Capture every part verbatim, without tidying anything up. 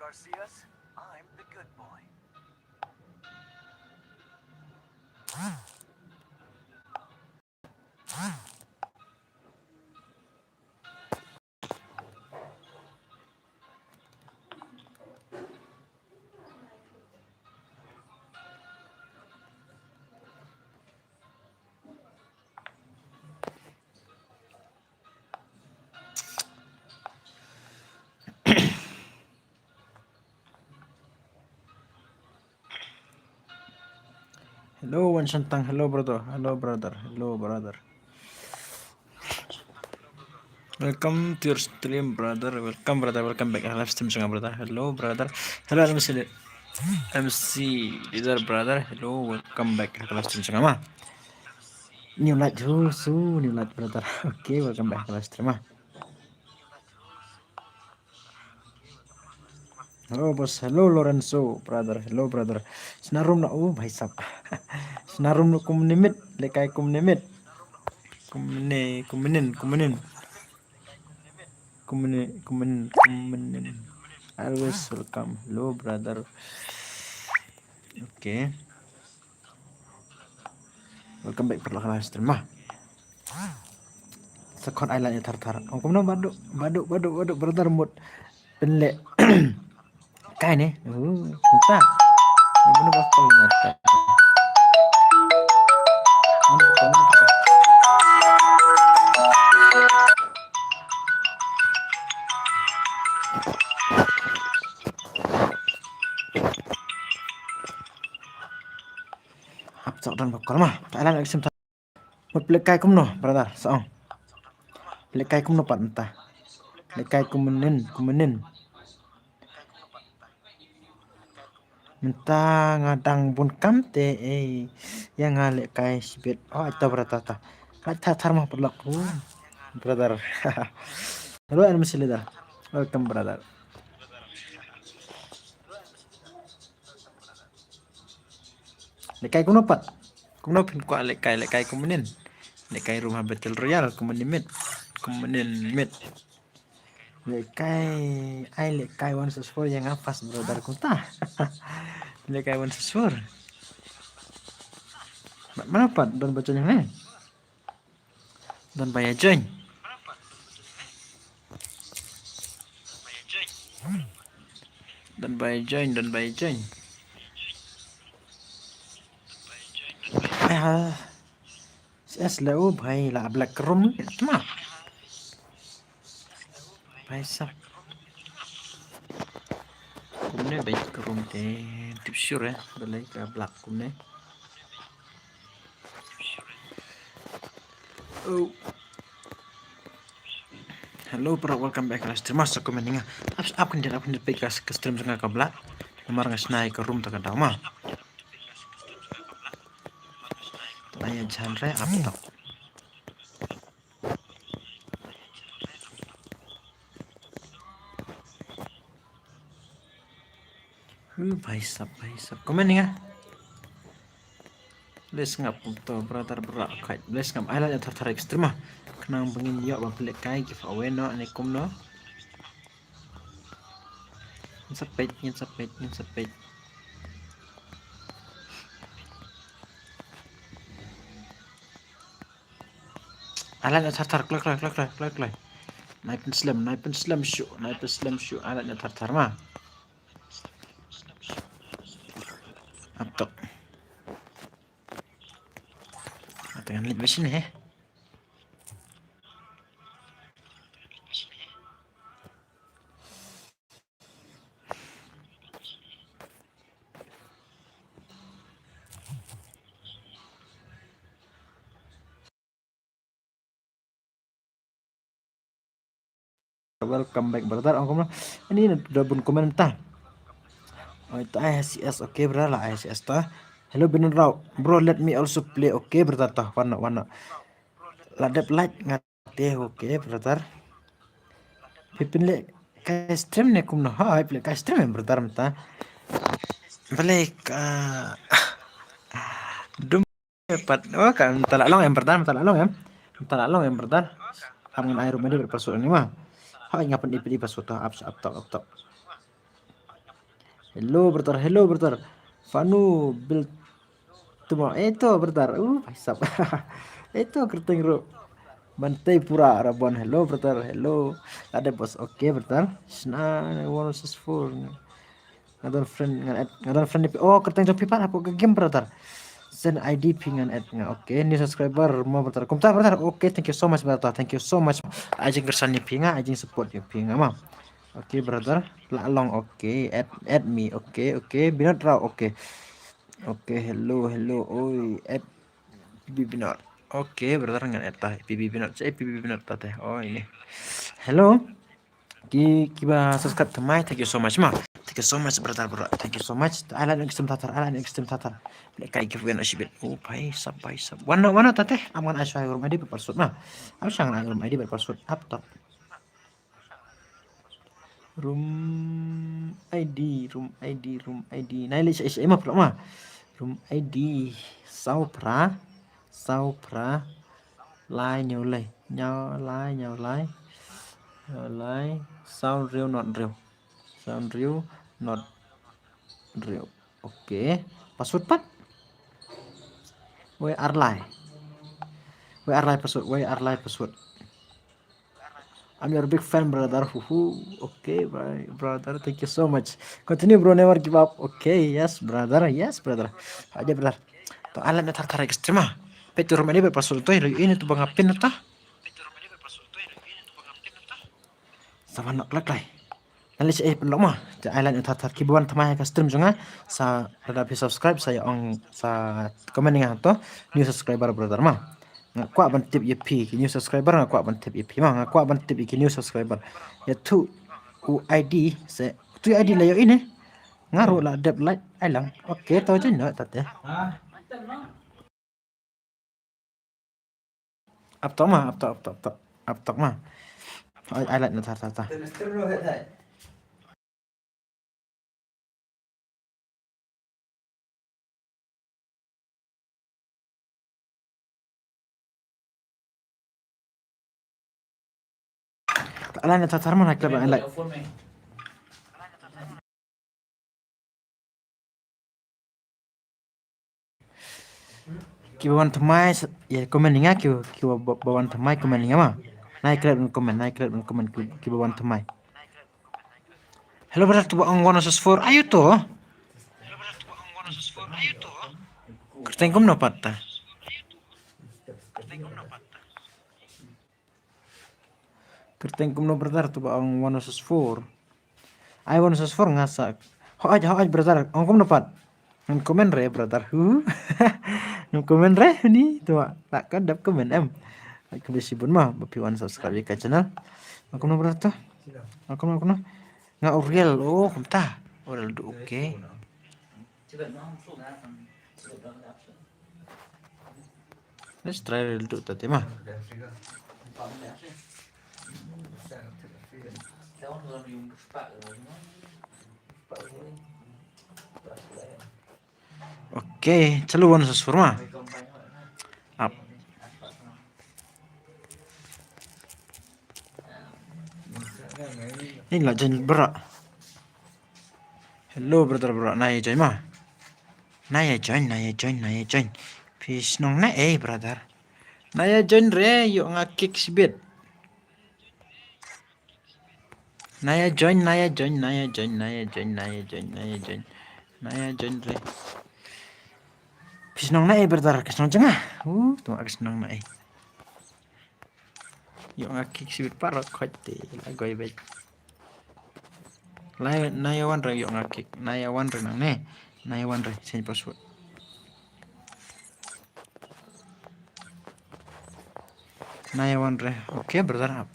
Arceus, I'm the good boy. Hello, Wan Shantang. Hello, brother. Hello, brother. Hello, brother. Welcome to your stream, brother. Welcome, brother. Welcome back. Live stream jong nga, brother. Hello, brother. Hello, M C, M C leader, brother. Hello, welcome back. Live stream jong nga, ma. New light, so, so, new light, brother. Okay, welcome back. Live stream, ma. Hello, boss. Hello, Lorenzo, brother. Hello, brother. Shna room na, oh, bhai sahab. Shna room na kumne miet, lehkai kumne miet. Kumne, kumnin, kumnin. Kumne, kumnin, kumnin. Always welcome. Hello, brother. Okay. Welcome back, paralok, ha la stream, ma. Sa khot ai la ïa thar thar. Ong kumno, Badu, Badu, Badu, Badu, brother, mut pynleh kai ne. Uh, mynta. Ni buno ba kol ngata. Hap sok don ba kol, ma. Ta la sim ta. Mut pynlehkai kumno, brother, sa ong. Pynlehkai kumno pat mynta. Lehkai kumnin, kumnin. Mynta nga dang bun kam te, eh, ïa nga lehkai shibit. Oh, ito, brother, ta. Ka thar thar, ma, paralok. Oh, brother. Hello, M C leader. Welcome, brother. Lehkai kumno pat? Kumno phin kwah lehkai, lehkai kumnin? Lehkai room ha Battle Royale, kumnin miet. Kumnin miet. Lehkai, ai lehkai one six four ïa nga first, brother, kumta. Lehkai one six four. Ma-, mano pat don ba join hangne? Don ba ïa join. Don ba ïa join, don ba ïa join. Ah, S S la u bhai la black room ma. Bhai sahab. Kumne bhai ka room te tip sure eh, balei ka black kumne. Oh. Hello, paralok, welcome back to the stream. Masa kumne nga. Ap, ap kan dia, ap kan dia peit ka stream jong nga ka black. Namar nga shna ïa ka room ta ka daw ma. Tang ïa jan re ap ta. Hu, bhai sahab, bhai sahab. Comment ïa nga. Bless ngap to brother bra khat. Bless ngap. Ai la ïa thar thar extreme. Khnang ba ngin ïoh ba pynlehkai giveaway noh ne kumno. Ngin sa peit, ngin sa peit, ngin sa peit. Ai la ïa thar thar, kloi kloi kloi kloi kloi kloi. Nai pynslem, nai pynslem shuh, nai pynslem shuh. Ai la ïa thar thar ma. Atok. Atok ngan leit ba shane. Welcome back brother. Ong kumno? Ani na da bun comment ta. Oi ta I C S, okay brother, la I C S ta. Hello Binan Rao. Bro, let me also play, okay brother ta. Wan noh, wan noh. La dep like nga te, okay brother. Phi pynlehkai stream ne kumno? Ha, pynlehkai stream brother mynta. Balei ka dum pat, oh, ka mynta la long em brother, mynta la long em. Mynta la long em brother. Am ngan ai ruh ma dei password ni ma. Ha, nga pyn ip ip password to, ap ap tok ap tok. Hello brother, hello brother. Fanu bil tuma eto brother. Uh, paisap. Eto kerteng ro. Mantei pura rabon, hello brother, hello. Ada bos, okay brother. Sna one versus four. Ngadon friend ngan add, ngadon friend ni. Oh, kerteng jong pipat aku ke game brother. Send I D phi ngan add nga. Okay, new subscriber mo brother. Kumta brother. Okay, thank you so much brother. Thank you so much. Ajing kersan ni phi nga, ajing support ni phi nga ma. Okay brother. La long, okay. Add, add me. Okay, okay. Binot Rao, okay. Okay, hello, hello. Oi, add P B Binot. Okay brother, ngan add ta P B Binot. Cei P B Binot ta te. Oh, ini. Hello. Ki, kiba subscribe to my, thank you so much ma. Thank you so much brother, bro. Thank you so much. Alan extreme tatar, Alan extreme tatar. Kai ki wen ashibit. Oh, pai sap, pai sap. Wana, wana tate. Am ngan ai shuwa room I D ber parsut ma. Am shang room I D ber parsut. Up top. Room I D, room I D, room I D. Nai le sha sha ma pula ma. Room I D. Saw pra, saw pra. Lai nyaw lai, nyaw lai, nyaw lai. Nyaw lai. Saw riew not riew. Saw riew not riew. Okay. Password pat. Wei ar lai. Wei ar lai password. Wei ar lai password. I'm your big fan, brother. Huhu. Okay, bye, brother. Thank you so much. Continue, bro. Never give up. Okay, yes, brother. Yes, brother. Aja, brother. To alat na thar thar extrema. Petu rumah ni berpasul tu. Ini tu bang apin tu. Sa wan nok lak lai. Ngan leit sha ei pynlong mo. Te ai lad ïa thar thar kiba wan thymmai ha ka stream jong nga. Sa lada phi subscribe sa ïa ong sa comment ïa nga to. New subscriber brother mo. Nga kwah ban tip ïa phi ki new subscriber, nga kwah ban tip ïa phi mo. Nga kwah ban tip ïa ki new subscriber. Ïathuh u I D se tu I D la ïoh ine. Nga ruh la dep like ai lang. Okay, to join noh tate. Ap tok ma, ap tok, ap tok, ap tok, ap tok ma. Ai, ai lad na thar, thar, thar. Ai lad na thar, thar ma na klep ai lad. Kiba wan thymmai sa, ïa comment ïa nga, kiba, kiba, ba wan thymmai comment ïa nga ma. Nai klet ban comment, nai klet ban comment ki, kiba wan thymmai. Hello brother, tu ba ong one versus four. Ayu to. Kyrteng kumno pat ta. Kyrteng kumno brother, tu ba ong one versus four. Ai one versus four nga sa. Hooid, hooid brother, ong kumno pat. Ngan comment re brother. Hu. Ngan comment re ni tu ba. Tak ka dap comment em. Ai ka bisi bun ma ba phi wan subscribe ka channel. Ong kumno brother tu. Ong kumno, kumno. Nga Uriel, oh kumta. Uriel du, okay. Let's try real do tate ma. Okay, chalu one versus four ma. Ap. Ni la join bra. Hello brother, bra. Nai join ma. Nai join, nai join, nai join. Phi shnong na ei brother. Nai join re, ïoh nga kick sibit. Nai join, nai join, nai join, nai join, nai join, nai join. Nai join re. Phi shnong na ei brother, ka shnong jong nga. Uh, tu ka shnong na ei. Ïoh nga kick sibit parot khoit te la goi beit. Lai nai wan re ïoh nga kick. Nai wan re nangne. Nai wan re change password. Nai wan re. Okay brother, ap.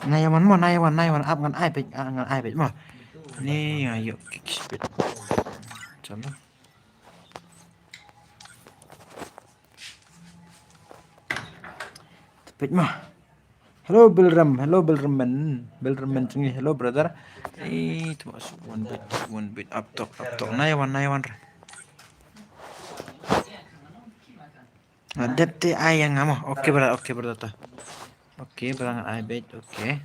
Nai wan mo, nai wan, nai wan, ap ngan ai peit, ah, ngan ai peit mo. Ni nga ïoh kick sibit. Chalo. Peit ma. Hello Bilrem, hello Bilrem men. Bilrem men jong ngi, hello brother. Eh, tu masuk one bit, one bit up top, up top. Nai wan, nai wan re. Ah, dep te ai ïa nga mo. Okay brother, okay brother ta. Okay brother, ngan ai beit, okay.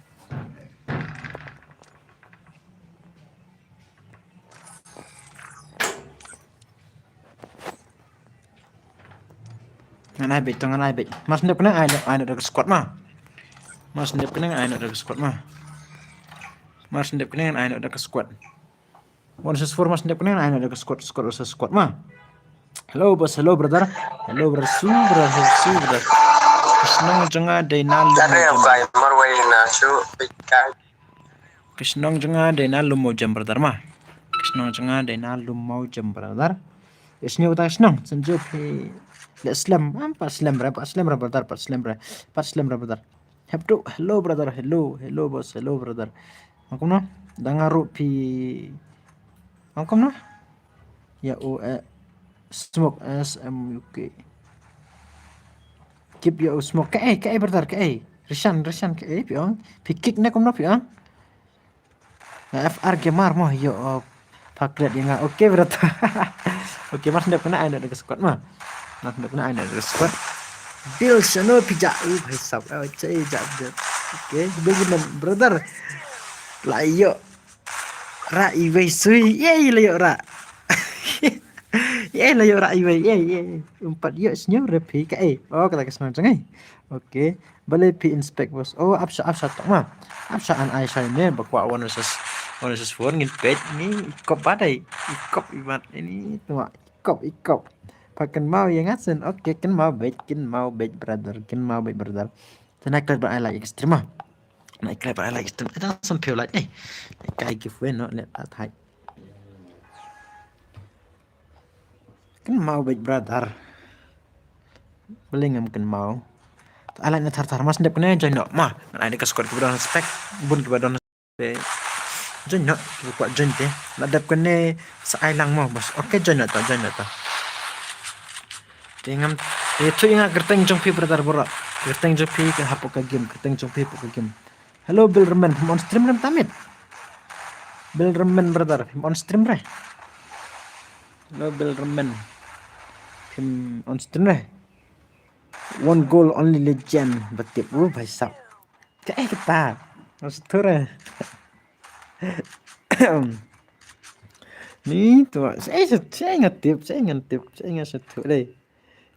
Ngan ai beit, to ngan ai beit. Mar shu dep kane ai noh, ai noh da ka squad ma. Mar shu dep kane ai noh da ka squad ma. Mar shu dep kane ai noh da ka squad. One versus four, mar shu dep kane ai noh da ka squad, squad versus squad ma. Hello boss, hello brother. Hello brother, su brother, su brother. Ka shnong jong nga dei na Lum Mawjam. Ka shnong jong nga dei na Lum Mawjam brother ma. Ka shnong jong nga dei na Lum Mawjam brother. Ïa shnong ta shnong, shnong phi leh slem, am pat slem re, pat slem re brother, pat slem re, pat slem re brother. Hep tu, hello brother, hello, hello boss, hello brother. Ong kumno? Da nga ruh phi. Ong kumno? Ïa u, eh, smoke, S M U K. Keep ïa u smoke. Kaei, kaei brother, kaei. Rishan, Rishan, kaei phi ong? Phi kick ne kumno phi ong? F R Gamer mo, ïoh, oh, paklet ïa nga. Okay brother. Okay, mar shu dep kane ai noh da ka squad ma. Mar shu dep kane ai noh da ka squad. Bil shano phi jah, u bhai sab. Oh, chai jah de. Okay, Bil Bil brother. La ïoh rah iwei sui. Yei, la ïoh rah. Yei, la ïoh rah iwei. Yei, yei. Ym pat ïoh sniew re phi kaei. Oh, kata ka sniew jong ngi. Okay. Balei phi inspect boss? Oh, ap sha, ap sha tok ma. Ap sha, an ai shai ne ba kwah one versus, one versus four ngin peit ni. I kop ba dei. I kop i mat ini tu ma. I kop, i kop. Pha kynmaw ïa nga shen. Okay, kynmaw beit, kynmaw beit brother, kynmaw beit brother. Te na klet ba ai like extreme ma. Na klet ba ai like extreme. Ita sam phi like eh. Kai giveaway no, let that hide. Kynmaw beit brother. Balei ngam kynmaw? Ai like na thar thar, mar shu dep kane join noh ma. Ngan ai da ka squad kiba don spec, bun kiba don spec. Join noh, kiba kwah join te. La dep kane sa ai lang mo boss. Okay, join noh ta, join noh ta. Te ngam, te ïathuh ïa nga kyrteng jong phi brother baroh. Kyrteng jong phi ka hapoh ka game, kyrteng jong phi hapoh ka game. Hello Bil Remen, phim on stream re mynta miet? Bil Remen brother, phim on stream re? Hello Bil Remen, phim on stream re? One goal only legend ba tip, u bhai sab. Kaei kata? Mas tu re. Ni tu, sa sa sa nga tip, sa nga tip, sa nga sa tu dei.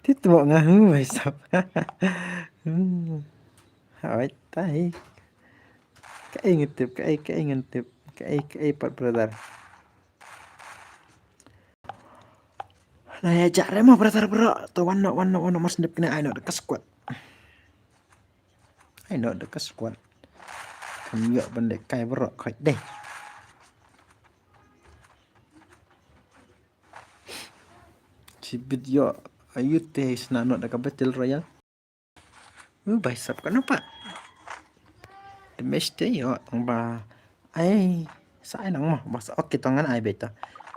Ti tu nga hu bhai sab. Hmm. Hai tai. Kaei ngan tip, kaei, kaei ngan tip, kaei, kaei pat brother. Na ïa jah re mo brother bro. To wan noh, wan noh, wan noh, mar shu dep kane ai noh da ka squad. Ai noh da ka squad. Kam ïoh ban dei kai baroh khoit dei. Chibit ïoh, ayu te sna noh da ka battle royale. U bhai sab, kano pat? Te match te ïoh tang ba ai sa ai lang mo. Ba sa, okay, to ngan ai beit to.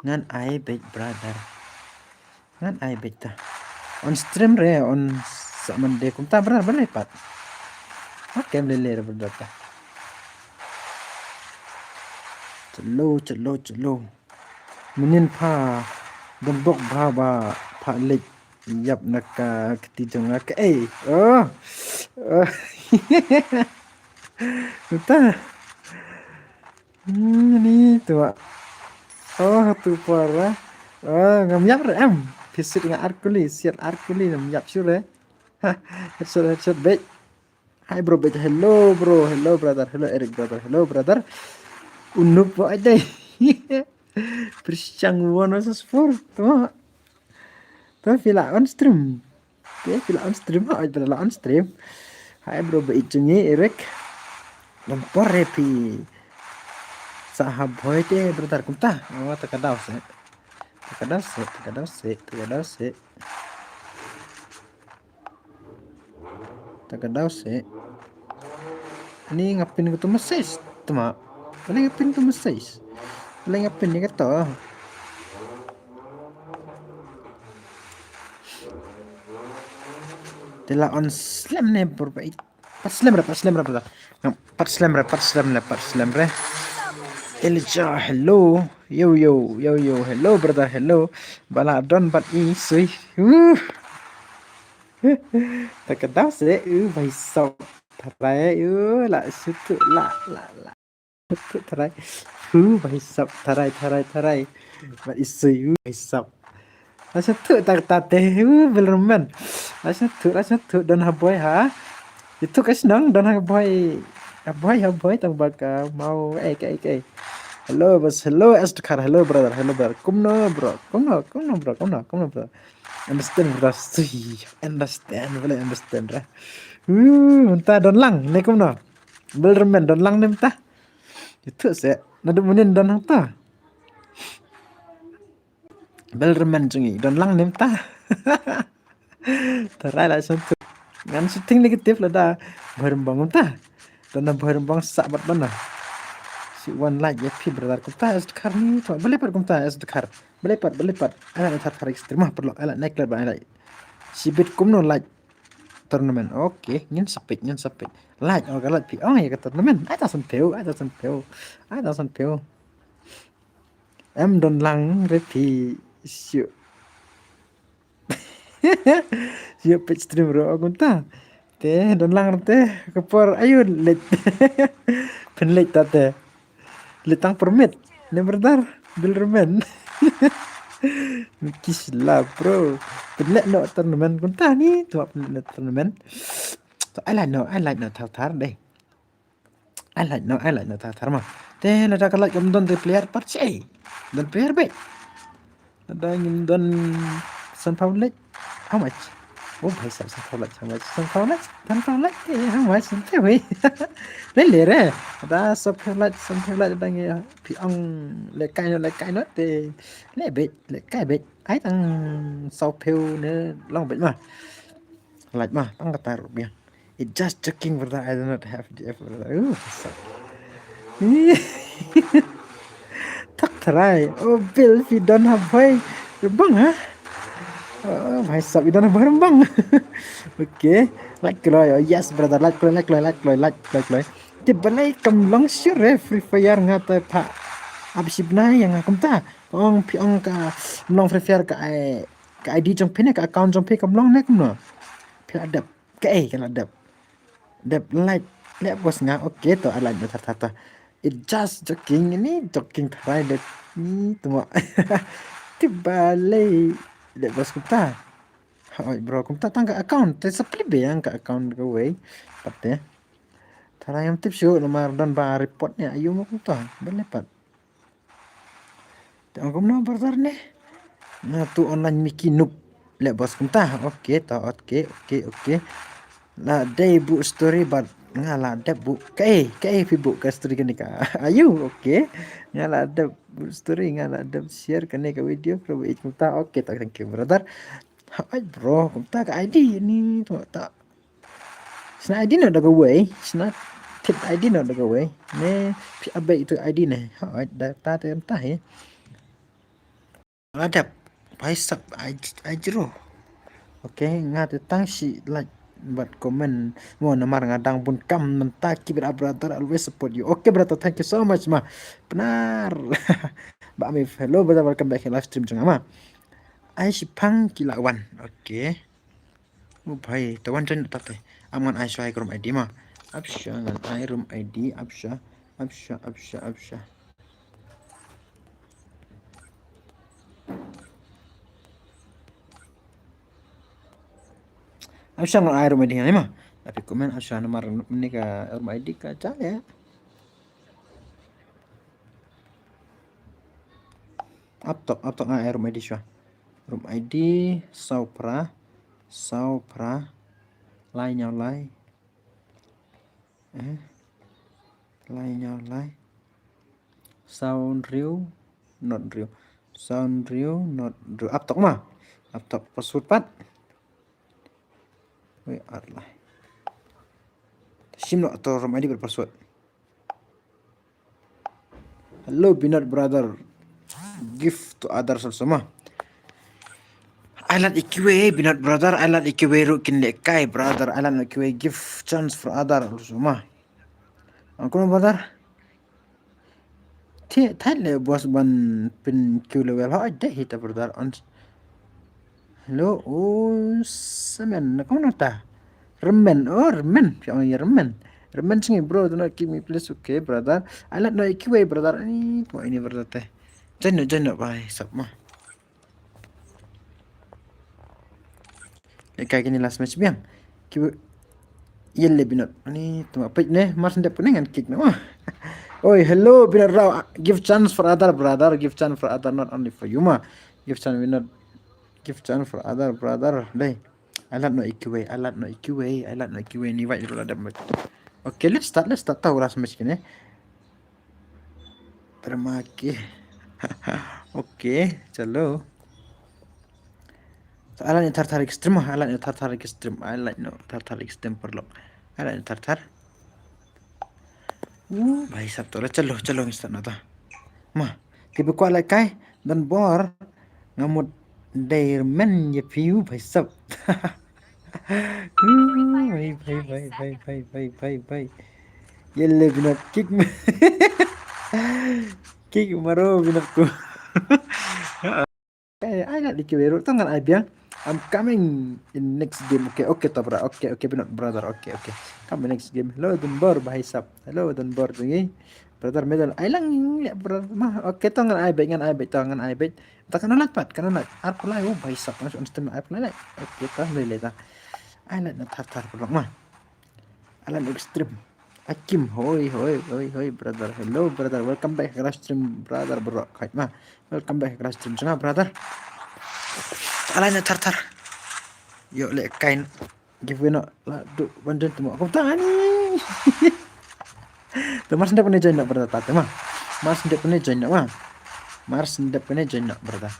Ngan ai beit brother. Ngan ai beit ta. On stream re, on sa man de kumta brother, balei pat? Okay, balei re brother ta. Chalo, chalo, chalo. Mynnin pha dang bok bha ba pha leit ïap na ka kti jong nga kaei. Oh. Oh. Ta. Hmm, ni tu ah. Oh, tu para. Oh, ngam ïap re em. Phi siat nga ar kuli, siat ar kuli ngam ïap shuh re. Headshot, headshot, beit. Hi bro, beit. Hello bro, hello brother, hello Eric brother, hello brother. Unup bo ai dei. Pyrshang one versus four. Tu ah. Tu phi la on stream. Te phi la on stream, hooid phi la on stream. Hi bro, ba i jong ngi Eric. Dang por re phi. Sa ha bhoi te brother kumta. Oh, ta ka daw se. Ta ka daw se, ta ka daw se, ta ka daw se. Ta ka daw se. Ni nga pin kato message. Tama. Balei nga pin kato message? Balei nga pin ïa kato? Te la on slem ne bor ba i. Pat slem re, pat slem re brother. Ngam, pat slem re, pat slem re, pat slem re. Elijah, hello. Yo, yo, yo, yo, hello brother, hello. Ba la don bad i sui. Uh. Ta ka daw se, uh, bhai sab. Tharai, uh, la shuh tu, la, la, la. Shuh tu, tharai. Uh, bhai sab, tharai, tharai, tharai. Bad i sui, uh, bhai sab. La shuh tu, ta, ta te, uh, Bilderman. La shuh tu, la shuh tu, don ha bhoi ha. Itu ka shnong, don ha bhoi. Ha bhoi, ha bhoi, tang ba ka mau, eh, eh, eh. Hello, bos, hello, S Dkhar, hello, brother, hello, brother. Kumno, bro, kumno, kumno, bro, kumno, kumno, bro. Understand, bro, sui, understand, boleh understand, bro. Uh, mynta don lang, ne kumno. Bilderman, don lang ne mynta. Itu se, naduh mynnin don hangta. Bilderman jong ngi, don lang ne mynta. Tharai la shuh tu. Ngan shooting negative lada bhoi rymbang mynta. Don na bhoi rymbang sah bad don na. Shi wan like ïa phi brother kumta S Dkhar ni tu. Balei pat kumta S Dkhar. Balei pat, balei pat. Ai la na thar thar extreme ma paralok. Ai la naik lad ba ai la. Shibit kumno like tournament. Okay, ngin sa peit, ngin sa peit. Like, oh ka like phi ong ïa ka tournament. Ai ta san phew, ai ta san phew. Ai ta san phew. Em don lang re phi shu. Shu peit stream ruh kumta. Te don lang re te ka por ayu leit. Phin leit ta te. Leit tang permit. Ne brother, Bilderman. Ki sla bro. Pynleh noh tournament kumta ni, tu pynleh noh tournament. To ai la noh, ai la noh thar thar dei. Ai la noh, ai la noh thar thar ma. Te lada ka like kam don te player pat shi. Don player beit. Lada ngim don san phew like. How much? Oh, bhai sab, san phew like, how much? San phew like, san phew like, eh, how much? San phew, eh. Le le re. Lada san phew like, san phew like, lada ngi phi ong le kai no, le kai no, te le beit, le kai beit. Ai tang san phew ne long beit ma. Like ma, tang kata ruh biang. It just joking, brother. I do not have the effort, brother. Uh, tak tharai. Oh, Bill, phi don ha bhoi rymbang, ha? Oh, bhai sab, phi don ha bhoi rymbang. Okay. Like kloi. Oh, yes, brother. Like kloi, like kloi, like kloi, like kloi, kloi. Te balei kam long shuh re Free Fire nga te pha. Ap shibna ïa nga kumta. Ong phi ong ka long Free Fire ka ai ka I D jong phi ne ka account jong phi kam long ne kumno. Phi la dep. Kaei ka la dep. Dep like. Leh bos nga. Okay to, ai like na thar thar ta. It just joking, ini joking tharai dep. Ni tuma. Te balei. Leh bos kumta. Hoi bro, kumta tang ka account. Te supply biang ka account kawei. Pat te. Tharai ngam tip shuh namar don ba report ne ayu mo kumta. Balei pat. Te ong kumno brother ne. Nga tu online Mickey noob. Leh bos kumta. Okay to, okay, okay, okay. La dei buh story bad nga la dep buh. Kaei, kaei phi buh ka story kane ka. Ayu, okay. Nga la dep buh story, nga la dep share kane ka video, bro, kumta. Okay to, thank you brother. Hai bro, kumta ka I D ni tu ta. Shna I D no da kawei, shna tip I D no da kawei. Ne phi update itu I D ne. Ha, da ta te ta he. Adap, bhai sab, I, I zero. Okay, nga te tang shi like bad comment. Mo namar nga dang bun kam mynta, keep it up brother, always support you. Okay brother, thank you so much ma. Pnar. Ba mi hello brother, welcome back to live stream jong nga ma. Ai shipang ki la wan. Okay. Oh bhai, te wan jan ta te. Am ngan ai shuwa ai ka room I D ma. Ap sha ngan ai room I D, ap sha, ap sha, ap sha, ap sha. Ap sha ngan ai room I D ngan ai ma. Tapi komen ap sha namar ni ka room I D ka jale. Ap tok, ap tok ngan ai room I D shuwa. Room I D, saw phra, saw phra, lai hynñiew lai. Eh, lai hynñiew lai. Saw hynriew, not hynriew. Saw hynriew, not hynriew. Ap tok ma. Ap tok password pat. Wei ar lai. Shim noh to room I D bad password. Hello, Binod brother. Give to others also ma. Ai lad ïa kiwei, Binot brother, ai lad ïa kiwei ruh kin lehkai brother, ai lad ïa kiwei, give chance for other also ma. Ang kumno brother? Te thait le boss ban pyn queue level ha dei hi ta brother on. Hello, oh, semen, na kumno ta? Remen, oh, remen, phi ong ïa remen. Remen sngi bro, do not kick me please, okay brother. Ai lad noh ïa kiwei brother, ani, mo ini brother te. Join noh, join noh bhai sap ma. Lehkai kine last match biang. Kiwei ïa le Binot. Ani tuma peit ne, mar shen dep kane ngan kick ne ma. Oi, hello Binot Rao. Give chance for other brother, give chance for other, not only for you ma. Give chance Binot. Give chance for other brother. Dei. Ai lad noh ïa kiwei, ai lad noh ïa kiwei, ai lad noh ïa kiwei ni wai ruh la dep. Okay, let's start, let's start ta last match kine. Perma ke. Okay, chalo. Ai lad noh Thar Thar Extreme, ai lad noh Thar Thar Extreme, ai lad noh Thar Thar Extreme paralok. Ai lad noh Thar Thar. Uh, bhai sab to la, chalo, chalo ngin start noh ta. Ma, kiba kwah lehkai, don bor, nga mut dei remen ïa phi u bhai sab. Uh, bhai, bhai, bhai, bhai, bhai, bhai, bhai, bhai. Ïa le Binot kick ma. Kick maro Binot ku. Eh, ai lad ïa kiwei ruh, to ngan ai biang. I'm coming in next game. Okay, okay, to bra. Okay, okay, Binot brother. Okay, okay. Come in next game. Hello, Dunbor, bhai sab. Hello, Dunbor, jong ngi. Brother, medal. Ai lang le, brother. Ma, okay, to ngan ai beit, ngan ai beit, to ngan ai beit. Ta kan lad pat, kan lad. Ar pulai, oh, bhai sab. Ngan on stream ai pulai le. Okay, to le le ta. Ai lad noh Thar Thar paralok ma. Ai lad noh Extreme. Akim, hoi, hoi, hoi, hoi, brother. Hello, brother. Welcome back ha ka live stream, brother, bro. Khait ma. Welcome back ha ka live stream jong nga, brother. Ai lad noh Thar Thar. Ïoh lehkai. Giveaway noh. La du ban jon temo. Kumta ani. To mar shen dep kane join noh, brother, ta te ma. Mar shen dep kane join noh ma. Mar shen dep kane join noh, brother.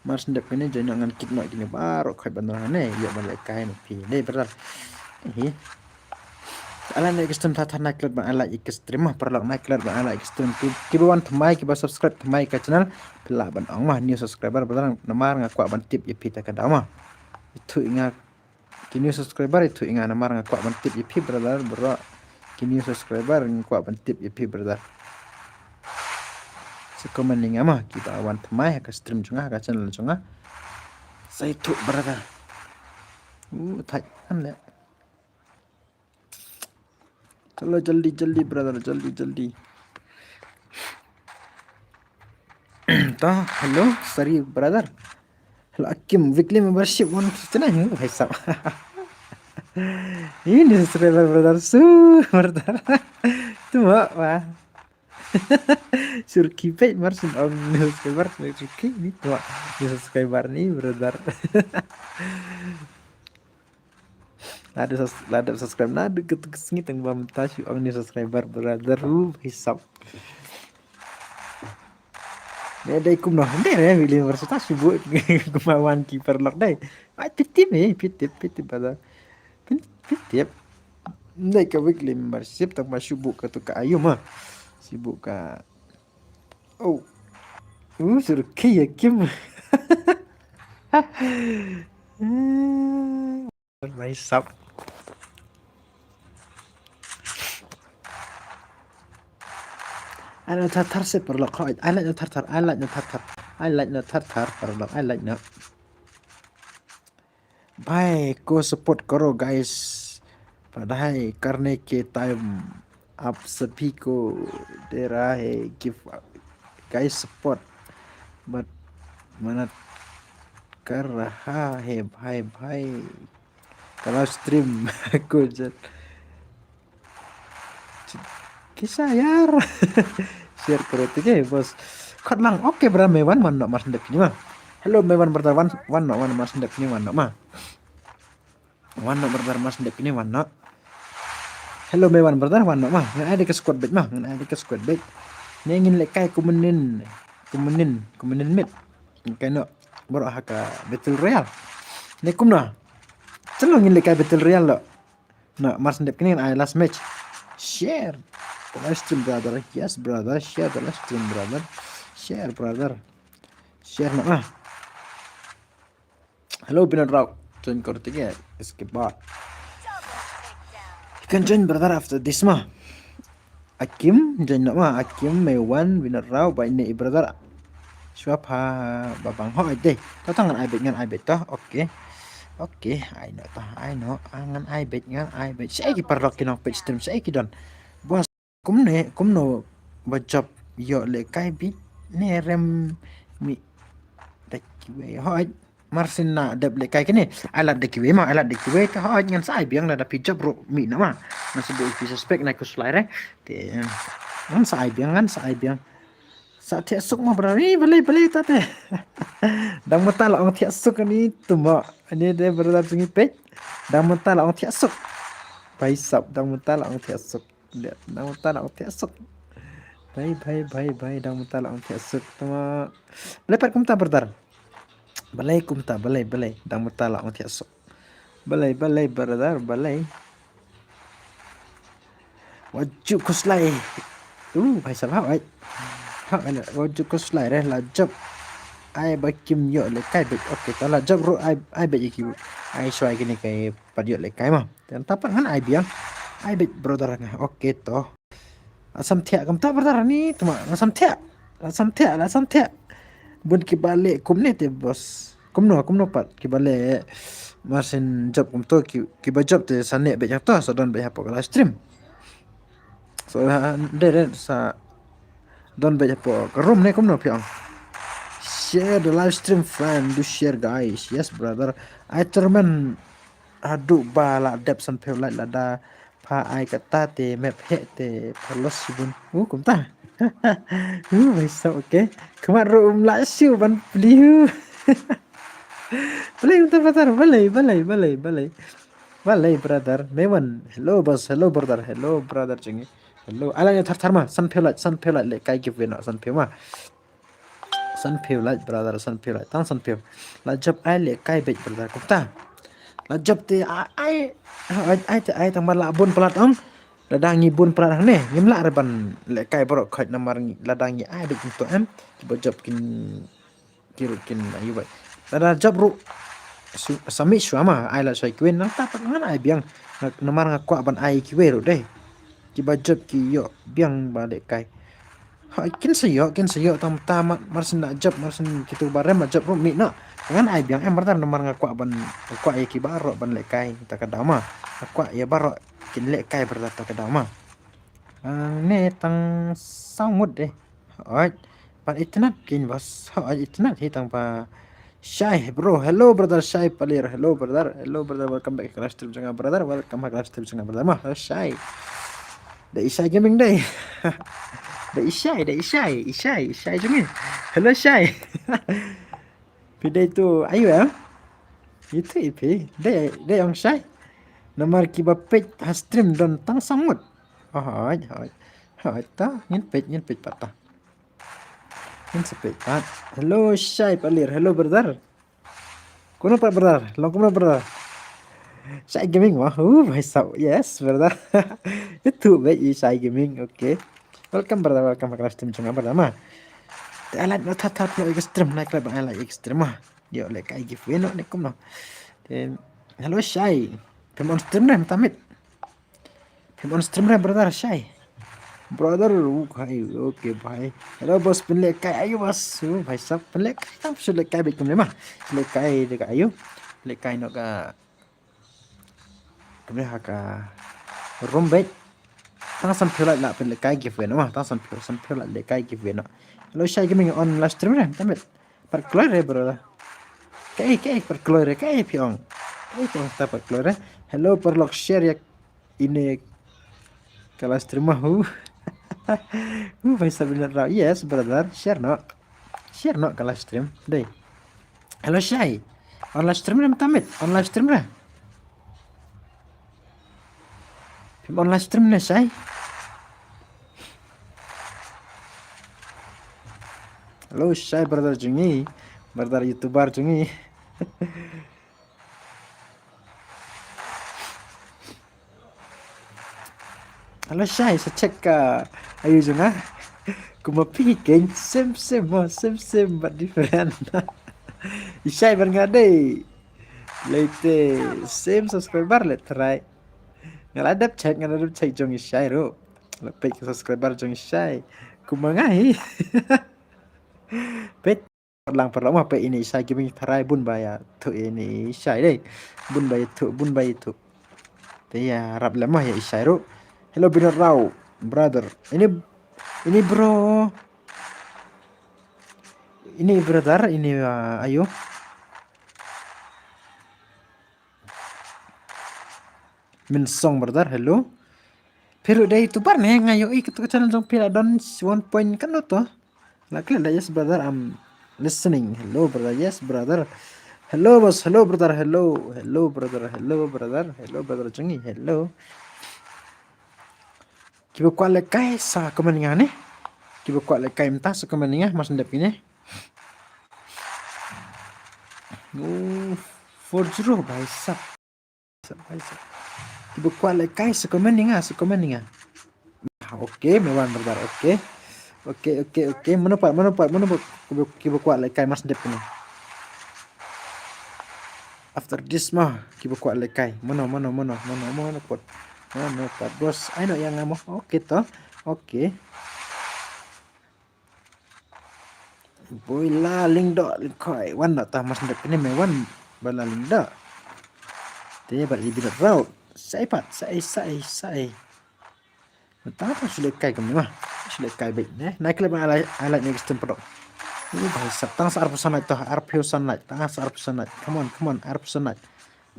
Mar shen dep kane join noh, ngan kick noh kine baroh khait ban rah ne, ïoh ban lehkai noh phi. Dei brother. Hi. Ai lad noh ïa ka stream Thar Thar, nai klet ban ai lad ïa ka stream ma paralok, nai klet ban ai lad ïa ka stream. Ki, kiba wan thymmai, kiba subscribe thymmai ka channel, phi lah ban ong ma new subscriber brother, namar nga kwah ban tip ïa phi ta ka daw ma. Ithuh ïa nga ki new subscriber, ithuh ïa nga namar nga kwah ban tip ïa phi brother, bro. Ki new subscriber nga kwah ban tip ïa phi brother. Sa comment ïa nga ma, kiba wan thymmai ha ka stream jong nga, ha ka channel jong nga. Sa ithuh brother. Uh, thait kan le. Chalo, jaldi, jaldi, brother, jaldi, jaldi. To, hello, sorry, brother. Hello, Akim, weekly membership one fifty-nine, bhai sab. Ini subscriber, brother, su, brother. Tu ma, wah. Surki peit mar shen ong new subscriber, surki ni tu ma. New subscriber ni, brother. Lada sus-, lada subscribe na, duk ketuk sngi tang bam ta shu ong new subscriber brother, uh, hisap. Ne dei kumno, dei re, William Versus ta shu buh kumba wan keeper lock dei. Ai, pitip, eh, pitip, pitip brother. Pit-, pitip. Dei ka weekly membership tang ba shu buh ka tu ka ayu ma. Shu buh ka, oh. Uh, suruh key ya Kim. Nice up. Ai lait noh Thar Thar seh paralok. Ai lait noh Thar Thar. Ai lait noh Thar Thar. Ai lait noh Thar Thar paralok. Ai lait noh. भाई को सपोर्ट करो गाइस. पढ़ाई करने के टाइम आप सभी को दे रहा है गिफ्ट गाइस सपोर्ट. बट मेहनत कर रहा है भाई, भाई. Kalau stream aku jan kisah yar. Share karo tu ke bos. Khot lang. Okay brother Mewan, wan noh mar shen dep kine ma. Hello Mewan brother, wan, wan noh, wan mar shen dep kine, wan noh ma. Wan noh brother mar shen dep kine, wan noh. Hello Mewan brother, wan noh ma. Ngan ai da ka squad beit ma, ngan ai da ka squad beit. Ne ngin lehkai kumne, kumne, kumne mit. Kai noh baroh ha ka battle royale. Ne kumno? Chalo ngin lehkai battle royale lo. Noh mar shen dep kine, ngan ai last match. Share the live stream brother. Yes brother, share the live stream brother. Share brother. Share noh ma. Hello, Binod Rao. Join ko te ke. Skip ba. You can join, brother, after this ma. Akim, join na ma. Akim, Mewan, Binod Rao, ba ini i brother. Shwa pha ba bang ho ai de. To to ngan ai bet, ngan ai bet to. Okay. Okay, ai no to, ai no. Ah, ngan ai bet, ngan ai bet. Shi ai ki paralok ki nong page stream, shi ai ki don. Bos, kumne, kumno ba jop ïoh lehkai bit ne rem mi da kiwei. Hooid, mar syn na dep lehkai kine. Ai lad da kiwei ma, ai lad da kiwei te hooid ngan sa ai biang lada phi jop ruh mi na ma. Ngan sa buh phi suspect na khuslai re. Te ngan sa ai biang, ngan sa ai biang. Sa thiah suk ma brother. Ih, balei, balei ta te. Dang mynta la ong thiah suk ani tu ma. Ani de brother jong ngi peit. Dang mynta la ong thiah suk. Bhai sab, dang mynta la ong thiah suk. Dang mynta la ong thiah suk. Bhai, bhai, bhai, bhai, dang mynta la ong thiah suk. Tu ma. Balei pat kumta brother. Balei kumta, balei, balei. Dang mynta la ong thiah suk. Balei, balei, brother, balei. Wat ju khuslai. Uh, bhai sab, hooid. Hooid, wat ju khuslai re, la jop. Ai ba kim ïoh lehkai beit. Okay, ta la jop ruh ai, ai beit ïa ki. Ai shwa kine ki pat ïoh lehkai ma. Te nta pat ngan ai biang. Ai beit brother nga. Okay to. Asam thiah kumta brother ni, tu ma, asam thiah. Asam thiah, asam thiah. Bun kiba leh kumne te bos. Kumno, kumno pat kiba leh. Mar syn jop kumto ki, kiba jop te sa neh beit hangto, sa don beit hapoh ka live stream. So, ha, de, de, sa don beit hapoh ka room ne kumno phi ong. Share the live stream, friend, do share, guys. Yes, brother. Ai termen haduh ba la dep sanphew like lada pha ai kata te map heh te pha loss shibun. Uh, kumta. Uh, bhai sab, okay. Khmat ruh um lah shuh ban plie. Balei kumta brother, balei, balei, balei, balei. Balei brother, Mewan. Hello boss, hello brother, hello brother jong ngi. Hello, ai lad ïa thar thar ma, sanphew like, sanphew like lehkai giveaway noh, sanphew ma. Sanphew like brother, sanphew like, tang sanphew. La jop ai lehkai beit brother, kumta. La jop te ai, ai, ai, ai te ai tang ba la bun palat ong. Lada ngi bun palat hangne, ngim lah re ban lehkai baroh khoit namar ngi, lada ngi ai beit kumto em. Kiba jop kin, ki ruh kin ayu beit. Lada jop ruh su-, sa mih shuwa ma, ai la shwa kiwei nangta pat ngan ai biang. Nga-, namar nga kwah ban ai kiwei ruh dei. Kiba jop ki ïoh biang ba lehkai. Ha, kin sa ïoh, kin sa ïoh tang ta ma, mar syn da jop, mar syn kitu ba rem ba jop ruh mih noh. Ngan ai biang em brother namar nga kwah ban, nga kwah ïa ki baroh ban lehkai ta ka daw ma. Nga kwah ïa baroh kin lehkai brother ta ka daw ma. Ah, ne tang saw ngut dei. Hooid. Pat itynnad kin bos. Hooid, itynnad hi tang ba Shai, bro. Hello, brother Shai Palir. Hello, brother. Hello, brother. Welcome back to live stream jong nga, brother. Welcome back to live stream jong nga, brother. Ma, hello, Shai. Da i Shai Gaming dei. Da i Shai, da i Shai, i Shai, i Shai jong ngi. Hello, Shai. Phi dei tu, ayu em? Itu i phi. Dei, dei ong Shai. Namar kiba peit ha stream don tang saw ngut. Oh, hooid, hooid. Hooid ta, ngin peit, ngin peit pat ta. Ngin sa peit pat. Hello, Shai Palir. Hello, brother. Kumno pat, brother? Long kumno, brother? Shai Gaming, wah. Uh, bhai sab. Yes, brother. Itu beit i Shai Gaming. Okay. Welcome, brother. Welcome ha ka live stream jong nga, brother. Ma. Te ai like noh, tha, tha, tha, ïa ka stream, like, like, ai like ïa ka stream, ma. Ïoh lehkai giveaway noh ne kumno. Te, hello, Shai. Phim on stream ne, mynta miet. Phim on stream re brother Shai. Brother, okay, okay bhai. Hello boss, pynlehkai ayu boss. Oh, bhai sab, pynlehkai tang pynlehkai beit kumne ma. Lehkai de ka ayu. Lehkai noh ka. Kumne ha ka room beit. Tang sanphew like la pynlehkai giveaway noh ma. Tang sanphew, sanphew like lehkai giveaway noh. Hello Shai Gaming, on live stream re, mynta miet. Pat kloi re brother. Kaei, kaei, pat kloi re, kaei phi ong. Kaei phi ong ta pat kloi re. Hello, paralok share ïa ine ka live stream ma hu. Hu, bhai sab Binod Rao. Yes, brother, share noh. Share noh ka live stream. Dei. Hello, Shai. On live stream re mynta miet. On live stream re. Phim on live stream ne, Shai? Hello, Shai, brother jong ngi. Brother YouTuber jong ngi. Hello, Shai, sa check ka ayu jong nga. Kumba phi keiñ, same, same, mo, same, same, but different. I Shai bad nga dei. Lei te, same subscriber le try. Nga la dep check, nga la dep check jong i Shai ruh. La peit ka subscriber jong i Shai. Kumba nga hi. Peit lang paralok ma, peit ine i Shai Gaming tharai bun ba ïathuh ine i Shai dei. Bun ba ïathuh, bun ba ïathuh. Te ïarap lem ma ïa i Shai ruh. Hello Binot Rao, brother. Ine, ine bro. Ine brother, ine, uh, ayo. Mynsong brother, hello. Phi ruh dei YouTuber ne, nga ïohi kato ka channel jong phi la don one point kano to. La klet da, yes brother, I'm listening. Hello brother, yes brother. Hello boss, hello brother, hello. Hello brother, hello brother, hello brother jong ngi, hello. Kiba kwah lehkai sa comment ïa nga ne. Kiba kwah lehkai mynta sa comment ïa nga, mas ndep ine. Oh, four zero, bhai sab. Bhai sab. Kiba kwah lehkai sa comment ïa nga, sa comment ïa nga. Ah, okay, me wan brother, okay. Okay, okay, okay. Mano pat, mano pat, mano pat kiba, kiba kwah lehkai, mas ndep ine. After this ma, kiba kwah lehkai. Mano, mano, mano, mano, mano pat. Mano pat, boss. Ai noh ïa nga mo. Okay to. Okay. Boi la Lyngdoh Lyngkhoi. Wan noh ta, mas ndep ine me wan. Ba la Lyngdoh. Te ba i Binot Rao. Sa ei pat, sa ei, sa ei, sa ei. Mynta ka shu lehkai kumne ma. Shu lehkai beit ne. Nai khlem ai lait, ai lait ne ka stem paralok. Ïa bhai sab, tang sa arphew san lait to, arphew san lait, tang sa arphew san lait. Come on, come on, arphew san lait.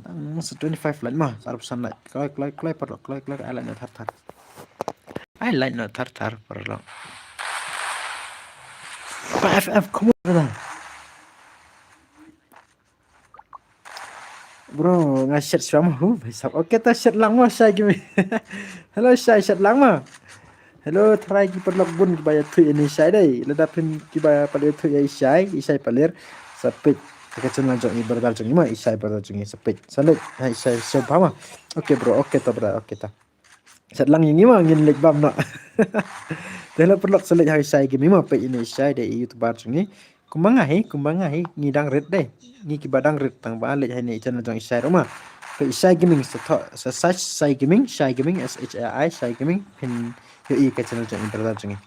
Tang sa twenty-five lait ma, sa arphew san lait. Kloi, kloi, kloi paralok, kloi, kloi, ai lait noh thar thar. Ai lait noh thar thar paralok. Five F, come on brother. Bro, nga shet shuwa ma, hu, bhai sab. Okay, ta shet lang ma, Shai Gaming. Hello, Shai, shet lang ma. Hello, tharai ki paralok bun kiba ïathuh ïa i Shai dei. Lada phin kiba pat ïathuh ïa i Shai, i Shai Palir. Sa peit ka channel jong i brother jong i ma, i Shai brother jong i sa peit. Sa leit, ha i Shai Shai Bha ma. Okay, bro, okay ta, brother, okay ta. Shet lang ïa ngi ma, ngin leit bam noh. Te la paralok sa leit ha i Shai Gaming ma, peit ine i Shai dei i YouTuber jong ngi. Kumba nga hi, kumba nga hi, ngi dang rit dei. Ngi kiba dang rit tang ba leit ha ine i channel jong i Shai ruh ma. Peit i Shai Gaming sa thoh, sa search Shai Gaming, Shai Gaming, S H A I, Shai Gaming, phin ïohi ka channel jong i brother jong ngi.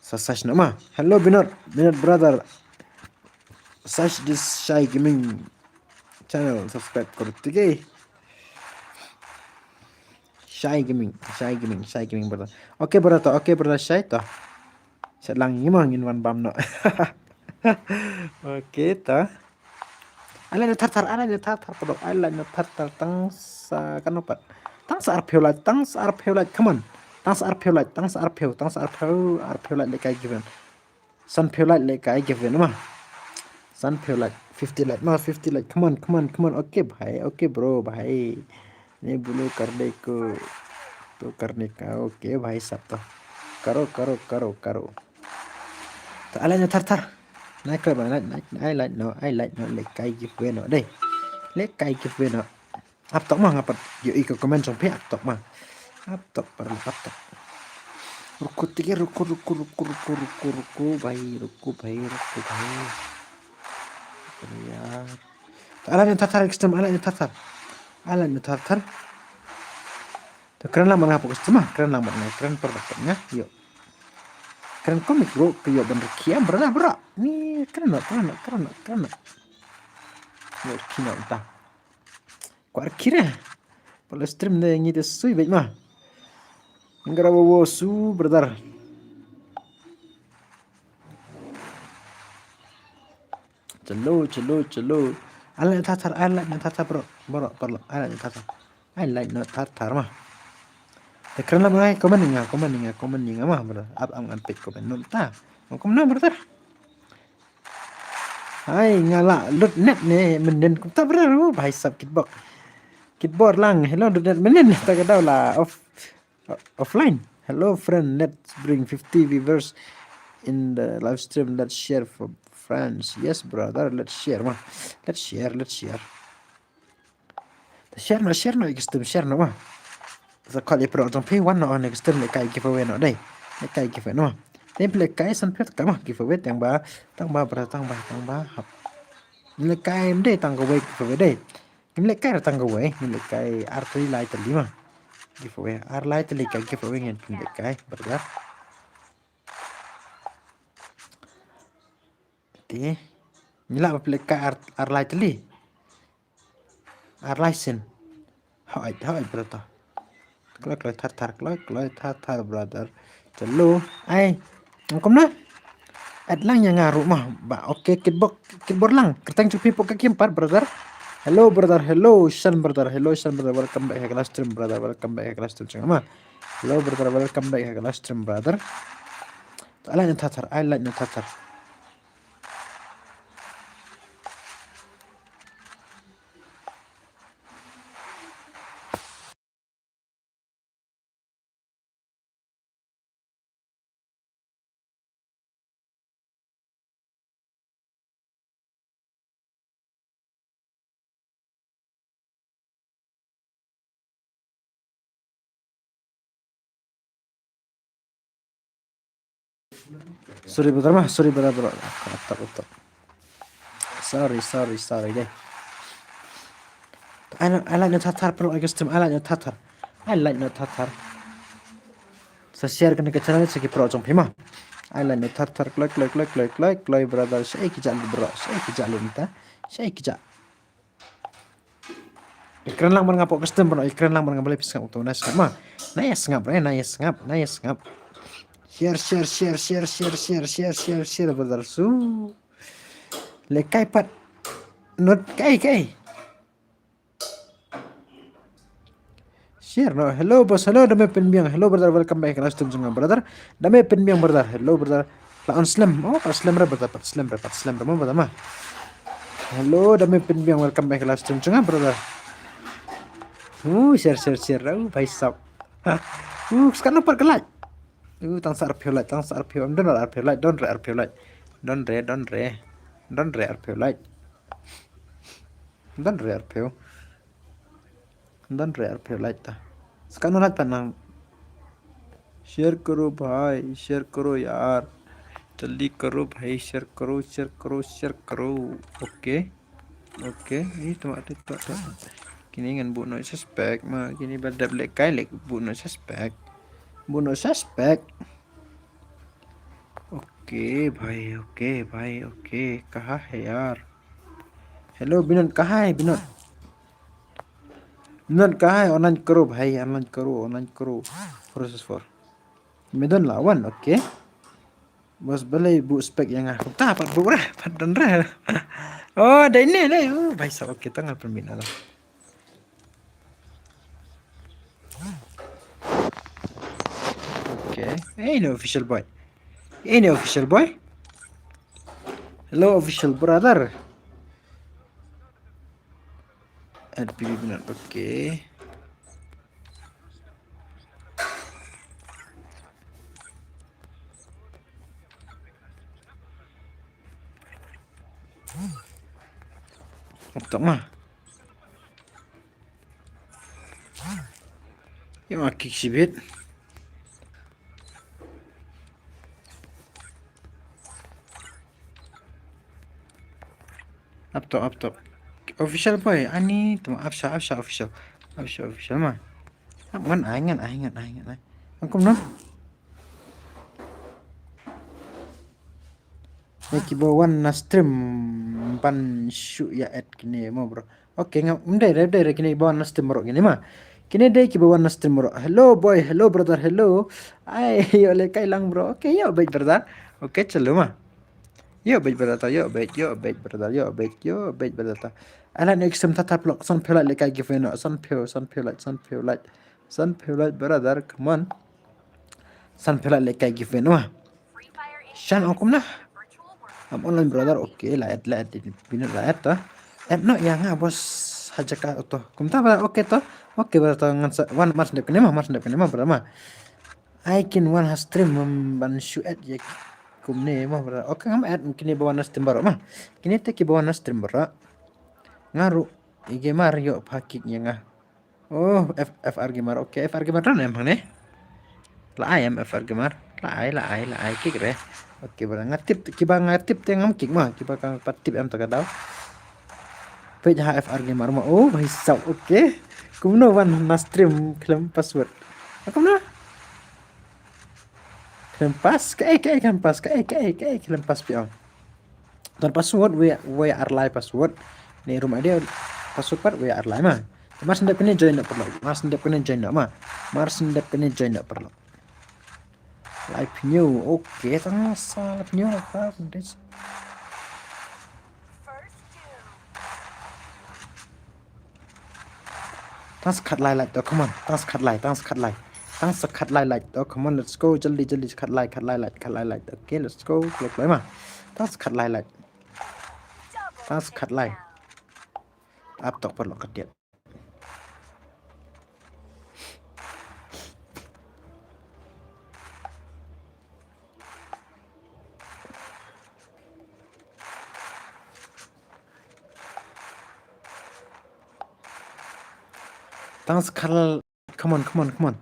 Sa search noh ma. Hello Binot, Binot brother. Search this Shai Gaming channel, subscribe kor tike. Shai Gaming, Shai Gaming, Shai Gaming brother. Okay brother to, okay brother Shai to. Shet lang ïa ngi ma, ngin wan bam noh. Okay to. Ai lait noh thar thar, ai lait noh thar thar paralok, ai lait noh thar thar, tang sa kano pat. Tang sa arphew lait, tang sa arphew lait, come on. Tang sa arphew lait, tang sa arphew, tang sa arphew, arphew lait lehkai given. Sanphew lait lehkai given ma. Sanphew lait, fifty lait ma, fifty lait. Come on, come on, come on. Okay bhai, okay bro bhai. Ye bolo kar de ko, to karne ka, okay bhai sab to. Karo, karo, karo, karo. To ai lait noh thar thar. Nai khlem ai lait, nai, ai lait noh, ai lait noh, lehkai giveaway noh dei. Lehkai giveaway noh. Ap tok ma, nga pat ïohi ka comment jong phi, ap tok ma. Ap tok paralok, ap tok. Ruku tike, ruku, ruku, ruku, ruku, ruku, ruku, bhai, ruku, bhai, ruku, bhai. Ruku, ya. Ai lait noh thar thar, custom, ai lait noh thar thar. Ai lait noh thar thar. To kren lang ma nga hapoh ka stream ma, kren lang ma nga, kren paralok nga, ïoh. Kren comic ruh, ka ïoh ban rkhie em, brother, bro. Ni, kren noh, kren noh, kren noh, kren noh. Ïoh rkhie noh mynta. Kwah rkhie re. Pala stream ne ngi te sui beit ma. Ngra wo wo su, brother. Chalo, chalo, chalo. Ai lait noh thar thar, ai lait noh thar thar, bro. Bro, bro, ai lait noh thar thar. Ai lait noh thar thar ma. Te kren lang ma nga, comment ïa nga, comment ïa nga, comment ïa nga ma, bro. Ap, ap ngan peit comment noh mynta. Comment noh, brother. Hai, nga la lut net ne mynnin kumta, brother. Oh, bhai sab kitbok. Kitbor lang, hello, lut net mynnin. Ta ka daw la off, offline. Hello friend, let's bring fifty viewers in the live stream. Let's share for friends. Yes brother, let's share ma. Let's share, let's share. Share noh, share noh, ïa ka stream, share noh ma. Sa call ïa paralok jong phi, wan noh ïa ka stream, lehkai giveaway noh dei. Lehkai giveaway noh ma. Te phi lehkai san phi ka ma giveaway, tang ba, tang ba, bra, tang ba, tang ba. Hap. Ngim lehkai ym dei tang kawei giveaway dei. Ngim lehkai tang kawei, ngim lehkai ar tylli lai tylli ma. Giveaway, ar lai tylli ka giveaway ngin pynlehkai, brother. Te, ngi lah ban pynlehkai ar, ar lai tylli. Ar lai sien. Hooid, hooid, brother. Kloi, kloi, thar, thar, kloi, kloi, thar, thar, brother. Chalo. Ai. Ong kumno? Add lang ïa nga ruh ma. Ba, okay, kitbok, kitbor lang. Kyrteng jong phi hapoh ka kim pat, brother. Hello, brother. Hello, Shan, brother. Hello, Shan, brother. Welcome back ha ka live stream, brother. Welcome back ha ka live stream jong nga ma. Hello, brother. Welcome back ha ka live stream, brother. Ai lait na thar thar. Ai lait na thar thar. Sorry, brother, ma, sorry, brother, bro. Atak, atak. Sorry, sorry, sorry deh. Ai lait na thar thar, bro, Augustine, ai lait na thar thar. Ai lait na thar thar. Sa share kane ka channel sha ki bro jong phi ma. Ai lait na thar thar, kloi, kloi, kloi, kloi, kloi, kloi, brother. Shaei ki jah lut, bro. Shaei ki jah lut mynta. Shaei ki jah. Ïakren lang bad nga hapoh ka stream, bro. Ïakren lang bad nga balei phi sngap uto. Nai sngap ma. Nai sngap, eh, nai sngap, nai sngap. Share, share, share, brother. Su. Lehkai pat. Not kai, kai. Share noh. Hello, boss. Hello, da me pynbiang. Hello, brother. Welcome back ha ka live stream jong nga, brother. Da me pynbiang, brother. Hello, brother. La on slem. Oh, pat slem re, brother. Pat slem re, pat slem re. Mo, brother, ma. Hello, da me pynbiang. Welcome back ha ka live stream jong nga, brother. Uh, share, share, share. Uh, bhai sab. Uh, skan pat ka like. Uh, tang sa arphew like, tang sa arphew. Em, don arphew like, don re arphew like. Don re, don re. Don re arphew like. Don re arphew. Don re arphew like ta. Skan like ta nang. Share karo bhai, share karo yaar. Jaldi karo bhai, share karo, share karo, share karo. Okay. Okay. Ih, tuma, tuma, tuma. Kine ngan buh noh suspect ma. Kine ba dep lehkai leh buh noh suspect. Buh noh suspect. Okay bhai, okay bhai, okay. Kaha hai yaar? Hello Binod, kaha hai Binod? Binod kaha hai? Online karo bhai, online karo, online karo. Process four. Me don la wan, okay. Bos balei buh spec ïa nga. Kumta pat buh re, pat don re. Oh, dei ne, dei. Oh, bhai sab, okay, tang ngan pynmih na la. Okay. Ei, ne official boy. Ei, ne official boy. Hello, official brother. At P B Binod, okay. Tok ma. Ïa ma kick shibit. Up top, up top. Official boy, ani tu ma, Apsha, Apsha official. Apsha official ma. Ngan ai, ngan ai, ngan ai, ngan ai. Angkum no? Ïa kiba wan na stream ban shu ïa add kine mo bro. Okay, ngam dei re, dei re kine kiba wan na stream bro kine ma. Kine dei kiba wan na stream bro. Hello boy, hello brother, hello. Ai, ïoh lehkai lang bro. Okay, ïoh beit brother. Okay, chalo ma. Ïoh beit brother, ïoh beit, ïoh beit brother, ïoh beit, ïoh beit brother. Ai lait ne extreme thar thar phlok, san phew lait lehkai giveaway noh, san phew, san phew lait, san phew lait. San phew lait brother, come on. San phew lait lehkai giveaway noh. Shan ong kumno? I'm online brother, okay, la add, la add, Binod la add to. Add noh ïa nga bos ha jaka uto. Kumta brother, okay to. Okay brother to ngan sa, wan mar sngap kane ma, mar sngap kane ma brother ma. Ai kin wan ha stream, mm, ban shu add ïa kumne ma brother. Okay, ngam add kine ba wan na stream baroh ma. Kine te kiba wan na stream baroh. Nga ruh i gamer ïoh pha kick ïa nga. Oh, F, F R Gamer. Okay, F R Gamer don em hangne? La ai em F R Gamer. La ai, la ai, la ai kick re. Okay, ba nga tip, kiba nga tip te ngam kick ma, kiba ka pat tip em ta ka daw. Peit ha F R Gamer ma. Oh, bhai sab, okay. Kumno wan na stream khlem password. Ah, kumno? Khlem pass, kaei, kaei khlem pass, kaei, kaei, kaei khlem pass phi ong. Don password, wei, wei ar lai password. Ni room I D password pat wei ar lai ma. Mar shu dep kane join noh paralok. Mar shu dep kane join noh ma. Mar shu dep kane join noh paralok. Lai pynïoh, okay, tang sa lai pynïoh la ka, this. Tang sa khatlai light to, come on. Tang sa khatlai, tang sa khatlai. Tang sa khatlai light to, come on, let's go. Jaldi, jaldi, khatlai, khatlai light, khatlai light. Okay, let's go. Kloi, kloi ma. Tang sa khatlai light. Tang sa khatlai. Ap tok paralok ka tiat. Tang sa khatlai, come on, come on, come on.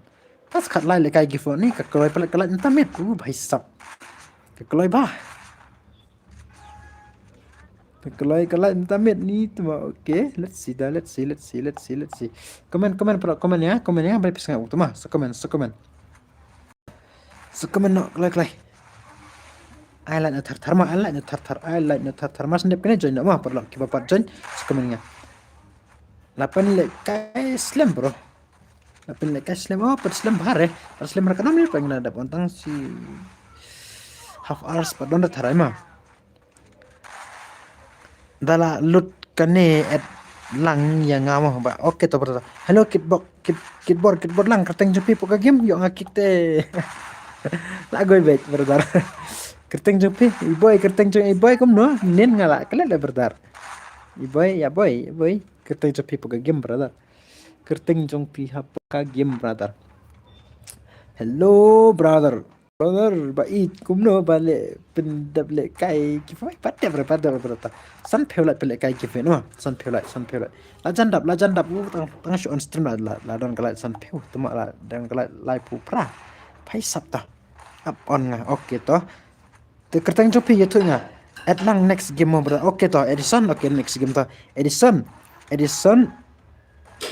Tang sa khatlai lehkai gift ni, ka kloi palat ka light mynta miet. Uh, bhai sab. Ka kloi ba. Ka kloi ka light mynta miet ni tu ma. Okay, let's see da, let's see, let's see, let's see, let's see. Comment, comment paralok, comment ïa, comment ïa, ba phi sngap u tu ma. Sa comment, sa comment. Sa comment noh, kloi, kloi. Ai light noh thar thar ma, ai light noh thar thar, ai light noh thar thar. Mar shu dep kane join noh ma, paralok kiba pat join. Sa comment ïa. La pynlehkai slem bro. La pynlehkai slem, oh, pat slem bha re. Pat slem re ka nam ni, pynlehkai dep on tang shi half hours pat don re tharai ma. Da la lut kane add lang ïa nga mo ba. Okay to brother. Hello Kitbok, Kit, Kitbor, Kitbor lang, kyrteng jong phi hapoh ka game, ïoh nga kick te. La goi beit brother. Kyrteng jong phi, i boy, kyrteng jong i boy kumno? Nin nga la klet le brother. I boy, ïa boy, i boy. Kyrteng jong phi hapoh ka game brother. Kyrteng jong phi hapoh ka game brother. Hello brother. Brother, ba ïeit kumno ba leh pyndep lehkai giveaway, pat dep re, pat dep re brother. Sanphew light pynlehkai giveaway no. Sanphew light, sanphew light. La jan dap, la jan dap, uh, tang, tang shu on stream la, la, la don ka light sanphew. Tuma la don ka light laiphew phra. Phai sap ta. Ap on nga. Okay to. Te kyrteng jong phi ïathuh nga. Add lang next game mo brother. Okay to, Edison. Okay, next game to. Edison. Edison.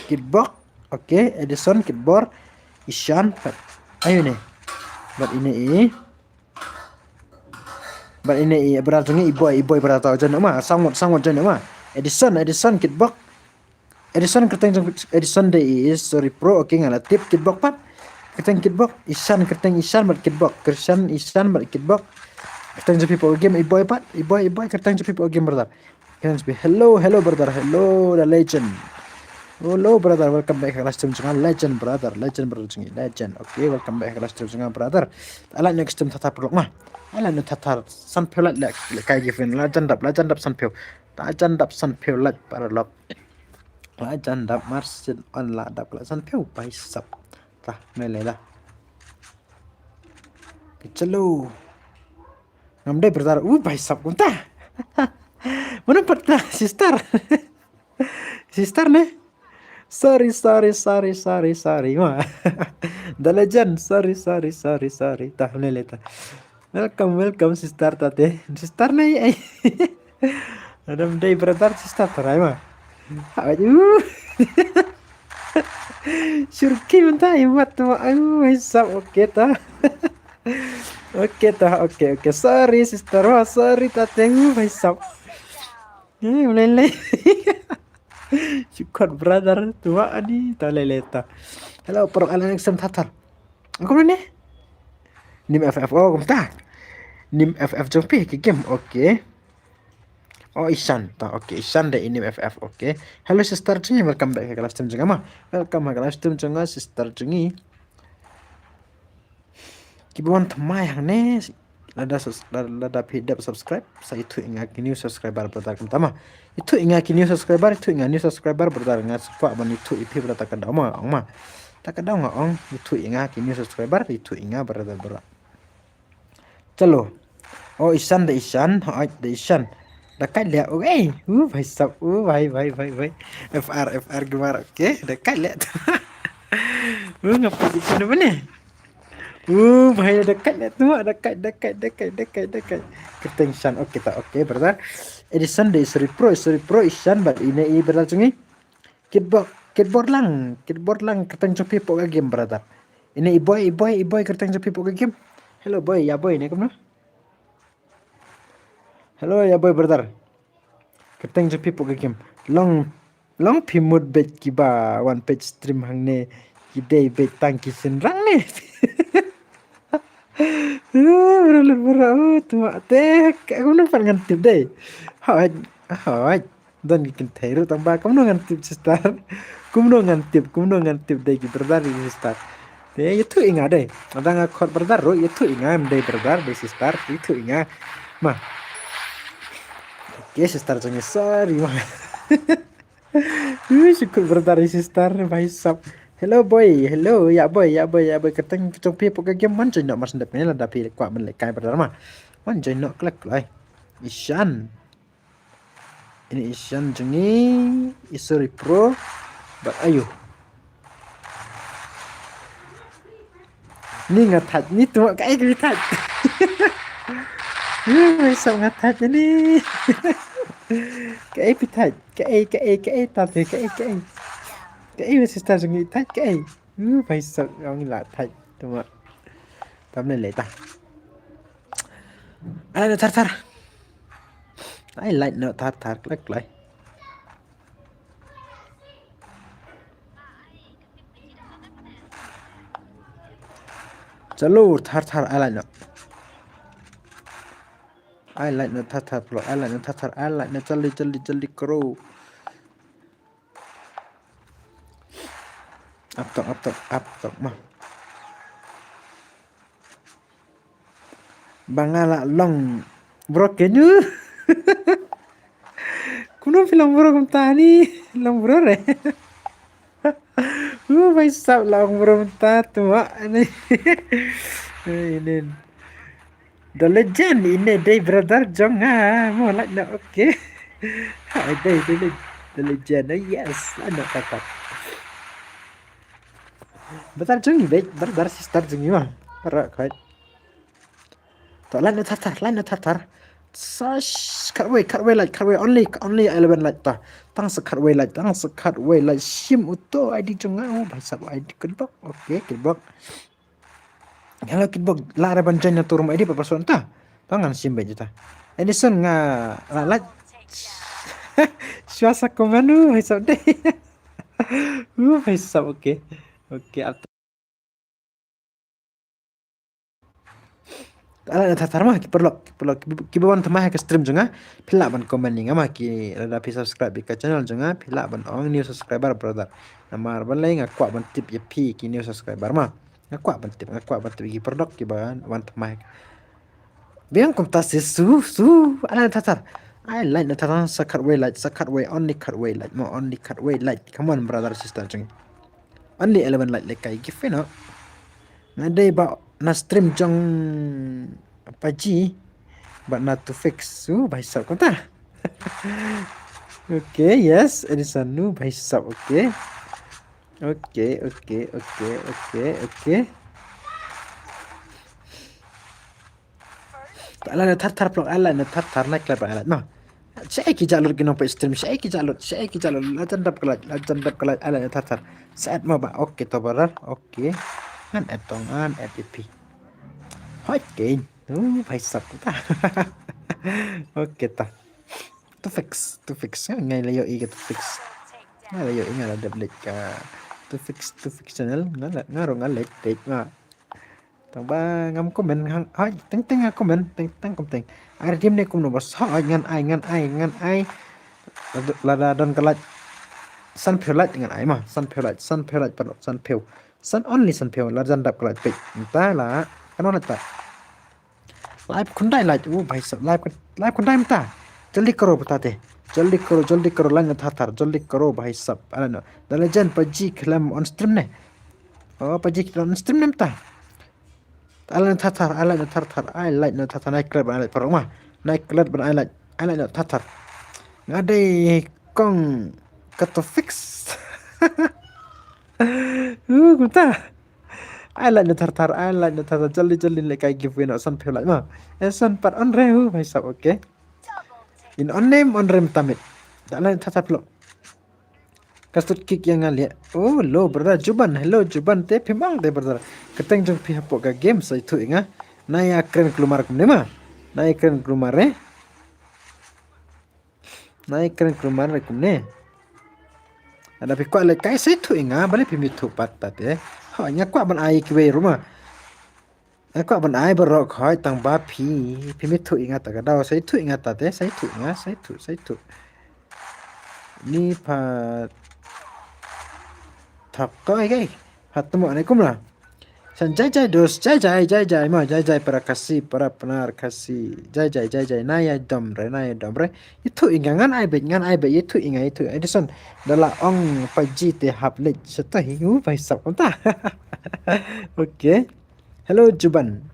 Kitbok. Okay, Edison, Kitbor. Ishan. Pat. Ayo ne. Bad ine i. Bad ine i brother jong i, i boy, i boy brother jong ma. Sangwat, sangwat jong ma. Edison, Edison, Kitbok. Edison kyrteng jong Edison de i, sorry pro, okay nga la tip. Kitbok pat. Kyrteng Kitbok, Ishan kyrteng Ishan bad Kitbok. Kyrteng Ishan bad Kitbok. Kyrteng jong phi hapoh game, i boy pat, i boy, i boy, kyrteng jong phi hapoh game brother. Kyrteng jong phi, hello, hello brother, hello the legend. Hello brother, welcome back ha ka live stream jong nga, legend brother, legend brother jong nga, legend. Okay, welcome back ha ka live stream jong nga brother. Ala next stream thata paralok ma. Ala nu thata sanphew light lehkai giveaway, la jan dap, la jan dap sanphew. La jan dap sanphew light paralok. La jan dap mar shu on la dap la sanphew, bhai sab. Ta, me le la. Chalo. Ngam dei brother, uh, bhai sab kumta. Mano pat ta, sister. Sister ne? Sorry, sorry, sorry, sorry, sorry. Ma. The legend, sorry, sorry, sorry, sorry. Ta, me le ta. Welcome, welcome, sister ta te. Sister ne, ai. Adam dei brother, sister ta rai ma. Aduh. Shurki mynta i mat tu, aduh, hisap, okay ta. Okay ta, okay, okay. Sorry, sister, wah, sorry ta te, uh, hisap. Eh, ulele. Shukor brother, tu wah ani, ta lele ta. Hello, paralok, ala next time thata. Aku mana ni? Nim F F, oh, kumta. Nim F F jong phi, ki game, okay. Oh, Ishan, ta, okay, Ishan de i Nim F F, okay. Hello, sister jong ngi, welcome back ha ka live stream jong nga ma. Welcome ha ka live stream jong nga, sister jong ngi. Kiba wan thymmai hangne, lada sus-, lada, lada phi dep subscribe, sa ithuh ïa nga ki new subscriber brother kumta ma. Ithuh ïa nga ki new subscriber, ithuh ïa nga new subscriber brother, nga sngewkwah ban ithuh ïa phi brother, ka daw ma, ong ma. Ta ka daw nga ong, ithuh ïa nga ki new subscriber, ithuh ïa nga brother, brother. Chalo. Oh, Ishan da Ishan, hooid da Ishan. Da kait leh, okay. Uh, bhai sab, uh, bhai, bhai, bhai, bhai. F R, F R Gamer, okay. Da kait leh. Uh, ngapa di kena mana? Uh, bhai, da kait na tu, da kait, da kait, da kait, da kait, da kait. Kyrteng Ishan, okay ta, okay, brother. Edison de, sorry pro, sorry pro, Ishan, bad ine i brother jong ngi. Kitbok, kitbok lang, kitbok lang, kyrteng jong phi hapoh ka game, brother. Ine i boy, i boy, i boy, kyrteng jong phi hapoh ka game. Hello boy, ïa boy ne kumno? Hello ïa boy brother. Kyrteng jong phi hapoh ka game. Long, long phi mut beit kiba wan peit stream hangne, ki dei beit tang ki shynrang ne. Bro, bro, bro, tu ma te, ka kumno pat ngan tip dei. Hoi, hoi. Don ki kynthei ruh tang ba, kumno ngan tip sister. Kumno ngan tip, kumno ngan tip dei ki brother dei ki sister. Te ïathuh ïa nga dei. Lada nga khot brother ruh, ïathuh ïa nga, em dei brother dei sister, ïathuh ïa nga. Ma. Okay sister jong ngi, sorry ma. Ui, shu khot brother dei sister, bhai sab. Hello boy, hello, ïa boy, ïa boy, ïa boy, kyrteng jong phi hapoh ka game, wan join noh mar shen dep ne, lada phi kwah ban lehkai brother ma. Wan join noh, klik, klik. Ishan. Ine Ishan jong ngi, i sorry pro. Bad ayo. Ni nga thait, ni tu kaei ka thait. Ni nga sap nga thait ni. Kaei phi thait, kaei, kaei, kaei, ta te, kaei, kaei. Kaei, sister jong ngi thait, kaei. Uh, bhai sab, ong la thait, tu ma. Tam le le ta. Ai, thar thar. Ai, light no thar thar, klek klek. Chalo, thar thar, ai light no. Ai light no thar thar, plo, ai light no thar thar, ai light no, jaldi, jaldi, jaldi kro. Ap tok, ap tok, ap tok ma. Ba nga la long bro kein. Kumno phi long bro kumta ni, long bro re. Uh, bhai sab long bro kumta tu ma ni. Inin. The legend, ine dei brother jong nga, mo lait na, okay. Ai dei, dei, dei, the legend, oh yes, ano kata. Brother jong ngi beit, brother sister jong ngi ma. Para kai. To lait na thar thar, lait na thar thar. Sash, khatwei, khatwei lait, khatwei only, only eleven lait ta. Tang sa khatwei lait, tang sa khatwei lait. Shim uto I D jong nga, oh, bhai sab I D kitbok. Okay, kitbok. Hello kitbok, la re ban join na tu room I D pa person ta. Tang ngan shim beit ta. Edison nga la lait. Shwa sa comment u, bhai sab dei. Uh, bhai sab, okay. Okay, ap. Ala na thar thar ma, ki paralok, ki paralok, ki, kiba wan thymmai ha ka stream jong nga, phi lah ban comment ïa nga ma, ki lada phi subscribe ïa ka channel jong nga, phi lah ban ong new subscriber brother. Namar balei nga kwah ban tip ïa phi ki new subscriber ma. Nga kwah ban tip, nga kwah ban tip ïa ki paralok kiba wan thymmai. Biang kumta se su, su, ala na thar thar. Ai lait na thar thar, sa khatwei lait, sa khatwei, only khatwei lait, mo only khatwei lait. Come on brother sister jong ngi. Only eleven lait lehkai gift ïa no. Nga dei ba na stream jong Paji. Ba na tu fix. Uh, bhai sab kumta. Okay, yes, Edison nu, bhai sab, okay. Okay, okay, okay, okay, okay. Ala na thar thar phlok, ala na thar thar, na klet ba ala. No. Shaei ki jalut ki nongpeit stream, shaei ki jalut, shaei ki jalut, la jan dap ka lait, la jan dap ka lait, ala na thar thar. Sa add mo ba, okay to brother, okay. Ngan add to, ngan add ïa phi. Hoi kein. Oh, bhai sab ta. Okay ta. To fix, to fix. Ngai la ïohi ka to fix. Ngai la ïohi, nga la dep leit ka to fix, to fix channel. Nga la, nga ruh nga leit, leit nga. Tang ba ngam comment hang, ai, teng teng nga comment, teng teng comment. Ai, dim ne kumno bas, ai, ngan ai, ngan ai, ngan ai. Lada, lada don ka lait. San phew lait ngan ai ma, san phew lait, san phew lait, pardon, san phew. San only san phew, la jan dap ka lait peit. Mynta la, kan wan lait pat. Live khyndai lait, oh, bhai sab, live khyn-, live khyndai mynta. Jaldi karo mynta te. Jaldi karo, jaldi karo, lait na thar thar, jaldi karo, bhai sab. Ala no. Da la jan Paji khlem on stream ne. Oh, Paji khlem on stream ne mynta. Ala na thar thar, ala na thar thar, ai lait na thar thar, nai klet ban ai lait paralok ma. Nai klet ban ai lait, ai lait na thar thar. Nga dei kong ka to fix. Uh, kumta. Ai like na thar thar, ai like na thar thar, jaldi jaldi lehkai giveaway noh, san phew like ma. Eh, san pat on re u, bhai sab, okay. In on name, on re mtamit. Da like na thar thar plo. Ka stud kick ïa nga leh. Oh, lo brother Juban, hello Juban, te phi mang te brother. Ka teng jong phi hapoh ka game sa ithuh ïa nga. Na ïa kren klumar kumne ma. Na ïa kren klumar eh. Na ïa kren klumar eh kumne. Lada phi kwah lehkai sa ithuh ïa nga, balei phim ithuh pat ta te. Hooid, nga kwah ban ai kiwei ruh ma. Nga kwah ban ai baroh khoit tang ba phi, phim ithuh ïa nga ta ka daw, sa ithuh ïa nga ta te, sa ithuh ïa nga, sa ithuh, sa ithuh. Ni pha thok to ai kai. Pha tmo ne kumla. San jai jai dos, jai jai, jai jai ma, jai jai para Khasi, para Pnar Khasi. Jai jai, jai jai, na ïa dom re, na ïa dom re. Ithuh ïa nga, ngan ai beit, ngan ai beit, ithuh ïa nga, ithuh. Edison, da la ong pa ji te hap leit, sa ta hi, u bhai sab kumta. Okay. Hello Juban.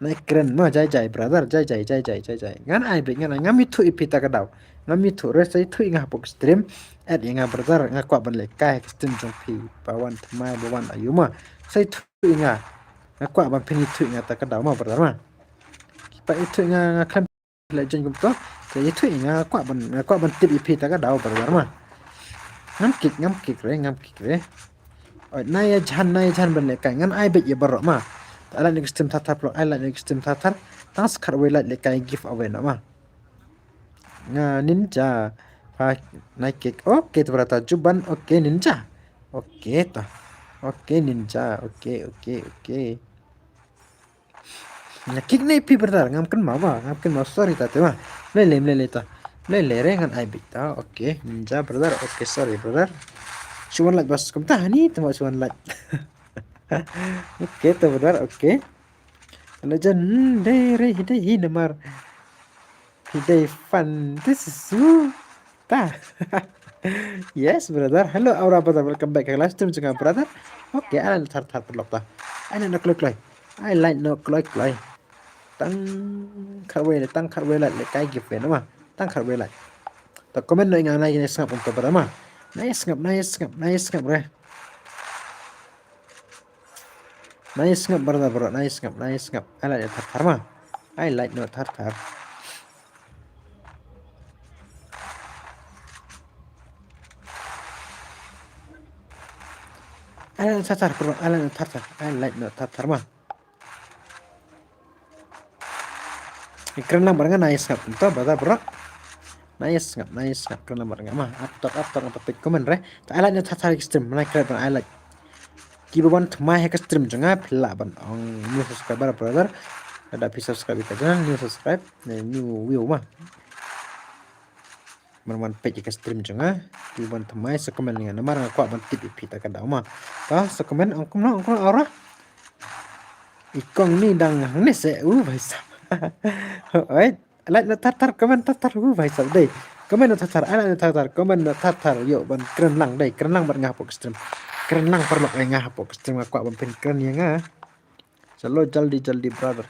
Na ïa kren ma, jai jai brother, jai jai, jai jai, jai jai. Ngan ai beit, ngan ai, ngam ithuh ïa phi ta ka daw. Ngam ithuh re, sa ithuh ïa nga hapoh stream. Add ïa nga brother, nga kwah ban lehkai ha ka stream jong phi. Ba wan thymmai, ba wan aïu ma. Sa ithuh ïa nga. Nga kwah ban phin ithuh ïa nga ta ka daw ma brother ma. Ki pat ithuh ïa nga, nga khlem leh jong kumto. Sa ithuh ïa nga, nga kwah ban, nga kwah ban tip ïa phi ta ka daw brother ma. Ngam kick, ngam kick re, ngam kick re. Oi, na ïa jan, na ïa jan ban lehkai, ngan ai beit ïa baroh ma. Ai like na ka stream thar thar plo, ai like na ka stream thar thar. Tang sa khatwei like lehkai giveaway noh ma. Nga ninja. Pha, na kick. Okay, to brother Juban. Okay, ninja. Okay, to. Okay, ninja. Okay, okay, okay. Na kick ne phi brother, ngam kynmaw ba, ngam kynmaw, sorry ta te ma. Mlei lei, mlei lei ta. Mlei lei re ngan ai beit ta. Okay, ninja brother. Okay, sorry brother. Shu wan like bas kumta hani, tama shu wan like. Okay, ta brother, okay. Ala jan, hmm, dei re, dei hi namar. Hi dei fan, this is you. Ta. Yes, brother. Hello, Aura brother. Welcome back. Live stream jong nga, brother. Okay, ai like na thar thar paralok ta. Ai like na kloi kloi. Ai like na kloi kloi. Tang khatwei le, tang khatwei like lehkai giveaway noh ma. Tang khatwei like. Ta comment noh ïa nga na ïa sngap um ta brother ma. Na ïa sngap, na ïa sngap, na ïa sngap re. Na ïa sngap brother bro, na ïa sngap, na ïa sngap. Ai like na thar thar ma. Ai like noh thar thar. Ai like noh thar thar bro, ai like noh thar thar. Ai like noh thar thar ma. Kren lang bad nga na ïa sngap. Nto brother bro. Na ïa sngap, na ïa sngap, kren lang bad nga ma. Ap tok, ap tok, ap tok, comment re. Ta ai like na thar thar ka stream, na kren ban ai like. Kiba wan thymmai ha ka stream jong nga phi lah ban ong new subscriber brother. Lada phi subscribe ïa ka channel, new subscribe, ne new view ma. Ban wan peit ïa ka stream jong nga. Kiba wan thymmai sa comment ïa nga namar nga kwah ban tip ïa phi ta ka daw ma. Ta sa comment, ong kumno, ong kumno Aura. I kong ni dang hangne se u bhai sab. Oi, ai like na thar thar, comment thar thar u bhai sab dei. Comment na thar thar, ai like na thar thar, comment na thar thar, ïoh ban kren lang dei, kren lang bad nga hapoh ka stream. Kren lang paralok ïa nga hapoh ka stream, nga kwah ban pynkren ïa nga. Chalo jaldi jaldi brother.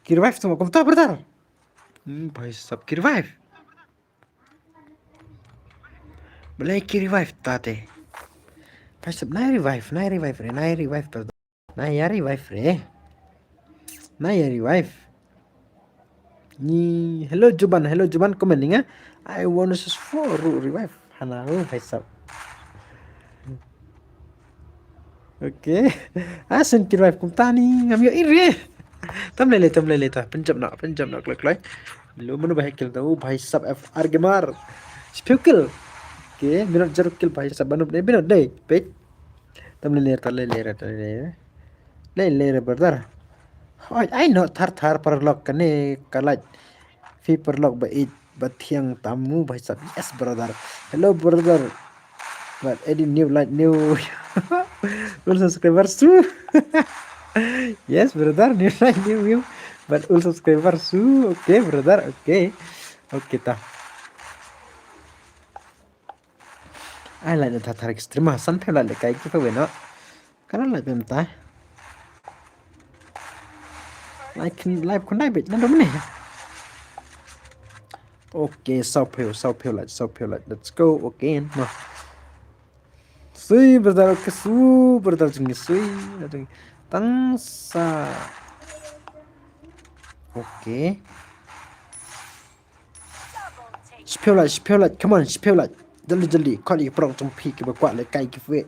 Ki revive tu ma kumta brother. Hmm, bhai sab ki revive. Balei ki revive ta te. Bhai sab na revive, na revive re, na revive brother. Na ïa revive re. Na ïa revive. Ni, hello Juban, hello Juban, comment ïa nga. I want to search for ru revive. Hana ru bhai sab. Okay. Ah, shen ki revive kumta ni ngam ïohi re. Tam lei lei, tam lei lei ta. Pynjop noh, pynjop noh kloi kloi. Lo mano ba hek kill ta u bhai sab F R Gamer. Spikil. Okay, minot jaru kill bhai sab, banum ne minot dei. Peit. Tam lei lei, tam lei lei, tam lei lei. Lei lei re brother. Oi, ai noh thar thar paralok kane ka like. Phi paralok ba ïeit ba thiang tam u bhai sab. Yes brother. Hello brother. But adding new like new. Ul subscriber su. Yes brother, new like new view. But ul subscriber su. Okay brother, okay. Okay ta. Ai like na thar thar ka stream ma, san phew like lehkai giveaway noh. Ka la like beit mynta. Like, like khyndai beit, nang dum ne. Okay, saw phew, saw phew like, saw phew like. Let's go again. Mo. Sui brother, okay, su brother jong ngi sui. Tang sa. Okay. Shiphew lait, shiphew lait, come on, shiphew lait. Jaldi jaldi, khot ïa ki paralok jong phi kiba kwah lehkai giveaway.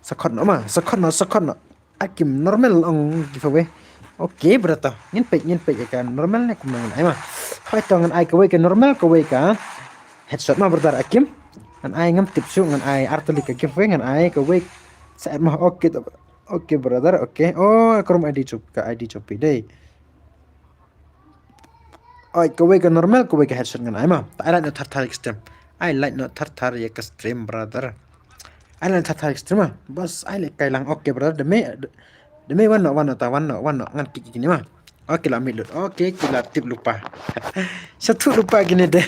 Sa khot noh ma, sa khot noh, sa khot noh. Akim normal ong giveaway. Okay brother, ngin peit, ngin peit ïa ka normal ne kumno ngan ai ma. Hooid to ngan ai kawei ka normal, kawei ka headshot ma brother Akim. Ngan ai, ngam tip shuh, ngan ai artylli ka giveaway, ngan ai kawei. Sa ma, okay to. Okay brother, okay. Oh, ka rum ID jong, ka ID jong phi dei. Oi, kawei ka normal, kawei ka headshot ngan ai ma. Ai lait noh thar thar ïa ka stream. Ai lait noh thar thar ïa ka stream brother. Ai lait noh thar thar ïa ka stream ma. Bas ai lehkai lang. Okay brother, dei me, dei me wan noh, wan noh ta, wan noh, wan noh ngan kit kine ma. Okay la mih lut. Okay, ki la tip lypa. Satu lypa kine de.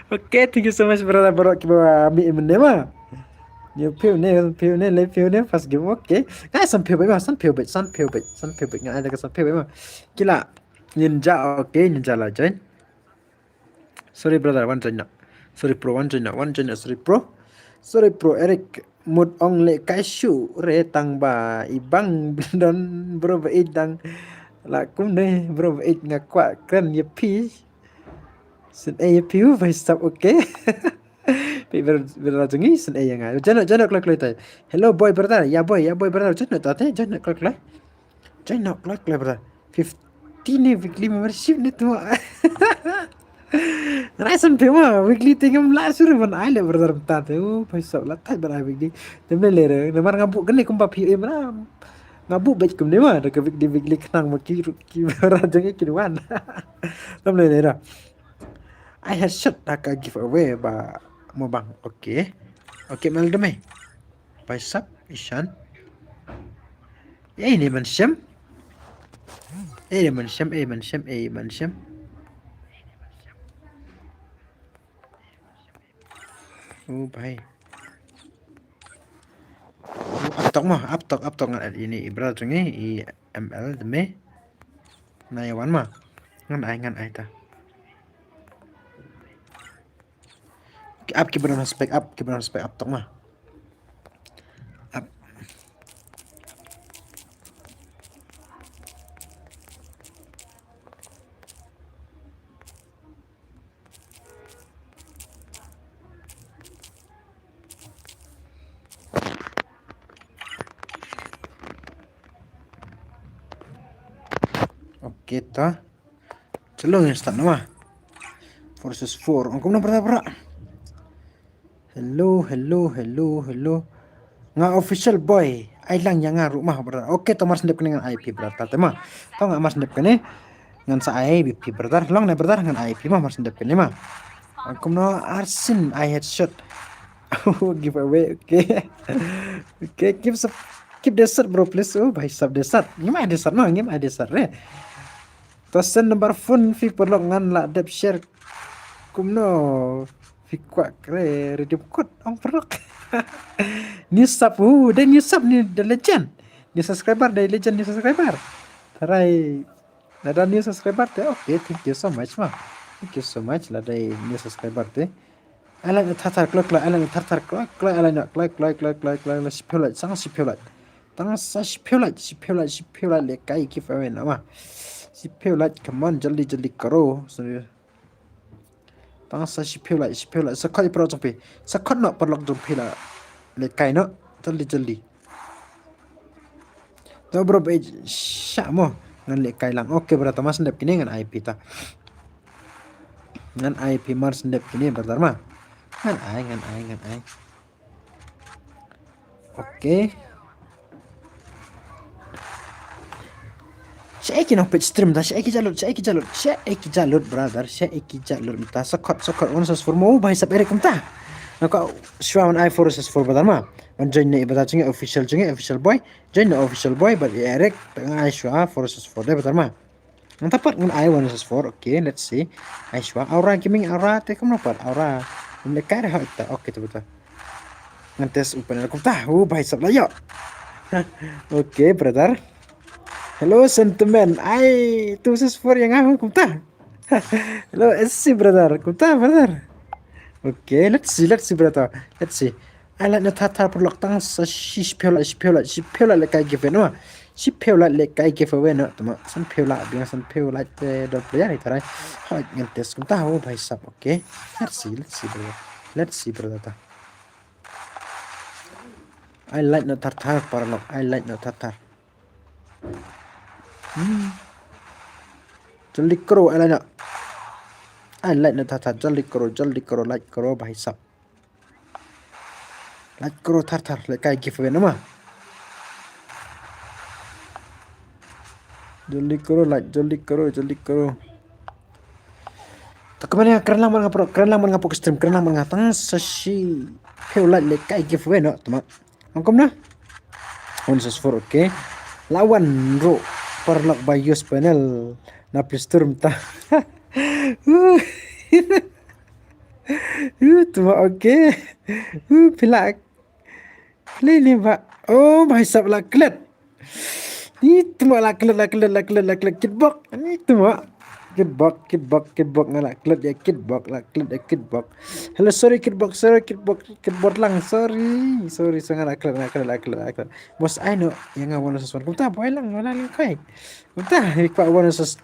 Okay, thank you so much brother, baroh kiba mih mynne ma. Hynñiewphew ne, hynñiewphew ne, laiphew ne, first game. Okay. Ngan ai sanphew beit ma, sanphew beit, sanphew beit, sanphew beit. Ngan ai da ka sanphew beit ma. Ki la Ninja, okay, Ninja la join. Sorry brother, wan join noh. Sorry bro, wan join noh, wan join noh, sorry bro. Sorry bro, Eric, mut ong lehkai shuh re tang ba i Bang Blindon bro ba ïeit dang. La kumne bro ba ïeit, nga kwah kren ïa phi. Sngewbha ïa phi u bai sap, okay. Phi ber ber la jong ngi sngewbha ïa nga. Join noh, join noh kloi kloi tai. Hello boy brother, ya boy, ya boy brother, join noh ta te, join noh kloi kloi. Join noh kloi kloi brother. Fifty ne weekly membership ne tu. Ngan ai sanphew ma, weekly te ngam lah shuh ban ai leh brother mynta te. Oh, pisa la tai ban ai weekly. Te me leh re, namar nga buh kane kumba phi em ra. Nga buh beit kumne ma, da ka weekly weekly khnang ma ki ki ra jong ki wan. Te me leh re. Ai headshot da ka giveaway ba mo bang. Okay. Okay, mel de me. Paisap, Ishan. Ei, ni man shem. Ei, ni man shem, ei, man shem, ei, man shem. Oh, bhai. Oh, aptok mo, aptok, aptok ngan add ini i brother jong ngi, i M L de me. Na ya wan ma. Ngan ai, ngan ai ta. Ap ki bra spec, ap ki bra spec, aptok ma. Ap. Okay ta. Chalo, ngin start noh ma. Four versus four. Ong kumno para para. Hello, hello, hello, hello. Nga official boy. Ai lang ïa nga ruh ma brother. Okay, to mar sngewdep kane ngan ai phi brother. Te ma. To nga mar sngewdep kane. Ngan sa ai phi brother. Long ne brother ngan ai phi ma mar sngewdep kane ma. Ong kumno arsin ai headshot. Giveaway, okay. Okay, keep sub, keep desert bro please. Oh, bhai sab desert. Ngim ai desert ma, ngim ai desert re. To send number phone phi paralok ngan lah dep share. Kumno phi kwah kre redeem code ong paralok. New sub, uh, dei new sub ni the legend. New subscriber, dei legend new subscriber. Tharai lada new subscriber te, okay, thank you so much ma. Thank you so much lada new subscriber te. Ai lait noh thar thar kloi kloi, ai lait noh thar thar kloi kloi, ai lait noh kloi kloi kloi kloi kloi, shiphew lait, tang sa shiphew lait. Tang sa shiphew lait, shiphew lait, shiphew lait lehkai giveaway noh ma. Shiphew lait, come on, jaldi jaldi karo. Tang sa shiphew lait, shiphew lait, sa khot ïa paralok jong phi. Sa khot noh paralok jong phi la lehkai noh, jaldi jaldi. To bro, ba ïeit shah mo. Ngan lehkai lang. Okay brother, mar sngewdep kine ngan ai phi ta. Ngan ai phi mar sngewdep kine brother ma. Ngan ai, ngan ai, ngan ai. Okay. Shaei ki nongpeit stream ta, shaei ki jahlut, shaei ki jahlut, shaei ki jahlut brother, shaei ki jahlut mynta, sa khot, sa khot, one versus four mo, bhai sab Eric mynta. Nga kwah shuwa ban ai four versus four brother ma. Ban join ne i brother jong ngi official jong ngi, official boy. Join ne official boy, bad i Eric, te nga ai shuwa four versus four de brother ma. Ngan ta pat ngan ai one versus four, okay, let's see. Ai shuwa, Aura Gaming, Aura, te kumno pat, Aura. Ngam lehkai re ha ita, okay, te brother. Ngan test open kumta, oh, bhai sab la ïoh. Okay, brother. Hello, Sentiment. Ai, two versus four ïa nga ho kumta. Hello, S C brother. Kumta, brother. Okay, let's see, let's see, brother. Let's see. Ai lait na thar thar paralok, tang sa shiphew lait, shiphew lait, shiphew lait lehkai giveaway noh. Shiphew lait lehkai giveaway noh. Tuma sanphew lait biang, sanphew lait te don player hi tharai. Hoi ngan test kumta, oh bhai sab, okay. Let's see, let's see brother. Let's see brother ta. Ai lait na thar thar paralok, ai lait na thar thar. Hmm. Jaldi kro, ai lait na. Ai lait na thar thar, jaldi kro, jaldi kro, lait kro bhai sab. Lait kro thar thar, lehkai giveaway noh ma. Jaldi kro, lait, jaldi kro, jaldi kro. To kumne kren lang man nga pro, kren lang man nga pro ka stream, kren lang man nga, tang sa shiphew lait lehkai giveaway noh, tuma. Ong kumno? One versus four, okay. La wan ruh paralok ba use panel na Play Store mynta. Uh, tuma, okay. Uh, phi la klet ne ba? Oh bhai sab, la klet. Ni tuma, la klet, la klet, la klet, la klet. Kitbok. Ni tuma. Kitbok, kitbok, kitbok, nga la klet ïa kitbok, la klet ïa kitbok. Hello, sorry kitbok, sorry kitbok, kitbok lang, sorry. Sorry, sorry, nga la klet, la klet, la klet, la klet. Boss, ai noh ïa nga one versus one. Kumta boi lang, nga la lyngkhoi. Kumta, ïa ka one versus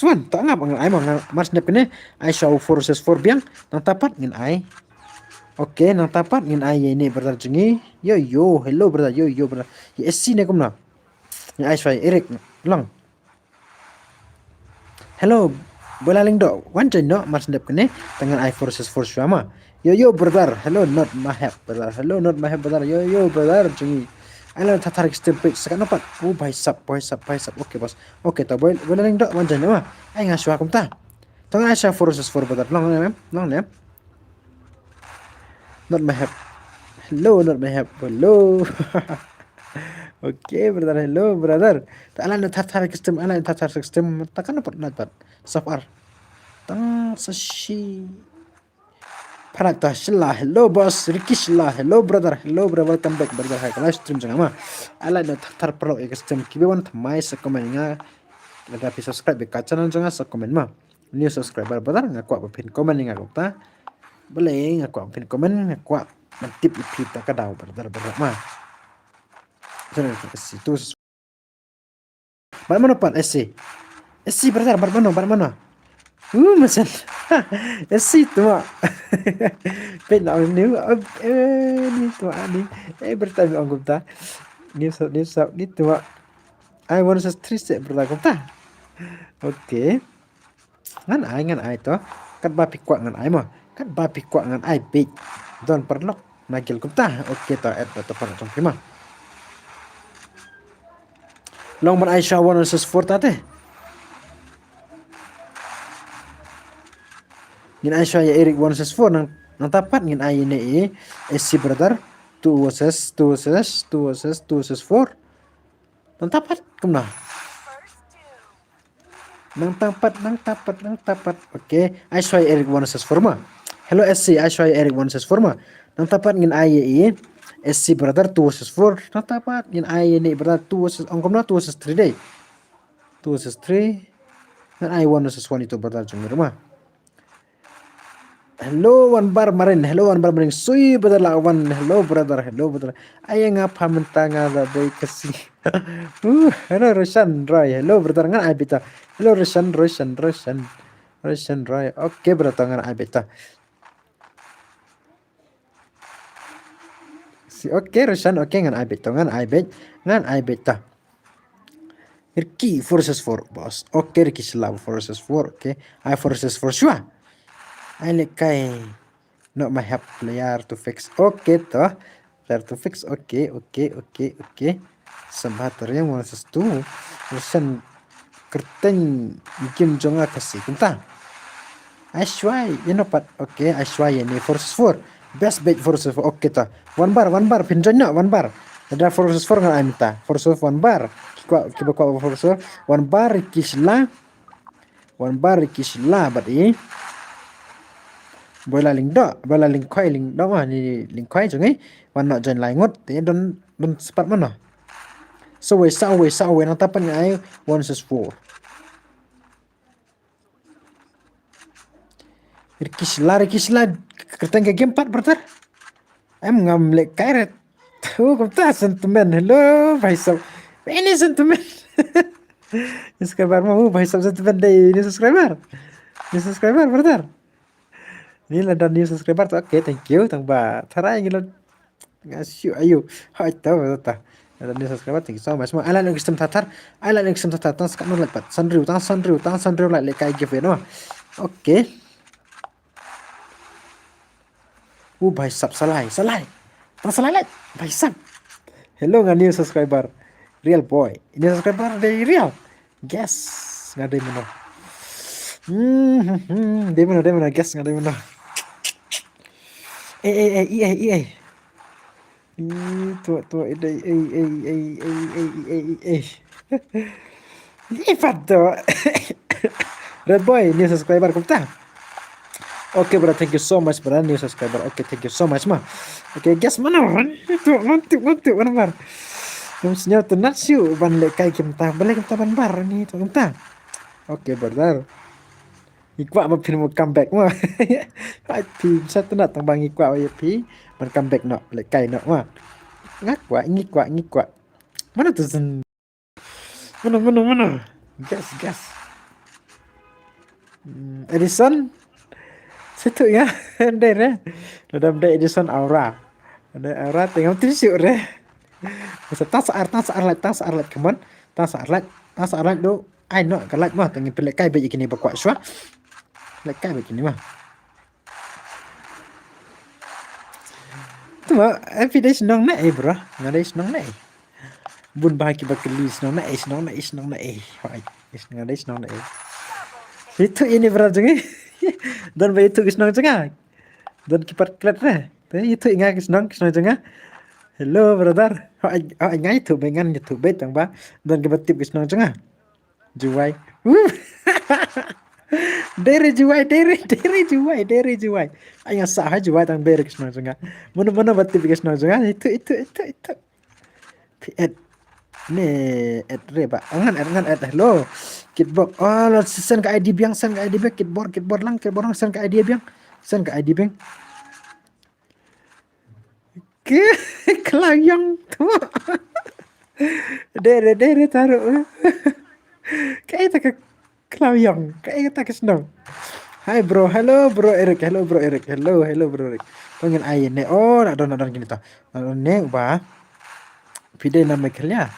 one. To ngap, nga ai mo, nga mar shen dep kane. Ai shuwa four versus four biang. Nangta pat ngin ai. Okay, nangta pat ngin ai ïa ine brother jong ngi. Yo yo, hello brother, yo yo brother. Ïa S C ne kumno? Ngin ai shuwa ïa Eric. Long. Hello. Boi la lyngdoh, wan join noh, mar shen dep kane. Te ngan ai four versus four shuwa ma. Yo yo brother, hello not my help brother. Hello not my help brother. Yo yo brother jong ngi. Ai lait na thar thar ka stream page, sa katno pat? Oh bhai sab, bhai sab, bhai sab. Okay boss. Okay, to boi, boi la lyngdoh, wan join noh ma. Ai nga shuwa kumta. To ngan ai shuwa four versus four brother. Long ne em? Long ne em? Not my help. Hello, not my help. Hello. Okay brother, hello brother. To ai lait na thar thar ka stream, ai lait na thar thar ka stream. Ta katno pat, lait pat? Sub ar. Tang sa shi. Phanak ta Shilla, hello boss. Ricky Shilla, hello brother, hello brother, welcome back brother. Hai ka live stream jong nga ma. Ai lait na thar thar paralok ïa ka stream, kiba wan thymmai sa comment ïa nga. Lada phi subscribe ïa ka channel jong nga sa comment ma. New subscriber brother, nga kwah ba phin comment ïa nga kumta. Balei nga kwah ba phin comment, nga kwah ban tip ïa phi ta ka daw brother, brother ma. Channel ka situ. Bad mano pat S C? S C brother, bad mano, bad mano? Uh, masan. S C tuma. Peit na ni, eh, ni tuma ni. Eh, brother, ong kumta. Ni sa, ni sa, ni tuma. Ai one versus three se brother kumta. Okay. Ngan ai, ngan ai to. Katba phi kwah ngan ai mo. Katba phi kwah ngan ai beit. Don paralok na guild kumta. Okay to, add to paralok jong phi mo. Long ban ai shuwa one versus four ta te. Ngin ai shuwa ïa Eric one versus four, nang, nangta pat ngin ai ïa ine i S C brother two versus, two versus, two versus, two versus four. Nangta pat kumno? Nangta pat, nangta pat, nangta pat. Okay, ai shuwa ïa Eric one versus four mo. Hello S C, ai shuwa ïa Eric one versus four mo. Nangta pat ngin ai ïa i S C brother two versus four. Nangta pat ngin ai ïa ine i brother two versus, ong kumno, two versus three dei. Two versus three. Ngan ai one versus one ïa ito brother jong ngi ruh mo. Hello Wan Bar Marin, hello Wan Bar Marin. Sui brother la wan. Hello brother, hello brother. Ai nga pha mynta, nga la dei Khasi. Uh, hello Roshan Roy. Hello brother, ngan ai beit ta. Hello Roshan, Roshan, Roshan. Roshan Roy. Okay brother, ngan ai beit ta. Si, okay Roshan, okay, ngan ai beit ta, ngan ai beit, ngan ai beit ta. Ricky four versus four boss. Okay, Ricky Shilla four versus four. Okay, ai four versus four shuwa. Ai lehkai. Not my help, player to fix. Okay to. Player to fix. Okay, okay, okay, okay. Sembah teriang one versus two. Roshan kyrteng game jong nga Khasi kumta. Ai shuwa ïa ino pat. Okay, ai shuwa ïa ine four versus four. Best beit four versus four. Okay ta. Wan Bar, Wan Bar, phin join noh Wan Bar. Lada four versus four ngan ai mynta. Four versus four Wan Bar. Ki kwah, kiba kwah four versus four. Wan Bar, Ricky Shilla. Wan Bar, Ricky Shilla bad i. Boi la lyngdoh, boi la lyngkhoi, lyngdoh ma, ni lyngkhoi jong i. Wan noh join lai ngut, te don, don spot mano. Sa wei, sa wei, sa wei, nangta pat ngan ai one versus four. Ricky Shilla, Ricky Shilla, kyrteng ka game pat brother. Em ngam leh kai re. Tu kumta sentiment. Hello, bhai sab. Ini sentiment. Subscriber mo, bhai sab sentiment dei ini subscriber. Ini subscriber, brother. Ini la don new subscriber tu. Okay, thank you. Tang ba tharai ngi la ngasih ayu. Hai, tahu, tahu, tahu. La don new subscriber, thank you so much. Ma, ai la ngi sem tatar. Ai la ngi sem tatar. Tang sekat no lek pat. Sanriu, tang sanriu, tang sanriu lek lek kai giveaway no. Okay. Uh, bhai sab, salai, salai. Tang salai lek, bhai sab. Hello, nga new subscriber. Real boy. Ini subscriber dei real. Guess nga dei mano. Hmm, hmm, hmm. Dei mano, dei mano, guess nga dei mano. Eh, eh, eh, eh, eh, eh. Ih, tu, tu, eh, dei, eh, eh, eh, eh, eh, eh, eh, eh. Ih, pad tu. Red boy, new subscriber kumta. Okay, brother, thank you so much, brother, new subscriber. Okay, thank you so much, ma. Okay, guess mano. Tu, mantu, mantu, mano bar. Ngam sngew tynnat shuh ban leh kai kumta. Balei kumta ban bar ni tu kumta. Okay, brother. Ngi kwah ba phin mo comeback ma. Ai phi sa tynnat tang ba ngi kwah ba ïa phi ban comeback noh, leh kai noh ma. Nga kwah, ngi kwah, ngi kwah. Mano tu shen. Mano, mano, mano. Guess, guess. Hmm, Edison. Situ ïa. Dei re. Nadam dei Edison Aura. Dei Aura te ngam tip shuh re. Masa tang sa ar, tang sa ar lait, tang sa ar lait, come on. Tang sa ar lait, tang sa ar lait du. Ai noh ka lait ma, tang ngin pynleh kai beit ïa kine ba kwah shuwa. Leh kai beit kine ma. Tu ma, eh, phi dei shnong na eh, bro. Nga dei shnong na eh. Bun bah kiba kylli shnong na eh, shnong na eh, shnong na eh. Hoi, nga dei shnong na eh. Itu ini bro jong ngi. Don ba itu ki shnong jong nga. Don ki pat klet re. Te itu i nga ki shnong, ki shnong jong nga. Hello brother. Hoi, hoi, nga itu ba ngan itu ba tang ba. Don kiba tip ki shnong jong nga. Jowai. Wuh. Dei re Jowai, dei re, dei re Jowai, dei re Jowai. Ai nga sah ha Jowai tang dei re ki shnong jong nga. Mano, mano ba tip ki shnong jong nga. Itu, itu, itu, itu. Phi add. Ne add re ba. Ngan add, ngan add. Hello. Kitbok. Oh, lo send ka I D biang, send ka I D biang. Kitbor, kitbor lang, kitbor lang, send ka I D biang. Send ka I D biang. Ke, Klawiong tu. Dei re, dei re taruh. Kaei ta ka Klawiong, kaei ta ka shnong. Hi bro, hello bro Eric, hello bro Eric, hello, hello bro Eric. To ngin ai ne, oh, na don, na don kine to. Na don ne ba. Phi dei na Meghalaya.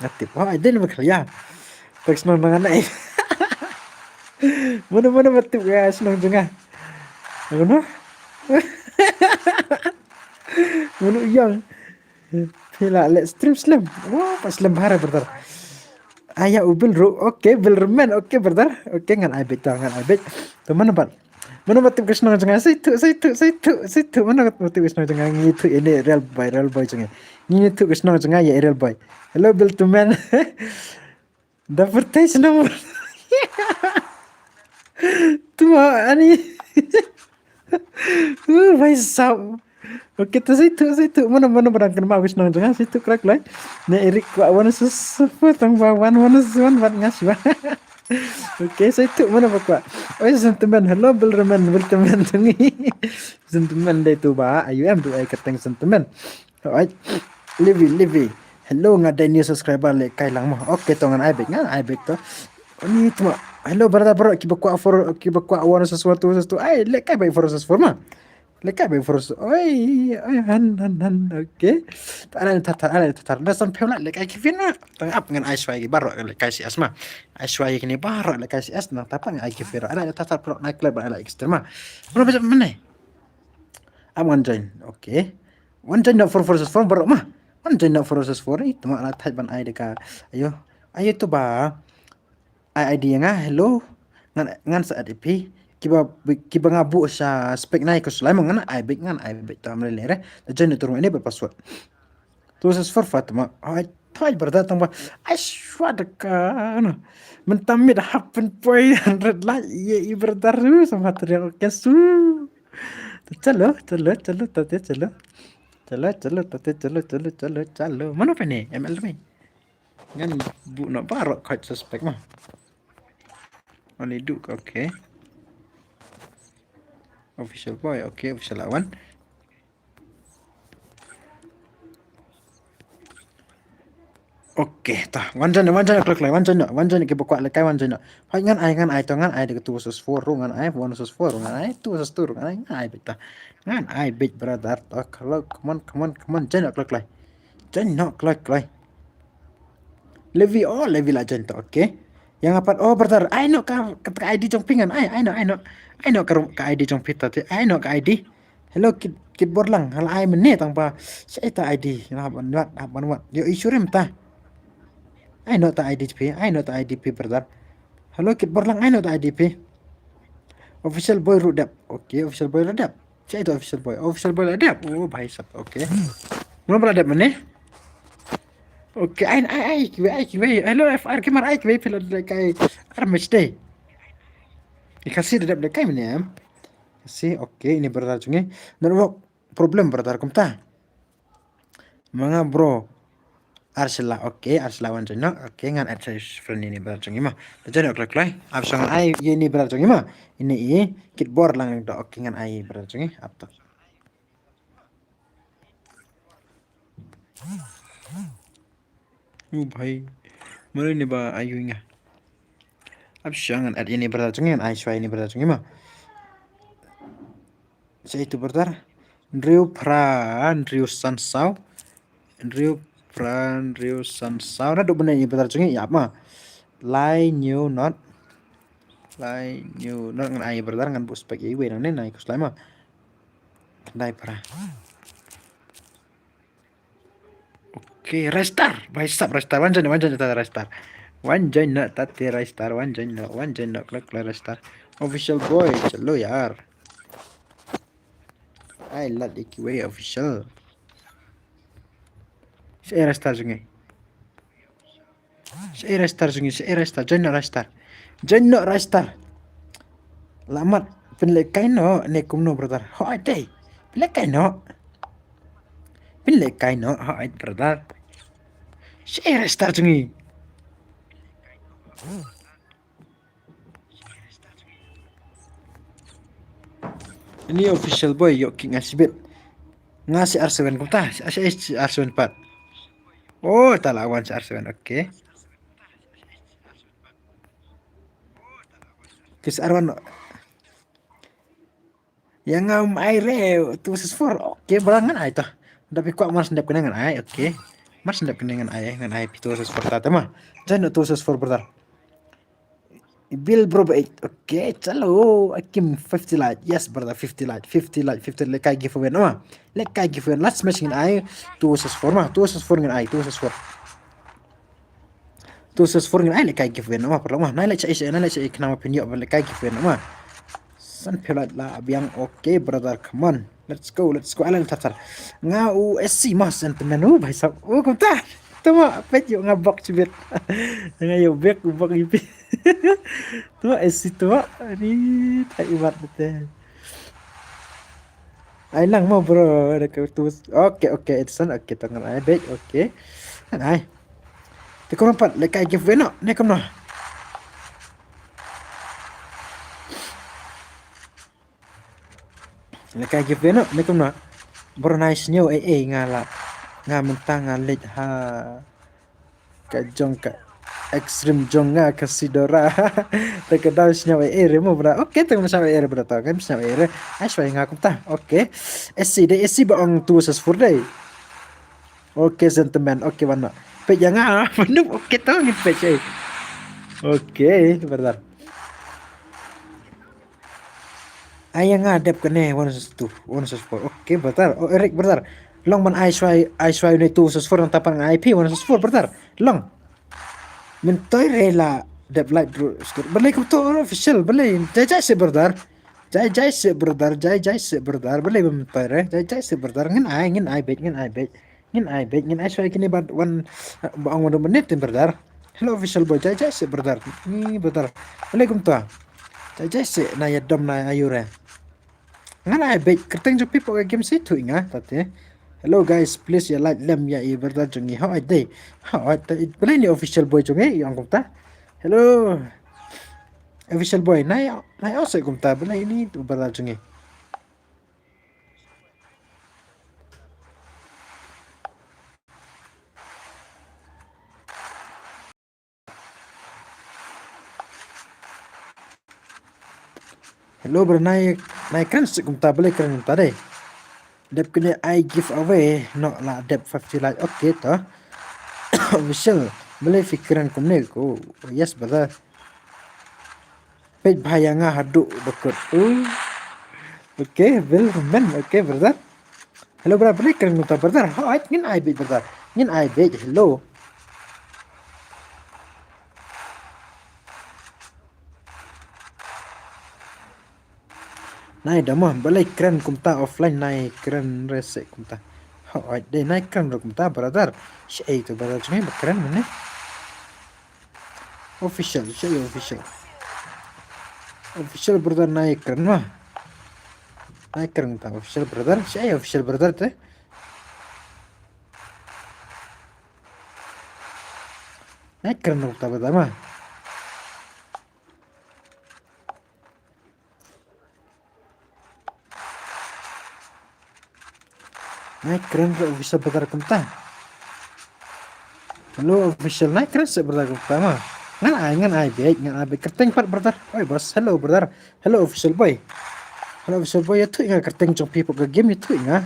Nga tip. Oh, dei na Meghalaya. Tang shnong na nga na eh. Mano, mano ba tip ka shnong jong nga. Mano? Mano ïang. Phi la leh stream slem. Wah, pa slem bha re brother. Aya u Bill ru. Okay, Bill Remen. Okay brother. Okay, ngan ai beit, ngan ai beit. To mano ba. Mano ba tip ka shnong jong nga? Sa itu, sa itu, sa itu, sa itu. Mano ba tip ka shnong jong nga? Ngi itu ini real boy, real boy jong nga. Ngi itu ka shnong jong nga ïa real boy. Hello Bill Tumen. Da pyrthei shnong. Tu ma ani. Uh, bhai sab. Okay, to sa itu, sa itu. Mano, mano ba dang kynmaw ka shnong jong nga, sa itu krak lai. Ne Eric kwah one versus four tang ba one versus one bad nga shuwa. Okay, sa itu mano ba kwah. Oi, sentiment. Hello, Bill Remen, Bill Tumen jong ngi. Sentiment dei tu ba. Ayu em tu ai ka teng sentiment. Oi. Livi, Livi. Hello, nga dei new subscriber, leh kai lang mo. Okay, to ngan ai beit, ngan ai beit to. Ni tu ma. Hello brother, bro, kiba kwah four, kiba kwah one versus one, two versus two. Ai, leh kai beit four versus four ma. Leh kai beit four versus, oi, oi, han, han, han. Okay. Ana tatar, ana tatar. Da san phew leh kai ki fin ma. Tang ap ngan ai shuwa ïa ki baroh leh kai C S ma. Ai shuwa ïa kine baroh leh kai C S, nang tapa ngan ai ki fin. Ana tatar pro na klep ana extra ma. Bro, baca mana? Am ngan join. Okay. Wan join na four versus four baroh ma. Wan join na four versus four. Ih, tama la thait ban ai da ka. Ayo. Ayo tu ba. Ai I D nga, hello. Ngan, ngan sa add ïa phi. Kiba, kiba nga buh sa spec nai ko slai mo ngan ai beit, ngan ai beit tam le le re. Da join na turun ini berpassword. Two versus four Fatima. Ai, thait brother tang ba. Ai, shuwa da ka. No. Mynta mid happen point hundred like. Ye, i brother. Uh, sama teriak ke su. Chalo, chalo, chalo, tate, chalo. Chalo, chalo, tate, chalo, chalo, chalo, chalo. Mano phi ne? M L phi. Ngan buh noh baroh khot suspek ma. Ani duk, okay. Official boy, okay, official lawan. Okay, ta. Wan join, wan join, click like, wan join, wan join, ki ba kwah lehkai, wan join. Hai, ngan ai, ngan ai, to, ngan ai, de two versus four, ruh ngan ai, one versus four, ruh ngan ai, two versus two, ruh ngan ai, ngan ai, bit, ta. Ngan ai, bit, brother, to, click, come on, come on, come on, join, click like. Join, no, click like. Levi, oh, Levi la join, to, okay. Ïa nga pat, oh, brother, ai, no, ka, ka, ka I D jong phi ngan ai, ai, no, ai, no, ai, no, ka, ka I D jong phi, ta, te, ai, no, ka I D. Hello, kit, kit bor lang, hal ai mene tang ba. Sa ita I D, na ban wat, na ban wat. Yo, issue rim ta. Ai no ta I D phi, ai no ta I D phi, brother. Hello, kit bor lang, ai no ta I D phi. Official boy ruh dep. Okay, official boy ruh dep. Sa ita official boy. Official boy ruh dep. Oh, bhai sab. Okay. Ngam bra dep mene. Okay, ai, ai, ai, kiwei, ai, kiwei. Hello, F R gamer, ai, kiwei, phi la lehkai. Ar match dei. I Khasi da dep lehkai mene em. Khasi, okay, ini brother jong ngi. Network problem brother kumta. Ma nga bro. Arsila, okay, Arsila wan jong ngi. Okay, ngan add sa friend ini brother jong ngi ma. Ta jong ngi, okay, kloi. Ap sa ngan ai ini brother jong ngi ma. Ini i kit bor lang do, okay, ngan ai brother jong ngi. Ap to. U bhai. Mano ini ba ayu nga. Ap sa ngan add ini brother jong ngi, ngan ai sa ini brother jong ngi ma. Sa itu brother. Hynriew phra hynriew san saw. Hynriew phra hynriew san saw. Na duk bnai ini brother jong ngi ïa ma. Lai hynñiew not. Lai hynñiew not ngan ai brother ngan buh spek iwei nangne na i khuslai ma. Khyndai phra. Okay, Ristar. Bhai sab Ristar. Wan join, wan join ta Ristar. Wan join na ta te Ristar. Wan join na, wan join na kloi kloi Ristar. Official boy, chalo yaar. Ai lad iki wei official. Sa Ristar jong ngi. Sa Ristar jong ngi, sa Ristar, join na Ristar. Join na Ristar. Lamat, pynlehkai no, ne kumno brother. Ho ai te. Pynlehkai no. Pynlehkai no, ho ai brother. Sa Ristar jong ngi. Ini official boy, yo king asibit. Nga si R seven kumta, si, si, si R seven pat. Oh, ta la wan si R seven, okay. Kis R one. Ïa nga um ai re, two versus four. Okay, ba ngan ai ta. Da phi kwah mar sendep kane ngan ai, okay. Mar sendep kane ngan ai, ngan ai phi two versus four ta ma. Jan two versus four brother. Bill bro ba eight. Okay, chalo. Akim fifty like. Yes brother, fifty like. Fifty like, fifty like. Lehkai giveaway no ma. Lehkai giveaway. Last match ngan ai two versus four ma. Two versus four ngan ai, two versus four. Two versus four ngan ai lehkai giveaway no ma, paralok ma. Nai leh cha i, nai leh cha i khnang ma phin ïoh lehkai giveaway no ma. San phi la biang, okay brother, come on. Let's go, let's go. Alan Tatar. Nga u S C ma sentiment u bhai sab. U kumta. Tuma pet ïoh nga bok chibit. Nga ïoh bek u bok ipi. Tuma S C tuma. Ni tai iwat te. Ai lang mo bro, ada ke tu. Okay, okay, Edson, okay, tangan ai baik, okay. Ai. Te kumno pat, lehkai giveaway no, ne kumno. Lehkai giveaway no, ne kumno. Bro nai sniew eh eh nga la. Nga mynta nga leit ha. Ka jong ka extreme jong nga ka sidora. Te ka dau sniew eh eh re mo bra. Okay, te sniew eh eh re bra ta. Kan sniew eh eh re. Ai swa nga kumta. Okay. S C dei, S C ba ong two versus four dei. Okay, sentiment. Okay, wan na. Pet ïa nga. Manum, okay, to ngin pet eh. Okay, brother. Ai ïa nga dep kane one versus two, one versus four. Okay, brother. Oh, Eric, brother. Long ban ai shwai, ai shwai ne two versus four nang tapan nga I P one versus four, brother. Long. Myntoi re la dep light bro. Balei kumto official, balei. Jai jai se brother. Jai jai se brother, jai jai se brother. Balei myntoi re. Jai jai se brother. Ngin ai, ngin ai bet, ngin ai bet. Ngin ai bet, ngin ai shwai kine bad wan, ba ong wan minit brother. Hello official boy, jai jai se brother. Ni brother. Balei kumto. Jai jai se na ïa dom na ïa ure. Ngan ai bet kyrteng jong phi pok game si tu nga tate. Hello guys, please ïa like lem ïa i brother jong ngi. How are they? How are they? Balei ni official boy jong ngi ong kumta. Hello. Official boy, nai nai ose kumta balei ni tu brother jong ngi. Hello brother, nai nai kren sik kumta, balei kren kumta dei. Dep kine ai giveaway noh la dep fifty like, okay to. Official, balei phi kren kumne ko. Yes brother. Peit bha ïa nga haduh bakut. Uh. Okay, Bill men, okay brother. Hello brother, balei kren kumta brother. Hooid, ngin ai beit brother. Ngin ai beit, hello. Nai da mo, balei kren kumta offline, nai kren re sik kumta. Hooid, dei nai kren re kumta brother. Shaei to brother jong ngi ba kren mynne. Official, shaei official. Official brother nai kren mo. Nai kren kumta official brother, shaei official brother te. Nai kren re kumta brother mo. Nai kren re official brother kumta. Hello official, nai kren sik brother kumta mo. Ngan ai, ngan ai beit, ngan ai beit kyrteng pat brother. Oi boss, hello brother. Hello official boy. Hello official boy, ïathuh ïa nga kyrteng jong phi hapoh ka game, ïathuh ïa nga.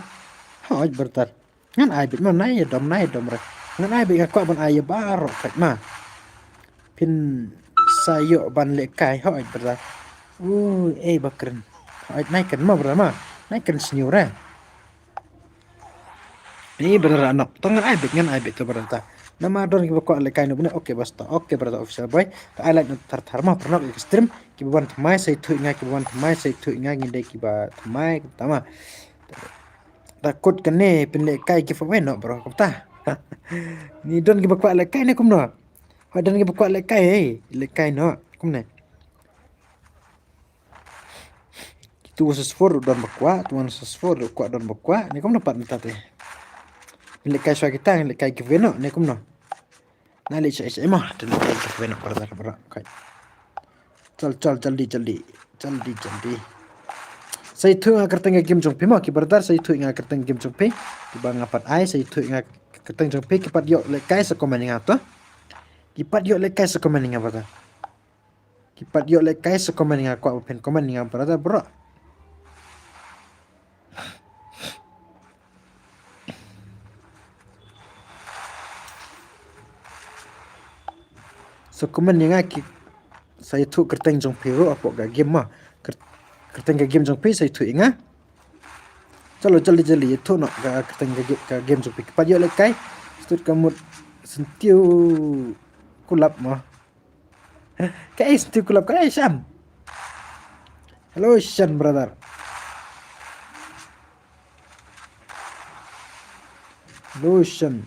Hooid brother. Ngan ai beit mo, nai ïa dom, nai ïa dom re. Ngan ai beit, nga kwah ban ai ïa baroh pat mo. Phin sa ïoh ban lehkai, hooid brother. Uh, ei ba kren. Hooid, nai kren mo brother mo. Nai kren sniew re. Ni brother anok. To ngan ai beit, ngan ai beit to brother ta. Namar don kiba kwah lehkai noh bane, okay basta. Okay brother official boy. Ta ai like noh thar thar mo, paralok ïa ka stream. Kiba wan thymmai sa ïathuh ïa nga, kiba wan thymmai sa ïathuh ïa nga, ngi dei kiba thymmai kumta mo. Ta kut kane pynlehkai giveaway noh bro kumta. Ngi don kiba kwah lehkai ne kumno. Hooid, don kiba kwah lehkai, hei, lehkai noh kumne. Kitu versus four don ba kwah, tu one versus four don kwah, don ba kwah. Ne kumno pat mynta te. Pynlehkai shuwa kita, lehkai giveaway noh, ne kumno. Nai leit sha sha mo, te lehkai giveaway noh brother, brother. Okay. Chal chal, jaldi jaldi. Jaldi jaldi. Sa ïathuh ïa nga kyrteng ka game jong phi mo, ki brother, sa ïathuh ïa nga kyrteng game jong phi. Kiba nga pat ai, sa ïathuh ïa nga kyrteng jong phi, ki pat ïoh lehkai sa comment ïa nga to. Ki pat ïoh lehkai sa comment ïa nga brother. Ki pat ïoh lehkai sa comment ïa nga, kwah ba phin comment ïa nga brother bro. Sa comment ïa nga ki, sa ïathuh kyrteng jong phi ruh hapoh ka game mo. Kyr-, kyrteng ka game jong phi sa ïathuh ïa nga. Chalo, jaldi jaldi ïathuh noh ka kyrteng ka ga-, ka game jong phi. Ki pat ïoh lehkai. Stud ka mut Syntiew Kulap mo. Kaei Syntiew Kulap, kaei Shan. Hello Shan brother. Hello Shan.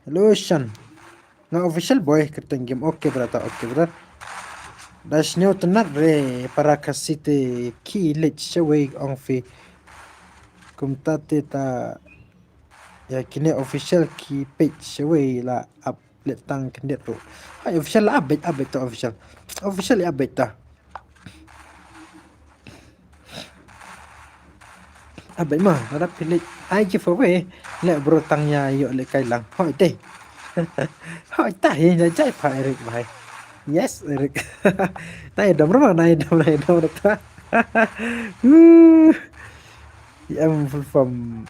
Hello Shan. Nga official boy kyrteng game, okay brother, okay brother. Da sniew tynnat re para Khasi te, ki leit shawei ong phi. Kumta te ta ïa kine official ki peit shawei la ap leh tang khyndiat ruh. Hai official la ap beit, ap beit to official. Official ïa ap beit ta. Ap beit mo, lada phi leit ai giveaway, leh bro tang ïa ïoh lehkai lang. Hooid te. Hooid ta hi, jai jai pha Eric bhai. Yes Eric. Nai dom ruh mo, nai dom, nai dom ruh ta. Woo. Em full form.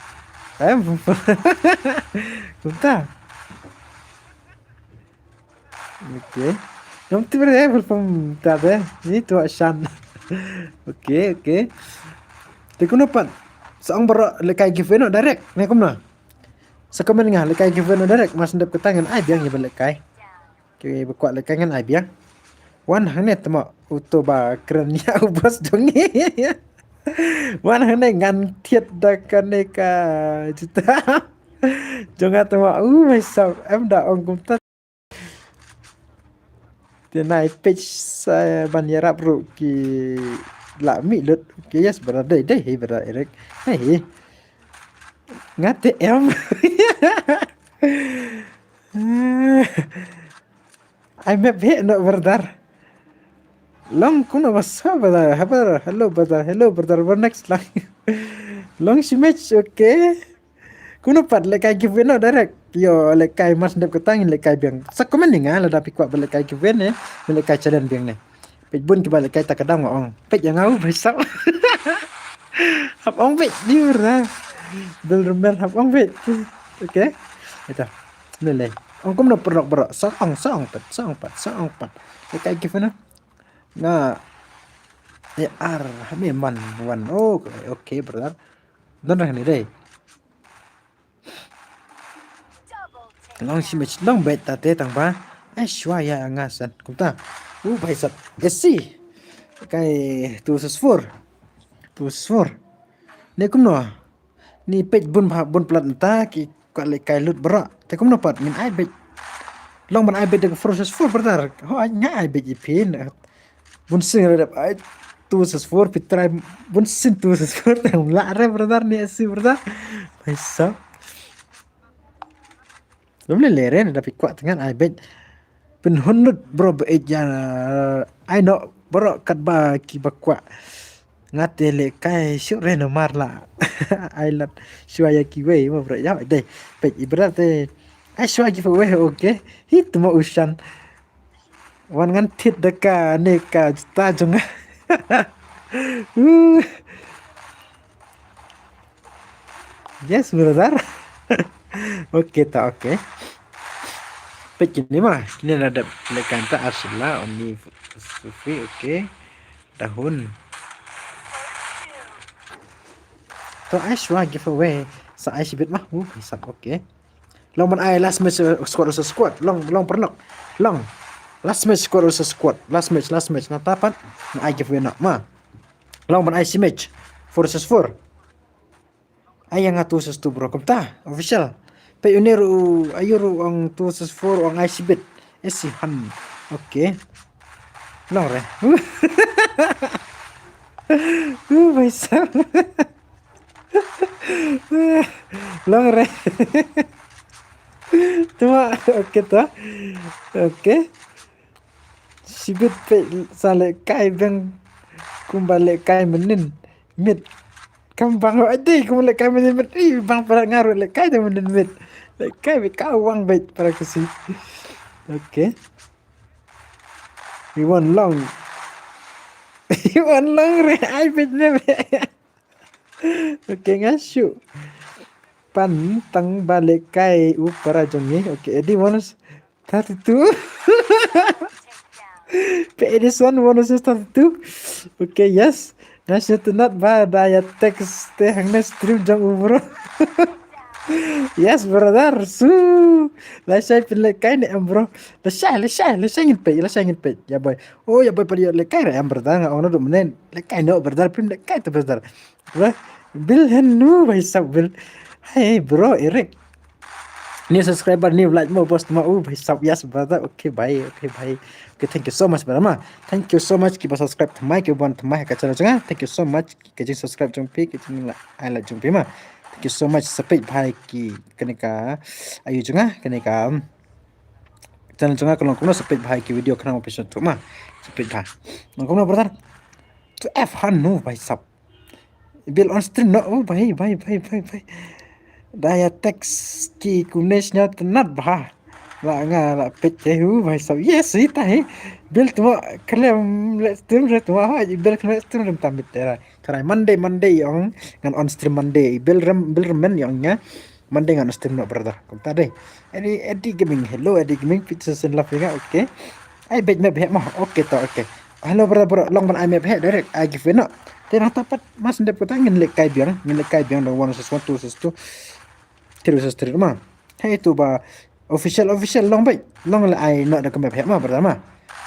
Em full form. Kumta. Okay. Ngam tip re full form ta de. Ni tu Shan. Okay, okay. Te kumno pat. Sa ong baroh lehkai giveaway noh direct. Ne kumno. Sa comment ïa nga lehkai giveaway noh direct. Mar shu dep kata ngan ai biang ïa ba lehkai. Ki ba kwah lehkai ngan ai biang. Wan hangne te mo uto ba kren ïa u boss jong ngi. Wan hangne ngan thied da kane ka jita jong nga te mo. U mai sap em da ong kumta. Te nai peit sa ban ïarap ruh ki la mih lut. Ki yes brother dei dei, hey brother Eric. Hey. Nga te em. Ai map heh noh brother. Long kumno ba sa brother, habar, hello brother, hello brother, ba next lang. Long shi match, okay. Kumno pat lehkai giveaway noh direct. Ïoh lehkai mar shu dep kata ngin lehkai biang. Sa comment ïa nga lada phi kwah ba lehkai giveaway ne, ba lehkai challenge biang ne. Peit bun kiba lehkai ta ka dang ong. Peit ïa nga u bhai sap. Hap ong peit ni brother. Bil rumer hap ong peit. Okay. Ita. Lele. Ong kumno pernok bro. Sa ong, sa ong pat, sa ong pat, sa ong pat. Lehkai ki fana. Nga. Ya ar, hame man wan. Oh, okay brother. Don rang ni dei. Long shi mech long bet ta te tang ba. Ai shwa ïa nga san. Kumta. U bhai sap. Esi. Kai tu sus four. Tu sus four. Ne kumno. Ni peit bun bha bun plat ta ki ka lehkai lut bro. Te kumno pat ngin ai bet. Long ban ai bet da four sus four brother. Ho ai nga ai bet i pin. Bun sing re dep ai tu sus four phi trai bun sing tu sus four tang la re brother ni asi brother. Bhai sap. Lum le le re da phi kwah tang ai bet. Pynhun lut bro ba ej ïa ai no bro katba kiba kwah. Nga te lehkai shuh re namar la ai lat shuwa ïa kiwei ma bro ïa dei. Peit i brother te ai shuwa giveaway okay. Hit mo u shan. Wan ngan thied da kane ka juta jong nga. Uh. Yes brother. Okay ta okay. Peit kine ma kine la dep lehkai ta Arshila Oni Sufi okay. Dahun. To ai shwa giveaway sa ai shibit ma. Uh, hisap okay. Long ban ai last match uh, squad versus squad. Long long pernok. Long. Last match squad versus squad. Last match last match na tapat. Ai giveaway nok ma. Long ban ai shi match. Four versus four. Ai ïa nga tu versus tu bro kumta official. Peit une ruh ayu ruh ong tu versus four ong ai shibit. Esi han. Okay. Long re. Uh bhai sab. Long re. Tuma okay ta. Okay. Shibit peit sa lehkai beng kumba lehkai mynnin. Mit. Kam bang ho adei kumba lehkai mynnin mit. Ih bang para nga ruh lehkai da mynnin mit. Lehkai beit ka wang beit para kusi. Okay. Iwan long. Iwan long re ai beit ne. Okay nga shu pan tang ba lehkai u para jong ngi. Okay Eddie Wonus thirty-two. Pe Edison Wonus thirty-two. Okay yes. Nga shu tynat ba da ïa text te hangne stream jong u bro. Yes brother su. Lashai pynlehkai ne em bro. Lashai lashai lashai ngin peit lashai ngin peit. Ya boy. Oh ya boy pynlehkai re em brother nga ong na dum ne. Lehkai no brother pynlehkai te brother. Bil hen nu bhai sab bil. Hey bro Eric. New subscriber new like mo boss ma u bhai sab yes brother okay bhai okay bhai. Okay thank you so much brother ma. Thank you so much kiba subscribe thamai kiba ban thamai ka channel jong nga thank you so much ki jing subscribe jong phi ki jing like ai like jong phi ma. Thank you so much sapit bhai ki kane ka ayu jong nga kane ka channel jong nga ka long kumno sapit bhai ki video khnang ma phi sngewthuh ma. Sapit bhai. Long kumno brother. Tu F han nu bhai sab. Bil on stream no oh bhai bhai bhai bhai bhai. Da ïa text ki kumne sñiaw tnat bha. La nga la peit te hu bhai sab yes hi ta hi. Bil tuma klem le stream re tuma ha bil klem stream rem tamit te ra. Tharai Monday Monday ong ngan on stream Monday bil rem bil remen ong nya. Monday ngan on stream no brother. Kumta dei. Eddie Eddie Gaming hello Eddie Gaming pizza sen la finga okay. Ai bej me bhe ma okay ta okay. Hello brother bro long ban ai me bhe direct ai give no. Te nang tapat mas ndep kata ngin lehkai biang ngin lehkai biang da one versus one two versus two. Three versus three ma. Hey tu ba official official long bej long le ai no da ka me bhe ma brother ma.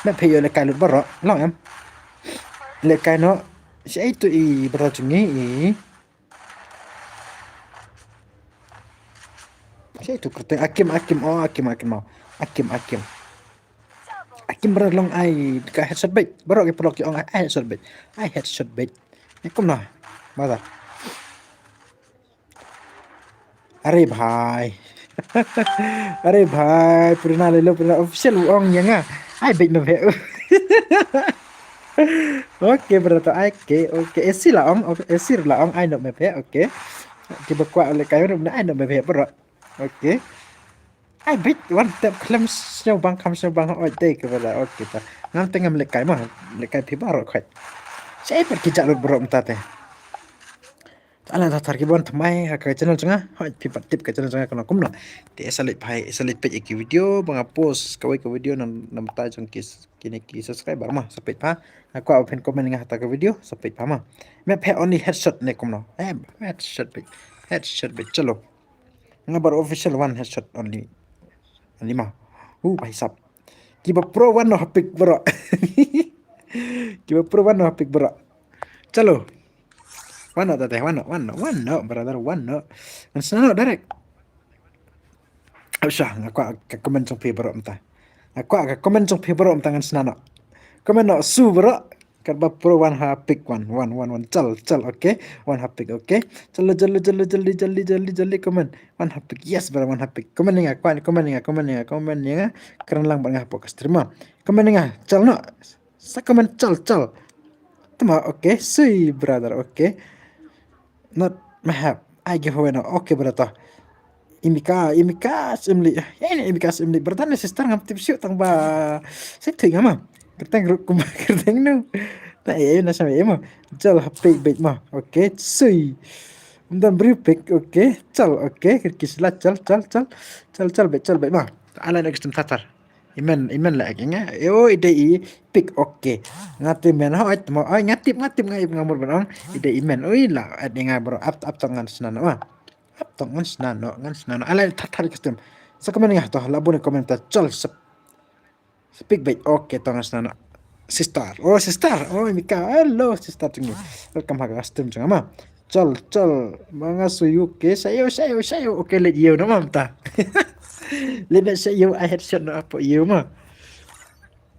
Me bhe yo lehkai lut bro long em. Lehkai no. Shi ai tu i brother chungi i. Shi ai tu kerteng akim akim oh akim akim oh. Akim akim. Akim brother long ai ka headshot bej. Bro ki pulok ki ong ai headshot bej. Ai headshot bej. Ni kumno. Brother. Are bhai. Are bhai purna lelo purna official u ong ïa nga. Ai bej me bhe. Okay brother ai ke okay esi la ong esi la ong ai no me bhe okay. Ki ba kwah lehkai ruh na ai no me bhe bro. Okay. Ai bit wan tep khlem sñiaw bang kham sñiaw bang oi te ke bala oi kita. Ngam te ngam lehkai ma, lehkai phi baroh khoi. Sa ai pat ki jalut baroh mynta te. Ala thathar ki ban thymmai ha ka channel jong nga, hoi phi pat tip ka channel jong nga kano kumno. Te sa leit phai, sa leit peit ïa ki video ba nga post kawei ka video na, na bynta jong ki, kine ki subscriber ma, sa peit pha. Nga kwah ba phin comment ïa nga ha ta ka video, sa peit pha ma. Me phi only headshot ne kumno. Eh, headshot bit. Headshot bit, chalo. Nga bar official one headshot only. Only ma. Uh, bhai sab. Kiba pro wan noh ha pick baroh. Kiba pro wan noh ha pick baroh. Chalo. Wan noh ta te, wan noh, wan noh, wan noh, brother, wan noh. Ngan sna noh direct. Absha, nga kwah ka comment jong phi baroh mynta. Nga kwah ka comment jong phi baroh mynta ngan sna noh. Comment noh su baroh. Katba pro wan ha pick wan, wan, wan, wan, chal, chal, okay. Wan ha pick, okay. Chalo, chalo, chalo, jaldi, jaldi, jaldi, jaldi, comment. Wan ha pick, yes, bro, wan ha pick. Comment ïa nga, comment, comment ïa nga, comment ïa nga, comment ïa nga. Kren lang bad nga hapoh ka stream ma. Comment ïa nga, chal noh. Sa comment chal, chal. Tama, okay, sui, brother, okay. Not mahap. Ai giveaway noh. Okay, brother. Imika, imika, simli. Ya, ini imika, simli. Brother ne sister ngam tip shuh tang ba. Sa thui ngam ma. Kyrteng ruh kumba kyrteng no. Na, eh, na sama, eh, ma. Chal ha pick bit ma. Okay, sui. Ym don briew pick, okay. Chal, okay. Kyrkis la, chal, chal, chal. Chal, chal bit, chal bit ma. Ala next time thathar. Imen, imen la ek ïa nga. Oi, i dei i pick, okay. Nga te men, hoi, tmo, oi, nga tip, nga tip, nga ip, nga mut ban ong. I dei imen, oi, la, et ïa nga bro, ap, ap tong ngan sna noh, ah. Ap tong ngan sna noh, ngan sna noh. Ala thathar ka stream. Sa comment ïa nga to, la bun comment ta, chal, sep. Sa pick bait, okay, tong ngan sna noh. Sister, oh, sister, oh, Mika, hello, sister jong ngi. Welcome ha ka stream jong nga ma. Chal, chal, ma nga shu ïoh, okay, sa ïoh, sa ïoh, sa ïoh, okay, leit ïoh noh ma mynta. Leit noh sa ïoh, ai headshot noh hapoh ïoh ma.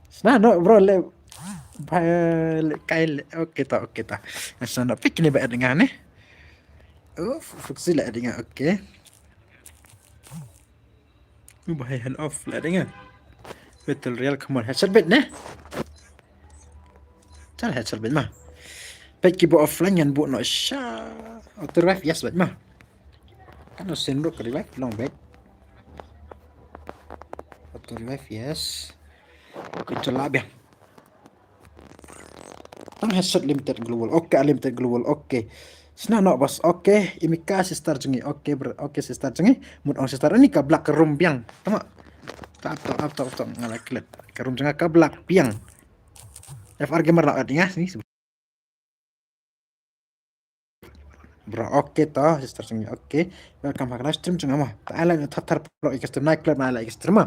Sna noh, bro, le, ba, le, kai, le, okay ta, okay ta. Sna noh, pick ni ba et nga ne. Oh, Foxy la et nga, okay. Ba hai hand off la et nga. Battle Royale, come on, headshot bait ne. Chal headshot bait ma. Bait ki ba offline ngan buh noh sha. Auto revive, yes, bait ma. Kan no send ruh ka revive long bait. Auto revive, yes. Okay, chal la biang. Tang headshot limited global. Okay, limited global. Okay. Sna noh bas. Okay, imika sister jong ngi. Okay, bro. Okay, sister jong ngi. Mut ong sister ini ka black room biang. Tama. Tap, tap, tap, tap, tap. Nga la klet. Ka room jong nga ka black biang. F R Gamer la et nga sini. Bro, okay to, sister jong ngi, okay. Welcome ha ka live stream jong nga ma. Ta ai like, thap thap bro, ïa ka stream, nai klet ban ai like ïa ka stream ma.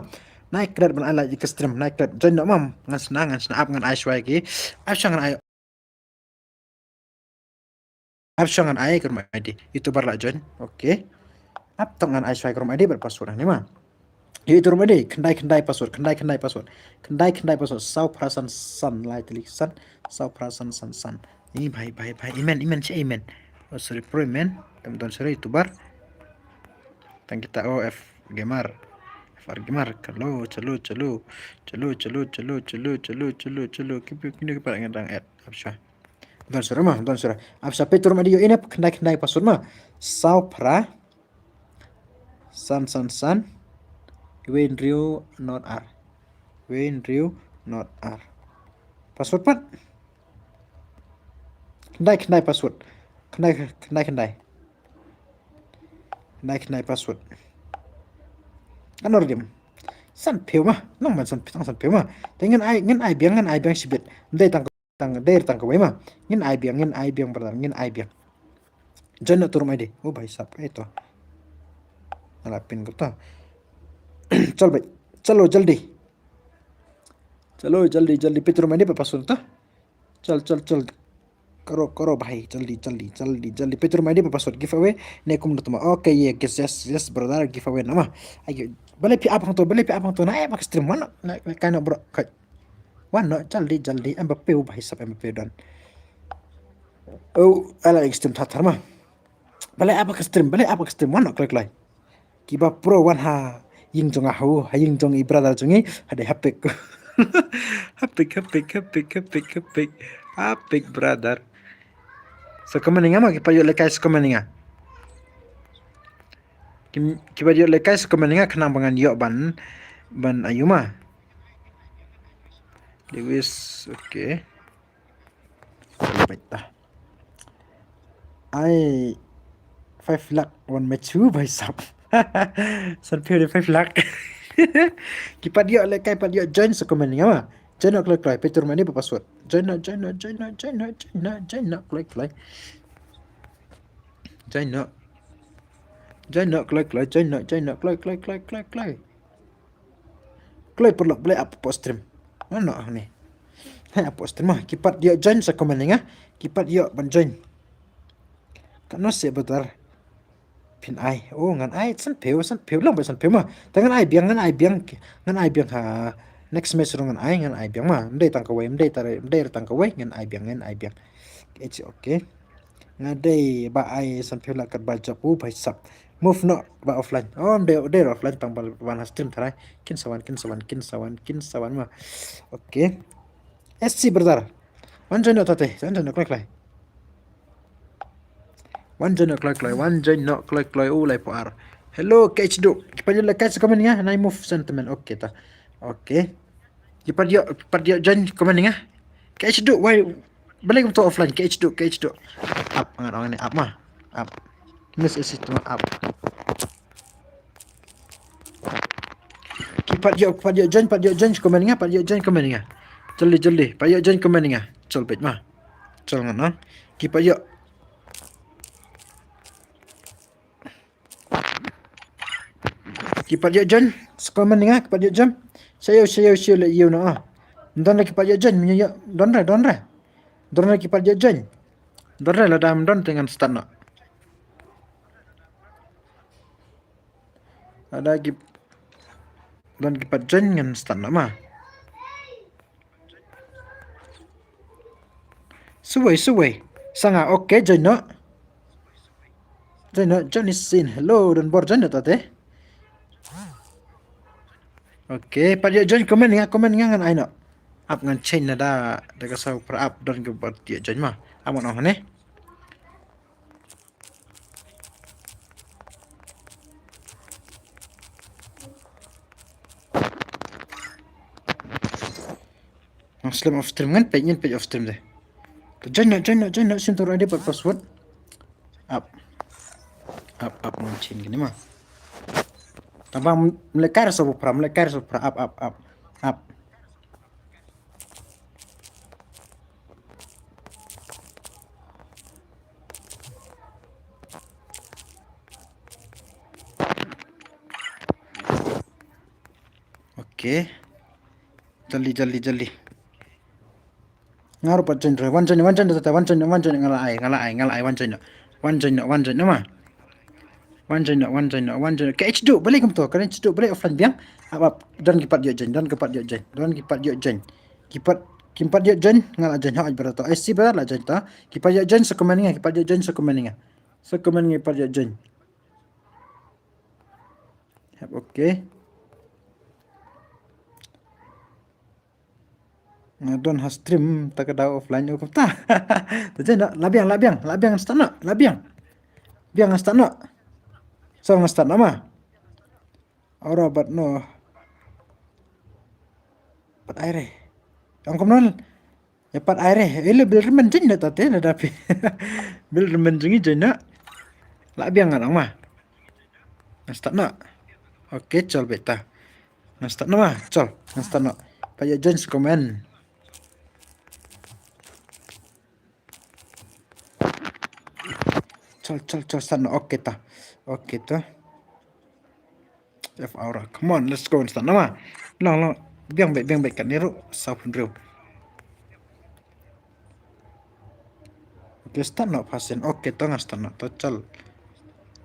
Nai klet ban ai like ïa ka stream, nai klet join noh ma. Ngan sna, ngan sna ap, ngan ai shuwa ki. Ap shuwa ngan ai. Ap shuwa ngan ai ka room I D. YouTuber la join. Okay. Ap tong ngan ai shuwa ka room I D bad password hangne ma. Ïa ïa tu ruh ma dei, khyndai khyndai password, khyndai khyndai password. Khyndai khyndai password, saw phra san san, lai tylli san, saw phra san san san. Ih, bhai, bhai, bhai, imen, imen, shi imen. Oh, sorry, pro imen. Tam don, sorry, YouTuber. Tang kita, oh, F Gamer. F R Gamer, chalo, chalo, chalo. Chalo, chalo, chalo, chalo, chalo, chalo, chalo. Keep, keep, keep, keep, ngan dang add. Ap shuwa. Don, sorry, ma, don, sorry. Ap shuwa, peit tu ruh ma dei, ïa ine, khyndai khyndai password ma. Saw phra. San, san, san. Wayne Drew not R. Wayne Drew not R. Password pat. Khyndai, khyndai password. Khyndai, khyndai, khyndai. Khyndai, khyndai password. Kan or dim. San phew ma. Nang man san, tang san phew ma. Te ngin ai, ngin ai biang, ngin ai biang shibit. Ndai tang Tang, dei tang kawei ma. Ngin ai biang, ngin ai biang, brother, ngin ai biang. Join na tu ruh ma dei. Oh, bhai sahab, eh, to. Ala pin ko to. Chal bhai. Chalo, jaldi. Chalo, jaldi, jaldi. Peit tu ruh ma dei, pa password to. Chal, chal, chal. Karo, karo, bhai. Jaldi, jaldi, jaldi, jaldi. Peit tu ruh ma dei, pa password. Giveaway. Ne kum na tuma. Okay, yeah, yes, yes, yes, brother. Giveaway na ma. Ayo. Balei phi ap hangto, balei phi ap hangto. Na, eh, mak stream. Wan noh. Na, kaei noh, bro. Kai. Wan noh, jaldi, jaldi, Mbappe, oh, bhai sahab, Mbappe don. Oh, ala extreme thathar ma. Balei ap extreme, balei ap extreme, wan noh kloi kloi. Kiba pro wan ha ïing jong nga ho, ha ïing jong i brother jong i, ha dei ha pick. Ha pick, ha pick, ha pick, ha pick, ha pick. Ha pick, brother. Sa comment ïa nga ma, ki paid ïoh lehkai sa comment ïa nga. Kim, kiba ïoh lehkai sa comment ïa nga khnang ba ngan ïoh ban, ban ïa ma. Lewis, okay. Ai five lakh wan match u bhai sab. San phew de five lakh. Ki pat ïoh lehkai, pat ïoh join sa comment ïa nga ma. Join noh kloi kloi, pyntur mane ba password. Join noh, join noh, join noh, join noh, join noh, join noh kloi kloi. Join noh. Join noh kloi kloi, join noh, join noh kloi kloi kloi kloi kloi. Kloi paralok, balei ap hapoh stream? Mano hangne? Hei, ap hapoh stream ma. Ki pat ïoh join sa comment ïa nga. Ki pat ïoh ban join. Katno seh brother? Phin ai. Oh, ngan ai san phew, san phew lang, ba san phew ma. Te ngan ai biang, ngan ai biang. Ngan ai biang ha next match ruh ngan ai, ngan ai biang ma. Ym dei tang kawei, ym dei tang, ym dei tang kawei, ngan ai biang, ngan ai biang. It's okay. Nga dei ba ai san phew lah katba jop u bhai sab. Move noh ba offline. Oh, ym dei, ym dei offline, tang ba wan ha stream tharai. Kin sa wan, kin sa wan, kin sa wan, kin sa wan ma. Okay. S C brother. Wan join noh tate, wan join noh kloi kloi. Wan join noh kloi kloi, wan join noh kloi kloi, u lai phew ar. Hello, K H Duh. Ki pat ïoh lehkai sa comment ïa nga, nai move sentiment. Okay ta. Okay. Ki pat ïoh, ki pat ïoh join comment ïa nga. K H Duh, why? Balei kumto offline, K H Duh, K H Duh. Ap, ngan ong ne ap ma. Ap. Miss S C tu ma ap. Ki pat ïoh, pat ïoh join, pat ïoh join comment ïa nga, pat ïoh join comment ïa nga. Jolly, jolly, pat ïoh join comment ïa nga. Chol beit ma. Chol ngan ong. Ki pat ïoh. Ki pat ïoh join sa comment ïa nga, ki pat ïoh join. Sa ïoh, sa ïoh, sa ïoh leh ïoh noh. Don re ki pat ïoh join, mynta ïoh, don re, don re. Don re ki pat ïoh join. Don re, lada ym don te ngan start noh. Lada ki, don ki pat join ngan start noh ma. Suwei, suwei. Sa nga, okay, join noh. Join noh, join is in. Hello, don bor join noh tate. Okay, pat ïoh join comment ïa nga, comment ïa nga ngan ai noh. Ap ngan change na da, da ka saw para ap don ka pat ïoh join ma. Ap ngan ong ne. Ngan slem off stream, ngan peit, ngan peit off stream de. To join noh, join noh, join noh, shim to ri de pat password. Ap. Ap, ap, ngan change kane ma. Tang ba mlekar sa bupra, mlekar sa bupra, ap, ap, ap. Ap. Okay. Jolly, jolly, jolly. Nga ruh pat join re, wan join, wan join, wan join, wan join, nga la ai, nga la ai, nga la ai, wan join. Wan join, wan join, ma. Wan join, wan join, wan join. Ka H two, balei kumto, ka H two, balei offline biang. Ap, ap, don ki pat ïoh join, don ki pat ïoh join, don ki pat ïoh join. Ki pat, ki pat ïoh join, nga la join, ha, brother to. Ai si brother la join to. Ki pat ïoh join, sa comment nga, ki pat ïoh join, sa comment nga. Sa comment nga, ki pat ïoh join. Hep, okay. Nga don ha stream, ta ka dau offline, oh, kumta. Ta jen, la biang, la biang, la biang, start noh, la biang. Biang, start noh. So, nga start noh ma. Ora bat noh. Pat ai re. Ong kumno. Ïa pat ai re. Ïa le bil remen jing na tate na dapi. Bil remen jing i jing na. La biang nga dang ma. Nga start noh. Okay, chol beta. Nga start noh ma. Chol. Nga start noh. Pat ïa join sa comment. Chol, chol, chol, start noh. Okay ta. Okay ta. F aura. Come on, let's go, start noh ma. Long, long. Biang beit, biang beit kat ni ruh. Saw phew hynriew. Okay, start noh, pasin. Okay, to nga start noh, to chol.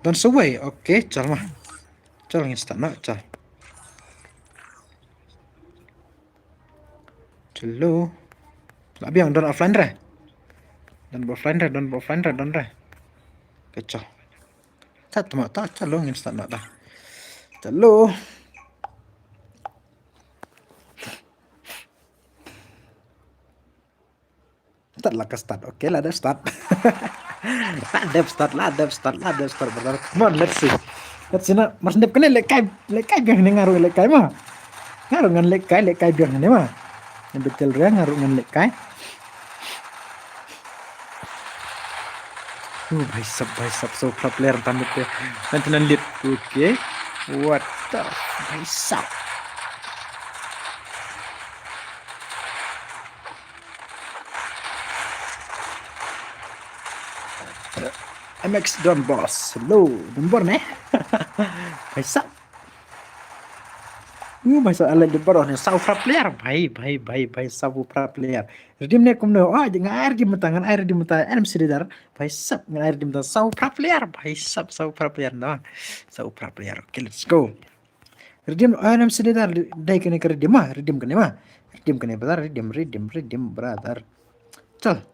Don suwei. Okay, chol ma. Chol ngin start noh, chol. Chalo. La biang don offline re. Don offline re, don offline re, don re. Kacau. Tat ma ta, chalo ngin start noh ta. Chalo. Start lah ka start. Okay, la dep start. La dep start, la dep start, la dep start, brother. Come on, let's see. Kat sina, mar sdep kane lehkai, lehkai biang ne nga ruh lehkai ma. Nga ruh ngan lehkai, lehkai biang ne ma. Ngan betel ria nga ruh ngan lehkai. Uh, bhai sab, bhai sab, so pro player tam itu. Nanti nanti, okay. What the, bhai sab. M X Don Boss. Hello, Don Bor ne? Bhai sab. Uh, bhai sab, ala Don Bor ne. Saw pro player. Bhai, bhai, bhai, bhai, saw pro player. Redeem ne kumno? Oh, nga ai redeem mynta, nga ai redeem mynta. Em sidar. Bhai sab, nga ai redeem mynta. Saw pro player. Bhai sab, saw pro player no. Saw pro player. Okay, let's go. Redeem, ah, nam sini dar dai kane ka redeem ma, redeem kane ma. Redeem kane brother, redeem, redeem, redeem brother. Chal.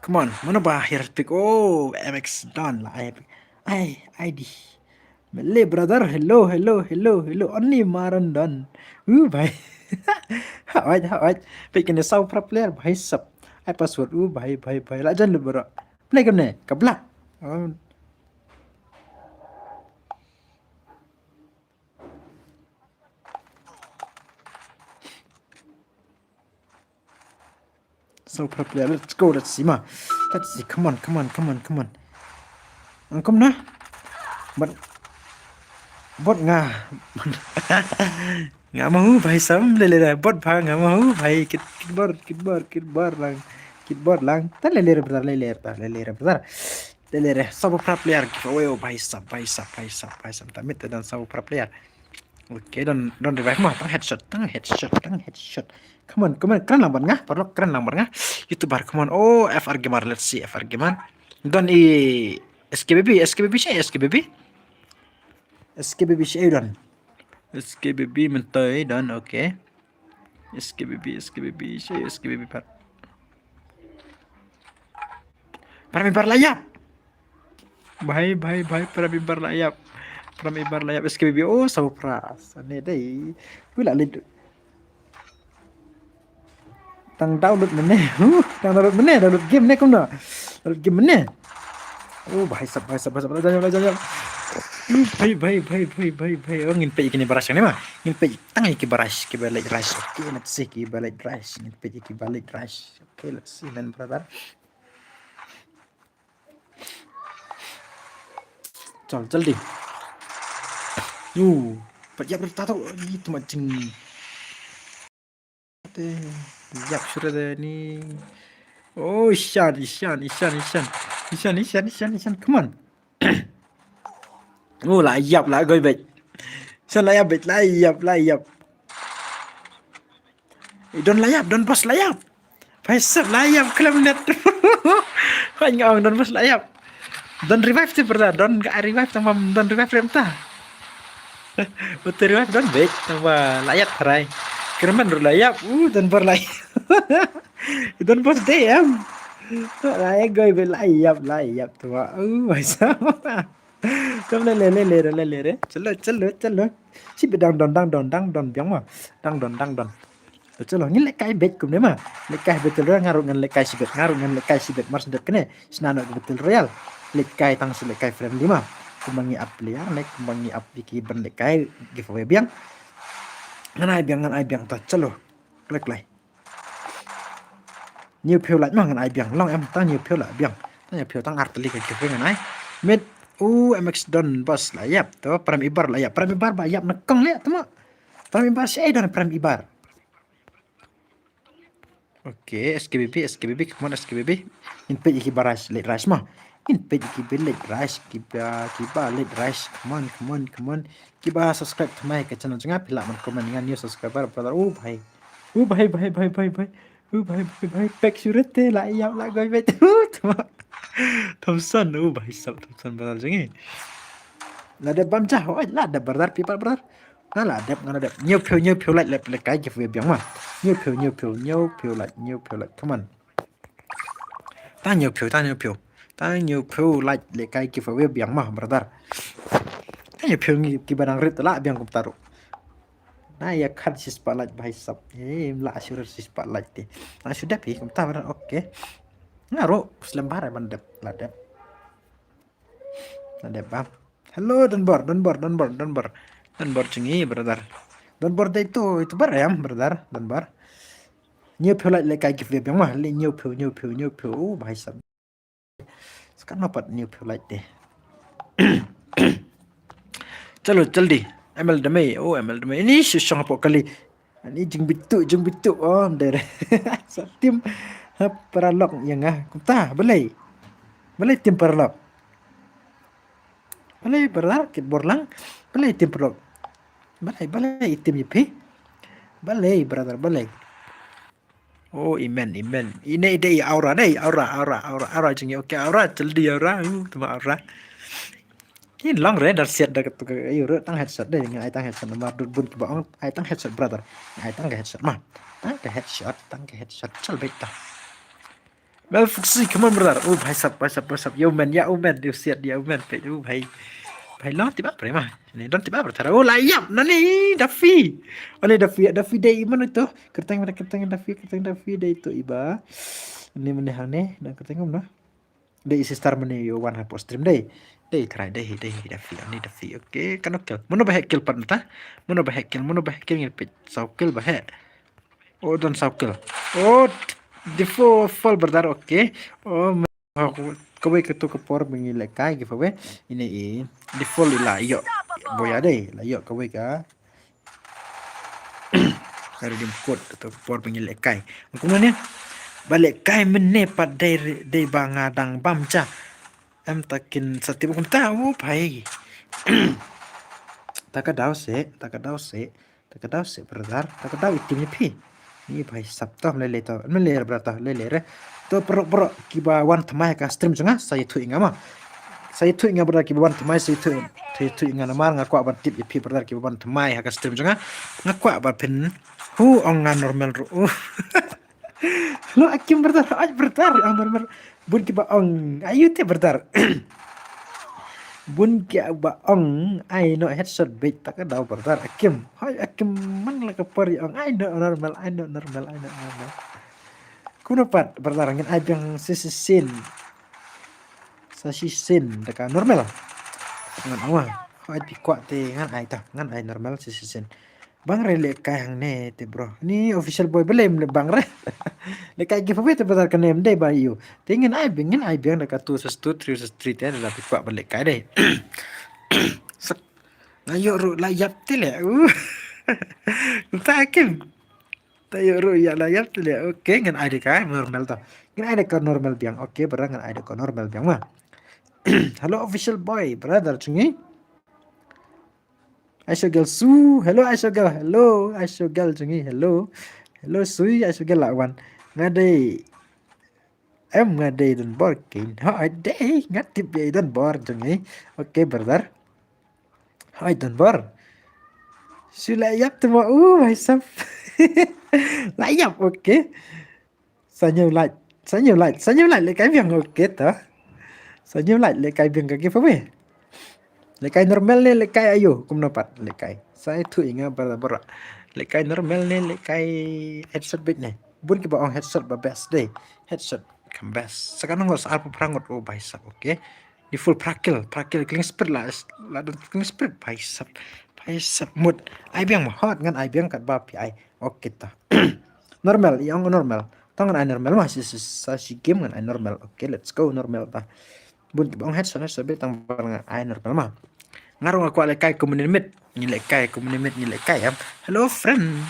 Come on, mana ba here pick. Oh, M X Don la ai pick. Ai, I D. Mele brother, hello, hello, hello, hello. Only Maran Don. Uh, bhai. Hawait, hawait. Pick kane saw pro player, bhai sab. Ai password, uh, bhai, bhai, bhai. La jan lu bro. Play kane, ka black. Oh, so pro player, let's go, let's see ma. Let's see, come on, come on, come on, come on. Ang kum na. But, but nga. Nga mahu bhai sam le le bot bha nga mahu bhai kit kit bor kit bor kit bor lang kit bor lang ta le le re brother le le ta le le re brother le le re saw pro player giveaway oh bhai sab bhai sab bhai sab bhai sab ta mit ta don saw pro player. Okay, don don revive ma tang headshot tang headshot tang headshot. Come on, come on, kren lang bad nga paralok kren lang bad nga. YouTuber, come on. Oh, F R Gamer, let's see F R Gamer. Don i S K B B S K B B sha S K B B. S K B B sha don. S K B B mynta don, okay. S K B B, S K B B, sha S K B B pat. Prami bar la ïap. Bhai, bhai, bhai, prami bar la ïap. Prami bar la ïap S K B B, oh, saw pra. Sane dei. Ku la lid. Tang download mynne. Huh, tang download mynne, download game ne kumno. Download game mynne. Oh, bhai sab, bhai sab, bhai sab, la jam, la jam. Bhai, bhai, bhai, bhai, bhai, bhai. Oh, ngin peit kine barrage ne ma. Ngin peit tang ki barrage, ki ba late rush. Okay, let's see ki ba late rush. Ngin peit ki ba late rush. Okay, let's see, man, brother. Chal, jaldi. Yu, pat ïap ta to, ni tu ma ching. Te, ïap sure de ni. Oh, ishan, ishan, ishan, ishan. Ishan, ishan, ishan, ishan. Come on. Oh, la ïap, la goi beit. Ishan la ïap beit, la ïap, la ïap. Eh, don la ïap, don boss la ïap. Bhai sab la ïap khlem net. Bhai nga ong don boss la ïap. Don revive te brother, don ka revive tang bam don revive rem ta. Uta revive don bek tang ba la ïap tharai. Kremen ru la ïap, uh don bor la ïap. Don boss de em. La ïap goi be la ïap, la ïap tu ba. Uh bhai sab. Kam le le le le le le. Chalo chalo chalo. Si be dang don dang don dang don biang ma. Dang don dang don. Chalo ngin lehkai beit kumne ma. Lehkai battle royale nga ruh ngan lehkai sibet nga ruh ngan lehkai sibet mar sibet kane. Sna no battle royale. Lehkai tang si lehkai friendly ma. Kumba ngi ap player ne kumba ngi ap ki ban lehkai giveaway biang. Ngan ai biang ngan ai biang ta chalo. Klik lai. New phew lait ma ngan ai biang long em tang new phew la biang. Tang new phew tang arteli ka giveaway ngan ai. Mit u M X don boss la ïap to pram ibar la ïap pram ibar ba ïap na kong le tama. Pram ibar si ai don pram ibar. Okay, S K B B, S K B B, come on S K B B. Ngin peit ki ba rush late rush ma. Ngin peit ki ba late rush ki ba ki ba late rush. Come on, come on, come on. Ki ba subscribe thamai ka channel jong nga phi lah ban comment ngan new subscriber brother. Oh bhai. Oh bhai bhai bhai bhai bhai. Oh bhai bhai bhai pek surete la ïap la goi beit. Tama. Thompson, oh bhai sab Thompson brother jong ngi. La dep bam jah oi la dep brother people brother. Nga la dep nga la dep. New phew new phew lait lep lehkai giveaway biang ma. New phew new phew new phew lait new phew lait come on. Tang new phew tang new phew. Tang new phew lait lehkai giveaway biang ma brother. Tang new phew ngi ki ba dang rit la biang kumta ruh. Na ïa khan shispah lait bhai sab. Em la shuh shispah lait te. Na shu dep hi kumta brother okay. Nga ruh slem bar ban dep la dep. Na dep ba. Hello Donbor, Donbor, Donbor, Donbor. Donbor jong ngi brother. Donbor dei tu, itu bar em brother, Donbor. Hynñiew phew like lehkai giveaway biang ma, le hynñiew phew, hynñiew phew, hynñiew phew. Oh, bhai sab. Sa katno pat hynñiew phew like de. Chalo, jaldi. M L Dame, oh, M L Dame. Ini shu shong hapoh kali. Ani jingbitu, jingbitu. Oh, der. Sa tim. Ha, paralok ïa nga. Kumta, balei. Balei tim paralok. Balei brother, kit bor lang. Balei tim paralok. Balei, balei tim ïa phi. Balei brother, balei. Oh, amen, amen. Ine dei aura, dei aura, aura, aura, aura jong ngi. Okay, aura, jaldi aura. Uh, tuma aura. Kin long re, dar siat da katu ka, ayu re, tang headshot dei, ngan ai tang headshot namar dut bun kiba ong, ai tang headshot brother. Ai tang ka headshot ma. Tang ka headshot, tang ka headshot. Chal beit ta. Mel Fuxi, come on brother. Oh, bhai sab, bhai sab, bhai sab. Yo man, ya oh man, yo siat, ya oh man, peit, oh bhai. Bhai long tiba pre ma. Ni don tiba pre thara. Oh, la ïap, nani Daffy. Ani Daffy, Daffy dei i mano to. Kyrteng mana kyrteng Daffy, kyrteng Daffy dei to iba. Ni mane hane, dan kyrteng kumno. Dei sister mane yo wan hapoh stream dei. Dei try dei, dei Daffy, ani Daffy. Okay, kano kill. Mano ba hek kill pat mata. Mano ba hek kill, mano ba hek kill ngin peit. Saw kill ba hek. Oh, don saw kill. Oh, default fall brother, okay. Oh, kawei katu ka por ba ngi lehkai giveaway. Ini i default i la ïoh. Boya dei, la ïoh kawei ka. Ka redeem code katu ka por ba ngi lehkai. Kumno ne? Ba lehkai mynne pat dei dei ba nga dang bam ja. Em ta kin sa tip kumta, oh bhai. Ta ka daw se, ta ka daw se. Ta ka daw se brother, ta ka daw i tim ïa phi. Ni bhai sab to, lele to, lele re brother, lele re. To paralok paralok kiba wan thymmai ha ka stream jong nga, sa ïathuh ïa nga ma. Sa ïathuh ïa nga brother kiba wan thymmai, sa ïathuh, sa ïathuh ïa nga namar nga kwah ban tip ïa phi brother kiba wan thymmai ha ka stream jong nga. Nga kwah ba phin, hu ong nga normal ruh. Lo akim brother, ai brother, ang normal. Bun kiba ong, ayu te brother. Bun kiba ong, ai no headshot beit ta ka daw brother. Akim, hai akim man la ka por ong, ai no normal, ai no normal, ai no normal. Kumno pat brother ngin ai biang shisien. Sa shisien da ka normal. Ngan awa, hai pi kwah te ngan ai ta, ngan ai normal shisien. Bang re lehkai hangne te bro. Ni official boy balei mle bang re. Lehkai giveaway te brother kane mdei ba ïoh. Te ngin ai biang, ngin ai biang da ka two versus two, three versus three te da phi kwah ba lehkai dei. Sak. Nga ïoh ruh la ïap te le. Uh. Ta kim. Ta ïoh ruh ïa la ïap te le. Okay, ngin ai da ka normal ta. Ngin ai da ka normal biang. Okay, brother ngin ai da ka normal biang ma. Hello official boy, brother jong ngi. Aisha girl Su, hello Aisha girl, hello Aisha girl jong ngi, hello. Hello Sui, Aisha girl la wan. Nga dei. Em nga dei Donbor kin. Ha dei, nga tip dei Donbor jong ngi. Okay brother. Hai Donbor. Su la ïap te ma u, hai sap. La ïap, okay. Sa hynñiew like, sa hynñiew like, sa hynñiew like lehkai biang, okay ta. Sa hynñiew like lehkai biang ka giveaway. Lehkai normal ne lehkai ayo, kumno pat lehkai. Sa ïathuh ïa nga brother. Lehkai normal ne lehkai headshot beit ne. Bun kiba ong headshot ba best dei. Headshot kam best. Sa ka nang sa arphew phra ngut, oh bhai sab, okay. Ni full phra kill, phra kill clean sprint la, la don clean sprint, bhai sab. Bhai sab mut. Ai biang ma hot ngan ai biang katba phi ai. Okay ta. Normal, ïa ong normal. Tang ngan ai normal ma, si, si, sa shi game ngan ai normal. Okay, let's go normal ta. Bun kiba ong headshot, headshot beit tang ba ngan ai normal ma. Nga ruh nga kwah lehkai kumne mit. Ngi lehkai kumne mit, ngi lehkai em. Hello friend.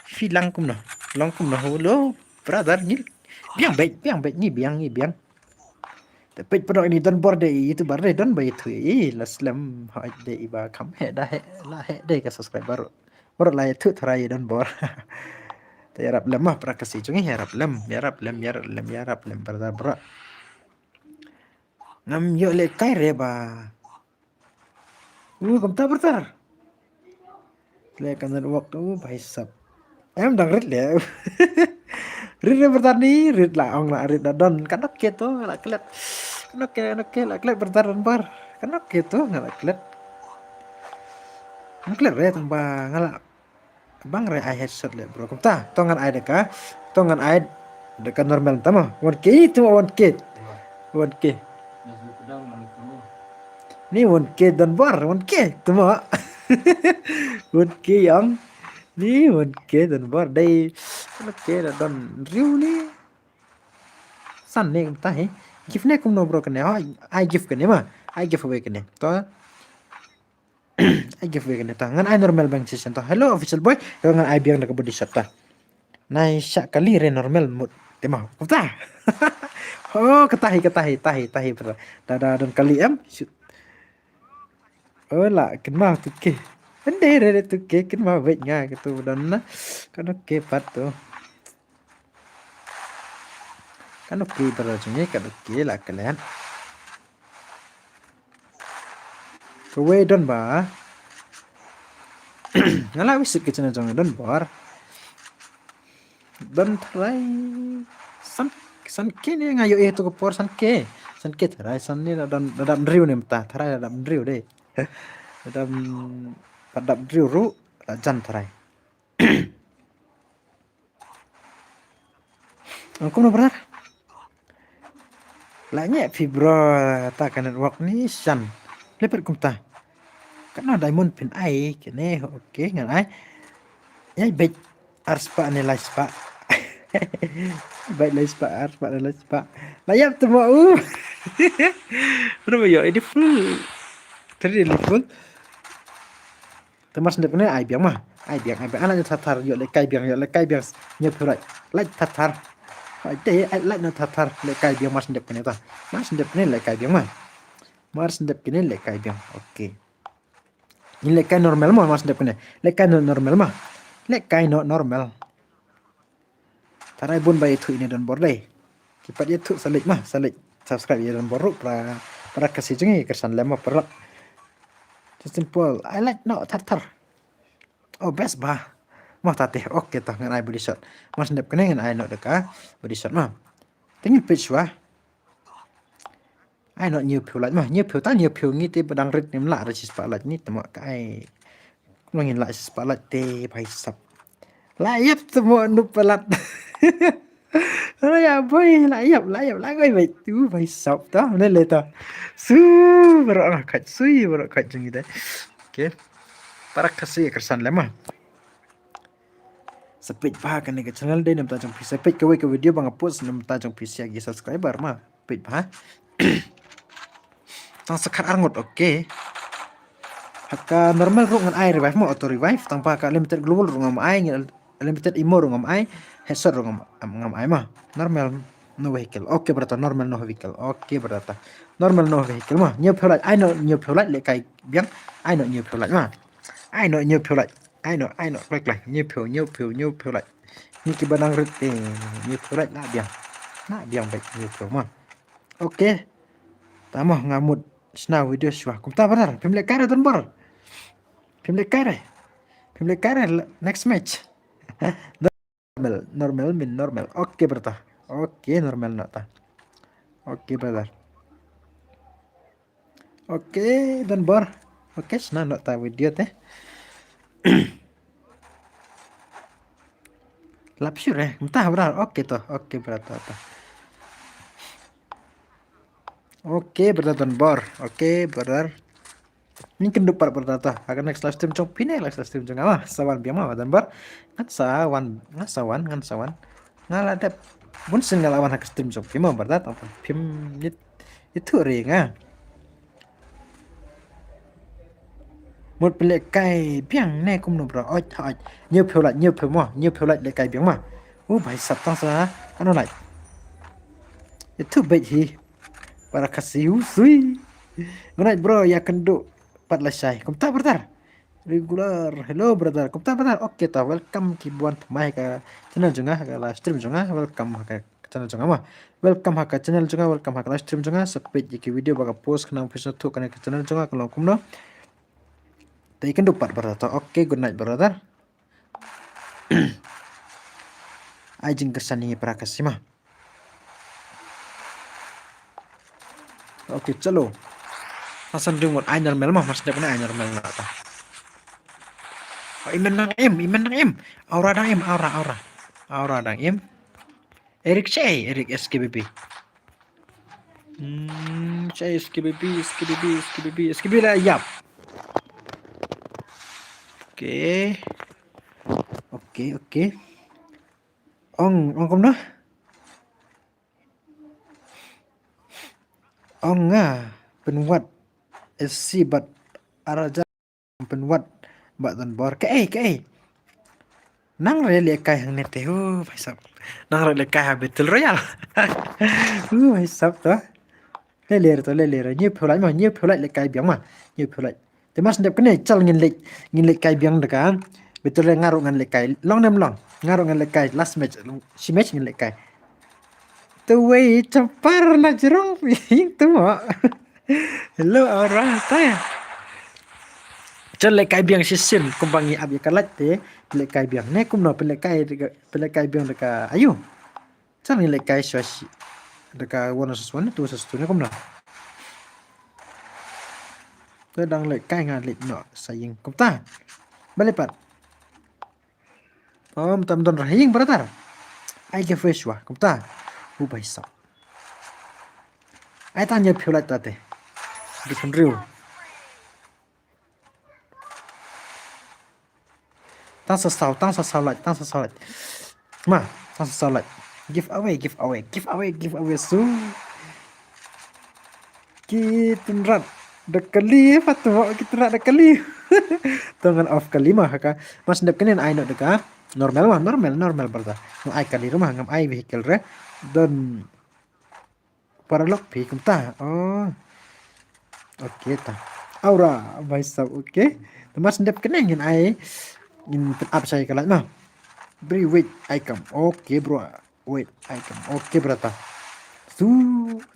Phi lang kumno? Long kumno? Hello brother, ngi biang beit, biang beit, ngi biang, ngi biang. Te peit paralok ini Donbor dei YouTuber dei, don ba ïathuh ïa i la slem hoi dei iba kham heh da heh la heh dei ka subscriber. Baroh la ïathuh tharai ïa Donbor. Te ïarap lem ma para Khasi jong ngi, ïarap lem, ïarap lem, ïarap lem, ïarap lem brother baroh. Ngam ïoh lehkai re ba. Uh, kumta brother. Leh ka network, uh, bhai sab. Em dang rit le. Rit re brother ni, rit la ong la rit da don. Ka nok ke to, la klet. Ka nok ke, nok ke, la klet brother Donbor. Ka nok ke to, nga la klet. Nga klet re tang ba, nga la bang re ai headshot le bro. Kumta, to ngan ai da ka. To ngan ai da ka normal tama. One K, to one K. One K. One K. Ni one K don bor, one K. Tuma. One K ïong. Ni one K don bor. Dei. One K da don hynriew ni. San ne kumta hi. Gift ne kumno bro kane. Ho, ai gift kane ma. Ai gift away kane. To. Ai gift away kane to. Ngan ai normal bang session to. Hello official boy. Ngan ai biang da ka body shot to. Nai shah kali re normal mut. Te ma. Kumta. Oh, kata hi, kata hi, kata hi, kata hi, bro. Da, da don kali em. Shoot. Oh, la kynmaw two K. Ynda re re two K kynmaw beit nga katu don na. Kano K pat tu. Kano K bro jong ngi, kano K la kalian. Kawei don ba. Nga la visit ka channel jong nga don bor. Don tharai san, san K ne nga ïohi to ka por san K. San K tharai san ne la don, la dap hynriew ne mynta, tharai la dap hynriew dei. La dap, la dap hynriew ruh, la jan tharai. Ong kumno brother? La ñiah phi bro, ta ka network ni shan. Lepet kumta. Katno diamond phin ai kane, okay, ngan ai. Ai beit ar spah ne lai spah. Beit lai spah, ar spah ne lai spah. La ïap tu mo u. Bro yo, ini full. Tadi ini full. Te mar shen dep kane ai biang ma. Ai biang, ai biang. Ai lait noh thar thar, ïoh lehkai biang, ïoh lehkai biang. Hynñiewphew lait. Lait thar thar. Ai te, ai lait noh thar thar, lehkai biang mar shen dep kane ta. Mar shen dep kane lehkai biang ma. Mar shen dep kane lehkai biang. Okay. Ngi lehkai normal ma, mar shen dep kane. Lehkai no-, normal ma. Lehkai noh normal. Tharai bun ba ïathuh ine don bor dei. Ki pat ïathuh sa leit ma, sa leit subscribe ïa don bor ruh para, para Khasi jong ngi kyrshan lem ma paralok. Justin Paul, ai lait noh thar thar. Oh, best ba. Mo ta te, okay to ngan ai body shot. Mar shen dep kane ngan ai noh da ka body shot ma. Te ngin peit shuwa. Ai noh hynñiewphew lait ma, hynñiewphew ta, hynñiewphew ngi te ba dang rit ngim lah re shispah lait ni, te mo ka ai. Kumno ngin lah shispah lait te bhai sab. La ïap te mo nu palat. Oi ya boy, la ïap, la ïap, la ngoi beit. Tu bhai sab ta, mane le ta. Su baroh nga khat, sui baroh khat jong ngi te. Okay. Para Khasi kyrshan lem ma. Sa peit bha kane ka channel dei namta jong phi, sa peit kawei ka video ba nga post namta jong phi, sa ïa ki subscriber ma. Peit bha. Tang sa khat arngut, okay. Ha ka normal ruh ngan ai revive ma, auto revive, tang ba ha ka limited global ruh ngam ai, limited emo ruh ngam ai, headshot ruh ngam, ngam ai ma. Normal no vehicle. Okay brother, normal no vehicle. Okay brother. Normal no vehicle ma. Hynñiewphew lait, ai noh hynñiewphew lait lehkai biang. Ai noh hynñiewphew lait ma. Ai noh hynñiewphew lait. Ai noh, ai noh, kloi kloi. Hynñiewphew, hynñiewphew, hynñiewphew lait. Ngi kiba dang rit te, hynñiewphew lait lah biang. Lah biang beit hynñiewphew ma. Okay. Te mo nga mut shna video shuwa. Kumta brother, phim lehkai re don bor. Phim lehkai re. Phim lehkai re next match. Normal, normal, min normal. Okay brother. Okay, normal noh ta. Okay brother. Okay, don bor. Okay, shna noh ta video te. Lap sure, eh. Mynta brother. Okay to. Okay brother to. Okay brother, don bor. Okay brother. Ngin kyndup pat brother to. Ha ka next live stream jong phi ne, next live stream jong nga ma. Sa wan biang ma don bor. Ngan sa wan, ngan sa wan, ngan sa wan. Nga la dep bun sien nga la wan ha ka stream jong phi ma brother. Tang phim ïathuh re nga. Mut phi lehkai biang ne kumno bro. Oi, oi. Hynñiewphew lait, hynñiewphew mo, hynñiewphew lait lehkai biang ma. U bhai sab tang sa. Ano lait. Ïathuh beit hi. Para Khasi u sui. Good night bro, ïa kynduh pat lashai. Kumta brother. Regular. Hello brother. Kumta brother. Okay to. Welcome ki buan pynmai ka channel jong nga, ka live stream jong nga. Welcome ka channel jong nga ma. Welcome ha ka channel jong nga, welcome ha ka live stream jong nga. Sa peit ïa ki video ba nga post khnang phi sngewthuh kane ka channel jong nga ka long kumno. Te ïa kynduh pat brother to. Okay, good night brother. Ai jingkyrshan ïa ngi para Khasi ma. Okay, chalo. Hasan ding mut ai normal ma, mas dep na ai normal na ta. Oh, imen nang im, imen nang im. Aura dang im, aura, aura. Aura dang im. Eric Che, Eric S K B B. Hmm, cai skibibi, skibibi, skibibi, skibibi la yap. Okay. Okay, okay. Ong, ong kumno? Ong nga pynwad S C bad araja pynwad bad don bor. Kaei, kaei. Nang re lehkai hangne te. Oh, bhai sab. Nang re lehkai ha Battle Royale. Oh, bhai sab to. Le le to, le le. Nyu phew lait ma, nyu phew lait lehkai biang ma. Nyu phew lait. Te mas dep kane chal ngin leh, ngin lehkai biang da ka. Battle Royale nga ruh ngan lehkai. Long nem long. Nga ruh ngan lehkai. Last match. Shi match ngin lehkai. Te wei champar na jerong. Ing tu ma. Hello, Aura. Tai. Chal lehkai biang shisien kumba ngi ap ïa ka lait te. Lehkai biang. Ne kumno pynlehkai, pynlehkai biang da ka ayu. Chal ngi lehkai shuwa shi. Da ka one versus one, two versus two ne kumno. Te dang lehkai nga leh noh sa ïing kumta. Balei pat. Pom tam don rah ïing brother. Ai giveaway shuwa kumta. U bhai sab. Ai tang ïa phew lait ta te. Di pynriew. Tang sa saw, tang sa saw lait, tang sa saw lait. Ma, tang sa saw lait. Giveaway, giveaway, giveaway, giveaway. Su. Ki tynrat da kali, Fatma, ki tynrat da kali. To ngan off kali ma ha ka. Mas dep kane ai noh da ka. Normal ma, normal, normal brother. Ngam ai kali ruh ma, ngam ai vehicle re. Don paralok phi kumta. Oh. Okay ta. Aura, bhai sab, okay. Te mas dep kane ngin ai. Ngin pyn ap sa ïa ka lait ma. Bri wait, ai kam. Okay bro. Wait, ai kam. Okay brother. Tu,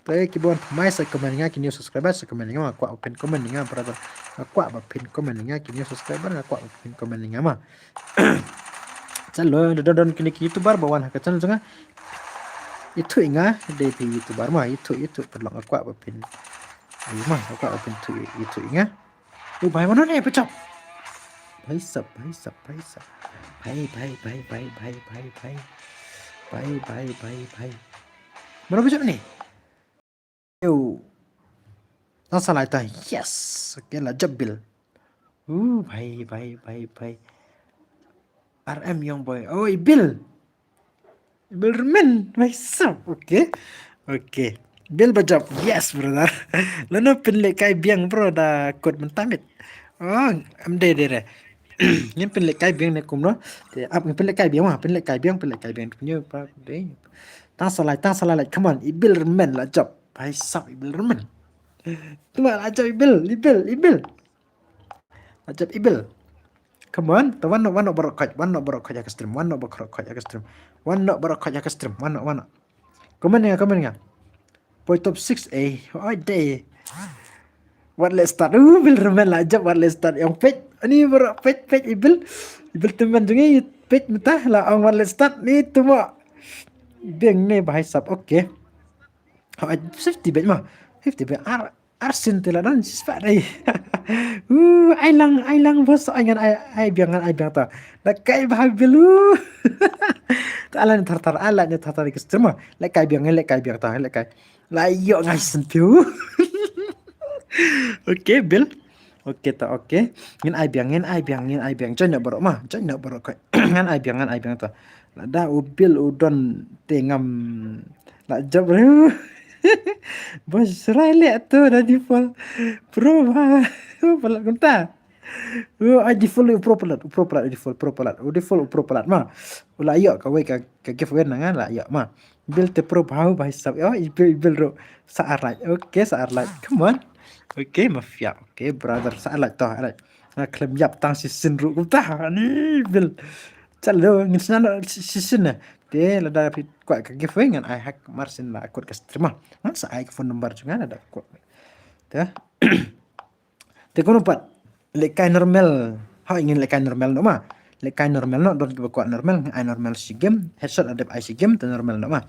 te ki bun thymmai sa comment ïa nga ki new subscriber, sa comment ïa nga ma, kwah ba phin comment ïa nga brother. Nga kwah ba phin comment ïa nga ki new subscriber, nga kwah ba phin comment ïa nga ma. Chalo, don don kine ki YouTuber ba wan ha ka channel jong nga. Ithuh ïa nga, dei phi YouTuber ma, ithuh, ithuh paralok, nga kwah ba phin. Ai ma, nga kwah ba phin ithuh, ithuh ïa nga. Oh, bhai, mano ne, pechap. Bhai sab, bhai sab, bhai sab. Bhai, bhai, bhai, bhai, bhai, bhai, bhai. Bhai, bhai, bhai, bhai. Mano pechap ne? Yo. Nang sa lai ta. Yes. Okay, la jab Bill. Uh, bhai, bhai, bhai, bhai. R M Young Boy. Oh, i Bill. Bill Remen, myself. Okay. Okay. Bill ba jop. Yes, brother. Lano pynlehkai biang, bro, da kut mynta mit. Oh, em de de de. Ngin pynlehkai biang ne kumno. Te ap ngin pynlehkai biang ma, pynlehkai biang, pynlehkai biang. Nyu pa de. Tang sa lai, tang sa lai, like, come on. I Bill Remen la jop. Bhai sab, i Bill Remen. Tu ma la jop i Bill, i Bill, i Bill. La jop i Bill. Come on, to wan noh, wan noh baroh khoit, wan noh baroh khoit ha ka stream, wan noh baroh khoit ha ka stream. Wan noh baroh khoit ha ka stream, wan noh, wan noh. Comment nga, comment nga. Poi top six eh, oi dei. Wat leh start, uh, Bill Remen la jop, wat leh start. Ong peit, ani baroh peit, peit i Bill. I Bill tymmen jong ngi, peit mynta la ong wat leh start, ni tu mo. Biang ne bhai sab, okay. Oi, fifty bet ma, fifty bet ar. Arsien te la don shispah dei. Uh, ai lang, ai lang bos, ai ngan ai, ai biang, ngan ai biang ta. Da kai bha Bill. Uh. Ta ala ni thar thar, ala ni thar thar ki stream. Lehkai biang, lehkai biang ta, lehkai. La ïoh ngai sien phi. Okay, Bill. Okay ta, okay. Ngin ai biang, ngin ai biang, ngin ai biang. Join na baroh ma, join na baroh kai. Ngan ai biang, ngan ai biang ta. Lada u Bill u don te ngam la jop re. Bos rai leh to da default. Pro ba. Palat kumta. U ai default u pro palat, u pro palat, u default pro palat, u default u pro palat ma. U la ïoh kawei ka, ka giveaway na nga la ïoh ma. Bill te pro bha u bhai sab. Oh, i Bill, i Bill ro. Sa ar lait. Okay, sa ar lait. Come on. Okay, mafia. Okay, brother. Sa ar lait to, ar lait. Nga khlem ïap tang shisien ruh kumta. Ani Bill. Chalo, ngin sngewbha shisien ne. Te lada phi kwah ka giveaway ngan ai ha ka marsien la kut ka stream. Ngan sa ai ka phone number jong nga lada kwah. Te. Te kumno pat lehkai normal. Ha, ngin lehkai normal noh ma. Lehkai normal noh, don kiba kwah normal, ai normal shi game. Headshot la dep ai shi game, te normal noh ma.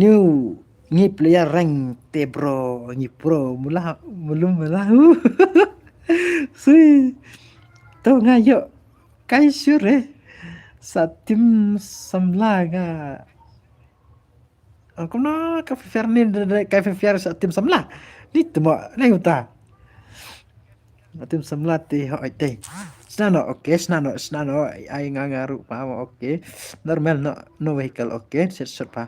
New, ngi player rank te bro, ngi pro mula, mulu mula. Sui. To nga ïoh kai sure. Sa team samla nga. Kumno ka prefer ni, ka prefer sa tim samla. Ni temo, ni uta. Tim samla te ho ai te. Snano, okay, snano, snano, ai nga nga ruh pa, okay. Normal no, no vehicle, okay. Set set pa.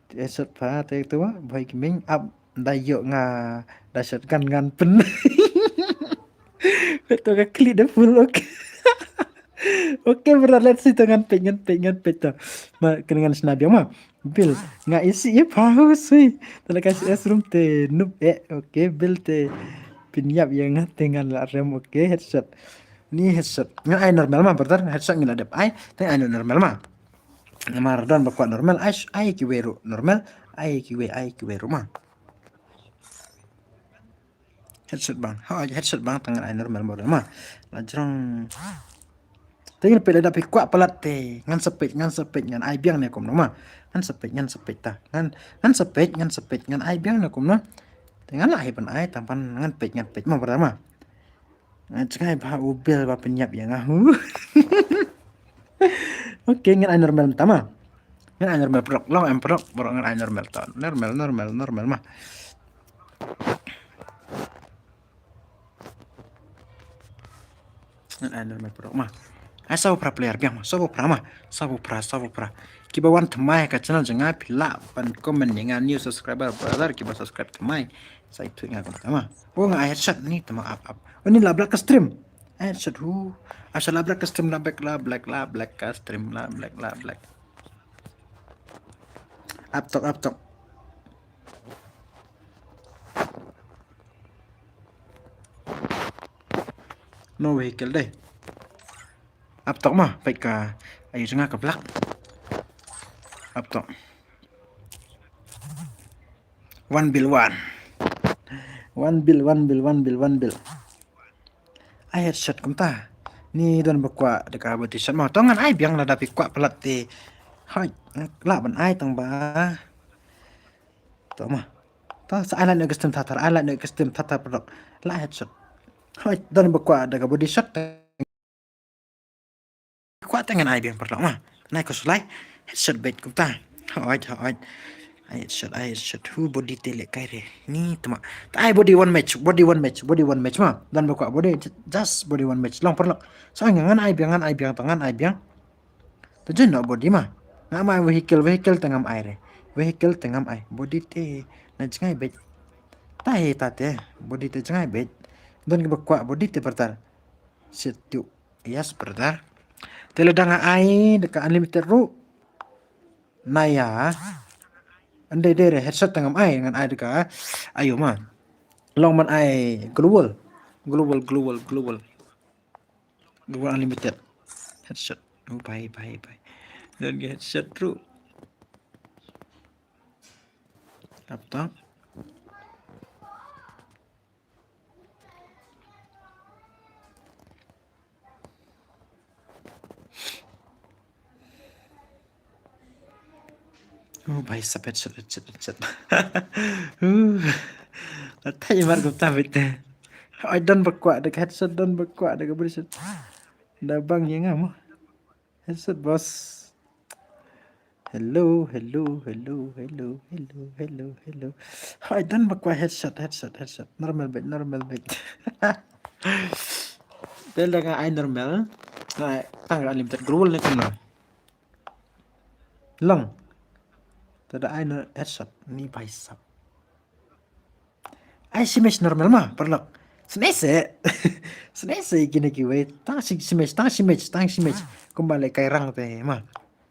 Set pa te tu, boy gaming up. Da yo nga, da set gan gan pen. Betul ka klik dah full, okay. Okay, brother, let's see tu ngan pet, ngan pet, ngan pet tu. Ma, kena ngan sna biang ma. Bil, nga isi ye pau sui. Tala ka S room te noob eh. Okay, Bil te pynïap ïa nga te ngan la rem. Okay, headshot. Ni headshot. Ngan ai normal ma, brother. Headshot ngi la dep ai. Te ai normal ma. Namar don ba kwah normal. Ai, ai kiwei ruh normal. Ai kiwei, ai kiwei ruh ma. Headshot bang. Ha, headshot bang tang ngan ai normal model ma. La jrong. Te ngan peit lada phi kwah palat te. Ngan sa peit, ngan sa peit, ngan ai biang ne kumno ma. Ngan sa peit, ngan sa peit ta. Ngan, ngan sa peit, ngan sa peit, ngan ai biang ne kumno. Te ngan la ai ban ai tang pan ngan peit, ngan peit ma brother ma. Ngan jngai ba u Bil ba pynïap ïa nga hu. Okay, ngan ai normal mynta ma. Ngan ai normal prok, long em prok, prok ngan ai normal ta. Normal, normal, normal ma. Ngan ai normal prok ma. Ai saw phra player biang ma, saw phra ma, saw phra, saw phra. Kiba wan thymmai ka channel jong nga phi lah ban comment ïa nga new subscriber brother kiba subscribe thymmai. Sa ïathuh ïa nga kumta ma. Oh nga ai headshot ni tama ap ap. Oh ni la black ka stream. Ai headshot hu. Ai sa la black ka stream la black la black la black ka stream la black la black. Ap tok ap tok. No vehicle dei. Ap tok ma, peit ka ayu jong nga ka black. Ap tok. One Bil one. One Bil, one Bil, one Bil, one Bil. Ai headshot kumta. Ni don ba kwah da ka body shot ma. To ngan ai biang lada phi kwah palat te. Hai, lah ban ai tang ba. To ma. To sa ai la ne custom thathar, ai la ne custom thathar product. Lah headshot. Hai, don ba kwah da ka body shot. Kwah te ngan ai biang paralok ma. Nai ko slai. Headshot bait kumta. Hooid, hooid. Ai headshot, ai headshot. Hu body te leh kai re. Ni tama. Ta ai body one match, body one match, body one match ma. Don ba kwah body, ju-, just body one match. Long paralok. So ngan ai biang, ngan ai biang, ta ngan ai biang. Ta join noh body ma. Ngam ai vehicle, vehicle te ngam ai re. Vehicle te ngam ai. Body te na jngai bait. Ta he ta te. Body te jngai bait. Don ki ba kwah body te paralok. Situ. Yes, brother. Te lada nga ai da ka unlimited ruh. Naya. Ande de re headshot te ngam ai, ngan ai da ka. Ayo ma. Long man ai global. Global, global, global. Global unlimited. Headshot. Oh, bye, bye, bye. Don ki headshot ruh. Laptop. Oh, bhai sab headshot, headshot, headshot. Uh. Latai mar kumta bete. Ai don ba kwah da ka headshot, don ba kwah da ka body shot. Da bang ïa nga mo. Headshot boss. Hello, hello, hello, hello, hello, hello, hello. Hai don ba kwah headshot, headshot, headshot. Normal bait, normal bait. Te lada nga ai normal. Nga ai tang ka unlimited global ne kumno. Long. Te da ai no headshot ni bhai sab. Ai shi match normal ma, paralok. Sne se. Sne se kine kiwei. Tang shi, shi match, tang shi match, tang shi match. Kumba le kai rang te ma.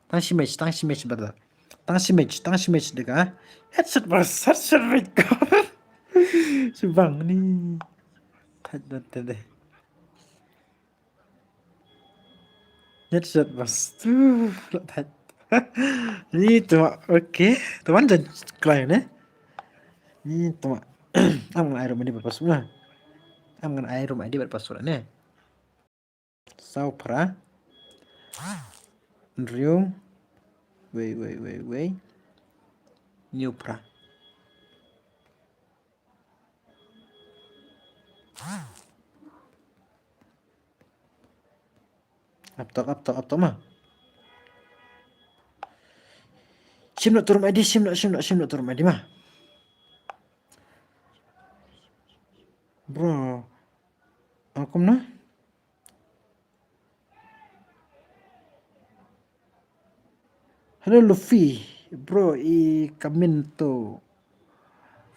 Tang shi match, tang shi match brother. Tang shi match, tang shi match de ka. Headshot boss, headshot bait ko. Subang ni. Headshot te de. Headshot boss. Tu, lot head. Ni tu, okay. Tu wan jan klai ne. Ni tu. Am ngan ai room I D bad password na. Am ngan ai room I D bad password ne. Saw phra. Hynriew. Wei, wei, wei, wei. Hynñiew phra. Ap tok, ap tok, ap tok ma. Shim noh to room I D, shim noh, shim noh, shim noh to room I D ma. Bro. Akum na? Hello Luffy. Bro, i kamin to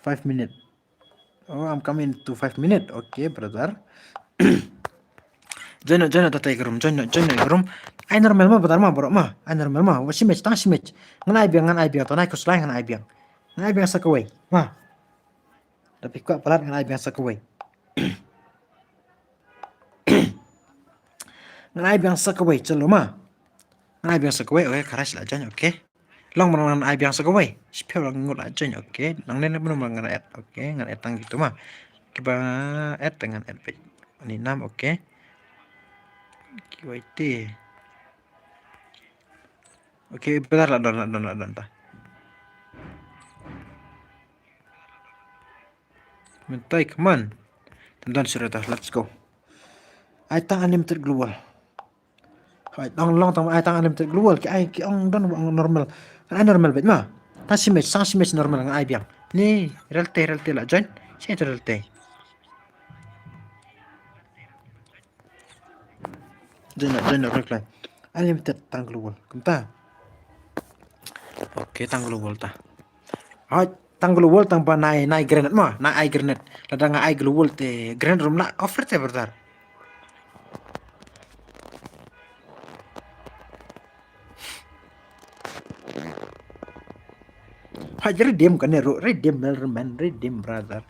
five minute. Oh, I'm coming to five minute. Okay, brother. Join noh, join noh, tatai ka room, join noh, join noh ka room. Ai normal ma, brother ma, bro ma. Ai normal ma. Wa shimech, tang shimech. Ngan ai biang, ngan ai biang, to nai kuslai ngan ai biang. Ngan ai biang sa kawei. Ma. Da phi kwah palat ngan ai biang sa kawei. Ngan ai biang sa kawei, chalo ma. Ngan ai biang sa kawei, okay, kharaj la join, okay. Long ma ngan ai biang sa kawei. Shiphew lang ngut la join, okay. Nang ne ne ngan add, okay, ngan add tang kitu ma. Kiba add ngan add page. Ni nam, okay. K Y T. Okay, brother la don, la don, la don ta. Mynta, come on. Tendon sure ta, let's go. Ai tang unlimited global. Hai, tang long tang ai tang unlimited global. Ki ai ki ong don ong normal. Kan ai normal bet ma. Ta shimech, sang shimech normal ngan ai biang. Ni, relte, relte la join. Share to relte. Join, join, reply. Unlimited tang global. Kumta. Okay, tang global ta. Hoi, tang global tang ba nai, nai grenade ma, nai ai grenade. Lada nga ai global te grenade rum na offer te, brother. Hoi, redeem kane ru, redeem Melreman, redeem brother.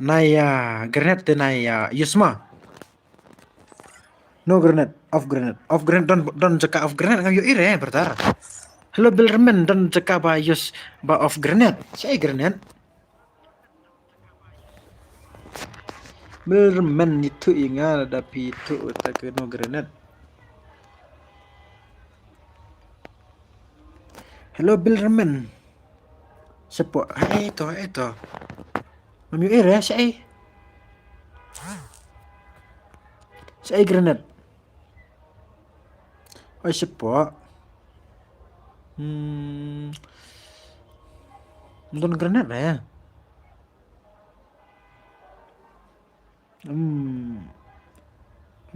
Nai, ah, grenade te nai, ah, use ma. No grenade, off grenade. Off grenade don, don jaka off grenade ngam ïohi re, brother. Hello Bilderman, don jaka ba use ba off grenade. Shaei grenade? Bilderman, ïathuh ïa nga lada phi ïathuh ta ka no grenade. Hello Bilderman. Shapoh, haei to, haei to. Ngam ïohi re, shaei. Shaei grenade. Oi shapoh. Hmm. Don grenade re. Hmm.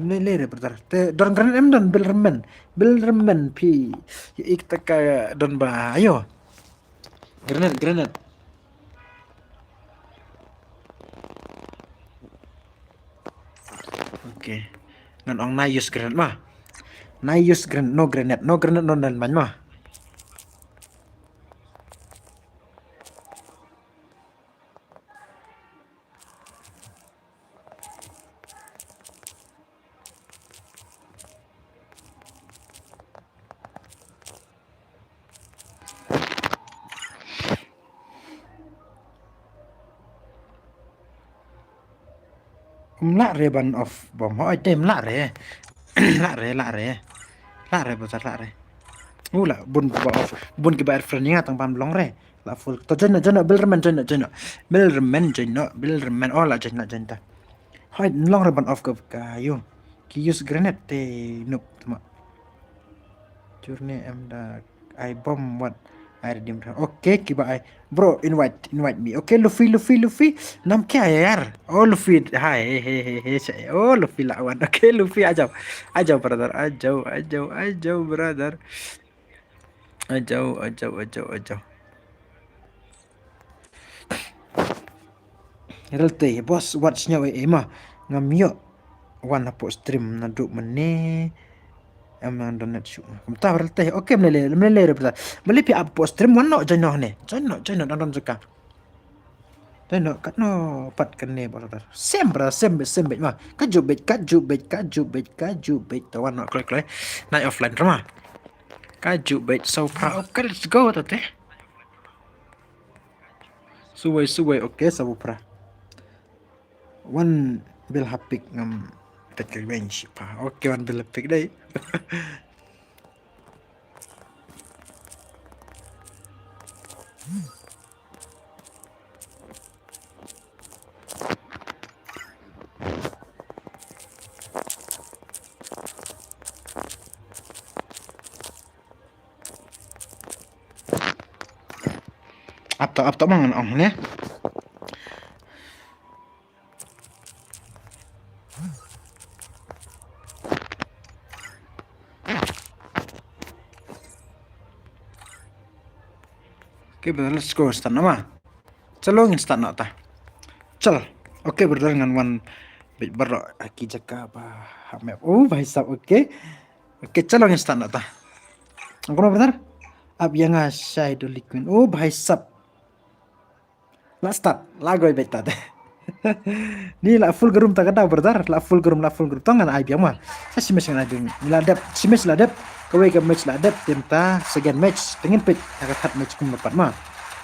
Lei lei re, brother. Te don grenade em don, Bilderman. Bilderman phi. Ïa ik ta ka don ba ayo. Grenade, grenade. Okay. Ngan ong nai use grenade ma. Nai use grenade, no grenade, no grenade, no nan man ma. Mlah re ban off bom. Hoi te mlah re. Lah re, lah re. Lah re, brother, lah re. U lah bun ba off. Bun kiba add friend ïa nga tang ban long re. Lah full. To join noh, join noh, Bilderman, join noh, join noh. Bilderman, join noh, Bilderman. Oh, lah join, lah join ta. Hoi, long re ban off ka, ka ïoh. Ki use grenade te noob tma. Journey em da ai bom wat ai redeem. Okay, kiba ai. Bro, invite, invite me. Okay, Luffy, Luffy, Luffy. Nam kya hai yaar? Oh, Luffy. Hi, hey, hey, hey, hey, say. Oh, Luffy la wan. Okay, Luffy, आ जाओ. आ जाओ, brother. आ जाओ, आ जाओ, आ जाओ, brother. आ जाओ, आ जाओ, आ जाओ, आ जाओ. Relte, boss, wat sñiaw eh, eh, ma. Ngam ïoh wan hapoh stream naduh mynne. Em nang donate shuh. Kumta relte. Okay, mlele, mlele re brother. Mlele phi hapoh stream wan noh, join noh ne. Join noh, join noh, dang don jaka. Join noh, katno pat kane brother. Sem brother, sem beit, sem beit ma. Ka ju beit, ka ju beit, ka ju beit, ka ju beit. To wan noh kloi kloi. Nai offline re ma. Ka ju beit, saw phra. Okay, let's go to te. Suwei, suwei, okay, saw phra. Wan bil hapik ngam tek revenge pa. Okay, wan bil hapik dei. Ap to, ap to mang ong ne. Okay, brother, let's go, start na ma. Chalo, ngin start na ta. Chalo. Okay, brother, ngan wan bit baroh ha ki jaka ba ha map. Oh, bhai sab, okay. Okay, chalo, ngin start na ta. Ang kono, brother? Ap ïa nga shai Dolly Queen. Oh, bhai sab. La start, la goi beit ta te. Ni la full group ta ka daw, brother, la full group, la full group. Tang ngan ai biang ma. Sa shi match ngan ai biang. Ni la dep, shi match la dep. Kawei ka match la dep, te mynta second match. Te ngin peit ha ka third match kumno pat ma.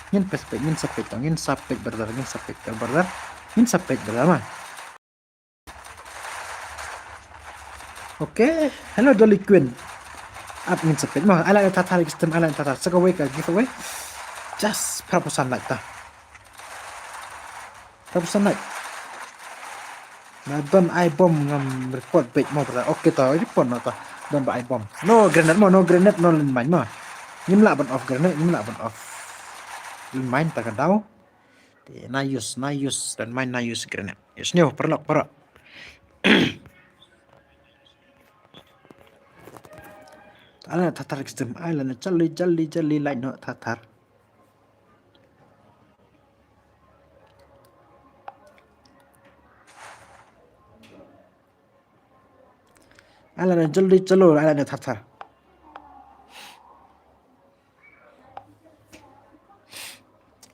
Ngin peit, peit, ngin sa peit, ngin sa peit, brother, ngin sa peit, brother. Ngin sa peit, brother ma. Okay, hello Dolly Queen. Ap ngin sa peit ma, ai lait na thathar ki stem, ai lait na thathar. Sa kawei ka giveaway. Just phra phew san lait ta. Phra phew san lait. Na don ai bom ngam report beit ma, brother. Okay ta, report na ta. Don ba ai bom. No grenade ma, no grenade, no landmine ma. Ngim lah ban off grenade, ngim lah ban off landmine ta ka daw. Te na use, na use, landmine na use grenade. Use new, paralok, paralok. Ai lait na thathar ki stem, ai lait na jaldi, jaldi, jaldi, lait na thathar. Ai lait na jaldi, chalo, ai lait na thathar.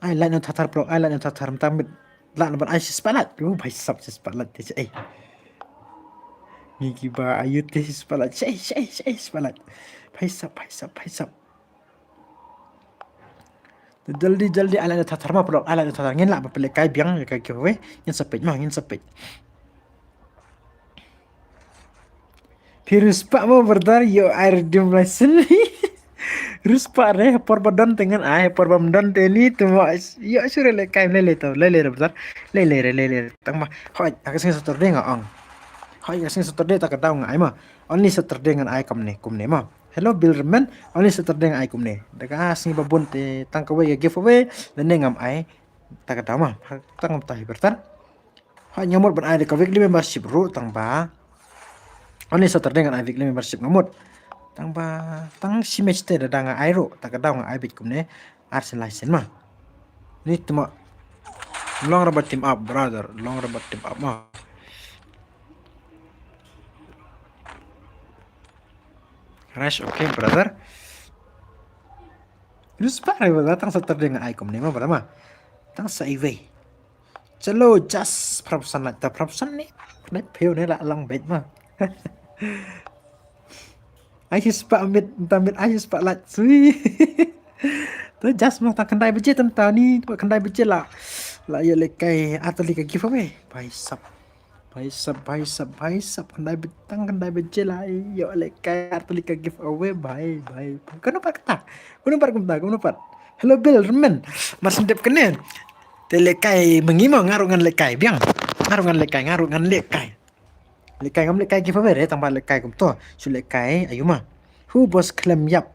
Ai lait na thathar, bro, ai lait na thathar, mynta mit lah na ban ai shi spah lait. Uh, bhai sab, shi spah lait te, eh. Ngi ki ba ayu te shi spah lait, shi, shi, shi spah lait. Bhai sab, bhai sab, bhai sab. Jaldi, jaldi, ai lait na thathar ma, bro, ai lait na thathar. Ngin lah ban pynlehkai biang ïa ka giveaway. Ngin sa peit ma, ngin sa peit. Phi riewspah mo, brother, ïoh ai redeem license. Riewspah re, ha por ba don te ngan ai, ha por bym don te ni te mo, ïoh shuh re lehkai, lei lei to, lei lei re, brother. Lei lei re, lei lei re. Tang ba, hoi, ha ka sngi Saturday nga ong. Hoi, ha ka sngi Saturday ta ka daw nga ai ma. Only Saturday ngan ai kumne, kumne ma. Hello, Bill Remen, only Saturday nga ai kumne. Da ka sngi ba bun te tang kawei ka giveaway, lane ngam ai ta ka daw ma. Tang ngam ta hi, brother. Hoi, nga mut ban ai da ka weekly membership ruh, tang ba only Saturday ngan ai weekly membership nga mut. Tang ba, tang shi match te da nga ai ruh, ta ka daw nga ai beit kumne ar sien lai sien ma. Ni te ma. Long raba team up, brother, long raba team up ma. Rush, okay, brother. Riewspah re, brother, tang Saturday nga ai kumne ma, brother ma. Tang sa iwei. Chalo, just phra phew san lait ta, phra phew san ne. Khyndai phew ne la long beit ma. Ai shi spah mit, mynta mit ai shi spah lait. Sui. To just ma tang khyndai baje mynta ni, khyndai baje la. La ïoh lehkai ar tylli ka giveaway. Bhai sab. Bhai sab, bhai sab, bhai sab, khyndai bej-, tang khyndai baje la ïoh lehkai ar tylli ka giveaway, bhai, bhai, bhai. Kumno pat kata? Kumno pat kumta? Kumno pat? Hello, Bill, Remen. Mar shen dep kane. Te lehkai ma ngi mo, nga ruh ngan lehkai biang. Nga ruh ngan lehkai, nga ruh ngan lehkai. Lehkai ngam lehkai giveaway re, tang ba lehkai kumto. Shu lehkai ayu ma. Hu boss khlem ïap.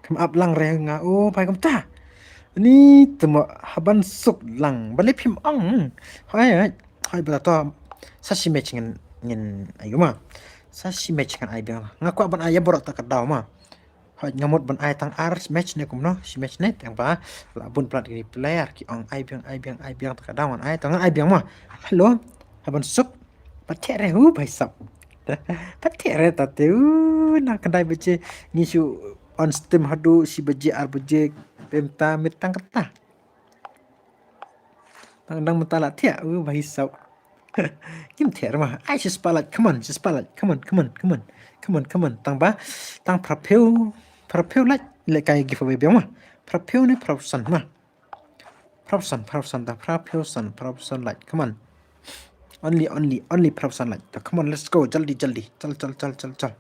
Khlem ap lang re nga, oh, bhai kumta. Ni te mo, haban suk lang. Balei phim ong. Hoi, hoi. Hoi, ba to sa shi match ngan, ngan ayu ma. Sa shi match ngan ai biang. Nga kwah ban ai ïa baroh ta ka daw ma. Hoi, nga mut ban ai tang ar match ne kumno, shi match ne, tang ba la bun palat ki player ki ong ai biang, ai biang, ai biang ta ka daw ngan ai, tang ngan ai biang ma. Hello. Haban suk. Pat thiah re, hu, bhai sab. Pat thiah re ta te, u, na khyndai baje ngi shu on stream haduh shi baje ar baje, pem ta mit tang kata. Tang dang mynta la thiah, u, bhai sab. Kim thiah re ma. Ai shi spah lait, come on, shi spah lait, come on, come on, come on. Come on, come on. Tang ba, tang phra phew, phra phew lait, lehkai giveaway biang ma. Phra phew ne phra phew san ma. Phra phew san, phra phew san ta, phra phew san, phra phew san lait. Come on. Only, only, only phra phew san lait. Ta, come on, let's go. Jaldi, jaldi. Chal, chal, chal, chal, chal.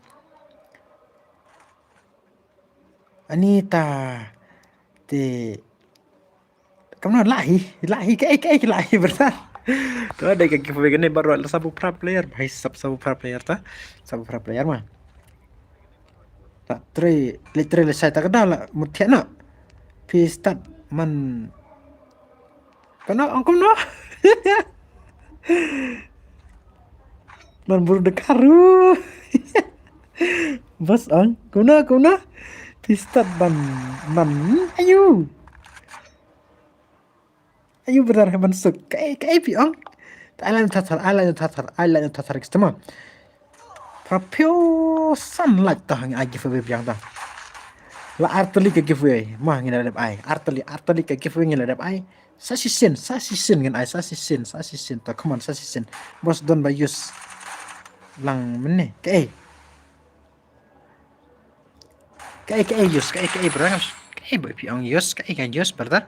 Anita. Te. Come on, lah hi. Lah hi, kaei, kaei, lah hi, brother. To, dei ka giveaway kane baroh la sa bu phra player. Bhai sab, sa bu phra player ta. Sa bu phra player ma. Ta trei, leit trei leit shai ta ka daw la mut thiah noh. Phi start Man. Kano, ong kumno? Man bur de karu. Bas ong. Kumno, kumno? Pistat ban. Man. Ayu. Ayu brother ban suk. Kaei, kaei phi ong. Ai la ïa thathar, ai la ïa thathar, ai la ïa thathar customer. Pyrphew san like ta ngi ai giveaway biang ta. La artylli ka giveaway. Ma ngi la dep ai. Artylli, artylli ka giveaway ngi la dep ai. Sa shisien, sa shisien ngin ai, sa shisien, sa shisien. Ta, come on, sa shisien. Bos don ba use. Lang mynne. Kaei. Kaei, kaei use, kaei, kaei brother. Kaei ba phi ong use, kaei ka use brother.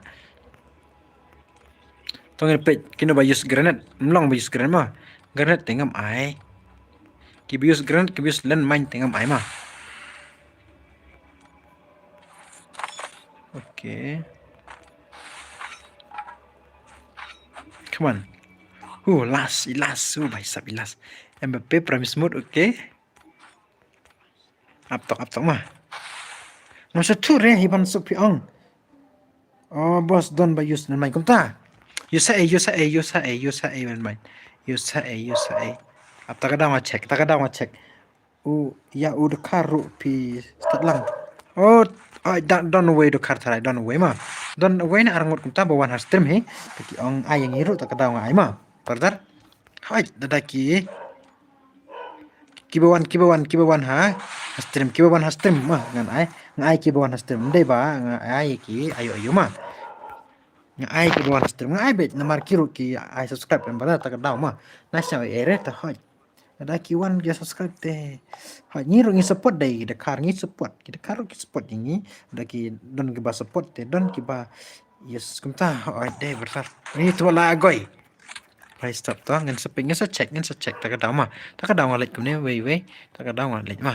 To ngin peit kino ba use grenade. Mlong ba use grenade ma. Grenade te ngam ai. Ki ba use grenade, ki ba use landmine te ngam ai ma. Okay. Come on. Hu, last, i last, hu, bhai sahab, i last. Mbappe, Prime Smooth, okay. Ap tok, ap tok ma. Ngam sngewthuh re hi ban suk phi ong. Oh, bos don ba use landmine kumta. Use ha ei, use ha ei, use ha ei, use ha ei landmine. Use ha ei, use ha ei. Ap ta ka daw nga check, ta ka daw nga check. U, ïa u dkhar ruh phi stad lang. Oh, ai, don, don uwei dkhar tharai, don uwei ma. Don uwei ne ar ngut kumta ba wan ha stream hi. Te ki ong ai ïa ngi ruh ta ka daw nga ai ma. Brother. Hai, dada ki. Kiba wan, kiba wan, kiba wan ha. Ha stream, kiba wan ha stream ma ngan ai. Nga ai kiba wan ha stream. Ndei ba nga ai ki ayu ayu ma. Nga ai kiba wan ha stream. Nga ai beit namar ki ruh ki ai subscribe em brother ta ka daw ma. Na sha ere ta hoi. Ada ki wan ki subscribe te. Ha, ngi ruh ngi support dei, dkhar ngi support. Ki dkhar ruh ki support ngi. Ada ki don kiba support te, don kiba use kumta. Hoi dei brother. Ngi tu la agoi. Bai stop to, ngan sa ping, ngan sa check, ngan sa check. Ta ka daw ma. Ta ka daw nga leit kumne, wei, wei. Ta ka daw nga leit ma.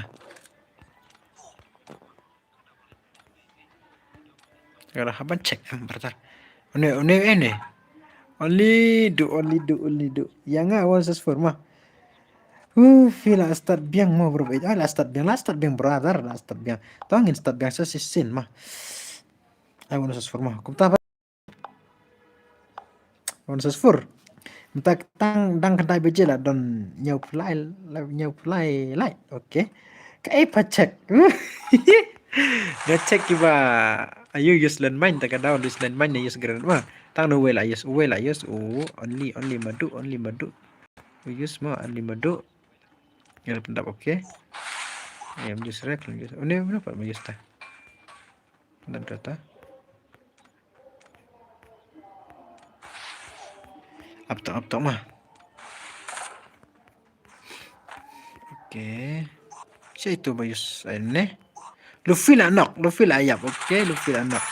Ta ka daw haban check em brother. Une, une, une. Only do, only do, only do. Ïa nga one six four ma. Uh, phi la start biang mo bro. Ah, la start biang, la start biang brother, la start biang. To ngin start biang sa shisien ma. Ai one six four ma. Kumta ba. One six four. Mynta tang dang khyndai baje la don hynñiew phew lai, la hynñiew phew lai like. Okay. Kaei pha check. Nga check kiba ayu use landmine ta ka daw use landmine ne use grenade ma. Tang no uwei la use, uwei la use, u only, only Madu, only Madu. U use ma, only Madu. Nga la pyndap, okay. Em use rek, use. Une, une pat ma use ta. Pyndap data. Ap tok, ap tok ma. Okay. Sha itu ba use ne. Luffy la nok, Luffy la ïap. Okay, Luffy la nok.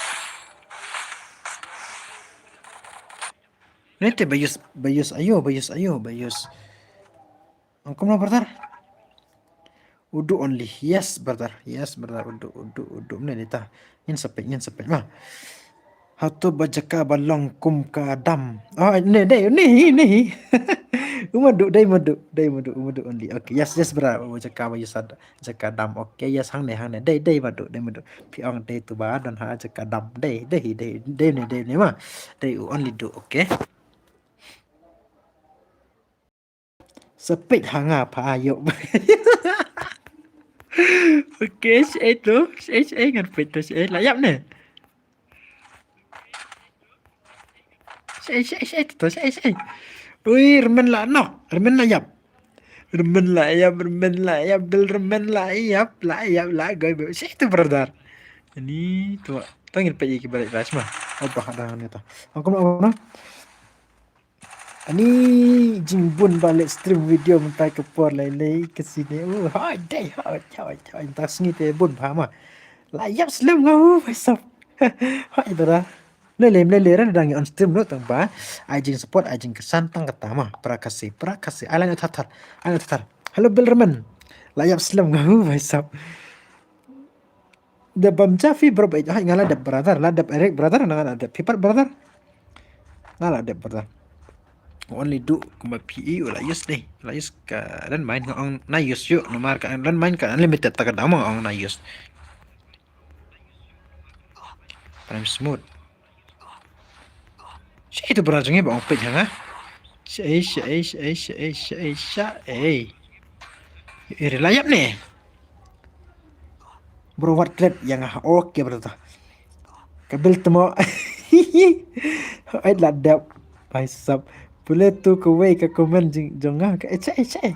Ne te ba use, ba use ayo, ba use ayo, ba use. Ong kumno brother? Udu only. Yes brother. Yes brother. Udu, udu, udu. Mne dei ta. Ngin sa peit, ngin sa peit ma. Hato ba jaka ba long kum ka dam. Oh, ne dei, ne hi, ne hi. U Madu, dei Madu, dei Madu, u Madu only. Okay, yes, yes brother. U jaka ba use da jaka dam. Okay, yes, hangne, hangne. Dei, dei Madu, dei Madu. Phi ong dei tu ba don ha jaka dam. Dei, dei hi, dei, dei ne, dei ne ma. Dei u only do, okay. Sa peit ha nga pha ayo. Okay, shaei to, shaei, shaei ngan peit to, shaei la ïap ne. Shaei, shaei, shaei to, shaei, shaei. Ui, Rmen la nok, Rmen la ïap. Rmen la ïap, Rmen la ïap, Bil Rmen la ïap, la ïap, la goi be. Shaei to brother. Ani to, to ngin peit ïa ki ba leit rush ma. Oh, ba dang ne to. Ong kumno, ong kumno. Ani jingbun ba leh stream video mynta ka por lei lei ka sine. Uh, hoi dei, hoi, hoi, hoi. Mynta sngi te bun bha ma. La ïap slem nga, uh, bhai sab. Hoi dara. Lei lei, lei lei ran dang on stream lo tang ba. Ai jing support, ai jing kesan tang kata ma. Pra Khasi, pra Khasi. Ai la ïa thathar, ai la ïa thathar. Hello Bil Rmen. La ïap slem nga, uh, bhai sab. Da bam ja phi bro, ba ïeit, hoi nga la dep brother, la dep Eric brother, na nga la dep phi pat brother. Nga la dep brother. Only do kumba phi i u la use dei, la use ka landmine nga ong na use ïu, namar ka landmine ka unlimited ta ka dam nga ong na use. Prime Smooth. Shaei tu bra jong ngi ba ong peit ha nga. Shaei, shaei, shaei, shaei, shaei, shaei. Eh, la ïap ne. Bro, wat ret ïa nga. Okay, bro, ta. Ka bil tmo. Ai la dep. Bhai sab. Pule tu kawei ka comment jong, jong nga. Ka, eh, shaei, shaei.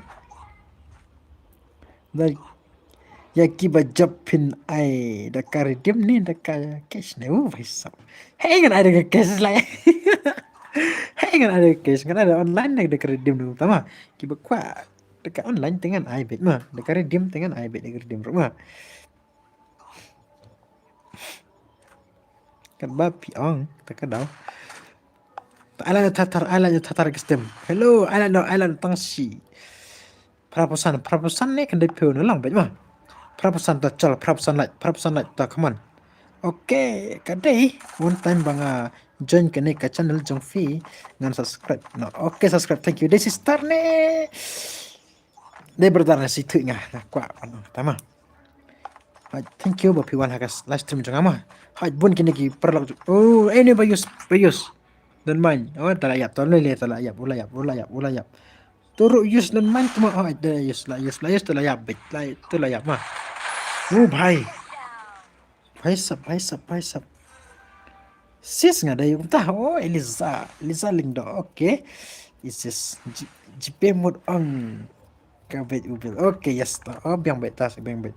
Ïa kiba jop phin ai da ka redeem ne da ka cash ne, u bhai sab. Hei ngan ai da ka cash la. Hei ngan ai da ka cash, ngan ai da online ne da ka redeem ne, tama. Kiba kwah da ka online te ngan ai beit ma, da ka redeem te ngan ai beit da ka redeem ruh ma. Katba phi ong, ta ka daw. Ai lad ïa Thathar, ai lad ïa Thathar ka stem. Hello, ai lad, ai lad tang shi. Phra phew san, phra phew san ne khyndai phew ne long beit ma. Phra phew san ta chal, phra phew san like, phra phew san like ta, come on. Okay, ka dei one time ba nga join kane ka channel jong phi ngan subscribe. No, okay, subscribe, thank you. Dei sister ne. Dei brother ne, shi thuh nga, nga kwah, ano, tama. Hooid, thank you ba phi wan ha ka live stream jong nga ma. Hooid, bun kine ki paralok. Oh, eh ne ba use, ba use. Don main. Oh, ta la ïap, ta la ïap, ta la ïap, u la ïap, u la ïap, u la ïap. Tu ruh use don main tu ma, hooid, ta la use, la use, la use, ta la ïap beit, la, tu la ïap ma. Oh, bhai. Bhai sab, bhai sab, bhai sab. Sis nga dei kumta, oh, Eliza, Eliza Lyngdoh, okay. Isis, J-, J P Mut Ong. Ka beit u bil. Okay, yes, ta. Oh, biang beit ta, biang beit.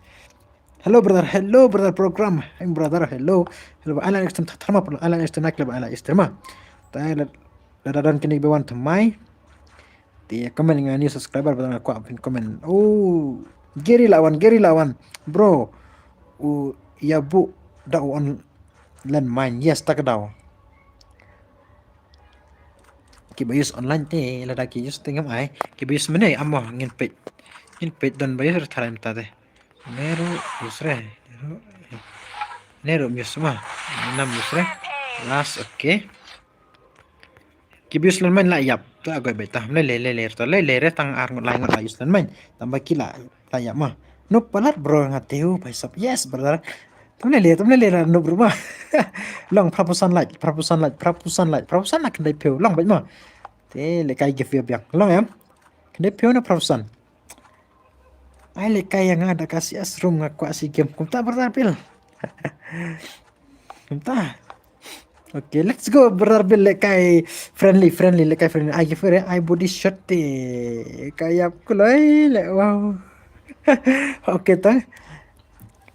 Hello, brother. Hello, brother program. Hey, brother. Hello. Hello, ba ai lad ïa ka stem Thathar ma, ai lad ïa ka stem na klep, ai lad ïa ka stem ma. Ta la, la da don kine ba wan thymmai. Te comment nga new subscriber ba nga kwah phin comment. Oh, Gary Lawan, Gary Lawan. Bro. U ïa bu da u online main. Yes, ta ka daw. Kiba use online te, lada ki use te ngam ai. Kiba use mynne amo ngin peit. Ngin peit don ba use re tharai mynta te. Neru use re. Neru, neru use ma. Nam use re. Last, okay. Kiba use online main la ïap. Ta agoi beit ta. Lei lei lei lei ta. Lei lei re tang ar ngut lai ngut la use online main. Tang ba ki la, la ïap ma. Nup palat bro nga te u bhai sab. Yes, brother. Tam lei lei, tam lei lei la nup bro ma. Long phra phew san like, phra phew san like, phra phew san like, phra phew san na khyndai phew. Long beit ma. Te lehkai gift biang. Long em. Khyndai phew na phra phew san. Ai lehkai ïa nga da ka C S room nga kwah shi game. Kumta brother Bill. Kumta. Okay, let's go brother Bill, lehkai friendly, friendly, lehkai friendly. Ai gift re, ai body shot te. Ka ïap kuloi le, wow. Okay ta.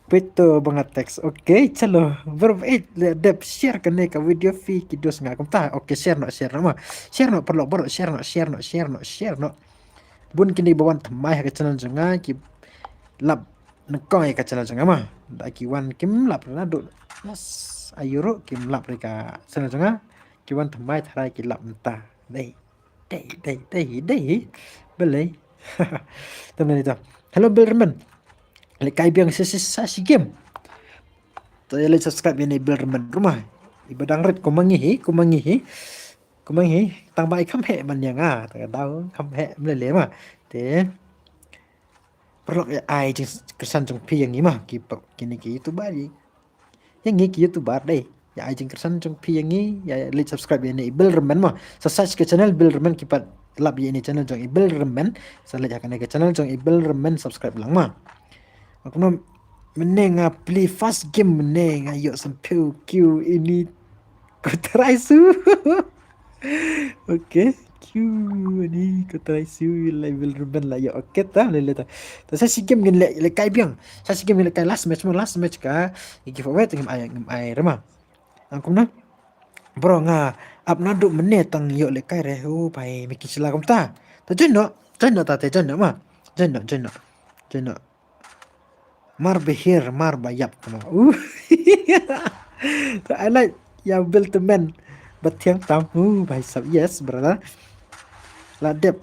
Peit to ba nga text. Okay, chalo. Verb eight, leh dep share kane ka video phi ki dos nga kumta. Okay, share noh, share noh ma. Share noh paralok baroh, share noh, share noh, share noh, share noh. Bun kine ba wan thymmai ha ka channel jong nga ki lap nyngkong ïa ka channel jong nga ma. Da ki wan kim lap na du. Yes, ayu ruh kim lap ïa ka channel jong nga. Ki wan thymmai tharai ki lap mynta. Dei. Dei, dei, dei, dei. Balei. Tam na ni ta. Hello Bill Ramen. Lehkai biang sa shi, sa shi game. To ïa leit subscribe ïa ne Bill Ramen ruh ma. Iba dang rit kum ma ngi hi, kum ma ngi hi. Kum ma ngi hi. Tang ba i kham heh ban ïa nga. Ta ka daw kham heh mlele ma. Te. Paralok ïa ai jingkyrshan jong phi ïa ngi ma. Ki pa, kine ki YouTuber ïa. Ïa ngi ki YouTuber dei. Ïa ai jingkyrshan jong phi ïa ngi, ïa leit subscribe ïa ne i Bill Ramen ma. Sa search ka channel Bill Ramen ki pat lap ïa ne channel jong i Bill Ramen. Sa leit ha kane ka channel jong i Bill Ramen subscribe lang ma. Kumno mynne nga play first game mynne nga ïoh san phew kiu ini ko try su. Okay, kiu ini ko try su level Ruben la ïoh. Okay ta le le ta. Ta sa shi game ngin le, lehkai biang. Sa shi game ngin lehkai last match mo, last match ka giveaway te ngim ai, ngim ai re ma. Ang kumno. Bro nga ap naduh mynne tang ïoh lehkai re. Oh bhai me ki sila kumta. Ta join noh, join noh ta te join noh ma. Join noh, join noh. Join noh. Mar ba hiar, mar ba ïap tama. Uh. Ta ai lad ïa Bill Tymmen. Ba thiang tam. Uh, bhai sab, yes brother. La dep.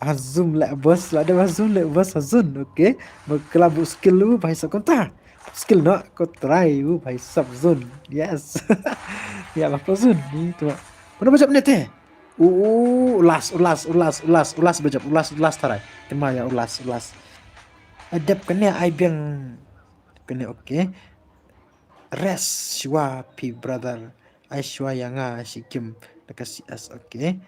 Ha zoom le boss, la dep ha zoom le boss, ha zoom. Okay. Ba kala bu skill lu bhai sab kumta. Skill no ko try u bhai sab zoom. Yes. Ïa ba ko zoom ni tu. Mana ba jop ne te? U, u, ulas, ulas, ulas, ulas, ulas ba jop, ulas, ulas tharai. Kynmaw ïa ulas, ulas. Adep kane ai biang kane, okay. Rest shuwa phi brother. Aishwarya nga shi kim da ka C S, okay.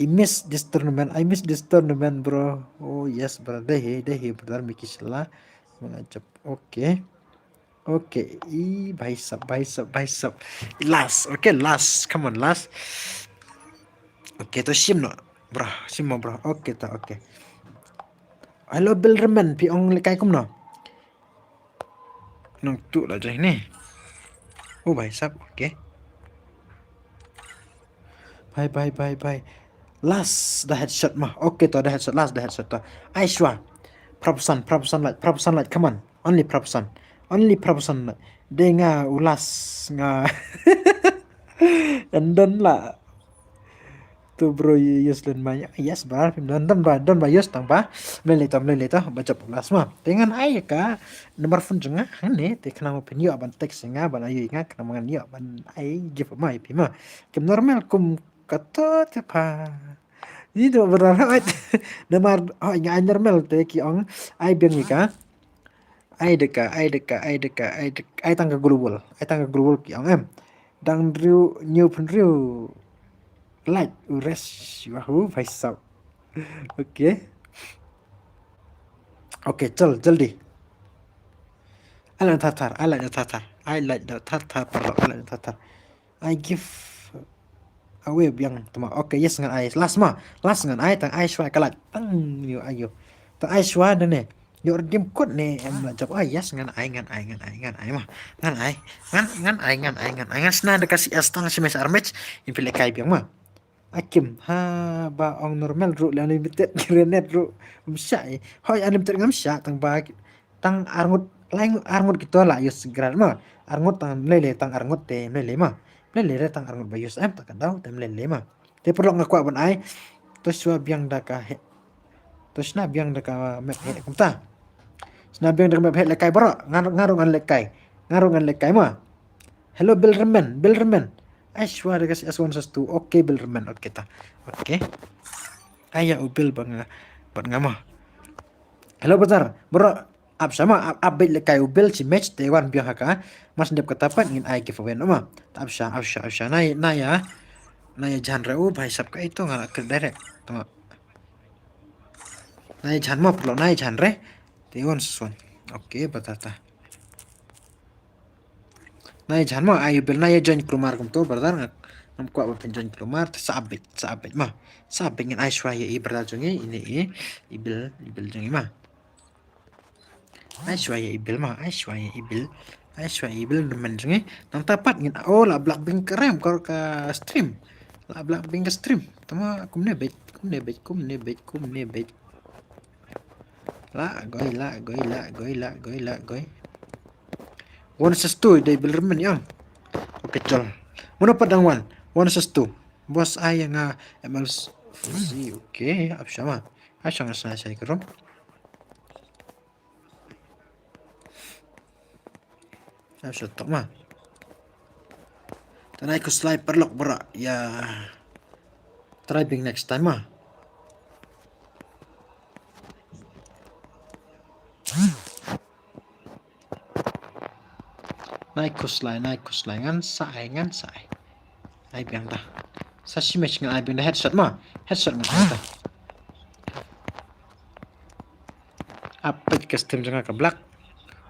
I miss this tournament, I miss this tournament, bro. Oh yes, bro. Dei hi, dei hi, brother Mickey Shella. Mengajap. Okay. Okay. I bhai sab, bhai sab, bhai sab. Last. Okay, last. Come on, last. Okay, to shim noh, bro. Shim mo, bro. Okay, to, okay. Hello, Bill Remen. Phi ong lehkai kumno? Nang tu la jai ni. Oh, bhai sab. Okay. Bhai, bhai, bhai, bhai. Last da headshot ma. Okay, to da headshot. Last da headshot to. Aishwa. Prapsan, prapsan light, prapsan light. Come on. Only prapsan. Only prapsan light. Dei nga u last nga. And done la. Tu bro, Yus len mai. Yes, bro. Phim don, don ba, don ba, Yus tang ba. Mlei lei to, mlei lei to. Ba jop last ma. Te ngan ai ka number phone jong nga. Hangne, te khnang phin ïoh ban text nga, ban ai nga, khnang ngan ïoh ban ai gift ma, ïa phi ma. Kim normal kum kato te pha. Ni to bro, ai. Namar, oh, nga ai normal te ki ong. Ai biang ïa ka. Ai da ka, ai da ka, ai da ka, ai da ka, ai tang ka global. Ai tang ka global ki ong em. Dang riew, ñiew phew riew. Like, u rest, wahoo, bhai sab. Okay. Okay, chal, jaldi. Ai lait thar thar, ai lait thar thar. Ai lait thar thar, paralok, ai lait thar thar. I give away biang tama. Okay, yes ngan ai. Last ma, last ngan ai, tang Aishwa ka lait. Tang ïoh ai ïoh. Tang Aishwa da ne. Ïoh redeem code ne em la jop. Ah, yes ngan ai, ngan ai, ngan ai, ngan ai ma. Ngan ai. Ngan, ngan ai, ngan ai, ngan ai. Ngan sna da ka C S tang shi mes armage. Im phi lehkai biang ma. Akim, ha ba ong normal ruh, le unlimited grenade ruh. Ym shah. Hoi unlimited ngam shah tang ba tang arngut, lai ngut, arngut kito la use grenade ma. Arngut tang mlei lei, tang arngut te mlei lei ma. Mlei lei re tang arngut ba use em, tang ka daw te mlei lei ma. Te paralok nga kwah ban ai. To shuwa biang da ka he. To sna biang da ka map he kumta. Sna biang da ka map he lehkai bro. Nga ruh, nga ruh ngan lehkai. Nga ruh ngan lehkai ma. Hello Bill Remen, Bill Remen. Aishwa da ka C S one S two. Okay, Bill Remen. Okay ta. Okay. Ai ïa u Bill ba nga, ba nga ma. Hello brother. Bro, ap sha ma, ap, ap beit lehkai u Bill shi match te wan biang ha ka. Mar shu dep kata pat ngin ai giveaway noh ma. Ta ap sha, ap sha, ap sha. Nai, nai ïa. Nai ïa jan re u bhai sab ka ito nga la klik direct. Tama. Nai ïa jan ma paralok, nai ïa jan re. Te wan suswan. Okay, ba ta ta. Nai jan ma ai u Bill, nai join kulmar kumto brother, nga, ngam kwah ba phin join kulmar. Te sa ap beit, sa ap beit ma. Sa ap beit, ngin ai shuwa ïa i brother jong ngi, ine i, i Bill, i Bill jong ngi ma. Ai shuwa ïa i Bill ma, ai shuwa ïa i Bill. Ai shuwa ïa i Bill, Remen jong ngi. Nangta pat ngin, oh, la block beit ka rem, ka, ka stream. La block beit ka stream. Tama kumne beit, kumne beit, kumne beit, kumne beit. La goi, la goi, la goi, la goi, la goi. One versus two, dei Bill Remen ïa. Okay, chal. Mano pat dang wan? One versus two. Boss ai ïa nga M L C, okay, ap sha ma. Ai sha nga sna sha ka room. Ap sha tok ma. Tang ai khuslai paralok bro. Ïa. Try biang next time ma. Nai khuslai, nai khuslai, ngan sa ai, ngan sa ai. Ai biang ta. Sa shi match ngan ai biang ta, headshot ma. Headshot ngan ai ta. Ap peit ka stream jong nga ka block.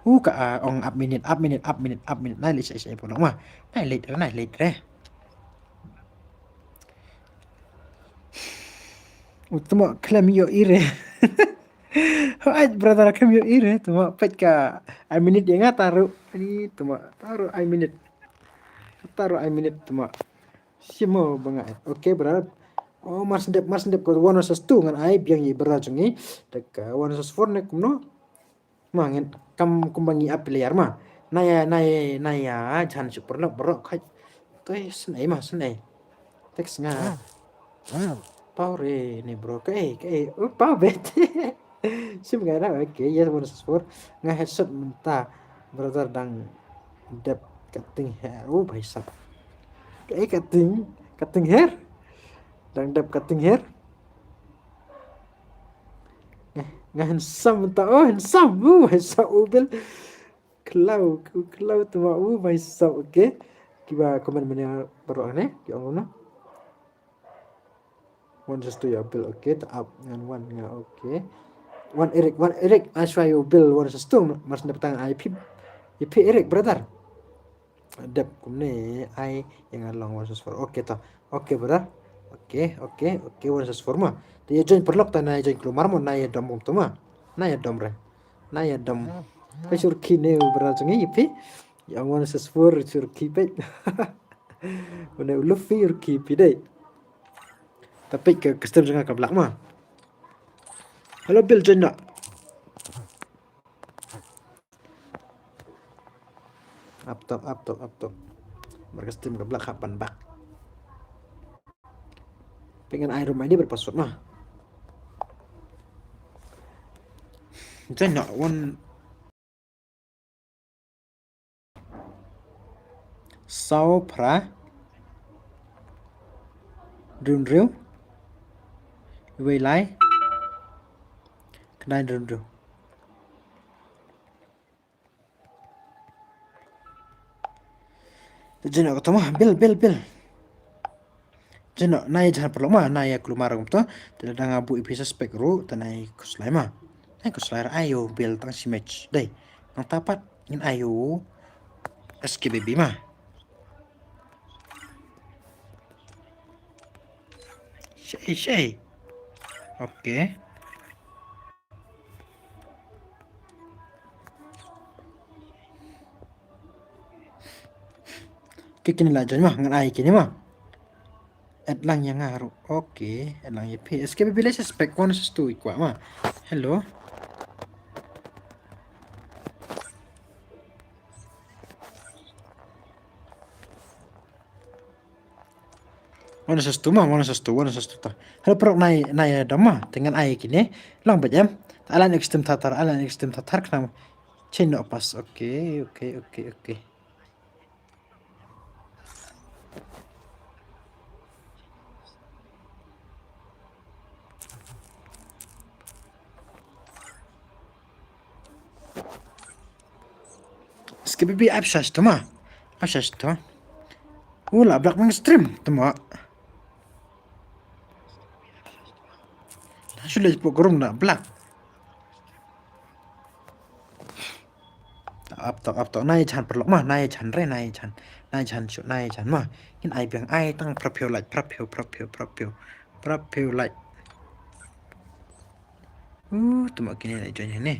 U ka, ah, ong ap minute, ap minute, ap minute, ap minute. Nai leit sa ai, sa ai paralok ma. Nai leit re, nai leit re. U tuma khlem ïohi re. Hooid brother, khlem ïohi re. Tuma peit ka ai minute ïa nga ta ruh. Ani tuma ta ruh ai minute. Ta ruh ai minute tuma. Shim mo ba nga. Okay brother. Oh, mar shu dep, mar shu dep ka one versus two ngan ai biang ïa i brother jong ngi. Da ka one versus four ne kumno. Ma ngin kam kumba ngi ap player ma. Nai ïa, nai ïa, nai ïa jan shu paralok bro khai. Toi snei ma, snei. Text nga. Pau re ni bro, kaei, kaei. Oh, pau bet. Shim nga na, okay, yes, one versus four. Nga headshot mynta. Brother dang dep cutting hair. Oh, bhai sab. Kaei cutting, cutting hair. Dang dep cutting hair. Nga, nga handsome mynta. Oh, handsome. Uh, handsome u Bill. Khlaw, khlaw tuma u bhai sab, okay. Kiba comment mynne baroh ne ki ong kumno? One says to your bill, okay, ta ap ngan wan nga, okay. Wan Eric, wan Eric, ai shuwa ïa u bill one says to, mar shu dep tang ai phi, ïa phi Eric, brother. Dep kumne ai ïa nga long one says four. Okay, ta. Okay, brother. Okay, okay, okay, one says four ma. Te ïa join paralok ta, na ïa join klumar mo, na ïa dom kumto ma. Na ïa dom re. Na ïa dom. Ka sur ki ne u brother jong ngi ïa phi. Ïa one says four sur ki peit. Une u Luffy ur ki phi dei. Ta peit ka custom jong nga ka black ma. Hello Bill, join na. Up top, up top, up top. Bar custom ka black hap ban back. Peit ngan ai room I D bad password ma. Join na one. Saw phra. Hynriew hynriew. Wei lai. Khyndai hynriew hynriew. Te jino ka tama, Bill, Bill, Bill. Jino, na ïa jan paralok ma, na ïa klumar kumto, te lada nga buh ïa phi suspect ruh, te na ïa khuslai ma. Na ïa khuslai ruh, ayo, Bill, tang shi match. Dei, nangta pat, ngin ayo, S K B B ma. Shei, shei. Okay. Ki kine la join ma, ngan ai kine ma. Add lang ïa nga ruh. Okay, add lang ïa phi. S K B B le suspect one says to i kwah ma. Hello. One says to ma, one says to, one says to ta. Hello paralok, na ïa, na ïa dom ma, te ngan ai kine. Long bad em. Alan extreme thathar, alan extreme thathar khnang. Chain no pass. Okay, okay, okay, okay. S K B B ai pisa shuh ma. Ai pisa shuh. U la black nang stream tama. Shu leit pok room na black. Up top, up top. Na ïa jan paralok ma, na ïa jan re, na ïa jan. Na ïa jan shuh, na ïa jan ma. Ngin ai biang, ai tang phraphew light, phraphew, phraphew, phraphew. Phraphew light. Uh, tama kine la join ne.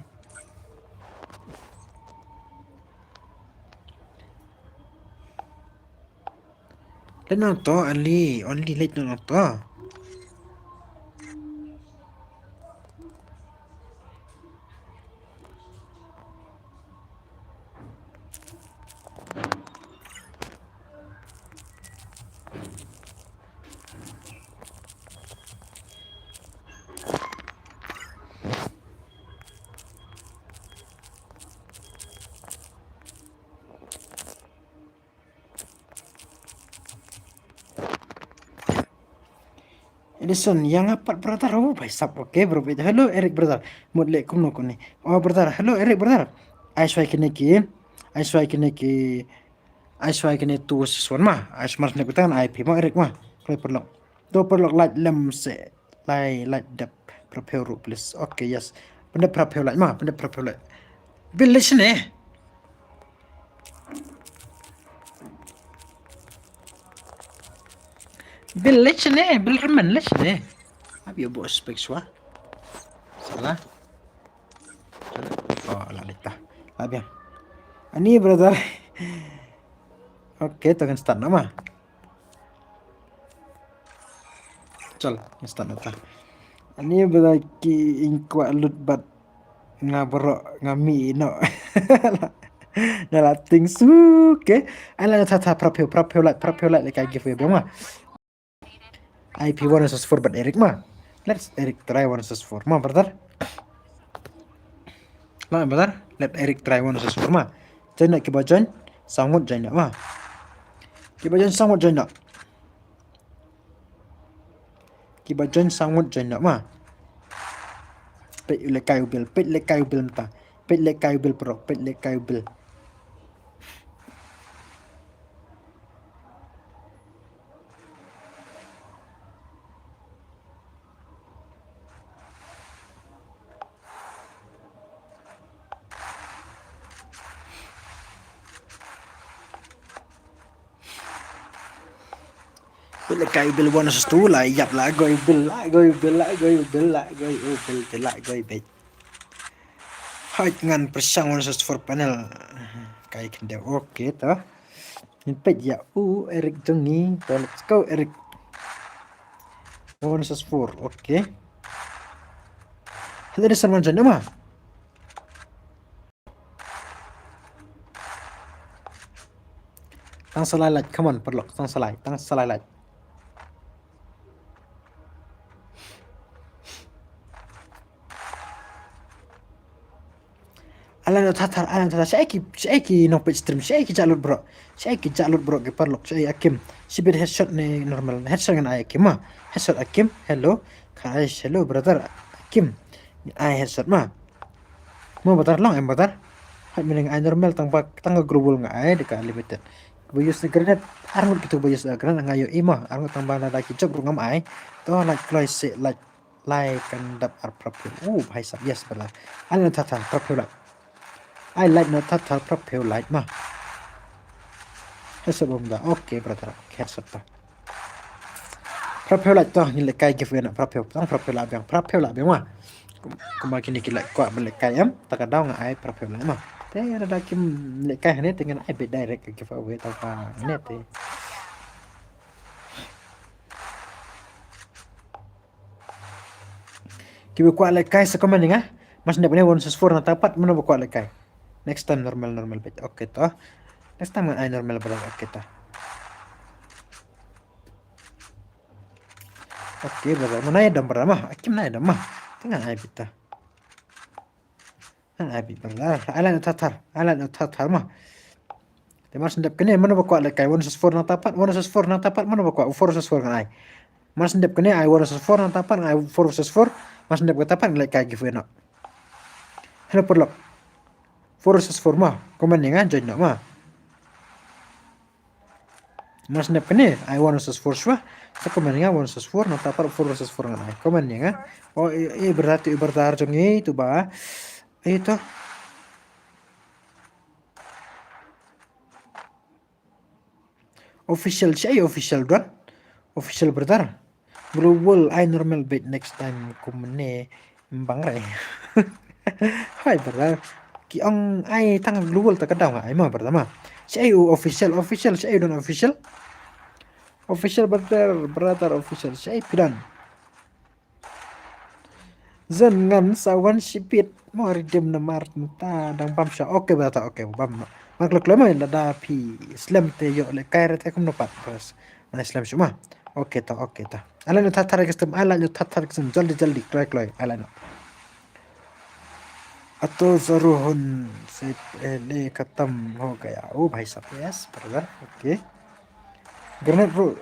Leit noh to, only, only leit noh to. Edison, ïa nga pat brother, oh, bhai sab, okay, bro, bro. Hello, Eric, brother. Mut leh kumno kane. Oh, brother, hello, Eric, brother. Ai shuwa kine ki, ai shuwa kine ki, ai shuwa kine two versus one ma. Ai shuwa kine ki tang ai phi ma, Eric ma. Kloi paralok. To paralok light lem se. Lai, light dep phraphew ruh, please. Okay, yes. Pyndep phraphew light ma, pyndep phraphew light. Bill leit shane. Bill leit shane, Bill Herman leit shane. Hap ïa buh spek shuwa. Salah. Oh, la leit ta. La biang. Ani brother. Okay, to kan start noh ma. Chal, start noh ta. Ani ba ki ïing kwah lut bad nga baroh nga mih noh. Nga la tieng suk, okay. Ai la tha tha phraphew, phraphew light, phraphew light leh ka giveaway biang ma. I P one versus four bad Eric ma. Let's Eric try one versus four ma, brother. La, brother. Let Eric try one versus four ma. Join noh kiba join. Sangmut join noh ma. Kiba join sangmut join noh. Kiba join sangmut join noh ma. Peit leh kai u Bill, peit leh kai u Bill mynta. Peit leh kai u Bill paralok, peit leh kai u Bill. Lehkai u Bill one versus two, la ïap la goi u Bill, la goi u Bill, la goi u Bill, la goi u Bill, la goi u Bill. Hooid, ngan pyrshang one versus four panel. Kai khyndew, okay to. Ngin peit ïa u Eric jong ngi, to let's go Eric. One versus four, okay. Hello, this one, John, ma. Tang sa lai light, come on, paralok, tang sa lai, tang sa lai light. Alan o thathar, Alan thathar, shaei ki, shaei ki nongpeit stream, shaei ki jah lut bro, shaei ki jah lut bro ki paralok, shaei Akim, shibit headshot ne normal, headshot ngan ai Akim ma, headshot Akim, hello, guys, hello brother, Akim, ai headshot ma. Mo brother, long em brother. Hooid, mynne nga ai normal tang ba, tang ka global nga ai, da ka limited. Ba use grenade, arngut kito ba use grenade nga ïohi ma, arngut tang ba lada ki jop ruh ngam ai. To light kloi se, light, light kan dap ar praphew. Oh, bhai sab, yes brother. Ai light na thathar praphew light. Ai light na thathar praphew light ma. Headshot bom da. Okay brother, headshot ta. Praphew light to, ngin lehkai giveaway na praphew, tang praphew lah biang, praphew lah biang ma. Kum-, kumba kine ki lah kwah ban lehkai em, ta ka daw nga ai praphew light ma. Te lada kim lehkai hangne te ngan ai beit direct ka giveaway ta ka ne te. Kiba kwah lehkai sa comment ïa nga. Mar shen dep kane one versus four nangta pat, mano ba kwah lehkai. Next time normal, normal beit. Okay to. Next time ngan ai normal brother, okay to. Okay brother, ma nai dam brother ma, Akim nai dam ma. Te ngan ai beit ta. Ngan ai beit brother, ai light na thathar, ai light na thathar ma. Te mar shen dep kane, mano ba kwah lehkai one versus four nangta pat, one versus four nangta pat, mano ba kwah, four versus four ngan ai. Mar shen dep kane, ai one versus four nangta pat, ngan ai four versus four, mar shen dep kata pat, ngan lehkai giveaway noh. Hello paralok. Four versus four ma, comment ïa nga, join noh ma. Mar shen dep kane, ai one versus four shuwa. Sa comment ïa nga one versus four, nangta pat four versus four ngan ai. Comment ïa nga. Oh, eh, eh, brother, eh, brother jong ngi tu ba. Eh, to. Official, shaei official don. Official brother. Global ai normal beit next time kumne. Bang re. Hai brother. Ki ong ai tang global ta ka daw nga ai ma brother ma. Shaei u official, official, shaei u don official. Official brother, brother official, shaei phi don. Zan ngan sa wan shibit mo redeem namar ta dang bam sha. Okay brother, okay bam. Mar kloi kloi ma lada phi slem te ïoh lehkai re te kumno pat bas. Nai slem shuh ma. Okay ta, okay ta. Ai light na thathar ki stem, ai light na thathar ki stem, jaldi jaldi, kloi kloi, ai light na. Ato zaru hun se pehle khatam ho gaya. Oh bhai sab, yes brother. Okay. Grenade ruh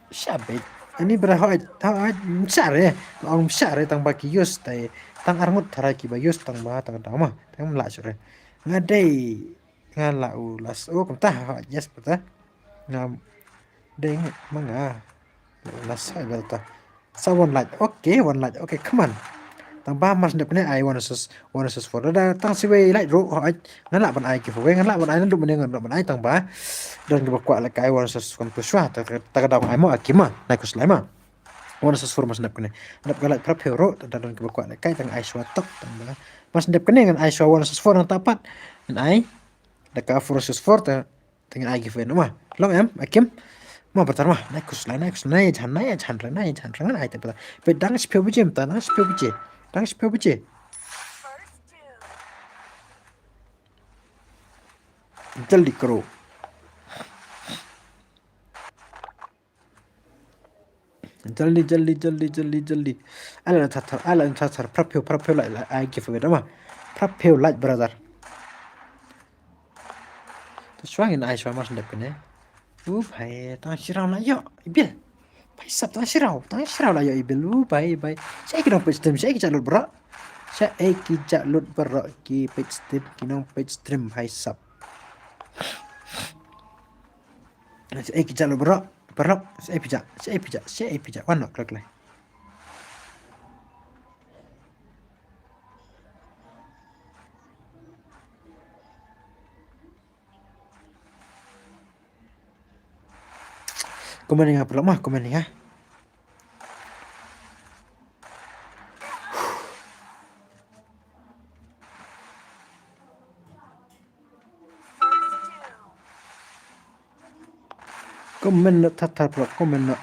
sha beit. Ani brother, hooid, hooid, mshah re. Ong mshah re tang ba ki use tai. Tang arngut tharai kiba use tang ba tang tang ma. Tang mlah shuh re. Nga dei, nga lah u last. Oh kumta, hooid, yes brother. Nga dei nga ma nga. Lah sai bel ta. Sa one light. Okay, one light. Okay, come on. Tang ba mar shen dep kane ai one versus, one versus four. Lada tang siwei light ruh, hooid, ngan lah ban ai giveaway, ngan lah ban ai naduh mynne, ngan lah ban ai tang ba don kiba kwah lehkai one versus four shuwa. Ta, ta ka daw ai mo Akim ma. Nai khuslai ma. One versus four mar shen dep kane. Dep ka light praphew ruh, ta don kiba kwah lehkai tang ai shuwa tok tang ba. Mar shen dep kane ngan ai shuwa one versus four nangta pat. Ngan ai da ka four versus four ta. Te ngan ai giveaway noh ma. Long em Akim? Ma brother ma, nai khuslai, nai khuslai, nai jan, nai jan re, nai jan re, ngan ai te brother. Peit dang shiphew baje mynta, dang shiphew baje. Dang shiphew baje. Jaldi karo. Jaldi, jaldi, jaldi, jaldi, jaldi. Ai light na thathar, ai light na thathar, praphew, praphew light, light, ai giveaway noh ma. Praphew light brother. To shuwa ngin ai shuwa mar shen dep kane. U bhai, tang shi round la ïoh, i Bill. Bhai sab tang shi round, tang shi round la ïoh i Bill. U bhai, bhai. Shaei ki nongpeit stream, shaei ki jah lut baroh. Shaei ki jah lut baroh ki peit stream, ki nongpeit stream bhai sab. Shaei ki jah lut baroh, baroh, shaei phi jah, shaei phi jah, shaei phi jah, wan noh kloi kloi. Comment ïa nga paralok ma, comment ïa nga. Comment noh thar thar paralok, comment noh.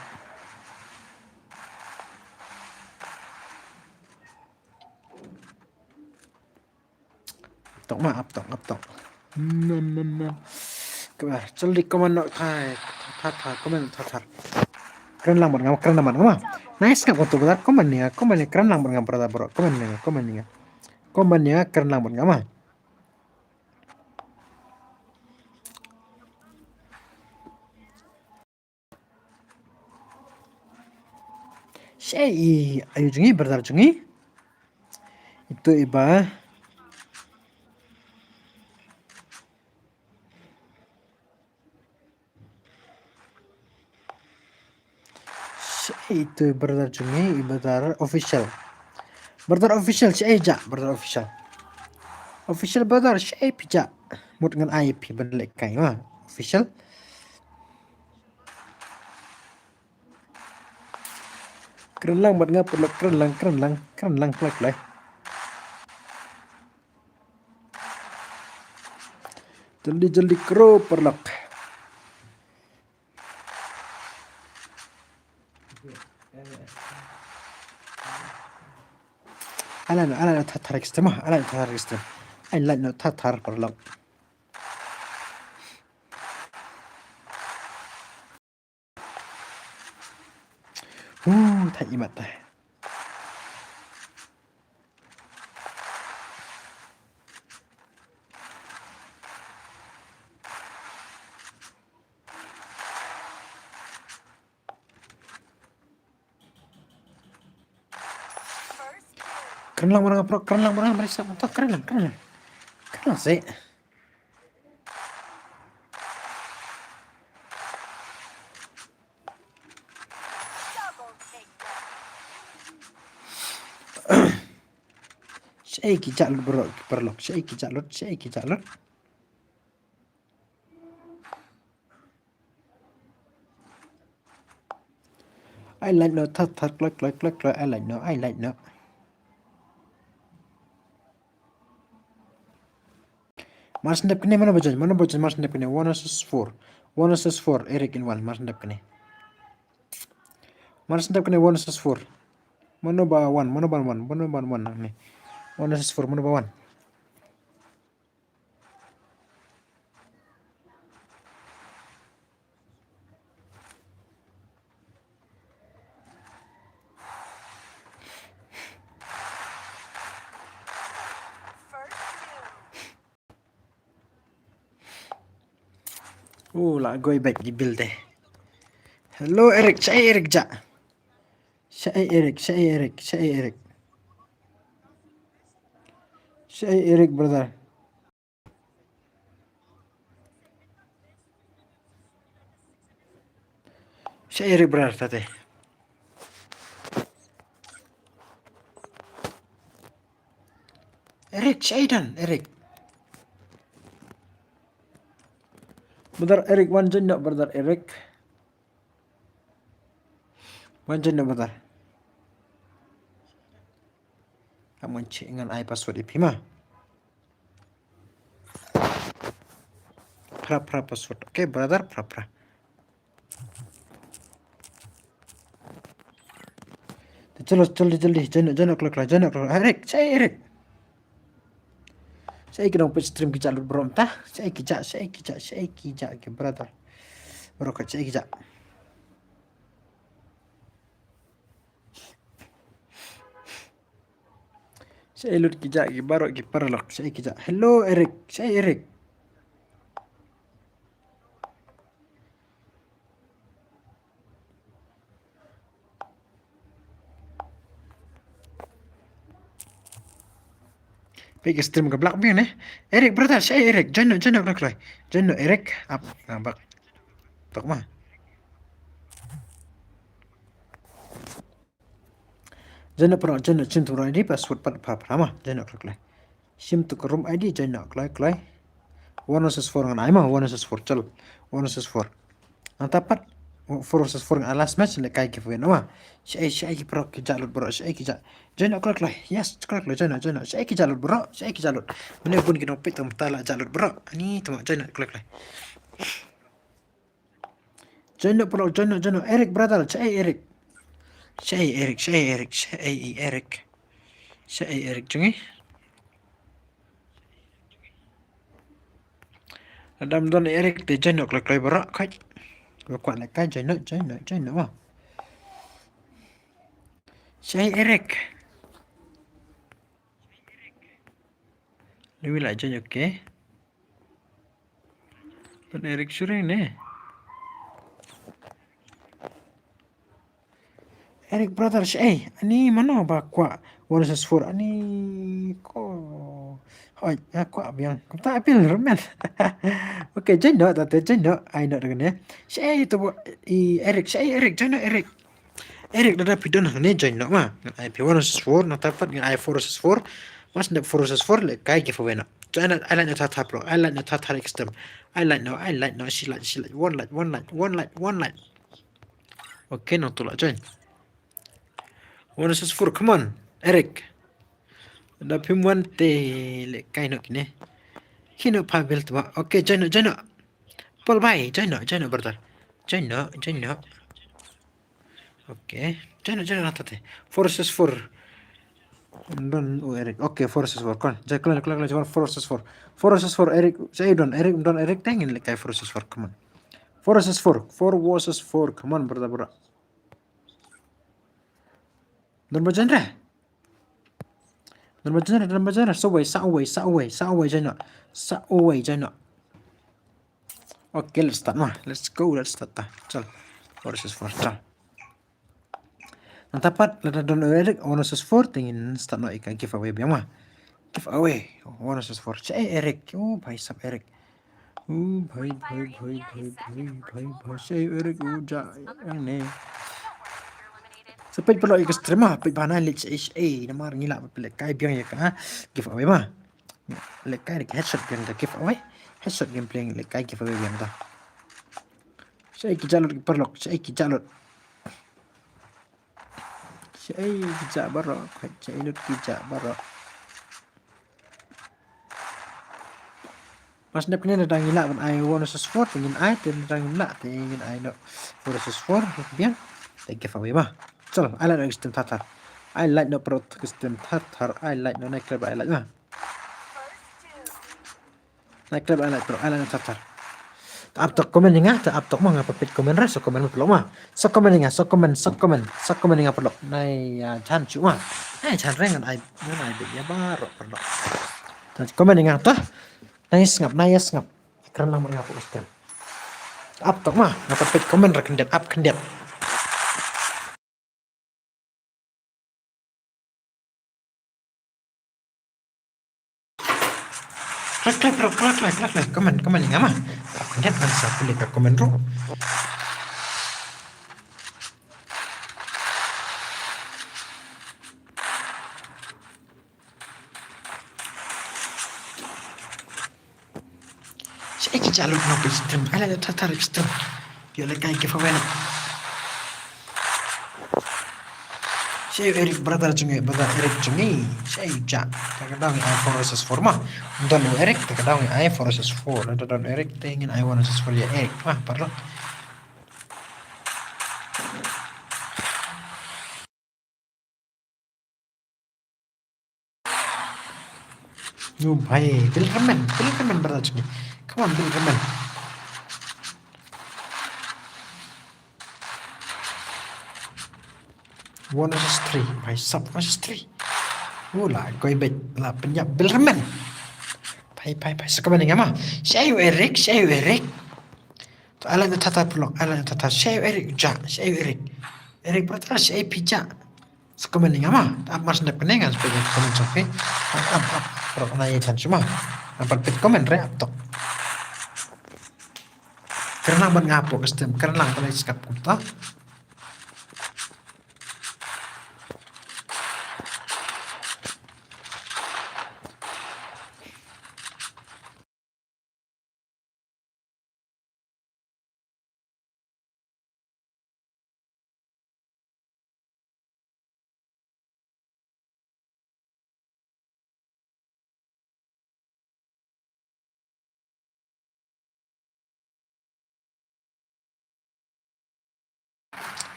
Ap tok ma, ap tok, ap tok. No, no, no. Kaba, jyldi comment noh thar thar, comment noh thar thar. Kren lang bad nga ma, kren lang bad nga ma. Nice, nga kumto brother, comment ïa nga, comment ïa nga, kren lang bad nga brother bro, comment ïa nga, comment ïa nga. Comment ïa nga, kren lang bad nga ma. Shaei i aïu jong ngi, brother jong ngi? Ito iba. Shaei ito i brother jong ngi, i brother official. Brother official, shaei ja, brother official. Official brother, shaei phi ja. Mut ngan ai phi ban leh kai ma. Official. Kren lang bad nga paralok, kren lang, kren lang, kren lang, khlei khlei. Jyldi jyldi kren paralok. Ai like noh, ai like noh thar thar ki stream, ai like noh thar thar ki stream. Ai like noh thar thar paralok. Hu, thait imat. Kren lang bad nga paralok, kren lang bad nga, mari sa, kren lang, kren lang. Kren lang seh. Shaei ki jah lut bro, paralok, shaei ki jah lut, shaei ki jah lut. Ai like noh thar thar, khlei khlei khlei khlei, ai like noh, ai like noh. Mar sngewdep kane, mano ba join, mano ba join, mar sngewdep kane, one versus four. One versus four, Eric in one, mar sngewdep kane. Mar sngewdep kane, one versus four. Mano ba one, mano ba one, mano ba one, ne. One versus four, mano ba one. Oh, la goi bad ki bill te. Hello, Eric, shaei Eric ja. Shaei Eric, shaei Eric, shaei Eric. Shaei Eric, brother. Shaei Eric, brother, tate. Eric, shaei don, Eric. Brother Eric, wan join noh, brother Eric. Wan join noh, brother. Kam ngan check, ngan ai password ïa phi ma. Phra, phra password. Okay, brother, phra, phra. Te chalo, jyldi, jyldi, join, join, khlei khlei, join, khlei khlei. Eric, shaei Eric. Shaei ki nongpeit stream ki jah lut bro mynta. Shaei ki jah, shaei ki jah, shaei ki jah ki brother. Bro ka shaei ki jah. Shaei lut ki jah ki baroh ki paralok, shaei ki jah. Hello Eric, shaei Eric. Peit ka stream ka block biang ne. Eric brother, shaei Eric, join noh, join noh, khlei khlei. Join noh Eric, ap, ah, bak. Tok ma. Join noh paralok, join noh, shim tu ka room I D, password pat phra phra ma, join noh khlei khlei. Shim tu ka room I D, join noh khlei khlei. One versus four ngan ai ma, one versus four, chal. One versus four. Nangta pat, four versus four nga last match, lehkai giveaway noh ma. Shaei, shaei ki bro ki jah lut bro, shaei ki jah. Join noh kloi kloi. Yes, kloi kloi, join noh, join noh. Shaei ki jah lut bro, shaei ki jah lut. Mynne bun ki nongpeit tang mynta la jah lut bro. Ani tang join noh kloi kloi. Join noh bro, join noh, join noh. Eric brother, shaei Eric. Shaei Eric, shaei Eric, shaei Eric. Shaei Eric jong ngi. Lada ym don Eric te join noh kloi kloi baroh, khoi. Ba kwah lehkai join noh, join noh, join noh. Shaei Eric. Lui la join, okay. Don Eric shuh ne. Eric brother shaei, ani mano ba kwah one versus four, ani ko. Hoi, nga kwah biang. Kumta appeal rumen. Okay, join noh, tate join noh, ai noh da kane. Shaei to i Eric, shaei Eric, join noh Eric. Eric, lada phi don hangne join noh ma. Ngan ai phi one versus four, nangta pat ngan ai four versus four. Mas nep four versus four, lehkai giveaway noh. Join noh, ai like noh tata bro, ai like noh tata extreme. Ai like noh, ai like noh, shi like, shi like, one like, one like, one like, one like. Okay, nangta la join. One versus four, come on, Eric. Da phim wan te lehkai noh kine. Kino Pavel twa. Okay, join noh, join noh. Paul bhai, join noh, join noh brother. Join noh, join noh. Okay, join noh, join noh tate. Four versus four. Don u Eric. Okay, four versus four. Kon, join kloi, kloi, kloi, four versus four. Four versus four, Eric. Shaei don, Eric, don Eric, tengin lehkai four versus four, come on. Four versus four, four versus four, come on brother, brother. Don ba join re. Don ba join re, don ba join re. Sa uwei, sa uwei, sa uwei, sa uwei join noh. Sa uwei join noh. Okay, let's start ma. Let's go, let's start ta. Chal. Four versus four, chal. Nangta pat lada don Eric, one versus four, te ngin start noh ïa ka giveaway biang ma. Giveaway, one versus four. Shaei Eric, oh bhai sab Eric. Oh bhai, bhai, bhai, bhai, bhai, bhai, bhai, shaei Eric, oh jah ïa ne. Sa peit paralok ïa ka stream ma, peit ba na leit shaei, shaei, namar ngi lah ban lehkai biang ïa ka giveaway ma. Lehkai da ki headshot biang ka giveaway. Headshot gameplay lehkai giveaway biang ta. Shaei ki jah lut ki paralok, shaei ki jah lut. Shaei ki jah baroh, shaei lut ki jah baroh. Mas nep kine lada ngi lah ban ai one versus four te ngin ai, te lada ngim lah te ngin ai noh four versus four biang. Te giveaway ma. Chal, ai like noh ka stream thar thar. Ai like noh paralok ka stream thar thar, ai like noh, nai khlem ai like ma. Nai khlem ai like paralok, ai like noh thar thar. Te ap tok comment ïa nga, te ap tok ma, nga pat peit comment re, sa comment ma paralok ma. Sa comment ïa nga, sa comment, sa comment, sa comment ïa nga paralok. Nai jan shuh ma. Nai jan re ngan ai, ngan ai beit ïa baroh paralok. Te comment ïa nga to. Nai sngap, nai sngap. Kren lang ma nga hapoh ka stream. Ap tok ma, nga pat peit comment re khyndiat, ap khyndiat. Khlek, khlek, khlek, khlek, khlek, khlek, khlek, comment, comment ïa nga ma. Ap khyndiat ngan sa pule ka comment ruh. Shaei ki jah lut noh ka stream. Ai like noh thar thar ka stream. Ïoh lehkai giveaway noh. Shaei Eric brother jong ngi, brother Eric jong ngi. Shaei jah. Te ka daw ngi ai four versus four ma. Don u Eric, te ka daw ngi ai four versus four. Don u Eric, te ngin ai one versus four ïa Eric. Ma, paralok. Yo bhai, Bill Herman, Bill Herman brother jong ngi. Come on, Bill Herman. One versus three, bhai sab, one versus three. Oh, la koi beit, la pynïap Bill Herman. Bhai, bhai, bhai, sa comment ïa nga ma. Shaei u Eric, shaei u Eric. To ai like noh thar thar paralok, ai like noh thar thar. Shaei u Eric jah, shaei u Eric. Eric brother, shaei phi jah. Sa comment ïa nga ma. Ap mar shu dep kane ngan sa peit comment jong phi. Ap, ap, ap. Paralok nai ïa jan shuh ma. Ngan pat peit comment re ap tok. Kren lang bad nga hapoh ka stream, kren lang balei sngap kumta.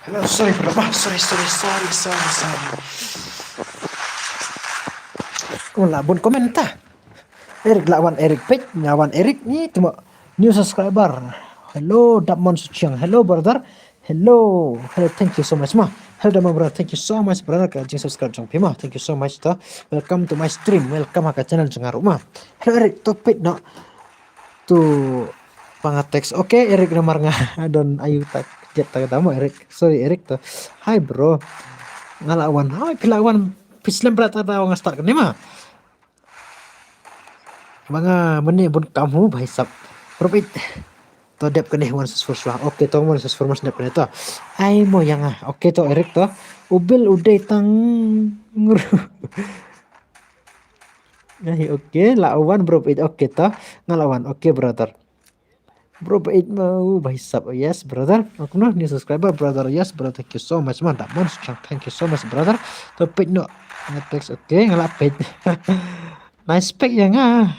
Hello, sorry, bro. Ah, sorry, sorry, sorry, sorry, sorry. Oh, la bun comment ta. Eric la wan Eric page, la wan Eric ni tuma new subscriber. Hello, Dapmon Suchiang. Hello, brother. Hello. Hello, thank you so much, ma. Hello, Dapmon, brother. Thank you so much, brother. Ka jing subscribe jong phi, ma. Thank you so much to. Welcome to my stream. Welcome ha ka channel jong nga ruh, ma. Hello, Eric. To page no. To panga text. Okay, Eric, namar nga don ayu tak jet tak damo, Eric. Sorry, Eric, to. Hi, bro. Nga la wan. Hi, phi la wan. Phi slem bra ta da nga start kane, ma. Ba nga mane bun kam hu, bhai sab. Bro page. To dep kane one six four swa. Okay, to one six four mas dep kane to. Ai mo yang ah. Okay, to Eric to. U Bill u dei tang. Ai, okay, la wan, bro page. Okay, to. Nga la wan. Okay, brother. Bro page mo, bhai sab. Yes, brother. Aku noh new subscriber, brother. Yes, brother. Thank you so much, man. That one, thank you so much, brother. To page no. Nga text. Okay, nga la page. Nice page yang ah.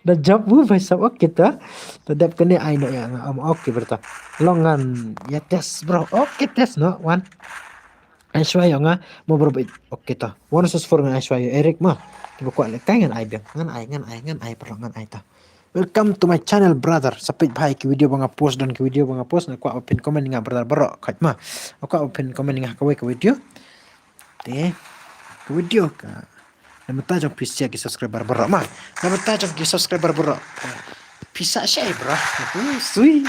Da job bu, bhai sab. Okay, to. To dep kane ai no yang ah. Um, okay, brother. Long ngan ya test, bro. Okay, test no. One. Aishwarya nga mo, bro page. Okay, to. One versus four ngan Aishwarya. Eric ma. Kiba kwah lehkai ngan ai biang. Ngan ai, ngan ai, ngan ai, bro, ngan ai, to. Welcome to my channel, brother. Sa peit bha ïa ki video ba nga post, don ki video ba nga post, nga kwah ba phin comment ïa nga, brother, baroh khoit ma. Nga kwah ba phin comment ïa nga ha kawei ka video. Te ka video ka na bynta jong phi sa ki subscriber baroh ma. Na bynta jong ki subscriber baroh. Phi sa shai, bro. Uhu, sui.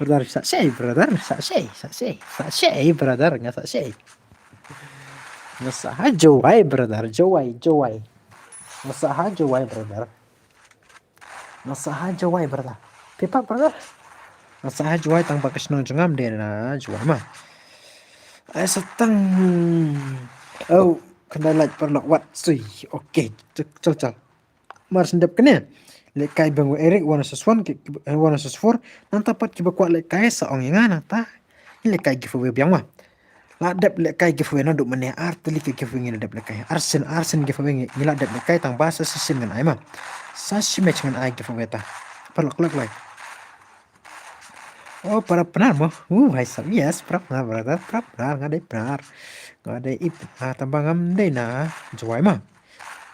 Brother, sa shai, brother. Sa shai, sa shai, sa shai, brother. Nga sa shai. Nga sa ha Jowai, brother. Jowai, Jowai. Nga sa ha Jowai, brother. Nga sa ha Jowai, brother. Phi pat, brother? Nga sa ha Jowai, tang ba ka shnong jong nga ym dei na Jowai ma. Ai sa tang. Oh, khyndai lait paralok wat sui. Okay, chal chal. Mar shen dep kane. Lehkai biang u Eric, one versus one, ki, ki, eh, one versus four. Nangta pat kiba kwah lehkai sa ong ïa nga nangta. Lehkai giveaway biang ma. La dep lehkai giveaway naduh mynne, ar tylli ka giveaway ngi la dep lehkai. Ar sien, ar sien giveaway ngi, ngi la dep lehkai, tang ba sa shisien ngan ai ma. Sa shi match ngan ai giveaway ta. Paralok lehkai. Oh, para Pnar mo. Uh, bhai sab. Yes, para Pnar, brother. Para Pnar, nga dei Pnar. Nga dei i Pnar, tang ba ngam dei na Jowai ma.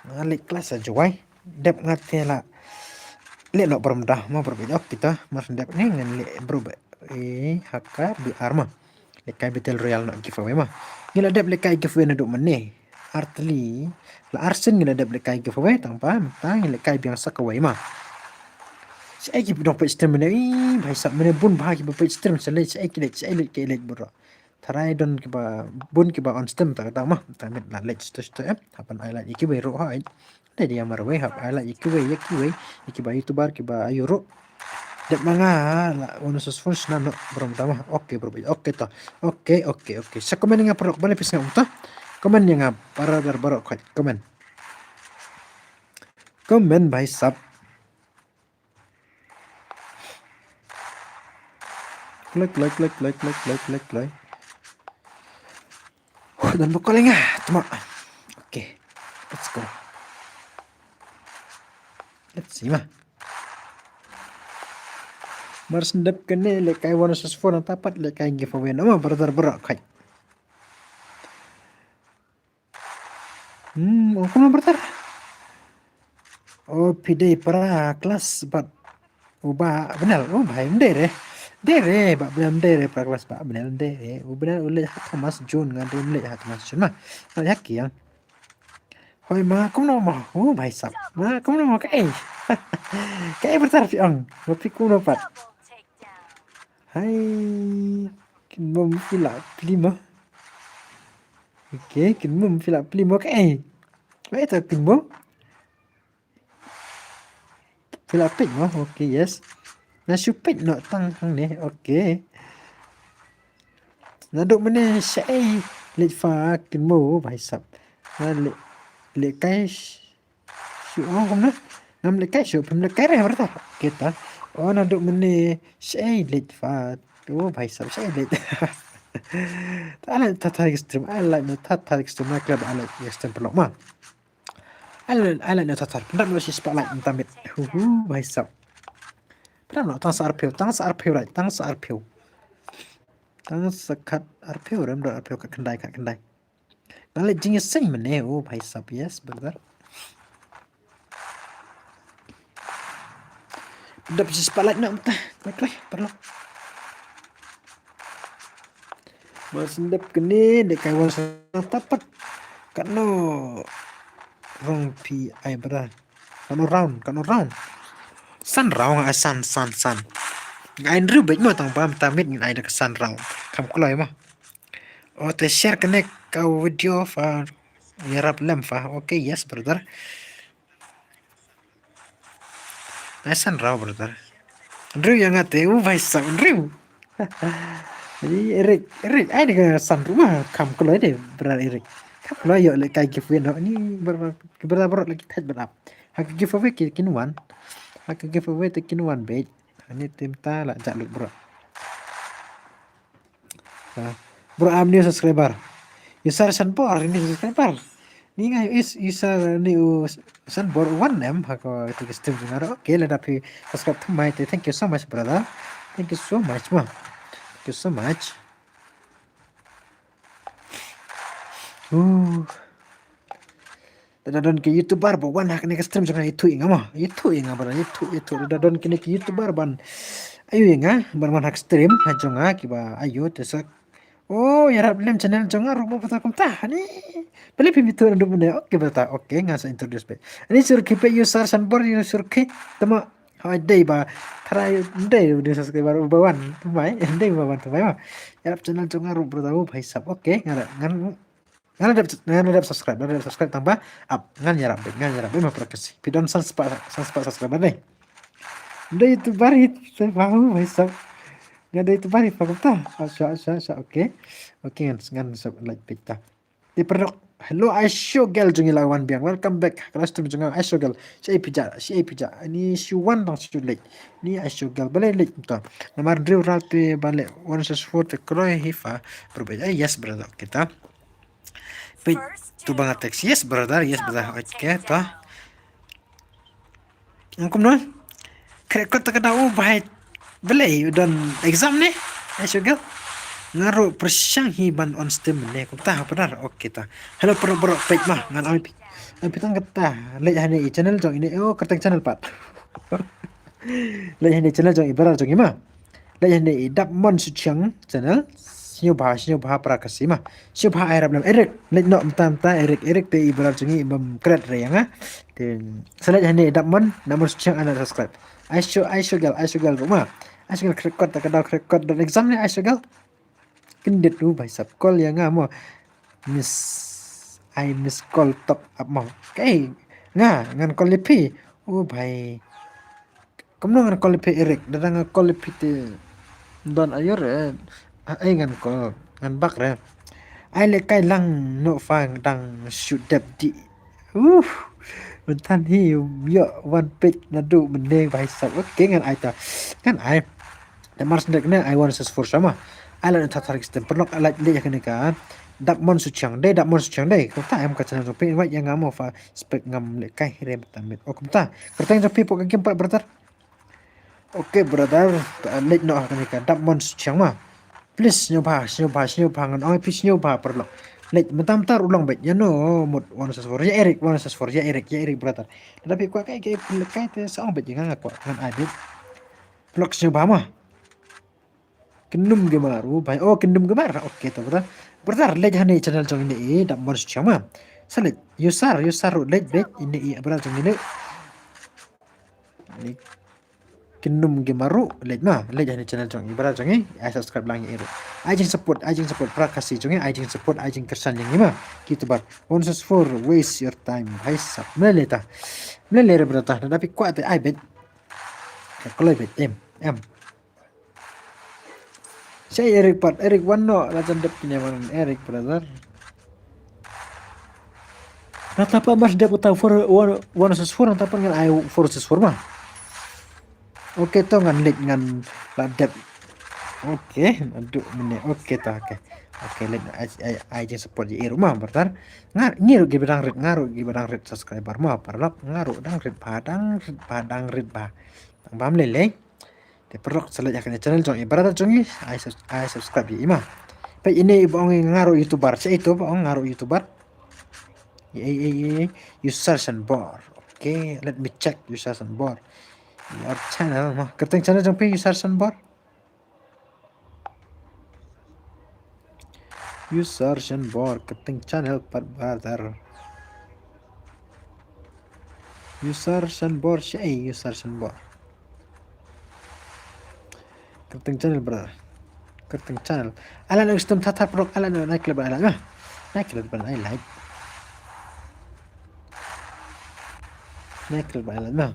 Nga leit klas ha Jowai. Dep nga te la leh noh parom dah ma, bro. Bit ok kita. Mar shen dep ne ngan leh, bro, ba. Eh, haka B R ma. Lehkai Battle Royale noh giveaway ma. Ngi la dep lehkai giveaway naduh mynne. Ar tylli. La ar sien ngi la dep lehkai giveaway, tang ba mynta ngi lehkai biang sa kawei ma. Shaei kiba dang peit stream mynne. Ih, bhai sab, mynne bun bha kiba peit stream. Shaei, shaei ki leit, shaei leit, ki leit, bro. Tharai don kiba bun kiba on stream ta ka dang ma. Tang mit la leit shuh shuh em. Hap ban ai lait ïa kiwei ruh ha. Dei dei marwei hap ai lait ïa kiwei, ïa kiwei, ïa kiba YouTuber kiba ayu ruh. Dep ma nga la one versus four sna noh, bro, mynta ma. Okay, bro. Okay, to. Okay, okay, okay. Sa comment ïa nga paralok, balei phi sngew kumta? Comment ïa nga, brother, baroh khoit. Comment. Comment, bhai sab. Kloi, kloi, kloi. Huh, don ba call ïa nga. Tuma. Okay. Let's go. Let's see ma. Mar shen dep kane lehkai one versus four, nangta pat lehkai giveaway noh ma, brother, baroh khoit. Hmm, ong kumno, brother? Oh, phi dei para klas bad u Bah Bnel. Oh, bhai, ym dei re. Dei re, Bah Bnel ym dei re, para klas Bah Bnel ym dei re. U Bnel u leit ha Thomas Jones, nga dei ym leit ha Thomas Jones ma. Nga leit ha Kiang. Hoi ma, kumno mo? Oh, bhai sab. Ma, kumno mo, kaei? Kaei, brother, phi ong? Ma phi kumno pat? Hai. Kin mum phi la plie mo. Okay, kin mum phi la plie mo, kaei? Wei ta kin mum. Phi la peit mo, okay, yes. Na shu peit noh tang hangne, okay. Naduh mynne shaei leit fa kin mum, bhai sab. Na leh, lehkai sh-, shuh, oh, kumno? Ngam lehkai shuh, phim lehkai re, brother. Kita. Oh, naduh mynne shaei leit fa. Oh, bhai sab, shaei leit. Ai lait thatai ka stream, ai lait ne thatai ka stream, na klep ai lait ka stream paralok ma. Ai lait, ai lait ne thatai. Pynrap noh shi spotlight mynta miet. Hu hu, bhai sab. Pynrap noh tang sa arphew, tang sa arphew lait, tang sa arphew. Tang sa khat arphew rem dot arphew khat khyndai khat khyndai. Nga leh jingïaseng mynne, oh, bhai sab, yes, brother. Dap shi spotlight na mynta, bye bye, paralok. Mas ndep kene, dek kai wan sa tapat. Katno rong phi ai, brother. Katno round, katno round. San round, ai san, san, san. Nga ai hynriew beit mo tang ba mynta miet ngin ai da ka san round. Kham kloi mo. O te share kane ka video fa ïarap lem fa. Okay, yes, brother. Ai san round, brother. Hynriew ïa nga te, u bhai sab, hynriew. Ni Eric, Eric, ai da ka san round ma, kham kloi de, brother Eric. Kham kloi ïoh leh kai giveaway noh. Ni brother, brother, brother lagi thait brother. Ha ka giveaway ki kin wan. Ha ka giveaway te kin wan beit. Ani te mynta la jah lut brother. Ah, bro, am new subscriber. User san bor, new subscriber. Ni nga is user ni u san bor wan em ha ko tu ka stream jong nga. Okay, lada phi subscribe thymmai te, thank you so much, brother. Thank you so much, ma. Thank you so much. Uh. Da don ki YouTuber ba wan ha kane ka stream jong nga, ïathuh ïa nga mo. Ïathuh ïa nga ba ïathuh, ïathuh. Da don kine ki YouTuber ban ayu ïa nga ban wan ha ka stream ha jong nga kiba ayu te sa. Oh, ïarap lem channel jong nga ruh mo, bata kumta. Ani. Pele phi mitu ndu mene. Okay, bata. Okay, nga sa introduce pe. Ani sur ki pe user san bor, user ki. Tama. Hai dei ba. Tara dei udah subscriber ba wan. Thymmai. Dei ba wan thymmai ma. Ïarap channel jong nga ruh, brother, bhai sab. Okay, nga ngan Ngan dep, ngan dep subscribe, ngan dep subscribe tang ba ap, ngan ïarap beit, ngan ïarap beit ma para Khasi. Phi don san spah, san spah subscriber dei. Dei tu bari te bahu bhai sab. Ngan dei tu bari pa kumta. Asha, asha, asha. Okay. Okay, ngan, ngan sub like beit ta. Te paralok. Hello, Aisho girl jong ngi la wan biang. Welcome back. Ka live stream jong nga, Aisho girl. Shi ai phi ja, shi ai phi ja. Ani shu wan tang shu leit. Ni Aisho girl. Balei leit kumta? Namar hynriew ral te balei one six four te kloi hi fa. Bro, beit. Eh, yes, brother. Kita. Peit, tu ba nga text. Yes, brother. Yes, brother. Okay, to. Ngam kumno? Khreh kot ta ka dau, oh, bhai. Balei u don exam ne? Ai shu girl. Nga ruh pyrshang hi ban on stream ne. Kumta ha, brother. Okay ta. Hello, bro, bro. Peit ma. Ngan ai phi. Ai phi tang kata. Leit ha ine i channel jong ine. Oh, kyrteng channel pat. Leit ha ine i channel jong i brother jong i ma. Leit ha ine i Dapmon Suchiang channel. Sngewbha, sngewbha para Khasi ma. Sngewbha ai rap lem. Eric, leit noh mynta mynta Eric, Eric te i brother jong ngi i bym kret re ïa nga. Te sa leit ha ine i Dapmon, Dapmon Suchiang, ai subscribe. Aisho, Aisho girl, Aisho girl ruh ma. Aisho girl khreh kot, ta ka dau khreh kot don exam ne Aisho girl. Kyndit u bhai sab call ïa nga mo. Miss, I miss call top up mo. Kaei nga ngan call ïa phi. U bhai. Kumno ngan call ïa phi Eric, lada nga call ïa phi te don aiu re. Ai ngan call, ngan bak re. Ai leh kai lang noh fa, dang shu dep dih. Uh. Mynta hi ïoh wan peit naduh mynne bhai sab. Okay, ngan ai ta. Ngan ai. Te mar sdek ne ai one six four sha ma. Ai la na thathar ki stem paralok, ai la leh ïa kane ka Dapmon Suchiang dei, Dapmon Suchiang dei. Kumta em ka channel jong phi, invite ïa nga mo fa spek ngam leh kai re mynta miet. Oh, kumta. Kyrteng jong phi pok ka game pat, brother. Okay, brother, leit noh ha kane ka Dapmon Suchiang ma. Please, sngewbha, sngewbha, sngewbha, ngan ong ïa phi sngewbha paralok. Leit mynta mynta ruh long beit, ïa no mut one six four, ïa Eric, one six four, ïa Eric, ïa Eric, brother. Lada phi kwah kai kai phi leh kai te sa ong beit ïa nga, nga kwah ngan ai beit. Paralok sngewbha ma. Kynum Gamer, oh bhai, oh Kynum Gamer. Okay to brother. Brother, leit ha ine i channel jong ine i Dapmon Suchiang ma. Sa leit, user, user ruh leit beit ine i brother jong ine. Kynum Gamer ruh leit ma, leit ha ine i channel jong i brother jong i, ai subscribe lang ïa i ruh. Ai jingsupport, ai jingsupport para Khasi jong i, ai jingsupport, ai jingkyrshan ïa ngi ma. Ki tubar one six four, waste your time. Bhai sab. Mlei lei ta. Mlei lei re brother, lada phi kwah te ai beit. Ka kloi beit em, em. Sa Eric pat, Eric wan noh, la jan dep kine wan Eric brother. Nangta pat mar dep uta four, one, one six four, nangta pat ngan ai four six four ma. Okay to ngan leit ngan la dep. Okay, naduh mynne. Okay to, okay. Okay, leit ai, ai, ai jingsupport ïa i ruh ma brother. Nga, ngi ruh kiba dang rit, nga ruh kiba dang rit subscriber ma paralok, nga ruh dang rit bha, dang rit bha, dang rit bha. Tang bam lei lei. Te paralok sa leit ha kane channel jong i brother jong i, ai sus-, ai subscribe ïa i ma. Peit ine i ba ong nga ruh YouTuber, shaei to ba ong nga ruh YouTuber. Ei ei ei, User Sanbor. Okay, let me check User Sanbor. Your channel ma. Kyrteng channel jong phi User Sanbor. User Sanbor, kyrteng channel pat brother. User Sanbor, shaei User Sanbor. Kyrteng channel brother. Kyrteng channel. Ai lait noh ïa ki stem thar thar paralok, ai lait noh, nai klet ban ai lait noh. Nai klet ban ai lait. Nai klet ban ai lait noh.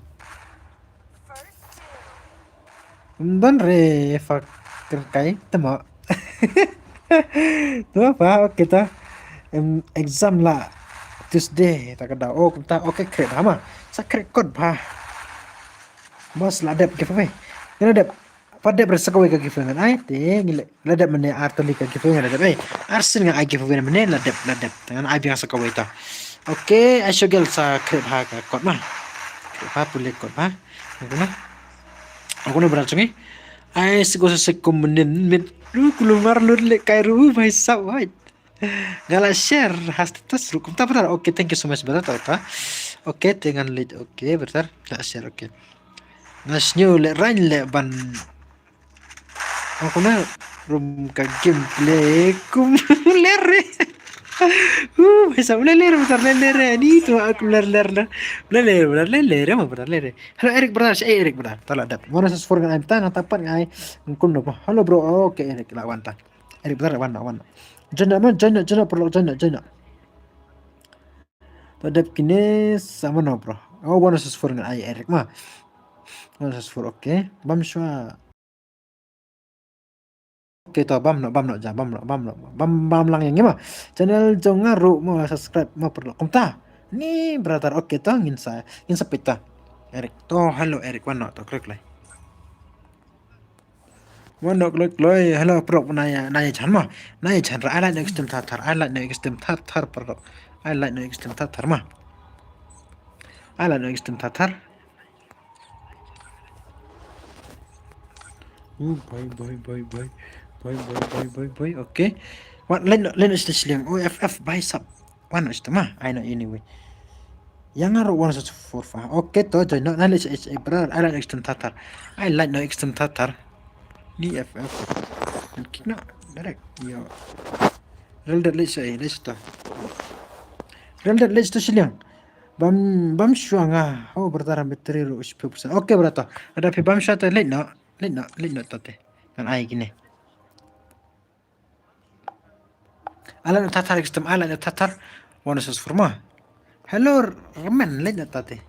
Ym don re fa kyrkai tamo. Tamo fa, okay ta. Em, exam la Tuesday ta ka daw. Oh, kumta, okay, khreh bha ma. Sa khreh kot bha. Bos la dep giveaway. Ngan la dep. Pat dep re sa kawei ka giveaway ngan ai. Te ngi la, la dep mynne ar tylli ka giveaway ngan la dep. Eh, ar sien ngan ai giveaway mynne la dep, la dep. Te ngan ai biang sa kawei ta. Okay, ai shuh gel sa khreh bha ka kot ma. Khreh bha pule kot bha. Ngan kuna. Ngan kuna brother jong i. Ai siko sa siko mynnin mit. Lu kulumar lut le kai ru bhai sab bhai. Nga la share ha status ruh kumta brother. Okay, thank you so much brother ta. Okay, te ngan leit. Okay brother, la share. Okay. Nga sngew lehrain leh ban. Nga kuna rum ka gameplay kum ler re. Uh, bhai sab ler ler brother, ler ler re. Ni tu aku ler ler ler. Ler ler brother, ler ler re ma brother, ler re. Hello Eric brother, shaei Eric brother. Ta la dep. Mana sa sfor ngan ai mynta, ngan ta pat ngan ai. Ngan kum no. Hello bro. Okay Eric, la wan ta. Eric brother, wan no, wan no. Join no, join no, join no, paralok, join no, join no. Ta dep kine sa mano bro. Oh, one versus four ngan ai Eric ma. One versus four, okay. Bam shuwa. Okay to, bam no, bam no ja, bam no, bam no. Bam, bam lang ïa ngi ma. Channel jong nga ruh mo subscribe ma paralok. Kumta. Ni brother, okay to, ngin sa, ngin sa peit ta. Eric. To, hello Eric, wan no, to klik lai. Wan no kloi kloi, hello paralok, nai ïa, nai ïa jan ma. Nai ïa jan ra, ai lait noh ïa ki stem thar thar, ai lait noh ïa ki stem thar thar paralok. Ai lait noh ïa ki stem thar thar ma. Ai lait noh ïa ki stem thar thar. Uh, bhai, bhai, bhai, bhai. Bhai, bhai, bhai, bhai, bhai. Okay. Wan lait noh, lait noh ïa ki stem shiliang. Oh, F F bhai sab. Wan noh ïa ki stem ma. Ai noh anyway. Ïa nga ruh one six four five. Okay to, join noh. Nai leit sha H A brother. Ai lait noh ïa ki stem thar thar. Ai lait noh ïa ki stem thar thar. Ni F F. Ngan kick noh. Direct. Ïo. Real dead leit sha, eh, leit sha to. Real dead leit sha to shiliang. Bam, bam shuwa nga. Oh, brother, battery ruh shiphew percent. Okay, brother. Lada phi bam shuwa te leit noh. Leit noh, leit noh to te. Ngan ai kine. Ai lait noh thar thar ïa ki stem, ai lait noh thar thar. One versus four ma. Hello, Remen, leit noh ta te.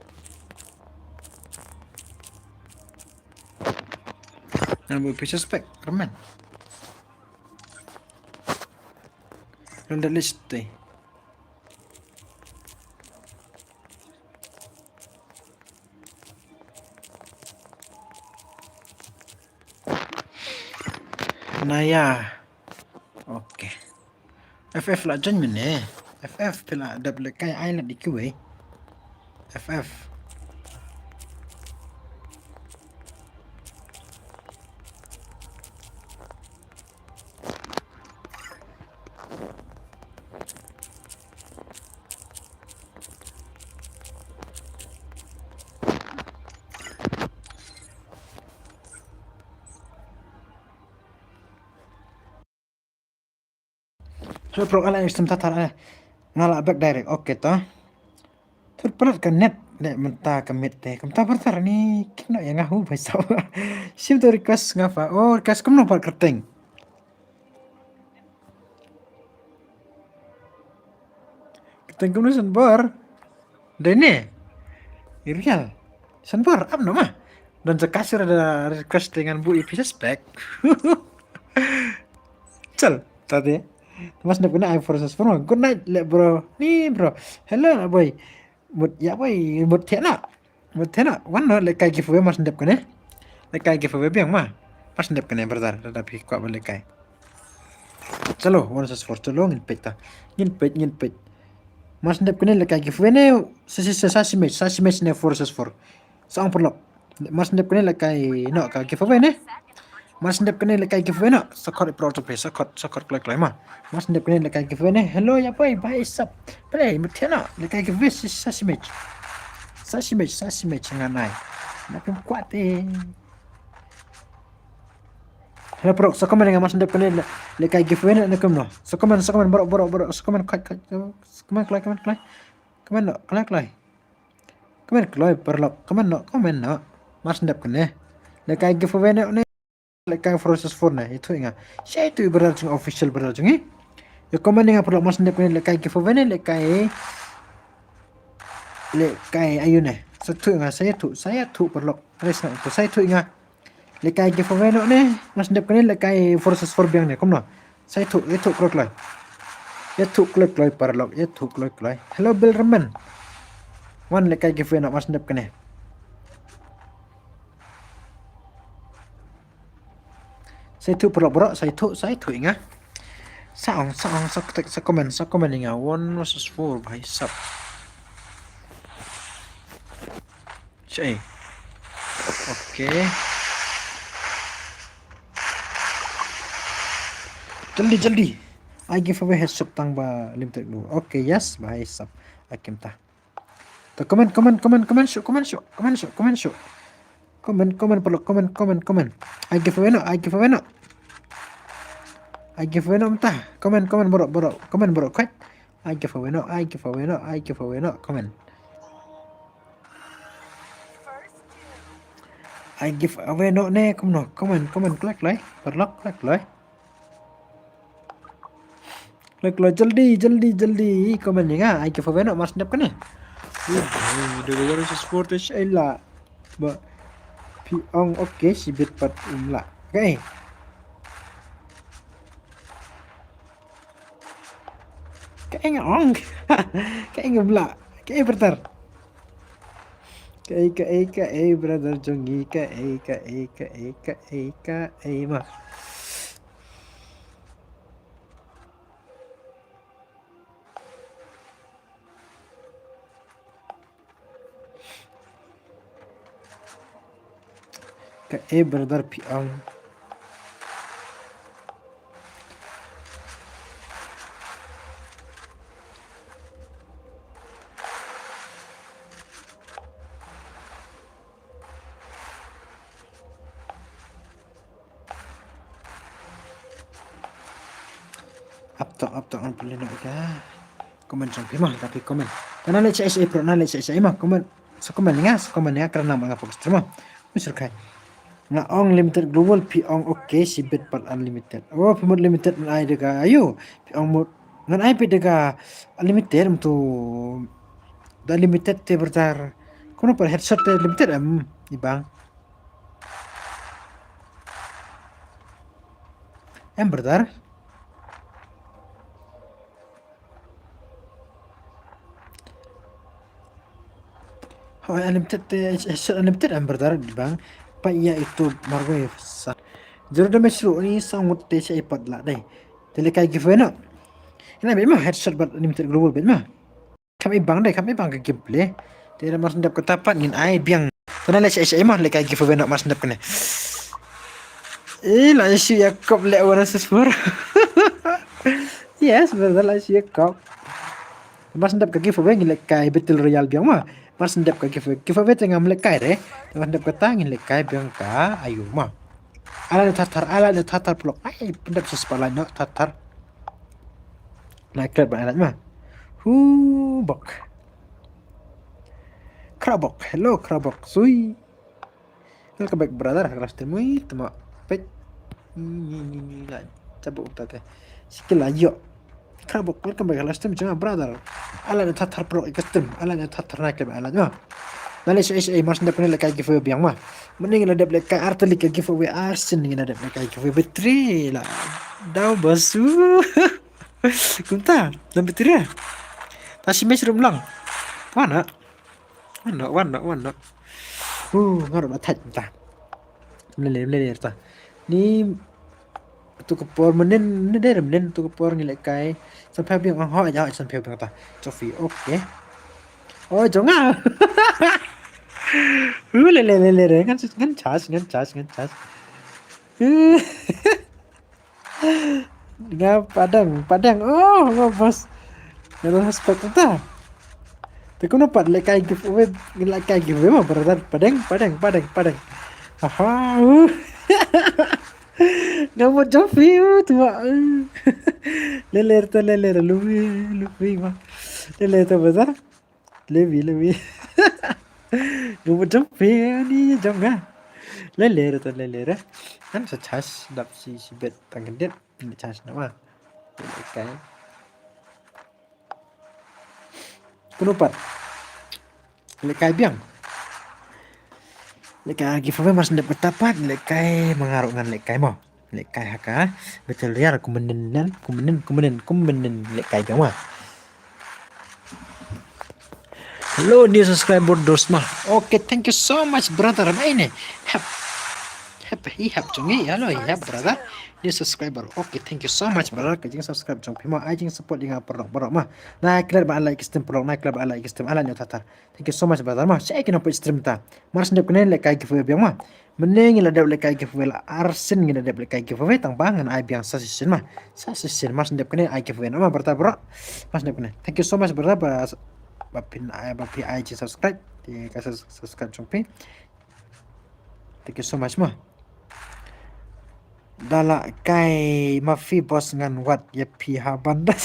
Ngan buh phi suspect, Remen. Remen da list te. Naya. Okay. F F la join mynne. F F phi la dep lehkai, ai lait ïa kiwei. F F. Hello bro, ai lait noh ïa ki stem thar thar, eh. Nga la back direct, okay to. Thut palat ka net, leh mynta ka miet te. Kumta brother ni, kino ïa nga hu bhai sab. Shim to request nga fa. Oh, request kumno pat kyrteng. Kyrteng kumno Sanbor? Dei ne? Irial. Sanbor, ap no ma. Don jaka sir da request te ngan buh ïa phi suspect. Chal, ta te. Mas nep kena ai four versus four. Good night, le bro. Ni bro. Hello, boy. Mut, ïa boy, mut thena. Mut thena. Wan no, lehkai giveaway mas nep kena. Lehkai giveaway biang ma. Mas nep kena, brother. Lada phi kwah ba lehkai. Chalo, one versus four, chalo, ngin peit ta. Ngin peit, ngin peit. Mas nep kena lehkai giveaway ne, sa, sa, sa, sa, sa, sa, sa, sa, sa, ne, four versus four. Sa ong paralok. Mar shen dep kane lehkai noh ka giveaway ne. Mar shen dep kane lehkai giveaway noh. Sa khot i pro to pay, sa khot, sa khot kloi kloi ma. Mar shen dep kane lehkai giveaway ne. Hello ïa poi, bha ïa sap. Pynleit mut thiah noh lehkai giveaway sa, sa shi mej. Sa shi mej, sa shi mej ngan ai. Na pynkwah te. Hello paralok, sa comment ïa nga mar shen dep kane lehkai giveaway ne kumno. Sa comment, sa comment, baroh, baroh, baroh, sa comment, kloi, kloi, sa comment, kloi, comment, kloi. Comment noh, kloi, kloi. Comment kloi paralok, comment noh, comment noh. Mar shen dep kane lehkai giveaway ne, ne lehkai four versus four ne, ïathuh ïa nga. Sa ïathuh brother jong, official brother jong ngi. Ïa comment ïa nga paralok mar shen dep kane lehkai giveaway ne lehkai, lehkai aïu ne. Sa ïathuh ïa nga, sa ïathuh, sa ïathuh paralok. Sa ïathuh ïa nga. Lehkai giveaway noh ne, mar shen dep kane lehkai four versus four biang ne, kumno. Sa ïathuh, ïathuh kloi kloi. Ïathuh kloi kloi paralok, ïathuh kloi kloi. Hello Bill Raman. Wan lehkai giveaway noh mar shen dep kane. Sa ïathuh paralok baroh, sa ïathuh, sa ïathuh ïa nga. Sa ong, sa ong, sa ktek, sa comment, sa comment ïa nga. One versus four, bha ïa sap. Shaei. Okay. Jaldi, jaldi. I giveaway headshot tang ba limited glue. Okay, yes, bha ïa sap. Akim ta. Ta comment, comment, comment, comment shuh, comment shuh, comment shuh, comment shuh. Comment, comment paralok, comment, comment, comment. I giveaway noh, I giveaway noh. I giveaway noh mynta. Comment, comment baroh, baroh, comment baroh, kwah. I giveaway noh, I giveaway noh, I giveaway noh, comment. I giveaway noh ne, kumno, comment, comment, kloi kloi, paralok, kloi kloi. Kloi kloi, jaldi, jaldi, jaldi comment ïa nga, I giveaway noh mar shen dep kane. Ui, ui, da ka support shaei la. Ba phi ong okay, shibit pat um lah. Okay. Kaei nga ong? Kaei nga blah? Kaei brother? Kaei, kaei, kaei brother jong ngi, kaei, kaei, kaei, kaei, kaei ma. Kaei brother phi ong? Ap to, ap to, ngan pule noh ïa ka comment jong phi ma, lada phi comment. Te nang leit shaei shaei paralok, nang leit shaei shaei ma, comment. Sa comment ïa nga, sa comment ïa nga, kren lang bad nga hapoh stream ma. Mut shu kai. Nga ong limited global, phi ong okay, shibit pat unlimited. Oh, phi mut limited ngan ai da ka aïu? Phi ong mut ngan ai beit da ka unlimited, mynta da unlimited te brother. Kumno pat, headshot te limited em, i bang? Em brother. Hooid, unlimited te, headshot unlimited em brother, i bang? Peit ïa YouTube marwei sa. Zero damage ruh, ni sa ngut te shaei pat lah dei. Te lehkai giveaway noh. Ïa nga beit ma, headshot bad unlimited global beit ma. Kam i bang dei, kam i bang ka gameplay. Te da mar shen dep kata pat ngin ai biang. Te nang leit shaei shaei ma, lehkai giveaway noh mar shen dep kane. Eh, la ïa shu ïa kop leh one versus four. Yes, brother, la ïa shu ïa kop. Mar shen dep ka giveaway ngin lehkai battle royale biang ma. Mar shen dep ka giveaway, giveaway te ngam lehkai re. Te mar shen dep kata ngin lehkai biang ka aïu ma. Ala ne thar thar, ala ne thar thar paralok. Ai, pyndep sa spotlight noh thar thar. Nai klet ba alat ma. Hu bok. Krabok, hello Krabok. Sui. Welcome back brother, kelas temui tema pek. Ni ni ni la cabut utak eh. Sikil la yo. Krabok, welcome back kelas tem jong brother. Ala ne thar thar paralok ïa ka stream, ala ne thar thar nai klet ba alat ma. Nang leit shaei shaei, mar shen dep kane lehkai giveaway biang ma. Mynne ngin la dep lehkai ar tylli ka giveaway, ar sien ngin la dep lehkai giveaway battery la. Daw basu. Kumta, dang battery. Ta shi match ruh ym long. Wan noh. Wan noh, wan noh, wan noh. Uh, nga ruh ba thait mynta. Mlei lei, mlei lei ta. Ni tu ka por mynnin, mynnin dei mynnin tu ka por ngi lehkai. Sanphew biang, oh, oh, sanphew biang ta. Trophy, okay. Oh, jong nga. Uh, le le le le le. Ngan ngan charge, ngan charge, ngan charge. Uh. Nga padang, padang. Oh, nga bos. Nga dah spek ta. Te kumno pat lehkai giveaway, lehkai giveaway ma brother. Padang, padang, padang, padang. Aha. Uh. Nga mut jong phi uh, tu ma. Uh. Le le ta, le le ta, luwi, luwi ma. Le le ta brother. Levi, levi. Nga mut jong phi ni jong nga. Le le re ta, le le re. Ngan sa charge dap shi shi bet tang kyndiat. Ngan charge na ma. Lehkai. Kumno pat lehkai biang. Lehkai giveaway mar shen dep mynta pat. Lehkai ma nga ruh ngan lehkai mo. Lehkai ha ka Battle Royale, kumnen, kumnen, kumnen, kumnen, lehkai biang ma. Hello, new subscriber Dosma. Okay, thank you so much brother. Mai ne. Hap. Hap, hi hap jong ngi. Hello, hi hap brother. New subscriber. Okay, thank you so much brother. Ka jing subscribe jong phi ma, ai jing support ïa nga paralok paralok ma. Na klet ba like stream paralok, na klet ba like stream, ala nyo tata. Thank you so much brother ma. Check in up stream ta. Mar shen dep kane lehkai giveaway biang ma. Mynne ngi la dep lehkai giveaway la arsien, ngi la dep lehkai giveaway tang ba ngan ai biang sa shisien ma. Sa shisien mar shen dep kane ai giveaway na ma brother bro. Mar shen dep kane. Thank you so much brother ba ba phin ai, ba phi ai jing subscribe. Te ka sus- subscribe jong phi. Thank you so much ma. Da lehkai ma phi bos ngan wad ïa phi ha ban da.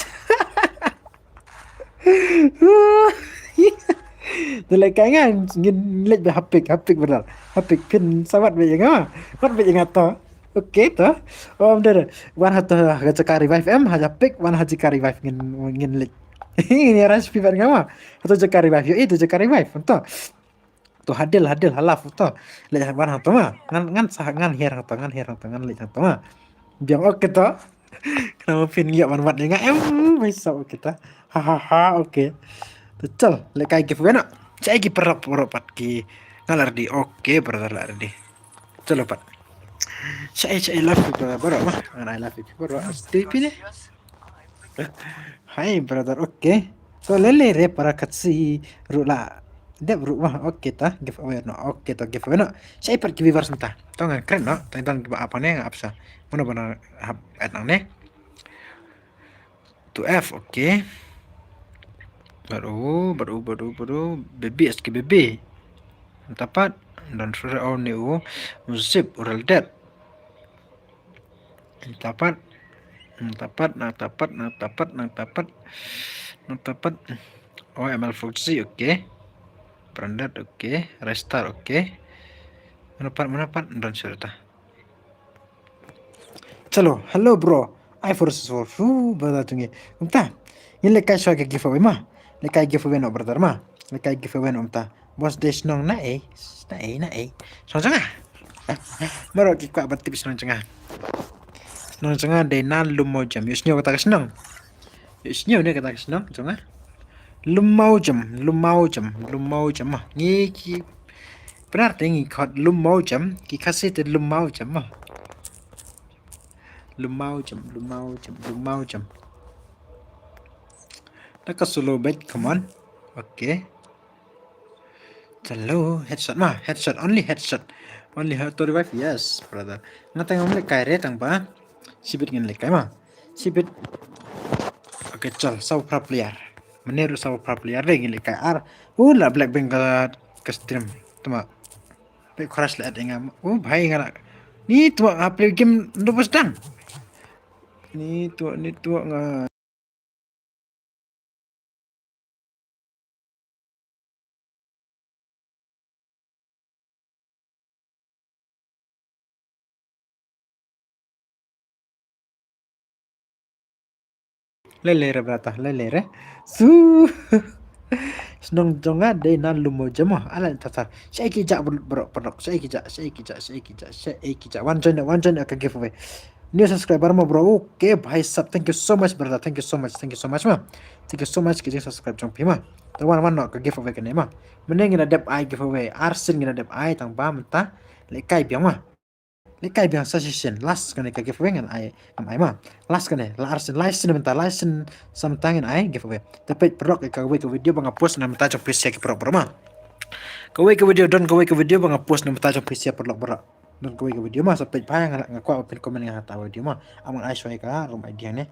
Da lehkai ngan ngin leit ba hapik, hapik brother. Hapik phin sa wad beit ïa nga. Wad beit ïa nga to. Okay to. Om dere. Wan ha to ha jaka revive em, ha ja pick, wan ha jaka revive ngin ngin leit. Ngin ïa rush phi bad nga ma. Ha to jaka revive, ïohi to jaka revive. To. To hadil, hadil, halaf to. Leit wan hangto ma. Ngan ngan sa ngan hiar hangto, ngan hiar hangto, ngan leit hangto ma. Biang okay to. Khnang ba phin ïoh ban wad ïa nga em, bai sa okay to. Ha ha ha, okay. To chal, lehkai giveaway noh. Shaei ki paralok paralok pat ki nga la ready. Okay brother, la ready. Chalo pat. Shaei shaei love you brother, brother ma. Ngan ai love you brother. Stay pine. Hi brother, okay. To lele re para katsi ruh la dep ruh ma. Okay ta giveaway noh. Okay ta giveaway noh. Shaei pat ki viewers mynta. To ngan kren noh. Tang tang ba apa ne nga apsa. Mano ba na hap at nang ne. Two F, okay. Bad u, bad u, bad u, bad u. Baby, S K baby. Tapat. Dan sure au ne u. Zip, u rel det. Tapat. Tapat, nang tapat, nang tapat, nang tapat. Nang tapat. Oh, M L Foxy, okay. Branded, okay. Restar, okay. Mana pat, mana pat. Dan sure ta. Chalo, hello bro. I for so fu ba da tungi. Kumta. Ngin lehkai shuwa ka giveaway ma. Lehkai giveaway noh brother ma. Lehkai giveaway noh kumta. Bos dei shnong naei, naei, naei. Shnong jong nga. Baroh ki kwah ban tip shnong jong nga. Shnong jong nga dei na Lum Mawjem. Ïohsngew kata ka shnong. Ïohsngew ne kata ka shnong jong nga. Lum Mawjem, Lum Mawjem, Lum Mawjem ma. Ngi ki Pnar te ngi khot Lum Mawjem, ki Khasi te Lum Mawjem ma. Lum Mawjem, Lum Mawjem, Lum Mawjem. Da ka solo bet, come on. Okay. Hello, headshot ma, headshot, only headshot. Only head to revive, yes, brother. Nga tang ngam lehkai re tang ba. Shibit ngin lehkai ma. Shibit. Okay, chal, saw pra player. Mane ruh saw pra player re ngin lehkai ar. Uh, la Blackpink ka, ka stream. Tuma. Pe crash la at nga. Uh, bhai nga la. Ni tu ha play game ndo bos dang. Ni tu, ni tu nga. Lele re brata, lele re. Su. Shnong jong nga dei na Lum Mawjem. Ala tata. Shaei ki ja bro, bro, bro. Shaei ki ja, shaei ki ja, shaei ki ja, shaei ki ja. One join, one join ka giveaway. New subscriber ma bro. Okay, bhai sab. Thank you so much brother. Thank you so much. Thank you so much ma. Thank you so much ki jing subscribe jong phi ma. Te wan wan noh ka giveaway kane ma. Mynne ngin da dep ai giveaway. Arsien ngin da dep ai tang ba mynta. Lehkai biang ma. Lehkai biang sa shisien, last kane ka giveaway ngan ai, ngam ai ma. Last kane, la arsien, lai sien mynta, lai sien sa mynta ngan ai giveaway. Te peit paralok ïa kawei ka video ba nga post na mynta jong phi sha ki paralok paralok ma. Kawei ka video, don kawei ka video ba nga post na mynta jong phi sha paralok baroh. Don kawei ka video ma sa peit pha nga, nga kwah ba phin comment nga ha kata video ma. Am ngan ai shuwa ïa ka room I D hangne.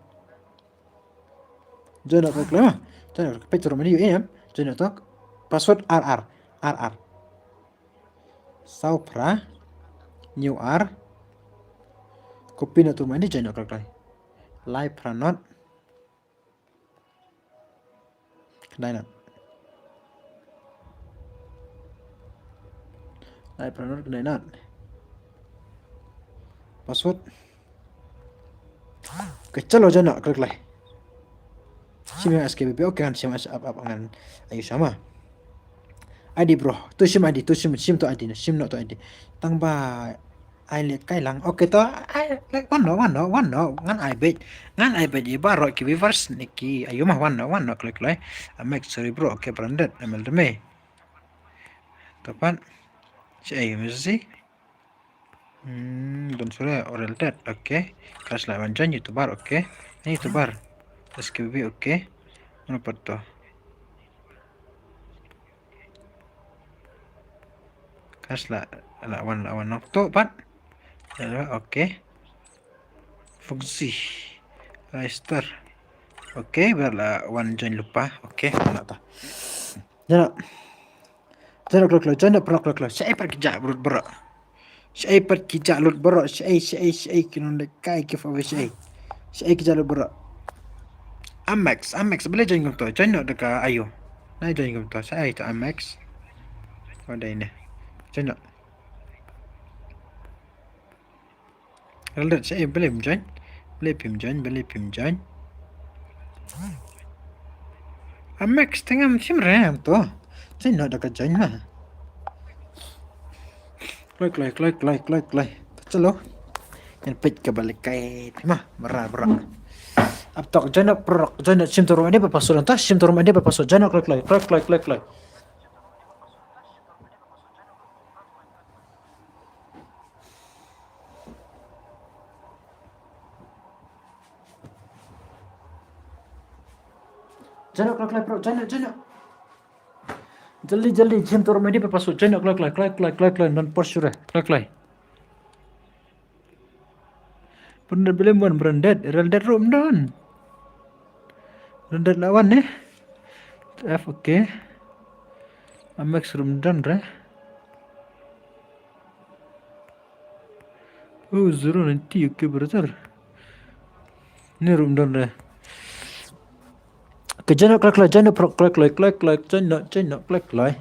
Join noh kloi kloi ma. Join noh, peit room I D em. Join noh to. Password R R. R R. Saw phra. New R. Copy noh to room I D, join noh kloi kloi. Lai phra not. Khyndai not. Lai phra not, khyndai not. Password. Okay, chalo, join noh kloi kloi. Shim ïa S K B B, okay, ngan shim ap ap ngan ïa sha ma. I D bro, to shim I D, to shim, shim to I D, shim noh to I D. Tang ba ai lehkai lang. Okay to, ai leh, wan noh, wan noh, wan noh, ngan ai beit. Ngan ai beit ïa baroh ki viewers ne ki aïu ma, wan noh, wan noh kloi kloi. Amex, sorry bro, okay, branded, M L D M A. To pat. Shaei, mesti. Hmm, don sura, Oral Dead, okay. Ka shu lah wan join YouTuber, okay. Ni YouTuber. S K B B, okay. Mano pat to? Ka shu lah, lah wan, lah wan nong to pat. Lah, okay. Fungsi. Register. Okay, biar lah wan join lupa. Okay, mana ta? Join noh. Join noh kloi kloi, join noh paralok kloi kloi. Shaei pat ki jah lut baroh. Shaei pat ki jah lut baroh. Shaei, shaei, shaei, ki nonglehkai, giveaway, shaei. Shaei ki jah lut baroh. Amex, Amex, balei join kumto? Join noh da ka aïu? Nai join kumto, shaei to Amex. Oh, dei ne. Join noh. Rel dat shaei, balei phim join? Balei phim join? Balei phim join? Amex, te ngam shim re to. Join noh da ka join ma. Kloi kloi kloi kloi kloi kloi. Chalo. Ngan peit kaba lehkai phi ma, baroh baroh. Ap tok, join noh paralok, join noh, shim to room I D bad password nangta, shim to room I D bad password, join noh kloi kloi kloi kloi kloi kloi. Join noh kloi kloi bro, join noh, join noh. Jaldi jaldi, shim to room I D bad password, join noh kloi kloi kloi kloi kloi kloi, don por shuh re, kloi kloi. Branded, balei ym wan branded, Rel Dead ruh ym don. Rel Dead lah wan ne. F, okay. Amex ruh ym don re. Oh, zero ninety, okay brother. Ni ruh ym don re. Ka join noh kloi kloi, join noh paralok kloi kloi kloi kloi, join noh, join noh kloi kloi.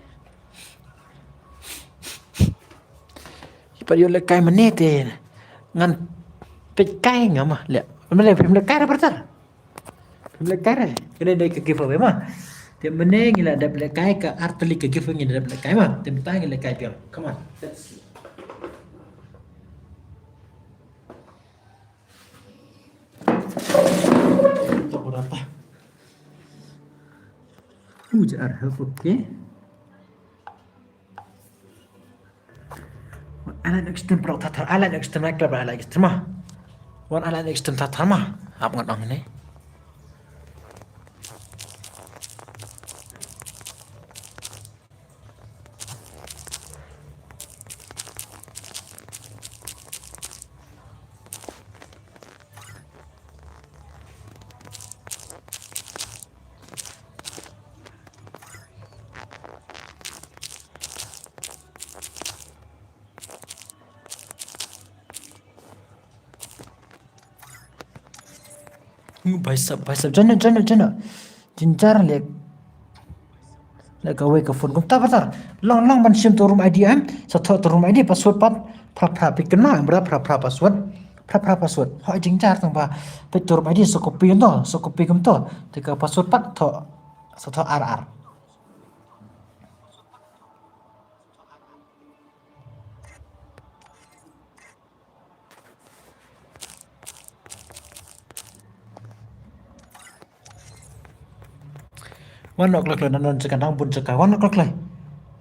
Pat ïoh lehkai mynne te ngan peit kai nga ma leh. Mynne phim lehkai re brother. Phim lehkai re. Kane dei ka giveaway ma. Te mynne ngi la dep lehkai, ka ar tylli ka giveaway ngi la dep lehkai ma. Te mynta ngi lehkai biang. Come on. Let's see. Tok berapa? Ujar, okay. Wan ai lad extreme paralok thar thar, ai lad extreme, ai lad extreme ma. Wan ai lad extreme thar thar ma. Ap ngan ong ne. Bhai sahab, bhai sahab, join noh, join noh, join noh. Jynjar leh. Leh kawei ka phone kumta brother. Long long ban shim to room I D em. Sa thoh to room I D, password pat. Phra phra, phi kynmaw em brother, phra phra password. Phra phra password. Hooid jynjar tang ba. Peit to room I D sa copy kumto, sa copy kumto. Te ka password pat thoh. Sa thoh R R. Wan noh kloi kloi, nang don jaka, nang bun jaka, wan noh kloi kloi.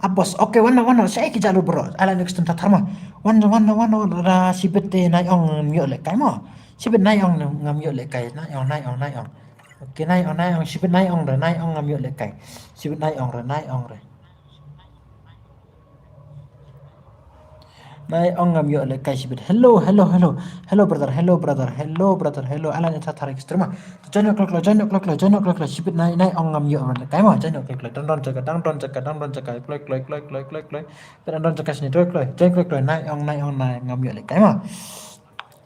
Ah boss, okay, wan noh, wan noh, shaei ki jah lut baroh, ai lad extreme thar thar ma. Wan noh, wan noh, wan noh, da shibit te nai ong ngam ïoh lehkai ma. Shibit nai ong ngam ïoh lehkai, nai ong, nai ong, nai ong. Okay, nai ong, nai ong, shibit nai ong re, nai ong ngam ïoh lehkai. Shibit nai ong re, nai ong re. Nai ong ngam ïoh lehkai shibit. Hello, hello, hello. Hello brother, hello brother, hello brother, hello. Alan ita thari kistra ma. Join kloi kloi, join kloi kloi, join kloi kloi. Shibit nai, nai ong ngam ïoh lehkai ma. Join kloi kloi. Dang don jaka, dang don jaka, dang don jaka. Kloi kloi kloi kloi kloi kloi. Dang don jaka sini kloi kloi. Join kloi kloi. Nai ong, nai ong, nai ngam ïoh lehkai ma.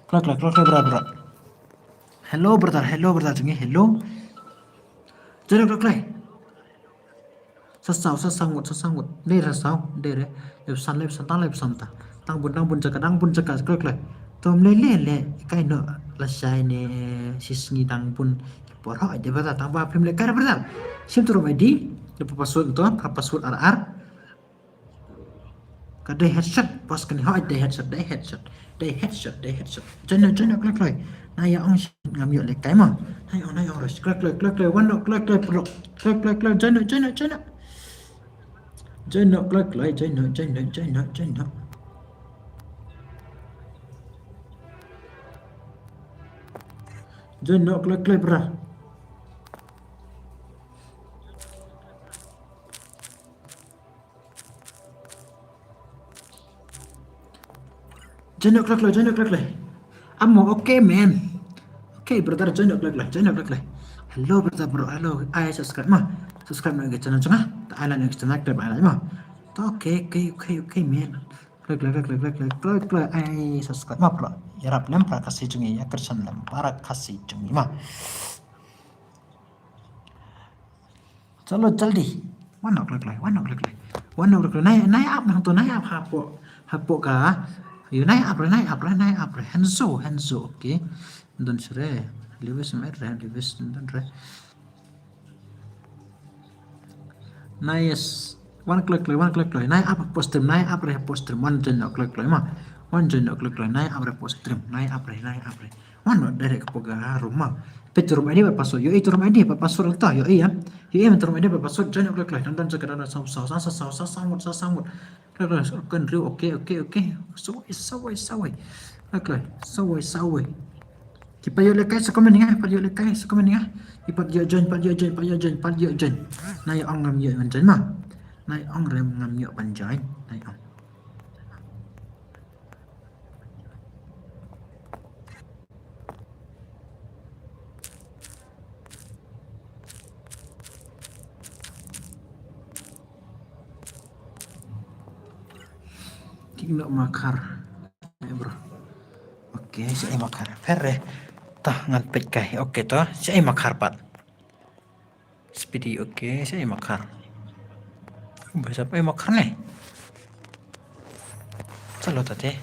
Kloi kloi kloi kloi brother, brother. Hello brother, hello brother jong ngi, hello. Join kloi kloi. Sa saw, sa saw ngut, sa saw ngut. Dei re saw, dei re. Leh san, leh san, tang leh san ta. Dang bun, dang bun jaka, dang bun jaka, kloi kloi. Tom leh leh leh. Kai no lashai ne shisngi dang bun. Por hoi de brother, tang ba phim lehkai brother. Sim tu rum ID. Leh password tu, password ar ar. Ka dei headshot, pas kane hoi dei headshot, dei headshot, dei headshot, dei headshot. Join no, join no kloi kloi. Nai ong ngam ïoh lehkai ma. Nai ong, nai ong rush. Kloi kloi kloi kloi. Wan no kloi kloi bro. Kloi kloi kloi. Join no, join no, join no. Join no kloi kloi, join no, join no, join no, join no. Join no kloi kloi bro. Join no kloi kloi, join no kloi kloi. Amo, okay man. Okay brother, join no kloi kloi, join no kloi kloi. Hello brother, bro, hello. Ai subscribe ma. Subscribe na ka channel jong nga. Ta ai like na ka channel, ta ai like ma. Ta okay, okay, okay, okay man. Kloi kloi kloi kloi kloi kloi kloi. Ai subscribe ma bro. Ïarap lem para Khasi jong ngi, ïa kyrshan lem para Khasi jong ngi ma. Chalo jaldi. Wan no kloi kloi, wan no kloi kloi. Wan no kloi kloi. Nai, nai ap nangto, nai ap hapoh, hapoh ka. Ïoh nai ap re, nai ap re, nai ap re. Hanzo, hanzo, okay. Don sre. Lewis met re, Lewis don re. Nice. Wan kloi kloi, wan kloi kloi. Nai ap post stream, nai ap re post stream. Wan join no kloi kloi ma. Wan join no kloi kloi. Nai ap re post stream, nai ap re, nai ap re. Wan no direct hapoh ka room ma. Peit tu room ID bad password. Ïohi tu room ID bad password ta. Ïohi ïa. Ïohi mynta tu room ID bad password. Join no kloi kloi. Dang don jaka, dang don saw saw saw saw saw saw saw ngut, saw saw ngut. Kloi kloi. Kan riew. Okay, okay, okay. Sawai, sawai, sawai. Kloi kloi. Sawai, sawai. Ki pat ïoh lehkai sa comment ïa nga, pat ïoh lehkai sa comment ïa nga. Ki pat ïoh join, pat ïoh join, pat ïoh join, pat ïoh join. Nai ong ngam ïoh ban join ma. Nai ong re ngam ïoh ban join. Nai ong. Tik nok makhar. Eh, bro. Okay, sa ei makhar. Pher re. Tah ngan peit kai. Okay to. Sa ei makhar pat. Speedy, okay, sa ei makhar. Ba sa ei makhar ne. Chalo tate.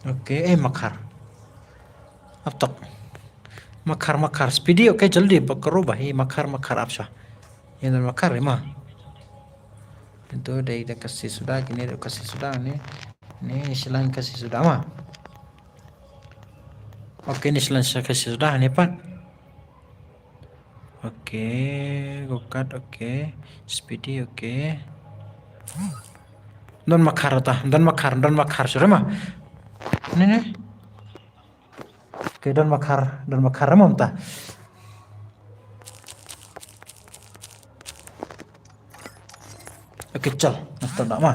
Okay, eh, makhar. Ap tok. Makhar, makhar. Speedy, okay, jaldi, ba karo ba, hi, makhar, makhar, ap sha. Ïa na makhar, ma. Itu dei da Khasi suda, kine da Khasi suda, ne. Ne, silang Khasi suda, ma. Okay, ni silang Khasi suda, ne, pat. Okay, gokat, okay. Speedy, okay. Don makhar ta, don makhar, don makhar, sure ma. Ni, ni. Okay, don makhar, don makhar, ma mynta. Okay, chal, ngan start ma.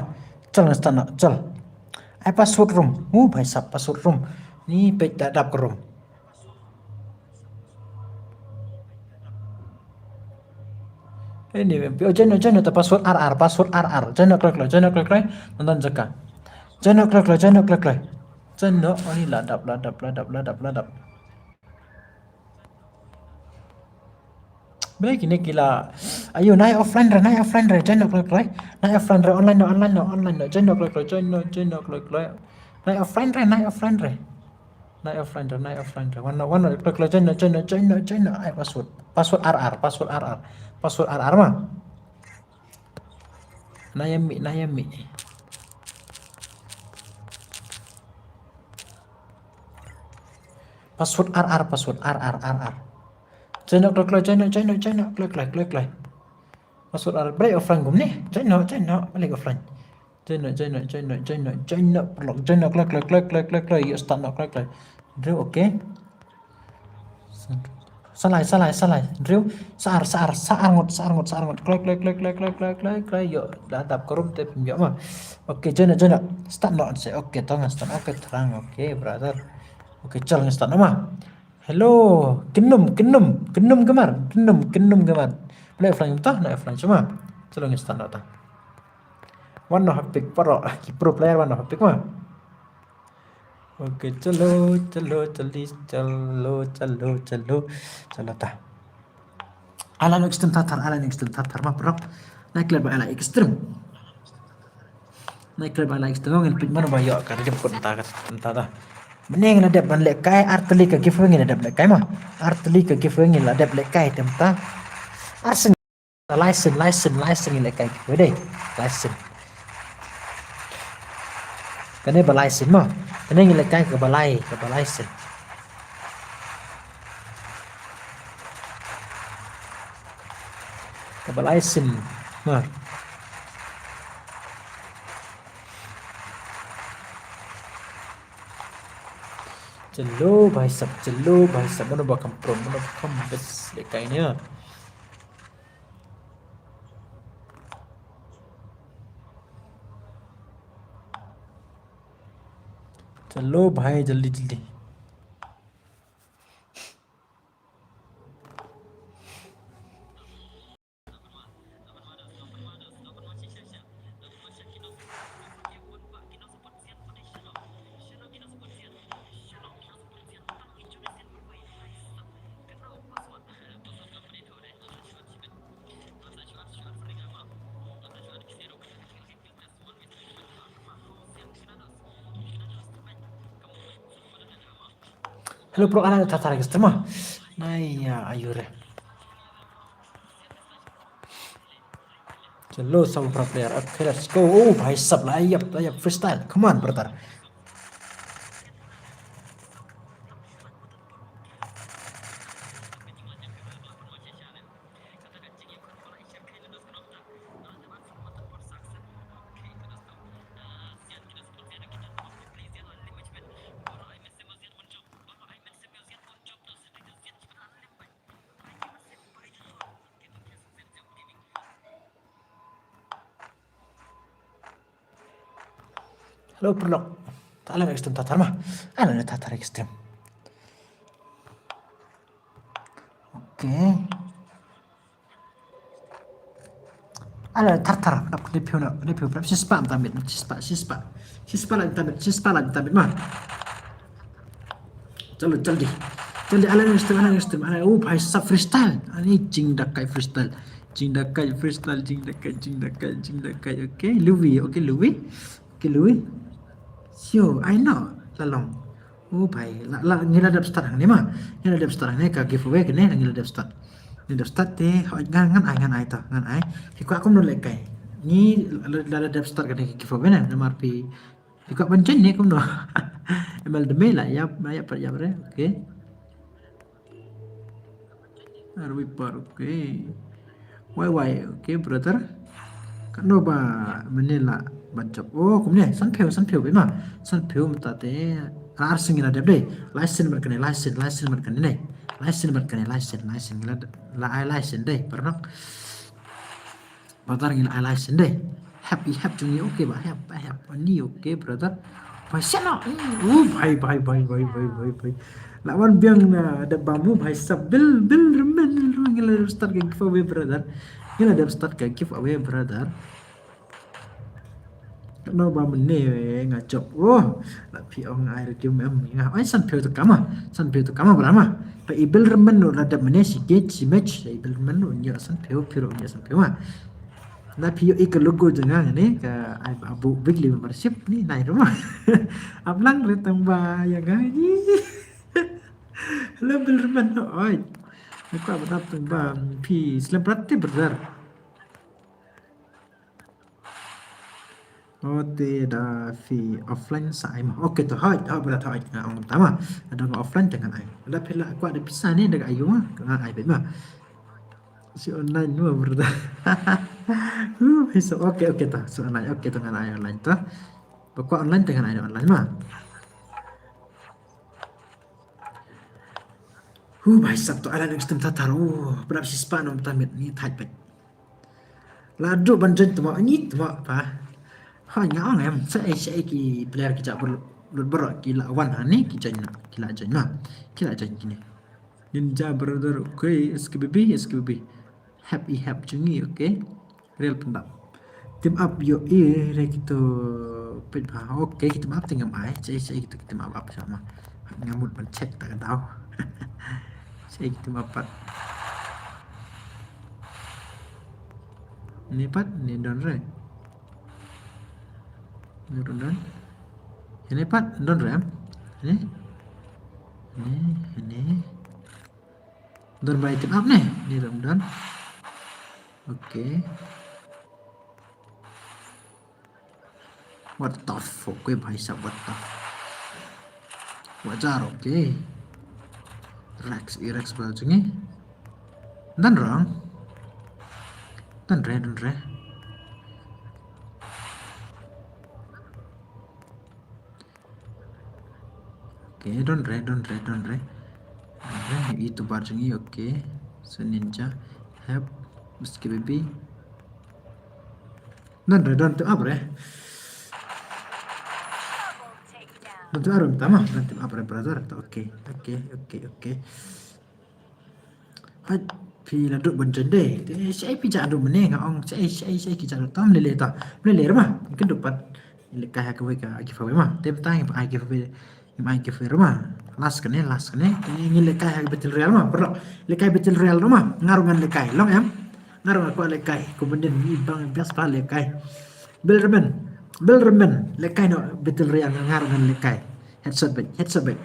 Chal, ngan start, chal. Ai password room. Uh, bhai sab password room. Ni peit da dap ka room. Ini, oh, join, join, ta password R R, password R R. Join kloi kloi, join kloi kloi. Nonton jaka. Join kloi kloi, join kloi kloi. Join, oh, ni la dap, la dap, la dap, la dap, la dap. Bele kine kila. Ayo, nai offline re, nai offline re, join kloi kloi. Nai offline re, online no, online no, online no. Join kloi kloi, join no, join kloi kloi. Nai offline re, nai offline re. Nai offline re, nai offline re. Wan no, wan no, kloi kloi, join no, join no, join no, join no. Ai password. Password R R, password R R. Password R R ma. Nai ami, nai ami. Password R R, password R R, R R. Join no, kloi kloi, join no, join no, join no, kloi kloi, kloi kloi. Password R R, bele offline kumne. Join no, join no, bele offline. Join noh, join noh, join noh, join noh, join noh, paralok, join noh, kloi, kloi, kloi, kloi, kloi, kloi, ïoh start noh, kloi, kloi. Hynriew, okay. Sa lai, sa lai, sa lai. Hynriew, sa ar, sa ar, sa ar ngut, sa ar ngut, sa ar ngut. Kloi, kloi, kloi, kloi, ïoh, la dap ka room te phim ïoh ma. Okay, join noh, join noh. Start noh, se, okay, to ngan start, okay, thrang, okay, brother. Okay, chal ngan start noh ma. Hello, kynum, kynum, kynum ka mar, kynum, kynum ka mar. Pynlong offline to, pynlong offline shuwa ma. Chalo ngan start noh ta. Wan noh ha pick, paralok, ki pro player wan noh ha pick ma. Okay, chalo, chalo, chali, chalo, chalo, chalo, chalo ta. Ala Extreme Tatar, Ala Extreme Tatar ma, paralok. Nai klet ba Ala Extreme. Nai klet ba Ala Extreme, ngin peit mano ba ïoh ka dep kut mynta, ka mynta ta. Mynne ngi la dep ban lehkai, ar tylli ka giveaway ngi la dep lehkai ma. Ar tylli ka giveaway ngi la dep lehkai te mynta. Ar sien, lai sien, lai sien, lai sien ngi lehkai giveaway dei. Lai sien. Kane ba lai sien ma. Kane ngi lehkai kaba lai, kaba lai sien. Kaba lai sien ma. Chalo bhai sab, chalo bhai sab, mano ba kham pro, mano ba kham best lehkai ne. Chalo bhai, jaldi, jaldi. Hello, pro, Ala Tatar Extreme ma. Nai, ya, ayure. Chalo, sab pro player. Okay, let's go. Oh, bhai sab, la ïap, la ïap freestyle. Come on, brother. Hello, paralok. Ta Ala Extreme Tatar ma. Ala Tatar Extreme. Okay. Ala Tatar, nap kene pio na, kene pio, prap shispa, tamit, shispa, shispa. Shispa la tamit, shispa la tamit ma. Chalo, jaldi. Jaldi, Ala Extreme, Ala Extreme, Ala, oh, bhai sab freestyle. Ani jingdakai freestyle. Jingdakai freestyle, jingdakai, jingdakai, jingdakai. Okay, Louis, okay, Louis. Okay, Louis. Sio, I know, la long. Oh, bhai, la, la, ngi la dep start hangne ma. Ngi la dep start hangne ka giveaway kane, ngi la dep start. Ngi dep start te, hoi, ngan, ngan ai, ngan ai to, ngan ai. Phi kwah kumno lehkai. Ngi la, la, la dep start kane ka giveaway ne, namar phi Ïa ka ban chen ne kumno. M L de me la ïap, ma ïap pat ïap re. Okay. Arwi par, okay. Wai wai, okay, brother. Kano ba mene la ban jop. Oh, kumne, san phew, san phew, bima. San phew mata te. Ar sing la dep de. License mat kane, license, license mat kane ne. License mat kane, license, license la, la ai license de, pernah. Brother ngi la ai license de. Hep i hep jong ngi, okay ba hep, ba hep. Ani okay brother. Ba sian no. Oh bhai bhai bhai. La wan biang na da bambu bhai sab bil bil remen ngi la start ka giveaway brother. Ngi la dep start ka giveaway brother. Kano ba mene nga jop. Oh. La phi ong ai redeem em nga ai san phew ta kama. San phew ta kama brama. Pa ibil remen no la dap mene si gate si match. Ibil remen no nyo san phew piro nyo san phew ma. Na phi yo ik logo janga ne ka ai abu weekly membership ni nai ruma. Ablang re tang ba ya ga ni. Hello bil remen no oi. Ko ba tang ba phi slem prati brother. Oh, te da phi offline sa ai ma. Okay, to hoi, hoi, brother, hoi. Nga ong tama. Ada nga offline jangan ai. Ada phi la kwah da pisa ni da ayu ma. Nga ai ma. Si online no, brother. Huh, bhai sab, okay, okay, ta. So, online, okay, ta ngan ai online, ta. Ba kwah online, ta ngan ai online, ma. Huh, bhai sab, to ai online, stem ta tar. Oh, berap shi spah, nom ta mit, ni thait pek. La duh ban join tmo, ni tmo, pa. Ha, nga ong em, sa ai, sa ai ki player ki jab lut bro, ki la wan ha ni, ki join na, ki la join na, ki la join kini. Ninja brother, okay, S K B B, S K B B. Happy hap jong ngi, okay. Real pyndap. Team up ïohi re kito peit bha. Okay, ki team up te ngam ai. Chai chai kito ki team up up sama. Nga mut ban check ta ka daw. Chai ki team up pat. Ni pat, ni don re. Ni don don. Ni pat, don re em. Ni. Ni, ni. Don ba i team up ne? Ni ram don. Okay. What the fuck, wei bhai sab, what the fuck? Wajar, okay. Rex, i Rex ba jong ngi. Don rong. Don re, don re. Okay, don re, don re, don re. Don re, itu bar jong ngi, okay. So ninja, help, S K B B. Don re, don team up re. Don team up re, tama, don team up re, brother. Okay, okay, okay, okay. Hait, phi la duh ban join dei. Te shaei phi jah duh mynne nga ong shaei, shaei, shaei ki jah duh tam lele ta. Lele re ma. Kin duh pat. Lehkai ha kawei ka giveaway ma. Te mynta ngim ai giveaway. Ngim ai giveaway re ma. Last kane, last kane. Te ngi lehkai ha Battle Royale ma. Paralok. Lehkai Battle Royale re ma. Nga ruh ngan lehkai. Long em. Nga ruh nga kwah lehkai. Kumba nin i bang best pa lehkai. Bil Remen. Bil Remen. Lehkai noh Battle Royale nga ruh ngan lehkai. Headshot beit. Headshot beit.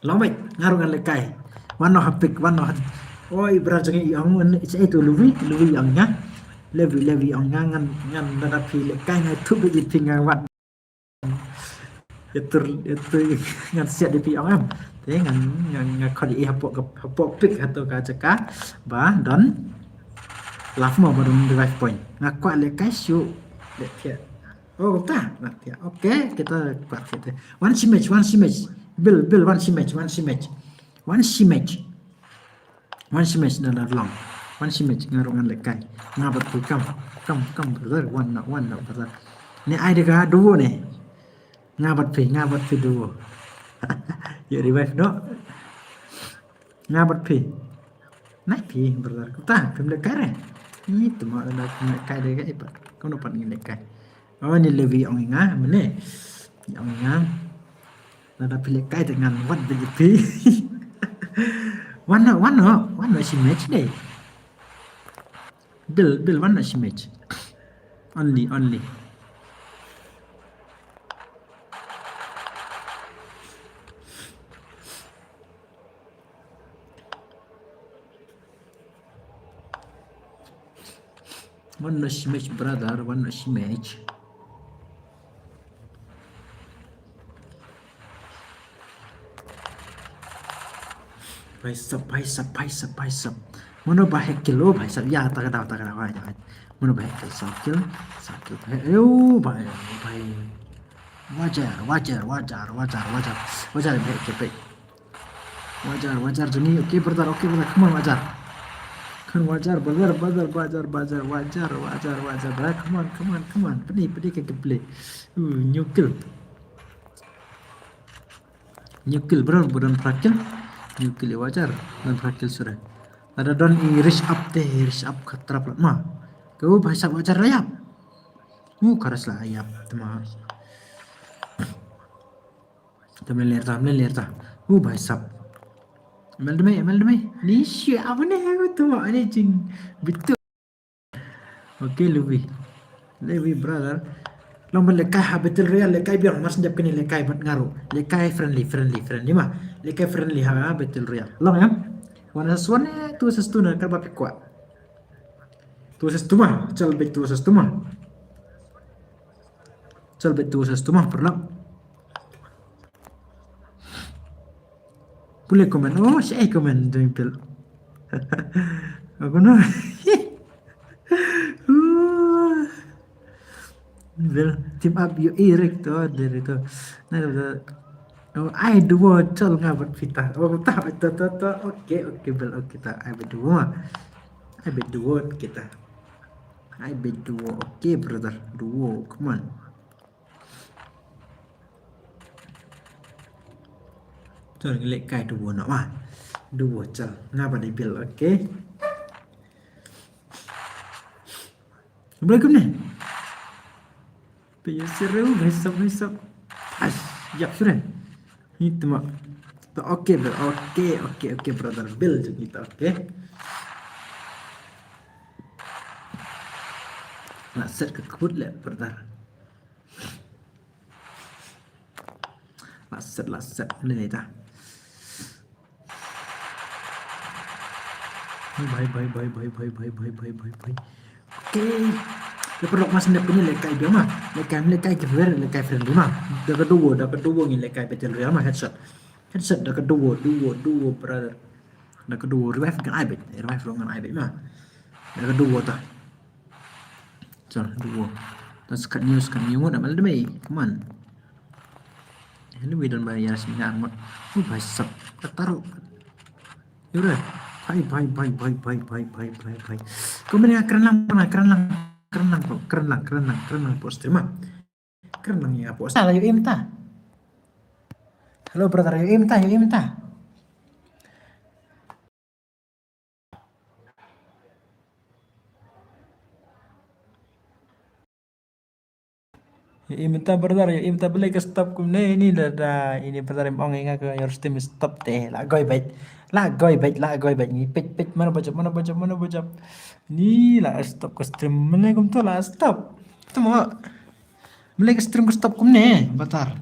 Long beit, nga ruh ngan lehkai. Wan noh ha pick, wan noh ha. Oi, bra jong ngi i ong, i tu Levi, Levi i ong nga. Levi, Levi i ong nga, ngan, ngan da phi lehkai nga tu beit phi nga wat. Itu, itu ngan siat di phi ong em. Te ngan, ngan, ngan khot i hapoh, hapoh pick hato ka jaka. Ba, don. Love mo ba don revive point. Nga kwah lehkai shu. Leh thiah. Oh, ta, na thiah. Okay, kita kwah thiah te. One shimage, one shimage. Bil, Bil, one shimage, one shimage. One shimage. One shimage na la long. One shimage nga ruh ngan lehkai. Nga bad phi kam. Kam, kam, brother. One na, one na, brother. Ne ai de ka duo ne. Nga bad phi, nga bad phi duo. Ïa revive noh. Nga bad phi. Nai phi, brother. Kuta, phim lehkai re. Ni tuma da phim lehkai de ka ipat. Kau dapat ngi lehkai. Oh, ni Levi ong nga, mene. Ong nga. Lada phi lehkai te ngan wat de phi. Wan noh, wan noh, wan noh shimage dei. Bil, Bil, wan noh shimage. Only, only. Wan noh shimage, brother, wan noh shimage. Bhai sab, bhai sab, bhai sab, bhai sab. Mano ba heh kill, oh, bhai sab. Ya, ta ka daw, ta ka daw, bhai, bhai. Mano ba heh kill, saw kill, saw kill, bhai. Ayo, bhai, bhai. Wajar, wajar, wajar, wajar, wajar. Wajar, bhai, okay, bhai. Wajar, wajar, jong ngi. Okay, brother, okay, brother. Come on, wajar. Come on, wajar, brother, brother, wajar, wajar, wajar, wajar, wajar, brother. Come on, come on, come on. Pynïaid, pynïaid ka gameplay. Uh, new kill. New kill, bro, bro, don phra kill. New kill, wajar. Don phra kill, sudah. Lada don i rush up te, rush up khatra plat ma. Kau bhai sab wajar rayap. Uh, karas la ayap, tema. Tam ler ta, tam ler ta. Uh, bhai sab. Mel demi, mel demi. Ni shi apa ni, aku tu, ani jing. Betul. Okay, Levi. Levi, brother. Long ban lehkai ha Battle Royale, lehkai biang, mas jap kini lehkai bad nga ruh. Lehkai friendly, friendly, friendly ma. Lehkai friendly ha Battle Royale. Long em. One versus one, eh, two versus two na, kaba phi kwah. Two versus two ma, chal beit two versus two ma. Chal beit two versus two ma, paralok. Pule comment, oh, shaei comment, doing pill. Aku no. Bill, team up, ïohi, Rick, to, deri to. Na, to, to. Oh, ai duo, chol nga bad phi ta. Oh, ta, to, to, to. Okay, okay, Bill, okay, ta. Ai bad duo ma. Ai bad duo, kita. Ai bad duo. Okay, brother. Duo, come on. Chol ngi leh kai duo noh ma. Duo, chol. Nga bad i Bill, okay. Assalamualaikum ne. Pe ïa sireu, bhai sab, bhai sab. As, ïap sireu. Ni tma. To, okay, bro. Okay, okay, okay, brother Bill jong kita, okay. Lah set ka kut leh, brother. Lah set, lah set. Ni ta. Bye, bye, bye. Okay. Lepas lok mas ndep ni leh kai biang ma. Leh kai, leh kai giveaway, leh kai friendly ma. Da ka duo, da ka duo ngi leh kai battle royale ma, headshot. Headshot da ka duo, duo, duo, brother. Da ka duo, revive ngan ai bad. Revive ruh ngan ai bad ma. Da ka duo ta. Chal, duo. Ta skat news, skat news ngut amal da mai. Come on. Hello, we don't buy, yes, mi ngat ngut. Oh, bhai sab. Ka taruh. Yure. Bhai, bhai, bhai. Kau mending kren lang, kren lang, kren lang, kren lang, kren lang, kren lang, kren lang, post stream ah. Kren lang ïa post. Ala ïohi mynta. Hello brother, ïohi mynta, ïohi mynta. Ïohi mynta brother, ïohi mynta, balei ka stop kumne ini da, da ini brother, em ong ïa nga ka your stream is stop te. La goi bad. La goi bad, la goi bad. Ngi peit, peit, mano ba jop, mano ba jop, mano ba jop. Ni la stop ka stream, mano kumto la stop. Temo. Balei ka stream ka stop kumne, brother.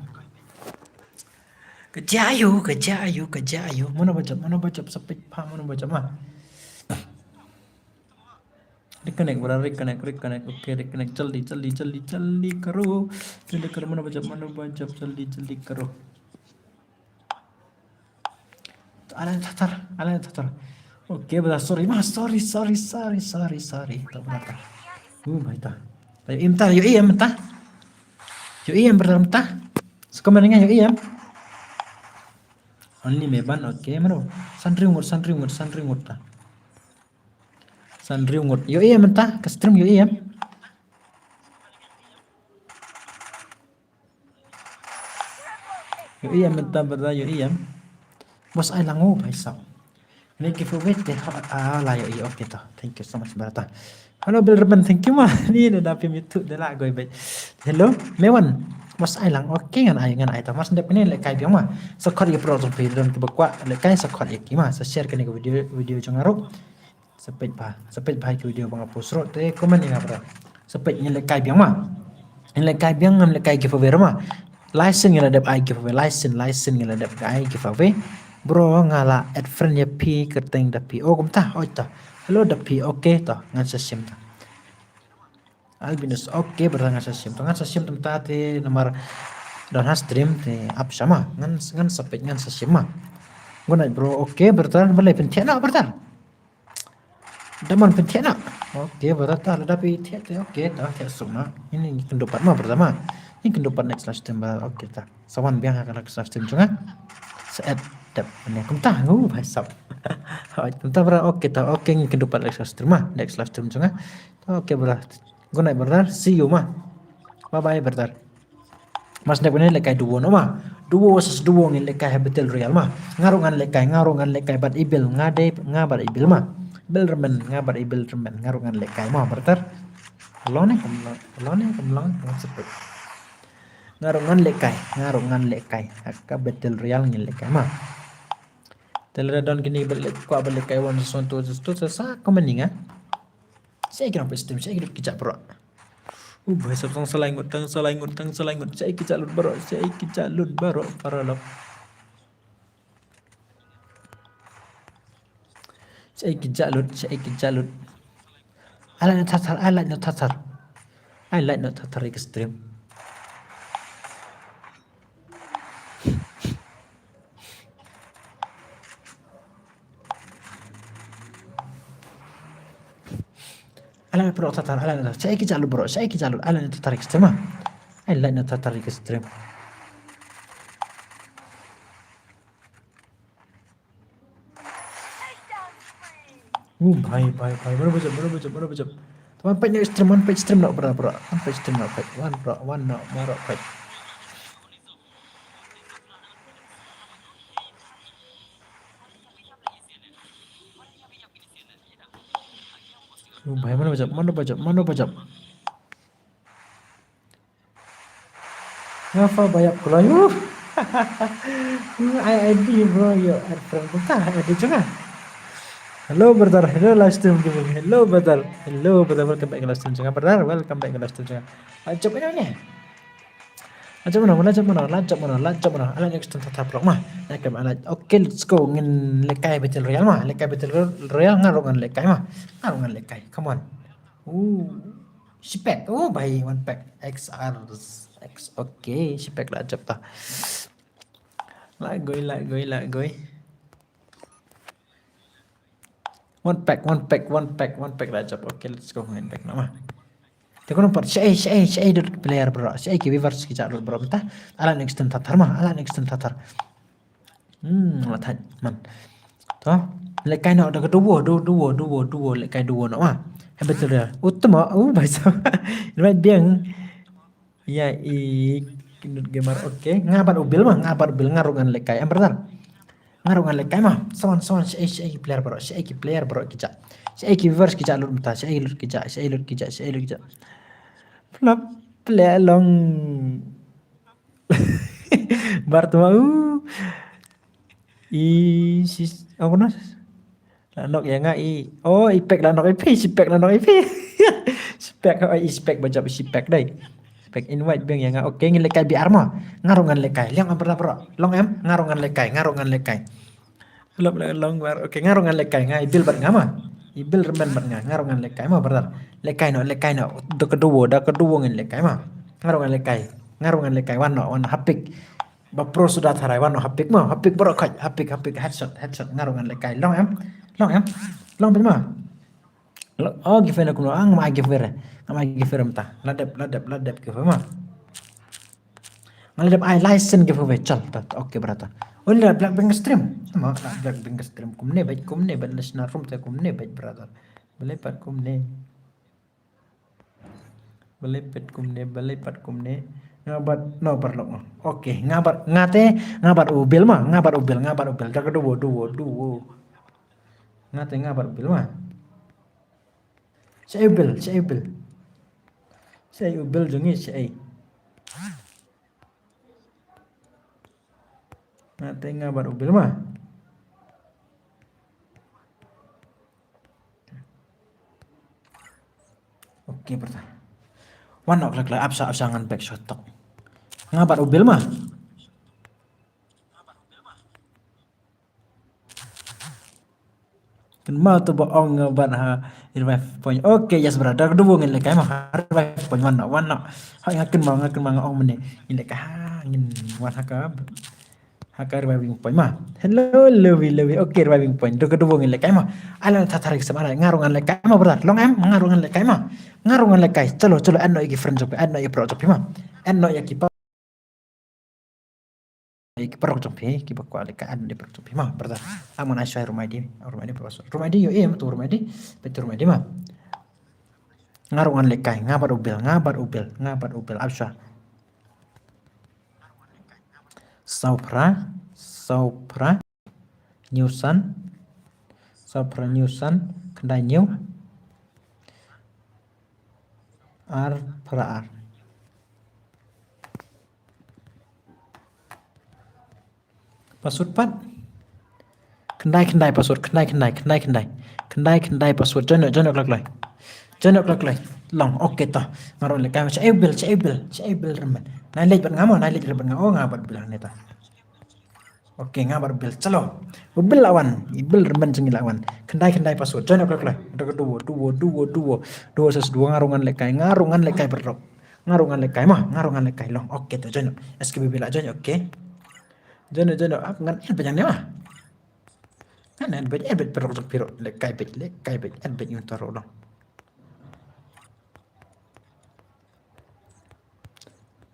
Ka jia aïu, ka jia aïu, ka jia aïu. Mano ba jop, mano ba jop, sa peit pha, mano ba jop ma. Reconnect, brother, reconnect, reconnect. Okay, reconnect. Jaldi, jaldi, jaldi, jaldi karo. Jaldi karo, mano ba jop, mano ba jop, jaldi, jaldi karo. Ala thatar, ala thatar. Okay, brother, sorry ma, sorry, sorry, sorry, sorry, sorry. Ta, brother, ta. Uh, bhai ta. Ïohi mynta, ïohi mynta. Ïohi brother mynta. Sa comment nga ïohi. Only me ban, okay, mano. San hynriew ngut, san hynriew ngut, san hynriew ngut ta. San hynriew ngut. Ïohi mynta, ka stream ïohi. Ïohi mynta brother, ïohi. Bos ai lang, oh, bhai sab. Ni giveaway te, ah, la ïohi, okay to. Thank you so much brother. Hello Bill Reben, thank you ma. Ni da dap ïa mi tu da la goi bad. Hello Mewan. Bos ai lang, okay, ngan ai, ngan ai to. Mas ndep ni leh kai biang ma. Sa khot ïa pro jong phi don kiba kwah leh kai, sa khot ïa ki ma. Sa share kane ka video, video jong nga ruh. Sa peit bha, sa peit bha ki video ba nga post ruh te comment ïa nga bro. Sa peit, ngin leh kai biang ma. Ngin leh kai biang, ngin leh kai giveaway ma. Lai sien ngin la dep ai giveaway, lai sien, lai sien ngin la dep ai giveaway. Bro, nga la add friend ïa phi, kyrteng da phi. Oh, kumta, oi to. Hello da phi, okay to, ngan sa shim to. Albinus, okay brother, ngan sa shim to, ngan sa shim to mynta te namar don ha stream te ap shama. Ngan, ngan sa peit, ngan sa shim ma. Good night bro, okay brother, balei pynthik noh brother. Da man pynthik noh. Okay brother, ta lada phi thik te okay, ta thik suk noh. Ini ngi kyndup pat ma brother ma. Ngi kyndup pat next live stream brother. Okay ta. Sa wan biang ha ka next live stream jong nga. Sa et dep ne kumta. Uh, bhai sab. Oi, kumta brother. Okay ta. Okay, ngi kyndup pat next live stream ma. Next live stream jong nga. Okay brother. Good night brother. See you ma. Bye bye brother. Mas dep ne leh kai duo noh ma. Duo versus duo ngin leh kai ha battle royale ma. Nga ruh ngan leh kai, nga ruh ngan leh kai bad i Bill, nga dei, nga bad i Bill ma. Bill Reben, nga bad i Bill Reben, nga ruh ngan leh kai ma brother. Long ne kam long, long ne kam long, long sepet. Nga ruh ngan leh kai, nga ruh ngan leh kai. Ha ka battle royale ngin leh kai ma. Te lada don kine ba leh, kwah ba leh kai one versus one, two versus two, sa, sa comment ïa nga. Sa ïa ki nang peit stream, sa ïa ki lut ki jah baroh. U bhai sab, tang sa lai ngut, tang sa lai ngut, tang sa lai ngut. Sa ïa ki jah lut baroh, sa ïa ki jah lut baroh, paralok. Sa ïa ki jah lut, sa ïa ki jah lut. Ai like noh thar thar, ai like noh thar thar. Ai like noh thar thar ïa ka stream. Ai, bro, tatar, ala na, shaei ki jalut, bro, shaei ki jalut, ala na tatar ki stream, ah. Ai, like na tatar ki stream. Uh, bhai, bhai, bhai, mana bajap, mana bajap, mana bajap. Wan page na stream, wan page stream na, bro, bro, wan page stream na, page, wan, bro, wan na, bro, page. Uh, bhai, mana bajap, mana bajap, mana bajap. Nga fa ba ïap kloi. Ai, ai, di, bro, yo, add friend, buka, add jong nga. Hello, brother. Hello, live stream, giving. Hello, brother. Hello, brother. Welcome back, live stream jong nga, brother. Welcome back, live stream jong nga. Add jop ina ni. Add jop mana, add jop mana, add jop mana, add jop mana. Ala next time, tata vlog ma. Next time, ala. Okay, let's go. Ngin lehkai battle royale ma. Lehkai battle royale, nga ruh ngan lehkai ma. Nga ruh ngan lehkai. Come on. Ooh. Shipek. Oh, bhai, one pack. X R X. Okay, shipek la jop ta. La goi, la goi, la goi. One pack, one pack, one pack, one pack la jop. Okay, let's go. Ngin back na ma. Te kono pat, shaei, shaei, shaei dot player, bro. Shaei ki viewers ki jalut, bro. Mynta. Ala next time tatar ma. Ala next time tatar. Hmm, la thait man. To, lehkai noh da ka duo, du-, duo, duo, duo, lehkai duo noh ma. Ha battle royale. Utama, uh, bhai sahab. Invite biang. Ya, i Knut Gamer, okay. Nga bad u Bill ma, nga bad u Bill, nga ruh ngan lehkai. Em, brother. Nga ruh ngan lehkai ma. Someone, someone, shaei, shaei ki player, bro. Shaei ki player, bro, ki jah. Shaei ki viewers ki jalut mynta, shaei lut ki jah, shaei lut ki jah, shaei lut ki jah. Flop, play along. Bar tu mau. I sis, apa nas? La nok ïa nga i. Oh, i pek la nok i phi, shipek la nok i phi. Shipek, oh, i shipek bajop, shipek dei. Shipek invite biang ïa nga. Okay, ngin lehkai B R ma. Nga ruh ngan lehkai. Long em, bro, bro. Long em, nga ruh ngan lehkai, nga ruh ngan lehkai. Lop la long war. Okay, nga ruh ngan lehkai, nga i Bill bad nga ma. I Bill Rmen bad nga, nga ruh ngan lehkai ma, brother. Lehkai noh, lehkai noh. Da ka duo, da ka duo ngin lehkai ma. Nga ruh ngan lehkai. Nga ruh ngan lehkai, wan noh, wan noh, hapik. Ba pro suda tharai, wan noh, hapik ma, hapik bro, khaj, hapik, hapik, headshot, headshot, nga ruh ngan lehkai. Long em? Long em? Long bad ma. Long, oh, giveaway na kumno, ah, ngam ai giveaway re. Ngam ai giveaway re mynta. La dep, la dep, la dep giveaway ma. Nga la dep ai license giveaway, chal, ta, ta, okay, brother. Oh, la Blackpink stream. Ma, la Blackpink stream. Kumne bad, kumne bad, la shna room te kumne bad, brother. Balei pat kumne. Balei pat kumne, balei pat kumne. Nga bad, no, parlok no. Okay, nga bad, nga te, nga bad u Bill ma, nga bad u Bill, nga bad u Bill. Da ka duo, duo, duo. Nga te, nga bad u Bill ma. Shaei u Bill, shaei u Bill. Shaei u Bill jong ngi, shaei. Nga te nga bad u Bill ma. Okay, brother. Wan nok lek lek, ap sha, ap sha ngan back shot tok. Nga bad u Bill ma. Kynmaw to ba ong nga bad ha revive point. Okay, yes, brother. Da ka duo ngin lehkai ma. Revive point, wan noh, wan noh. Ha, nga kynmaw, nga kynmaw nga ong mynne. Ngin lehkai ha, ngin wan ha ka, ha ka reviving point ma. Hello, Lewi, Lewi. Okay, reviving point. Da ka duo ngin lehkai ma. Ala na tatar ki sem ala. Nga ruh ngan lehkai ma, brother. Long em, nga ruh ngan lehkai ma. Nga ruh ngan lehkai. Chalo, chalo, add noh ïa ki friend jong phi, add noh ïa ki paralok jong phi ma. Add noh ïa ki pa Ïa ki paralok jong phi, ki ba kwah lehkai, add ïa ki paralok jong phi ma, brother. Ap ngan ai shuwa room I D, room I D, password. Room I D ïoh em, to room I D, peit to room I D ma. Nga ruh ngan lehkai, nga bad u Bill, nga bad u Bill, nga bad u Bill, ap shuwa. Saw phra, saw phra, hynñiew san, saw phra hynñiew san, khyndai hynñiew, ar phra ar. Password pat. Khyndai khyndai password, khyndai khyndai, khyndai khyndai. Khyndai khyndai password. Join noh, join noh kloi kloi. Join noh kloi kloi. Long, okay to. Nga ruh lehkai, shaei u Bill, shaei u Bill, shaei u Bill Rmen. Nai leit bad nga mo, nai leit bad nga. Oh, nga bad Bill hangne ta. Okay, nga bad u Bill. Chalo. U Bill la wan. I Bill Rmen jong ngi la wan. Khyndai khyndai password. Join up kloi kloi. Duo, duo, duo, duo, duo. Duo versus duo, nga ruh ngan lehkai. Nga ruh ngan lehkai, bro. Nga ruh ngan lehkai ma. Nga ruh ngan lehkai long. Okay, to join up. S K B B la join. Okay. Join up, join up. Ap ngan add beit hangne ma. Ngan add beit, add beit, bro, bro. Lehkai beit, lehkai beit. Add beit ngi to ruh long.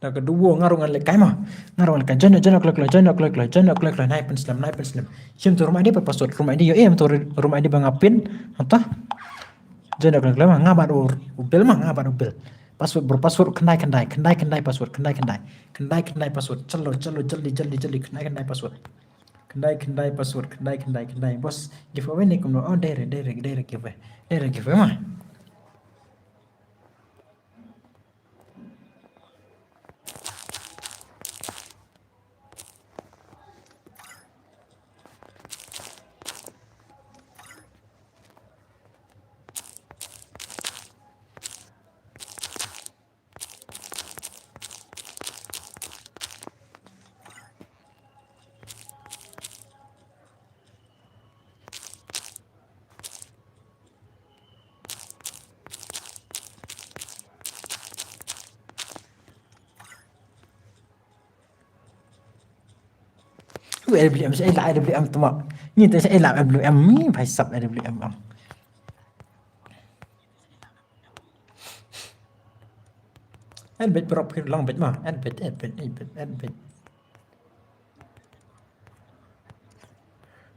Da ka duo nga ruh ngan leh kai ma. Nga ruh ngan leh kai. Join, join kloi kloi, join kloi kloi, join kloi kloi. Nai pynslem, nai pynslem. Shim tu room I D bad password, room I D ïoh em tu room I D ba nga pin. Hata. Join kloi kloi ma, nga bad u, u Bill ma, nga bad u Bill. Password bro, password khyndai khyndai, khyndai khyndai password, khyndai khyndai. Khyndai khyndai password. Chalo, chalo, jaldi, jaldi, jaldi, khyndai khyndai password. Khyndai khyndai password, khyndai khyndai khyndai. Boss, giveaway ne kumno? Oh, direct, direct, direct giveaway. Direct giveaway ma. Ui, R W M, sa ïa la R W M tama. Ngi te sa ïa la R W M, ngi bhai sab R W M. Add badge, prop phin long badge ma. Add badge, add badge, add badge, add badge.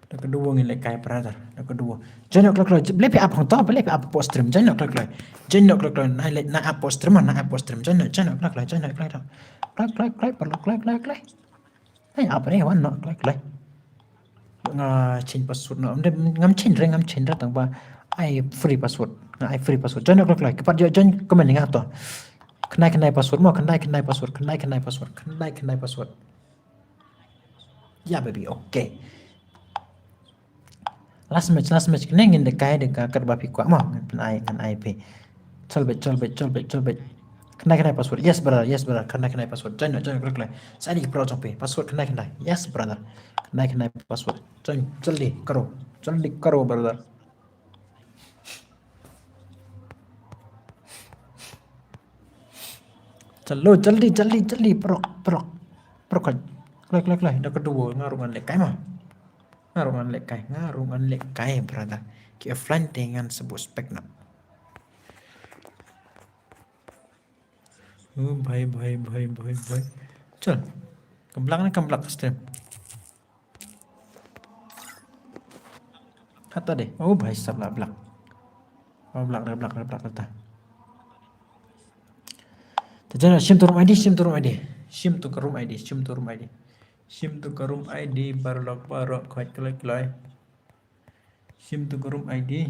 Da ka duo ngin leh kai brother. Da ka duo. Join kloi kloi. Balei phi ap hangto, balei phi ap hapoh stream. Join kloi kloi. Join kloi kloi. Nai leh, nai ap hapoh stream ma, nai ap hapoh stream. Join, join kloi kloi, join kloi kloi. Kloi kloi kloi, paralok kloi kloi kloi. Ai, ap re wan noh, kloi kloi. Nga change password noh. Ngam change re, ngam change re tang ba ai free password. Nga ai free password. Join kloi kloi. Ki pat ïoh join comment ïa nga to. Khyndai khyndai password mo, khyndai khyndai password, khyndai khyndai password, khyndai khyndai password. Yeah baby, okay. Last match, last match. Kane ngin leh kai da ka kat ba phi kwah mo. Ngan pyn ai, ngan ai phi. Chol beit, chol beit, chol beit, chol beit. Khyndai khyndai password. Yes brother, yes brother. Khyndai khyndai password. Join, join kloi kloi. Sa ïa ki pro jong phi. Password khyndai khyndai. Yes brother. Khyndai khyndai password. Join, jaldi karo. Jaldi karo brother. Chalo, jaldi, jaldi, jaldi, paralok, paralok. Paralok. Kloi, kloi, kloi. Da ka duo, nga ruh ngan leh kai ma. Nga ruh ngan leh kai, nga ruh ngan leh kai, brother. Ki offline te ngan sa buh spec noh. Oh, bhai, bhai, bhai, bhai, bhai. Chal. Kam block ne, kam block stream. Hata de. Oh, bhai sab la block. Oh, block, block, block, block, kata. Te join, shim tu room I D, shim tu room I D. Shim tu ka room I D, shim tu room I D. Shim tu ka room I D, paralok, paralok, khot kloi kloi. Shim tu ka room I D.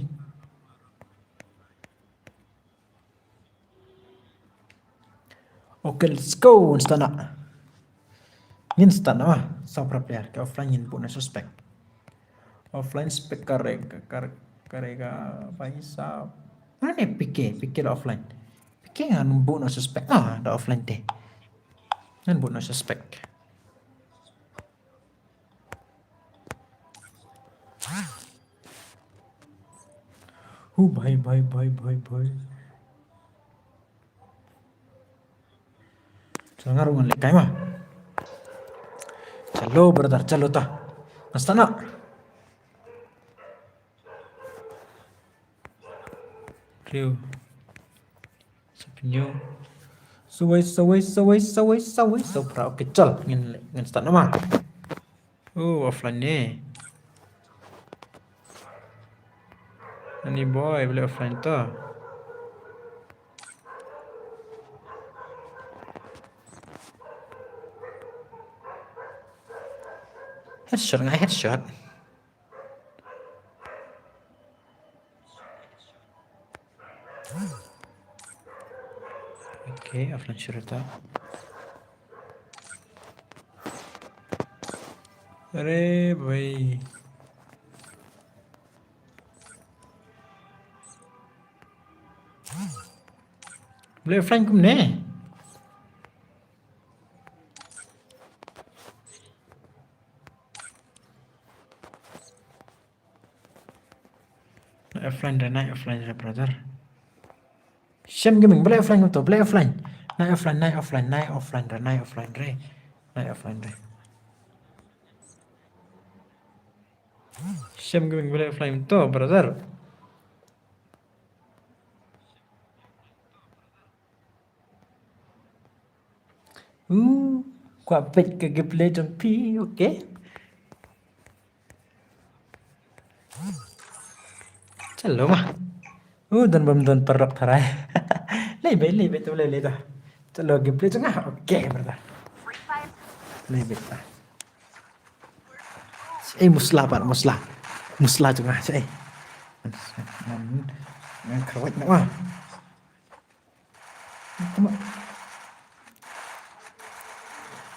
Okay, let's go. Ngin start noh. Ngin start noh. Saw para player. Ki offline ngin buh noh spec. Offline spec ka re, ka re, ka re ka paisa. Mana ne P K, P K da offline. P K ngan buh noh spec. Ah, da offline te. Ngan buh noh spec. Hu, bhai, bhai, bhai, bhai, bhai. Chalo, nga ruh ngan leh kai ma. Chalo, brother, chalo ta. Ngan start noh. Hynriew. Saphew. Sawei, sawei, sawei, sawei, sawei, saw phra. Okay, chal. Ngin, ngin start noh ma. Oh, offline ne. Ani boy, balei offline to. Headshot, nga headshot. Okay, offline shuh ruh ta. Are bhai. Balei offline kumne? Nai offline re, nai offline re, brother. Shem Gaming, balei offline kumto, balei offline. Nai offline, nai offline, nai offline re, nai offline re. Nai offline re. Shem Gaming, balei offline kumto, brother. Uh, kwah peit ka gameplay jong phi, okay. Chalo ma. Uh, don bym don paralok tharai. Lei beit, lei beit, lei lei ta. Chalo gameplay jong nga. Okay, brother. Lei beit ta. Eh, musla pat, musla. Musla jong nga, eh. Ngan, ngan kyrwat noh ma.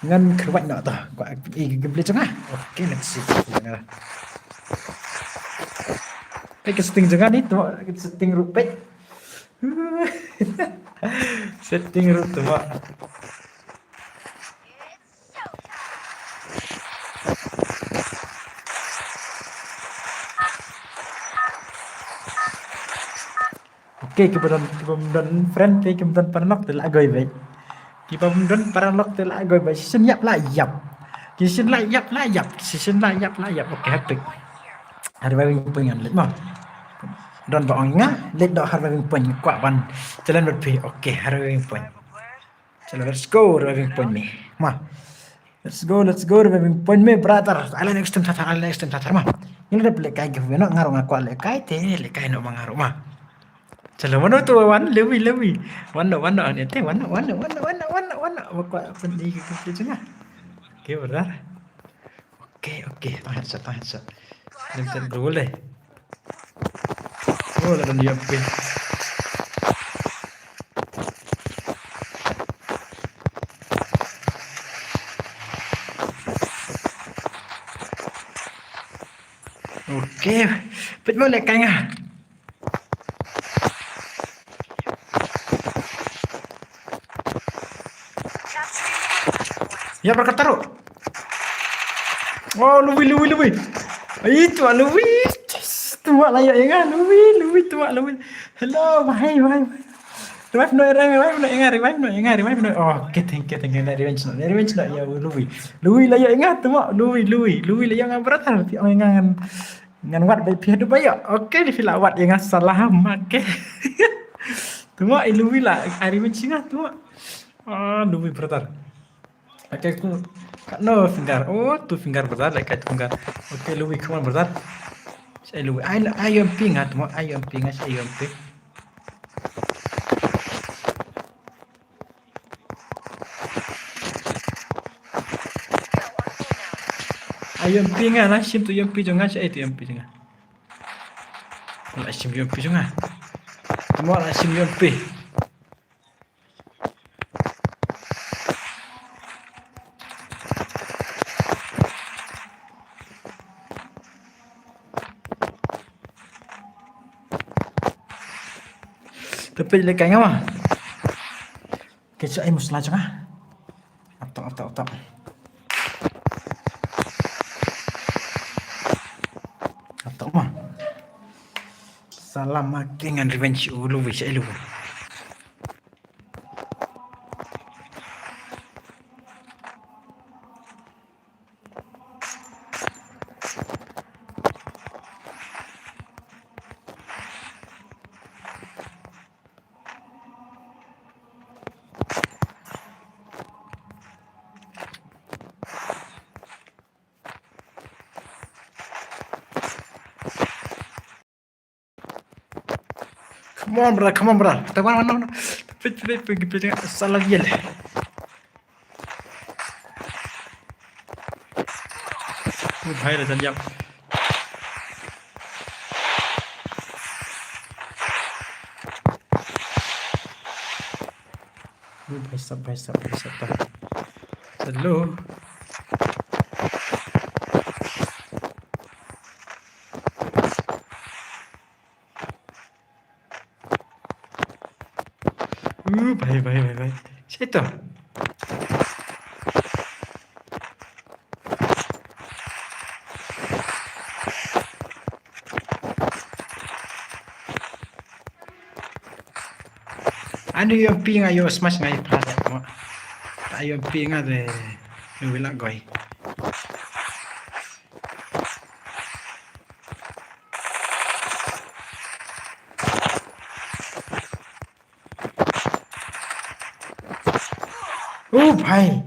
Ngan kyrwat noh to. Kwah i gameplay jong nga. Okay, let's see. Peit ka setting jong nga ni, to ka setting ruh peit. Setting ruh to ma. Okay, kiba don, kiba don friend te, kiba don paralok te la goi beit. Kiba don paralok te la goi beit. Shisien ïap la ïap. Shisien la ïap la ïap. Shisien la ïap la ïap. Okay, hapdeng. Har wei wing point ngan leit mo. Don ba ong nga, leit doh har wei wing point, kwah ban challenge bad phi. Okay, har wei wing point. Chalo, let's go, reviving point me. Ma. Let's go, let's go, reviving point me, brother. Island extend tatar, island extend tatar ma. Ngi la dep lehkai giveaway noh, nga ruh nga kwah lehkai te, lehkai noh ma nga ruh ma. Chalo, mano tu wan, Louis, Louis. Wan noh, wan noh, ane te, wan noh, wan noh, wan noh. Wa kwah pynlehkai giveaway jong nga. Okay, brother. Okay, okay, tang headshot, tang headshot. Limited global deh. Oh, la don ïa phi. Okay. Peit mo lehkai nga. Ya, berkat taruh. Oh, Louis, Louis, Louis. Ai, tu Louis. Yes, tu la ïa nga, Louis, Louis, tu Louis. Hello, bye, bye, bye. Revive noh, revive noh, revive noh, revive noh. Oh, okay, thank you, thank you. Revenge noh, revenge noh, ya, Louis. Louis la ïa nga, tu Louis, Louis, Louis la ïa nga, brother. Ti ong nga ngan Ngan wad bad phi haduh ba ïoh. Okay, phi la wad ïa nga, salam, okay. Tu mo, i Louis la, ari men shinga tu mo. Ah, Louis brother. Okay, ku, no finger. Oh, two finger brother, like two finger. Okay, Louis, come on brother. Sa Louis, ai, ai U M P nga tu mo, ai U M P nga, sa U M P. Ai U M P nga, la shim tu U M P jong nga, shaei tu U M P jong nga. La shim U M P jong nga. Mo la shim U M P. Te peit lehkai nga ma. Ke cha ai musla cha nga. Atok, atok, atok. Atok ma. Salam ma, ke ngan revenge u Louis, cha i Louis. Come on, bro, come on, bro. Te wan, wan, wan. Pit, pit, pit, pit, pit, salah dia leh. Oh, bhai, dah jam. Oh, bhai sab, bhai sab, bhai sab, bhai. Slow. Uh, bhai, bhai, bhai, bhai. Situ. Ani U M P nga ïoh smash nga ïoh pha mo. Ta U M P nga de. Louis la goi. Oh bhai.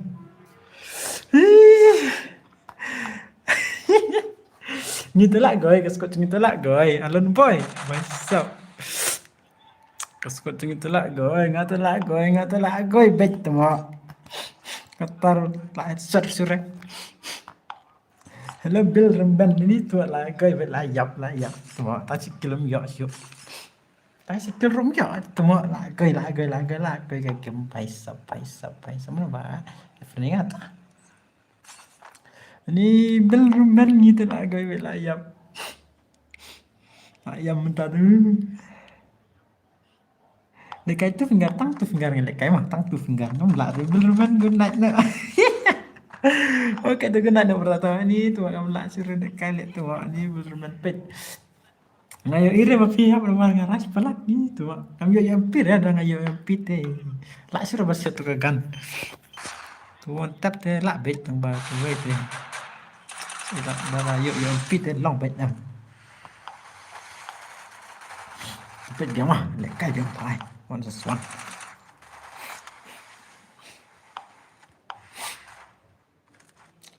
Ngi te lah goi, ka squad ngi te lah goi. Alon boy. Bhai sab. Ka squad ngi te lah goi, nga te lah goi, nga te lah goi. Bek temo. Katar lah sat surek. Hello Bill Remban ni tu lah goi, bek lah yap, lah yap. Temo. Ta sikil ym ïoh shuh. Ta sikil ym ïoh. Temo lah goi, lah goi, lah goi, lah goi. Ka game bhai sab, bhai sab, bhai sab. Mana ba? Friend nga ta. Ni Bill Remban ngi te lah goi, bek lah yap. Lah yap mynta tu. Lehkai two finger, tang two finger ngi lehkai ma, tang two finger. Ngam lah ruh Bill Remban, good night noh. Okay tu good night noh brother. Ni tu ngam lah shuh ruh lehkai leh tu ni Bill Remban peit. Nga ïohi re ba phi hap namar nga rush palat ni tu. Ngam ïoh ïoh phi re, da nga ïoh ïoh phi te. Lah shuh ruh ba shet tu ka gun. Tu wan tap te lah bek tang ba tu wei te. Ila ba la ïoh ïoh phi te long bek nam. Peit biang ma, lehkai biang tai. One versus one.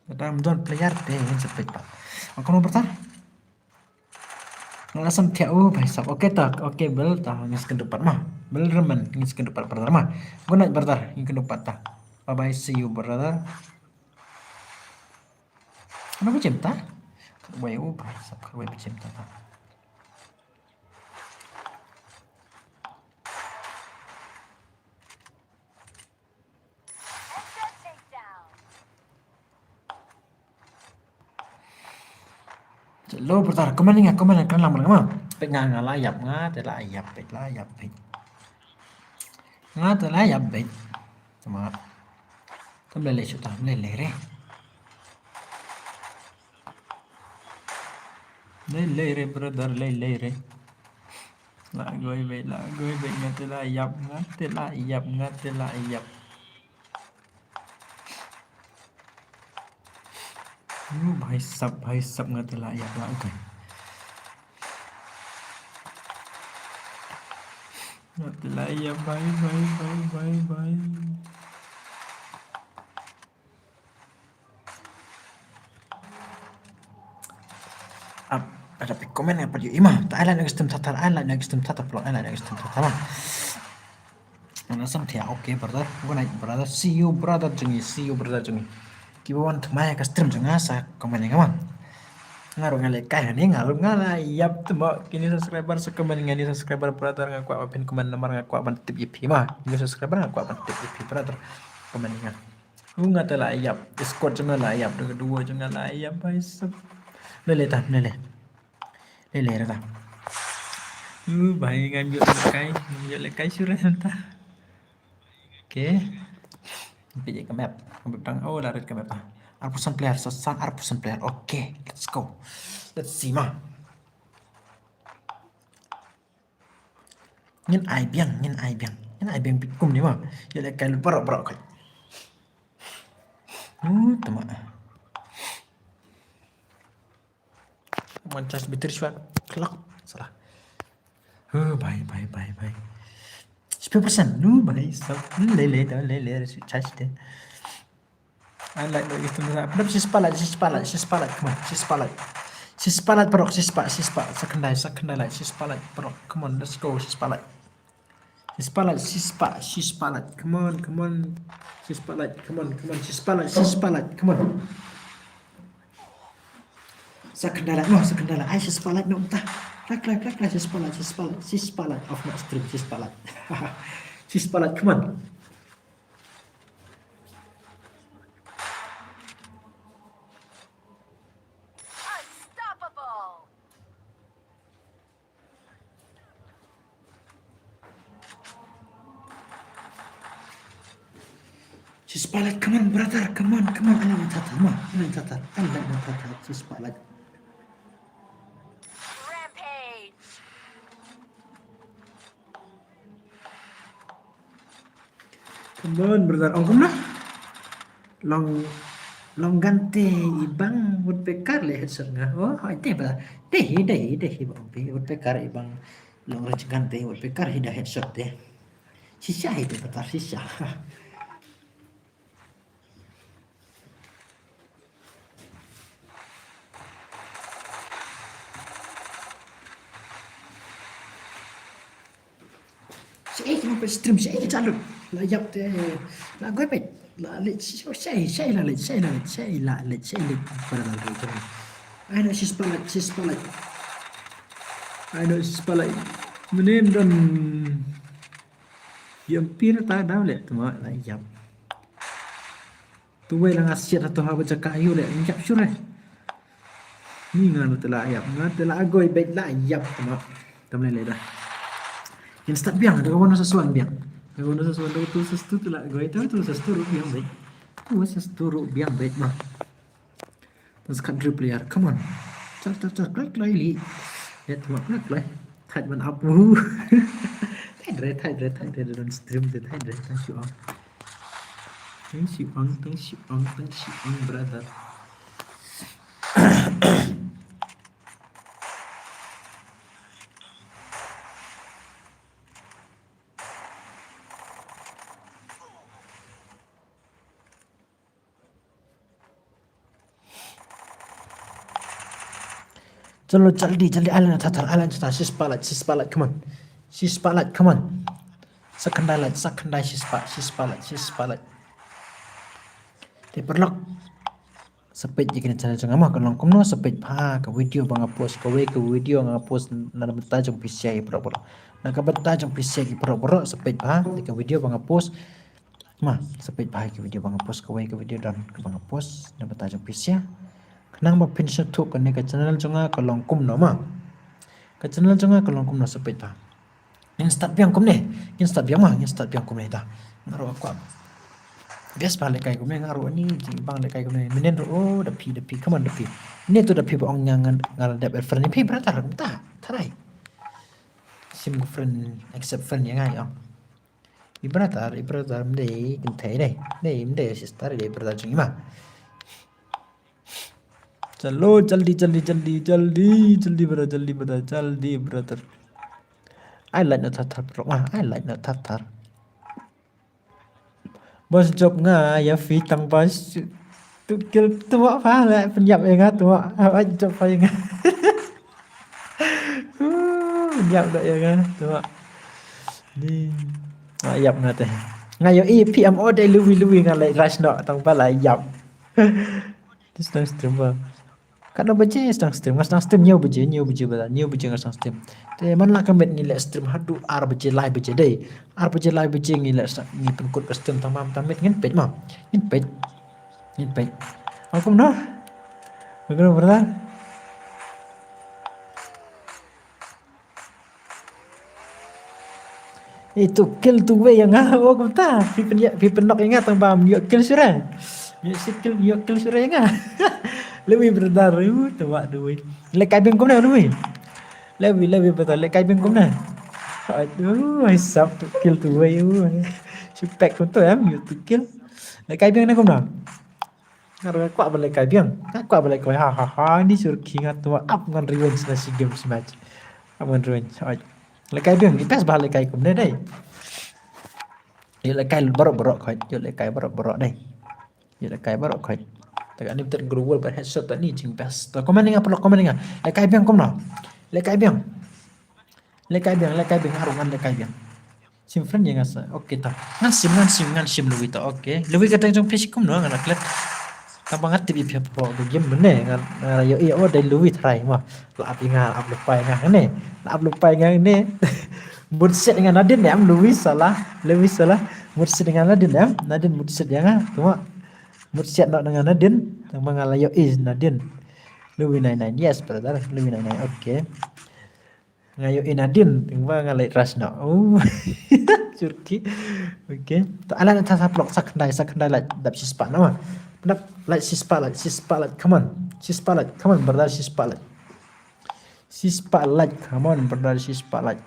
Lada ym don player te ngin sa peit pat. Ong kumno brother? Nga la sam thiah u bhai sab. Okay ta, okay Bill ta ngin sa kynduh pat ma. Bill Remban ngin sa kynduh pat brother ma. Good night brother, ngin kynduh pat ta. Bye bye, see you brother. Ano ba jim ta? Kawei u bhai sab, kawei ba jim ta ta. Hello brother, comment nga, comment nga, kren lang ma. Peit nga, nga la ïap, nga te la ïap, peit la ïap, peit. Nga te la ïap, peit. Sama. Tam lei lei shuh tam lei lei re. Lei lei re brother, lei lei re. Lah goi beit, lah goi beit, nga te la ïap, nga te la ïap, nga te la ïap. Yu bhai sab, bhai sab, nga te la ïap, lah goi. Nga te la ïap, bhai, bhai, bhai, bhai, bhai. Ap, ada phi comment nga pat ïohi ma. Ta ai like na ka stream thata, ai like na ka stream thata, paralok, ai like na ka stream thata ma. Nga la sam thiah, okay brother. Good night brother. See you brother jong ngi, see you brother jong ngi. Kiba wan thymmai ka stream jong nga sa comment ïa nga ma. Nga ruh nga lehkai hangne, nga ruh nga la ïap thymmai. Kine subscriber sa comment ïa nga, kine subscriber brother, nga kwah ban pyn comment namar nga kwah ban tip ïa phi ma. Kine subscriber nga kwah ban tip ïa phi brother. Comment ïa nga. U nga te la ïap, squad jong nga la ïap, da ka duo jong nga la ïap, bhai sab. Lei lei ta, lei lei. Lei lei re ta. U bhai ngam ïoh lehkai, ngam ïoh lehkai shuh re ta. Okay. Peit ïa ka map. Ka map dang, oh la rit ka map ah. Arphew san player, sa san arphew san player. Okay, let's go. Let's see ma. Ngin ai biang, ngin ai biang. Ngin ai biang beit kumne ma. Ïa lehkai lut baroh baroh kai. Uh, tama. Wan charge battery shwa. Clock. Salah. Uh, bhai, bhai, bhai, bhai. Sepuluh persen. Uh, bhai. Stop. Lei lei ta, lei lei. Charge te. Ai like, like, like, like. Pynlap shi spotlight, shi spotlight, shi spotlight. Come on, shi spotlight. Shi spotlight, paralok, shi spot, shi spot. Sa khyndai, sa khyndai light, shi spotlight, paralok. Come on, let's go, shi spotlight. Shi spotlight, shi spot, shi spotlight. Come on, come on. Shi spotlight, come on, come on. Shi spotlight, shi spotlight, come on. Sa khyndai light, no, sa khyndai light. Ai, shi spotlight, no, ta. Plak, plak, plak, plak, shi spotlight, shi spotlight, shi spotlight. Off na stream, shi spotlight. Shi spotlight, come on. Unstoppable. Shi spotlight, come on, brother, come on, come on. Alang tata, ma, alang tata, alang tata, shi spotlight. Rampage. Come on, brother. Ong kumno? Long, long gun te i bang Woodpecker leh headshot nga. Oh, hai te ba. Te hi, te hi, te hi bang pi Woodpecker i bang long range gun te Woodpecker hi da headshot te. Shisha hi te brother, shisha. Peit stream shaei ka jia lut. La ïap te la goi peit. La leit shaei, shaei la leit, shaei la leit, shaei la leit, shaei leit. Para la leit. Ai no shi spotlight, shi spotlight. Ai no shi spotlight. Mynnin don. Ïa phi na ta daw leh tma la ïap. Tu wei la nga siat hato ha ba jaka ïu leh ïap shuh re. Ni nga na te la ïap, nga te la goi beit la ïap tma. Tam leh leh dah. Kin start biang, da ka wan sa suan biang. Da ka wan sa suan, da tu sa stu te la goi, da tu sa stu ruh biang beit. Tu sa stu ruh biang beit ma. Let's cut three player. Come on. Char, char, char. Kloi, kloi, li. Ya, tuma, kloi, kloi. Tight one up. Woo. Tight re, tight re, tight re. Don't stream the tight re. Thank you all. Thank you all, thank you all, thank you all, brother. Chalo, jaldi, jaldi, ai lait na thar thar, ai lait na thar thar, shi spotlight, shi spotlight, come on. Shi spotlight, come on. Sa khyndai lait, sa khyndai shi spot, shi spotlight, shi spotlight. Te paralok. Sa peit ïa kane channel jong nga ma, ka long kumno, sa peit bha ka video ba nga post, kawei ka video nga post na ka bynta jong phi sha ki paralok baroh. Na ka bynta jong phi sha ki paralok baroh, sa peit bha ïa ka video ba nga post. Ma, sa peit bha ïa ka video ba nga post, kawei ka video don kaba nga post na ka bynta jong phi sha. Khnang ba phin sngewthuh kane ka channel jong nga ka long kumno ma. Ka channel jong nga ka long kumno, sa peit bha. Ngin start biang kumne, ngin start biang ma, ngin start biang kumne dah. Nga ruh kwah. Best ba lehkai kumne, nga ruh ni jing bang lehkai kumne. Mynnin ruh, oh, da phi, da phi, come on da phi. Ni tu da phi ba ong nga, nga, nga la dep add friend ïa phi, brother, mynta, tharai. Sim friend, accept friend ïa nga ïa. I brother, i brother, ym dei kynthei dei. Dei, ym dei sister, dei brother jong i ma. Chalo, jaldi, jaldi, jaldi, jaldi, jaldi, brother, jaldi, brother, jaldi, brother. Ai lait na thar thar, bro. Ah, ai lait na thar thar. Bos jop nga ïa phi tang bos. Tu kill tu wak pha la pynïap ïa nga tu wak. Ai jop pha ïa nga. Pynïap dak ïa nga tu wak. Ni. Ah, ïap nga te. Nga ïohi phi em o dei lui lui nga leh rush noh tang ba la ïap. Te sdang stream ba. Katno baje sdang stream? Nga sdang stream hynñiew baje, hynñiew baje ba, hynñiew baje nga sdang stream. Te man la ka miet ngi leh stream haduh ar baje, lai baje dei. Ar baje, lai baje ngi leh sdang, ngi pynkut ka stream tang ba mynta miet ngin peit ma. Ngin peit. Ngin peit. Ong kumno? Ong kumno brother? Eh, tu kill tu wei ïa nga, oh kumta. Phi pyn, phi pynnock ïa nga tang ba ym ïoh kill shuh re. Ym ïoh kill, ym ïoh kill shuh re ïa nga. Lui brother, uh, tu wak tu wei. Lehkai biang kumne lui. Lui, lui brother, lehkai biang kumne. Aduh, ai sap tu kill tu wei, uh. Shu pek kumta em, ïoh tu kill. Lehkai biang ne kumne. Nga ruh nga kwah ban lehkai biang. Nga kwah ban lehkai, ha ha ha, ni sur ki nga tu ap ngan revenge na shi games match. Ap ngan revenge. Oi. Lehkai biang, i best ba lehkai kumne dei. Ïoh lehkai baroh baroh khoit, ïoh lehkai baroh baroh dei. Ïoh lehkai baroh khoit. Te kane bad global bad headshot bad ni jing best. To comment ïa nga paralok, comment ïa nga. Lehkai biang kumno? Lehkai biang. Lehkai biang, lehkai biang, nga ruh ngan lehkai biang. Sim friend ïa nga sa. Okay ta. Ngan sim, ngan sim, ngan sim lui ta. Okay. Lui ka dang jong phi shi kumno ngan klet. Tang ba nga tip ïa phi hapoh ka game mynne ngan, ngan ïohi, oh dei lui trai ma. La ap ïa nga, la ap lypa ïa nga ne. La ap lypa ïa nga ne. Mut siat ïa nga nadien ne em lui sala. Lui sala. Mut siat ïa nga nadien ne em. Nadien mut siat ïa nga. Tuma. Mut siat noh na nga nadien. Tang ba nga la ïohi nadien. Lui nine nine. Yes brother. Lui nine nine. Okay. Nga ïohi nadien, tang ba nga leh rush noh. Oh. Surki. Okay. To ai lait na thar thar paralok, sa khyndai, sa khyndai lait, dap shi spah noh ma. Dap lait shi spah lait, shi spah lait, come on. Shi spah lait, come on brother, shi spah lait. Shi spah lait, come on brother, shi spah lait.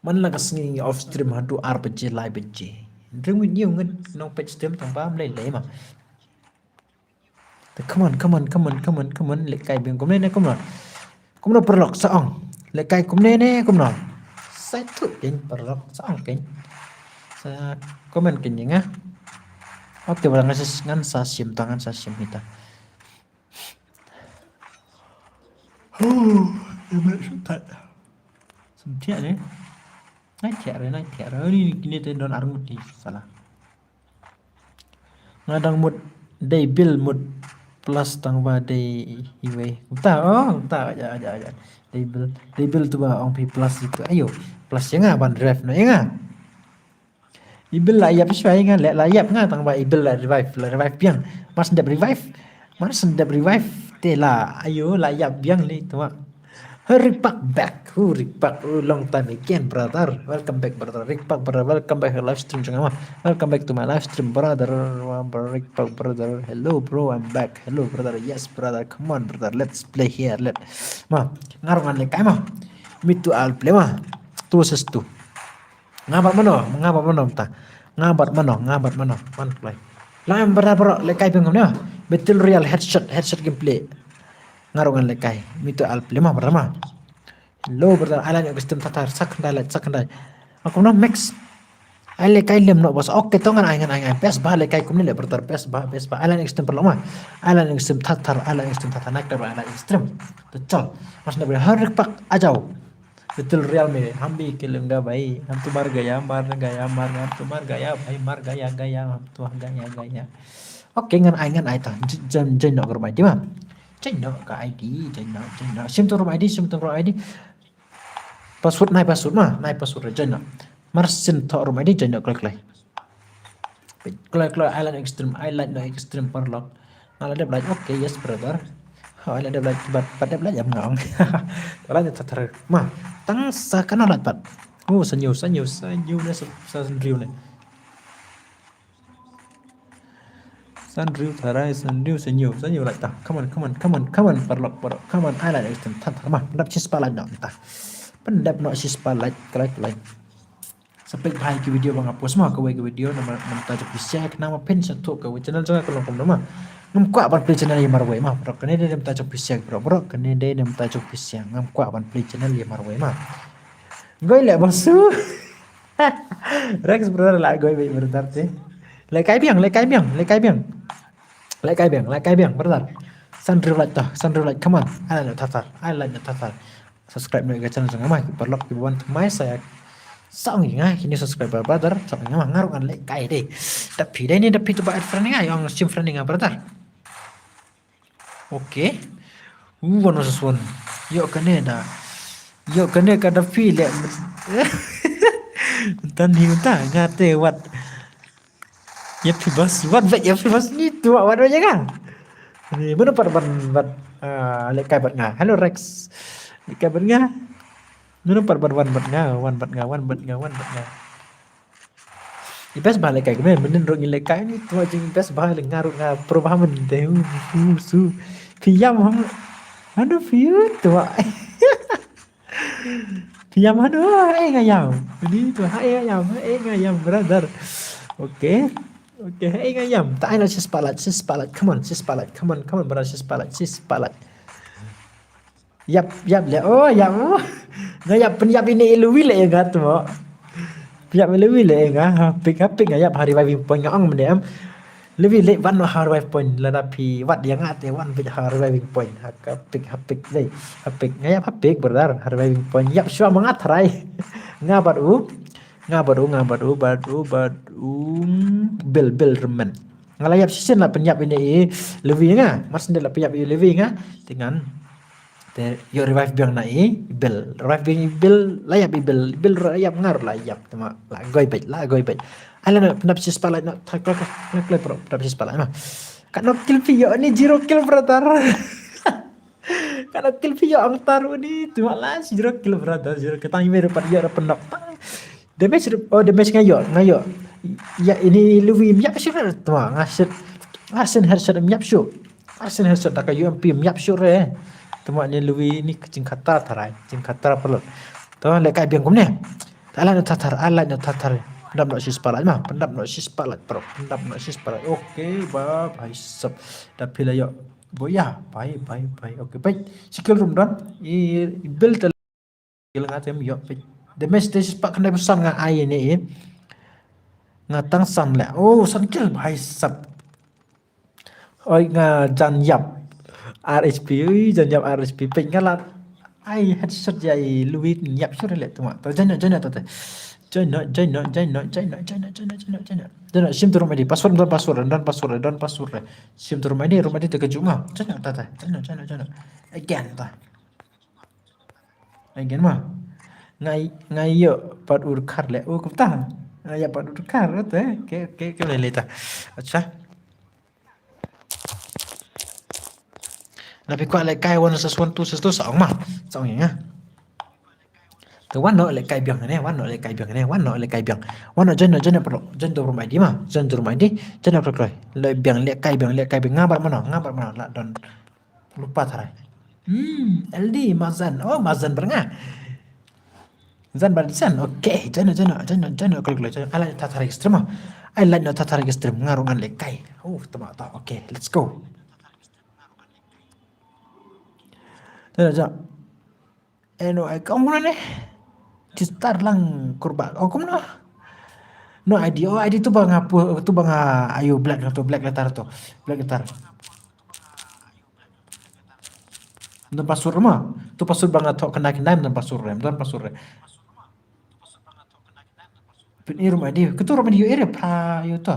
Man la ka sngi ngi off stream haduh ar baje, lai baje. Ring wit ïa ngan nang peit stream tang ba ym lei lei ma. Te come on, come on, come on, come on, come on, lehkai biang kumne ne kumno. Kumno paralok sa ong. Lehkai kumne ne kumno. Sa ïathuh kein paralok sa ong kein. Sa comment kein ïa nga. Okay, ba ngan sa, ngan sa shim ta, ngan sa shim hi ta. Huh, ïa me shu tat. Sngewthiah ne. Nai thiah re, nai thiah re. Ni, ni, kine te don arngut ni sala. Nga dang mut dei Bill mut plus tang ba dei iwei. Kumta, oh, kumta, aja, aja, aja. Dei Bill, dei Bill tu ba ong phi plus itu. Ayo, plus ïa nga ban ref no ïa nga. I Bill la ïap shuwa ïa nga, le la ïap nga tang ba i Bill la revive, la revive biang. Mar shen dep revive. Mar shen dep revive. Te la, ayo, la ïap biang li tu ma. Hurry back, back. Hurry back. Oh, long time again, brother. Welcome back, brother. Rick Park, brother. Welcome back to live stream jong nga ma. Welcome back to my live stream, brother. Rick Park, brother. Hello, bro. I'm back. Hello, brother. Yes, brother. Come on, brother. Let's play here. Let. Ma, nga ruh ngan lehkai ma. Me too, I'll play ma. Two versus two. Nga bad mano, nga bad mano mynta. Nga bad mano, nga bad mano. One play. Lam bra bra lehkai biang kumne. Battle Royale headshot, headshot gameplay. Nga ruh ngan lehkai. Me too, I'll play ma, bra ma. Hello, brother. Ai lait noh ka stream thar thar. Sa khyndai lait, sa khyndai. Aku no Max. Ai lehkai lem noh bos. Okay, to ngan ai, ngan ai, ngan ai. Best ba lehkai kumne le, brother. Best ba, best ba. Ai lait noh ka stream paralok ma. Ai lait noh ka stream thar thar. Ai lait noh ka stream thar thar. Nak da ai lait noh ka stream. To chal. Mas na bri har pak ajao. Battle Royale me, हम भी खेलूंगा भाई, हम तो मर गया, मर गया, मर गया, हम तो मर गया भाई, मर गया, गया, हम तो गया, गया. Okay, ngan ai, ngan ai ta. J-, j-, join noh ka room I D ma. Join noh ka I D, join noh, join noh. Shim to room I D, shim to room I D. Password, nai password ma, nai password, join noh. Mar shen to room I D, join noh, kloi, kloi. Kloi, kloi, ai lait noh ka stream, ai lait noh ka stream paralok. Nga la dep lait, okay, yes, brother. Ha, ai la dep lait, bad, bad dep lait, ïa nga ong. Lait noh thar thar. Ma, tang sa kano lait pat. Oh, sa hynñiew, sa hynñiew, sa hynñiew ne, sa, sa hynriew ne. Sa hynriew, tharai, sa hynriew, sa hynñiew, sa hynñiew lait ta. Come on, come on, come on, come on, paralok, paralok. Come on, ai lait noh ka stream thar thar. Ma, pyndap shispah lait noh mynta. Pyndap noh shispah lait, kloi, kloi. Sa peit bha ïa ki video ba nga post ma, kawei ka video namar mynta jong phi share, khnang ba phin sa thoh kawei channel jong nga ka long kumno ma. Ngam kwah ban plie channel ïa marwei ma, bro, kane dei namar jong phi share, bro, bro, kane dei namar jong phi share, ngam kwah ban plie channel ïa marwei ma. Goi leh basu. Rex brother la goi beit brother te. Lehkai biang, lehkai biang, lehkai biang. Lehkai biang, lehkai biang brother. Sa hynriew lait ta, sa hynriew lait, come on. Ai lait noh thar thar, ai lait noh thar thar. Subscribe noh ïa ka channel jong nga ma, ki paralok kiba wan thymmai sa ïa. Sa ong ïa nga, kine subscriber brother, sa ong ïa nga ma, nga ruh ngan lehkai dei. Da phi dei ne, da phi to ba add friend ïa nga, ïa ong shim friend ïa nga brother. Okay. Uh, one versus one. Ïoh kane da. Ïoh kane ka da phi leh. Tan hi ta, nga te wat. Ïa phi bas, wat bad, ïa phi bas ni tu, wat bad ïa nga. Ni, mano pat ban, bad, ah, lehkai bad nga. Hello, Rex. Lehkai bad nga. Mano pat ban wan bad nga, wan bad nga, wan bad nga, wan bad nga. I best ba lehkai kumne, mynnin ruh ngi lehkai ni, tu jing best ba leh nga ruh nga pro ba mynte, hu, hu, su. Phi ïam ham, ano phi tu. Phi ïam hano, eh, nga ïam. Ni tu, ha, eh, nga ïam, eh, nga ïam, brother. Okay. Okay, eh, nga ïam. Ta ai noh shispah lait, shispah lait. Come on, shispah lait. Come on, come on, brother, shispah lait, shispah lait. Ïap, ïap leh. Oh, ïap. Oh. Nga ïap, pynïap ine i Louis leh ïa nga tu. Pynïap i Louis leh ïa nga. Ha pick, ha pick nga ïap ha reviving point nga ong mynne em. Louis leh wan ha reviving point lada phi wat ïa nga te wan beit ha reviving point. Ha ka pick, ha pick dei. Ha pick nga ïap ha pick brother ha reviving point ïap shuwa ma nga tharai. Nga bad u. Nga bad u, nga bad u, bad u, bad u. Bill, Bill Remen. Nga la ïap shisien la pynïap ine i Louis nga. Mar shen de la pynïap i Louis nga. Te ngan. Te ïoh revive biang na i Bill. Revive biang i Bill, la ïap i Bill. Bill la ïap ngar la ïap. Te ma la goi beit, la goi beit. Ai la na pyndap shispah lait na. Thak lak lak lak pro pyndap shispah lait na. Katno kill phi ïoh ni zero kill brother. Katno kill phi ïoh ang taru ni. Te ma la zero kill brother. Zero kill tang i me ruh pat ïoh ruh pyndap tang. Damage ruh, oh damage nga ïoh, nga ïoh. Ïa ini Louis ym ïap shuh re. Te ma nga shit. Nga shen headshot ym ïap shuh. Arsen headshot da ka U M P ym ïap shuh re. Te ma ne Louis ni ka jingkhata tharai, jingkhata paralok. To lehkai biang kumne. Ai lait noh thar thar, ai lait noh thar thar. Pyndap noh shispah lait ma, pyndap noh shispah lait bro, pyndap noh shispah lait. Okay, ba bhai sab. Da phi la ïoh. Boya, bhai, bhai, bhai. Okay, bhai. Shi kill ruh ym don. I, i Bill te kill nga te ym ïoh peit. Damage te shispah khyndai phew san nga ai ine i. Nga tang san leh. Oh, san kill bhai sab. Oi nga jan ïap. R H P, ui jan ïap R H P peit nga la. Ai headshot ïa i Louis ym ïap shuh re leh tu ma. To jan ïap, jan ïap to te. Join noh, join noh, join noh, join noh, join noh, join noh, join noh, join noh. Join noh, shim tu room I D, password, don password, don password, don password. Shim tu room I D, room I D te ka juma. Join noh, ta ta, join noh, join noh, join noh. Again ta. Again ma. Ngai, ngai ïoh pat u dkhar leh, u kumta. Ngai ïoh pat u dkhar te. Ke, ke, ke leh leh ta. Acha. Na phi kwah lehkai one versus one, two versus two, sa ong ma. Sa ong ïa nga. Te wan noh lehkai biang ne, wan noh lehkai biang ne, wan noh lehkai biang. Wan noh, join noh, join noh, join tu room I D ma, join tu room I D, join noh kloi kloi. Leh biang, lehkai biang, lehkai biang, nga bad mano, nga bad mano, la don. Lypa tharai. Hmm, L D, Mazan. Oh, Mazan bad nga. Zan bad Zan, okay. Join noh, join noh, join noh, join noh kloi kloi. Join noh. Ai lait noh ta tharai ki stream ma. Ai lait noh ta tharai ki stream, nga ruh ngan lehkai. Oh, tama ta. Okay, let's go. Join noh, join noh. Eh, no, ai, ka ong kumno ne? Ki star lang kurba. Ong kumno? No I D, oh, I D tu ba nga pu-, tu ba nga, ayo, black tu, black letter tu. Black letter. Don password ma. Tu password ba nga thoh khyndai khyndai, don password re, don password re. Pyn i room I D, katu room I D ïoh ïa re, phra ïoh tu.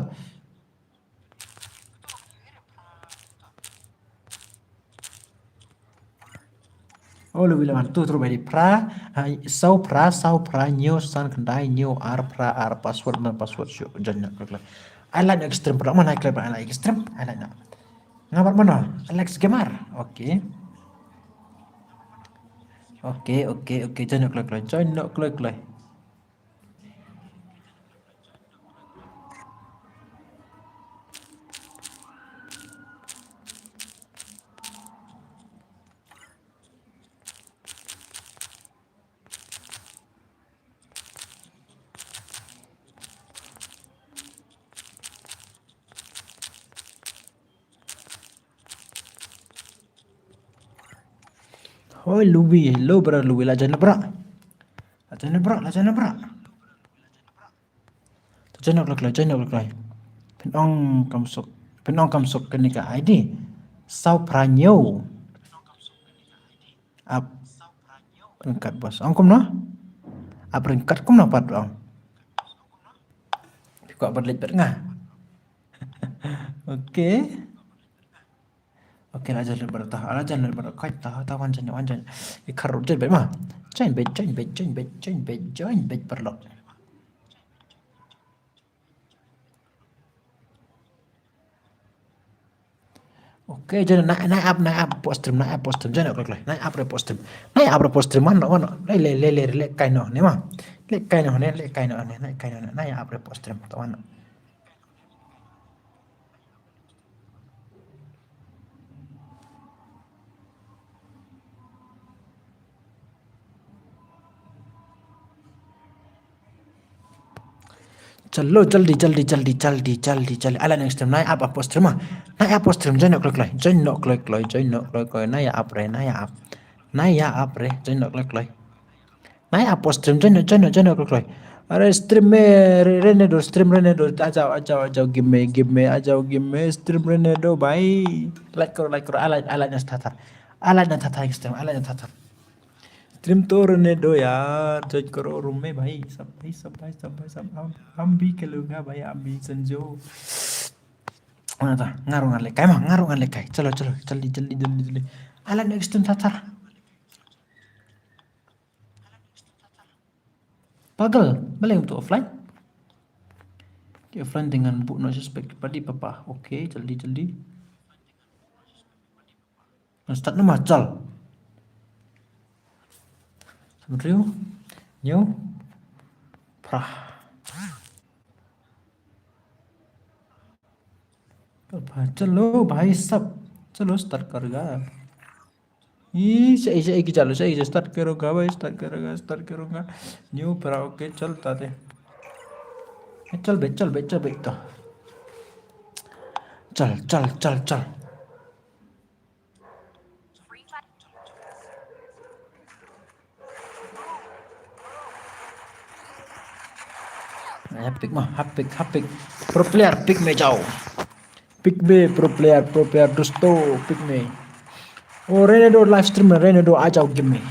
Oh, lubih lawan tu, tu room I D phra, ha, saw phra, saw phra, hynñiew san khyndai, hynñiew ar phra ar, password na password shuh, join noh kloi kloi. Ai lait noh ki stream pyrshah, man ai kloi ba ai lait ki stream, ai lait noh. Nga bad mano, Alex Gamer. Okay. Okay, okay, okay, join noh kloi kloi, join noh kloi kloi. Hoi Louis, hello bro Louis, la join bro. La join bro, la join bro. Join kloi kloi, join kloi kloi. Phin ong kam suk, phin ong kam suk kane ka I D. Saw phra hynñiew. Ap ryngkat bos. Ong kumno? Ap ryngkat kumno pat ong. Phi kwah bad leit bad nga. Okay. Okay, la jan lut bad ta, la jan lut bad ta, ta, ta wan jan, wan jan. I khar rut jan bad ma. Jan bad, jan bad, jan bad, jan bad, jan bad paralok. Okay, jan na, na ap, na ap post stream, na ap post stream, jan kloi kloi. Na ap re post stream. Na ap re post stream, wan noh, wan noh. Le, le, le, le, lehkai noh ne ma. Lehkai noh ne, lehkai noh ne, lehkai noh ne. Na ap re post stream, ta wan noh. Chalo, jaldi, jaldi, jaldi, jaldi, jaldi, jaldi. Ala next time, nai ap ap post stream ah. Nai ap post stream, join noh kloi kloi, join noh kloi kloi, join noh kloi kloi, nai ap re, nai ap. Nai ap re, join noh kloi kloi. Nai ap post stream, join noh, join noh, join noh kloi kloi. Are stream me, re, Renedo, stream Renedo, a jao, a jao, a jao, give me, give me, a jao, give me, stream Renedo, bhai. Like karo, like karo, ala, ala na thathar. Ala na thathar, stream, ala na thathar. Stream to Renedo yaar, join karo room me bhai, sab bhai, sab bhai, sab bhai, sab, hum, hum bhi khelunga bhai, hum bhi sanjo. Mana ta, nga ruh ngan lehkai ma, nga ruh ngan lehkai. Chalo, chalo, jaldi, jaldi, jaldi, jaldi. Ala next time thathar. Pagal, balei um to offline? Ki offline te ngan buh noh suspect padi papa. Okay, jaldi, jaldi. Ngan start noh ma, chal. Hynriew, hynñiew, phra. Chalo bhai sab, chalo start karega. Ih, shaei, shaei ki chalo, shaei, start karega bhai, start karega, start karega. Hynñiew, phra, okay, chal ta te. Chal beit, chal beit, chal beit to. Chal, chal, chal, chal. Hap pick ma, hap pick, hap pick. Pro player, pick me jao. Pick me, pro player, pro player, dosto, pick me. Oh, Renedo live stream, Renedo, आ जाओ game में.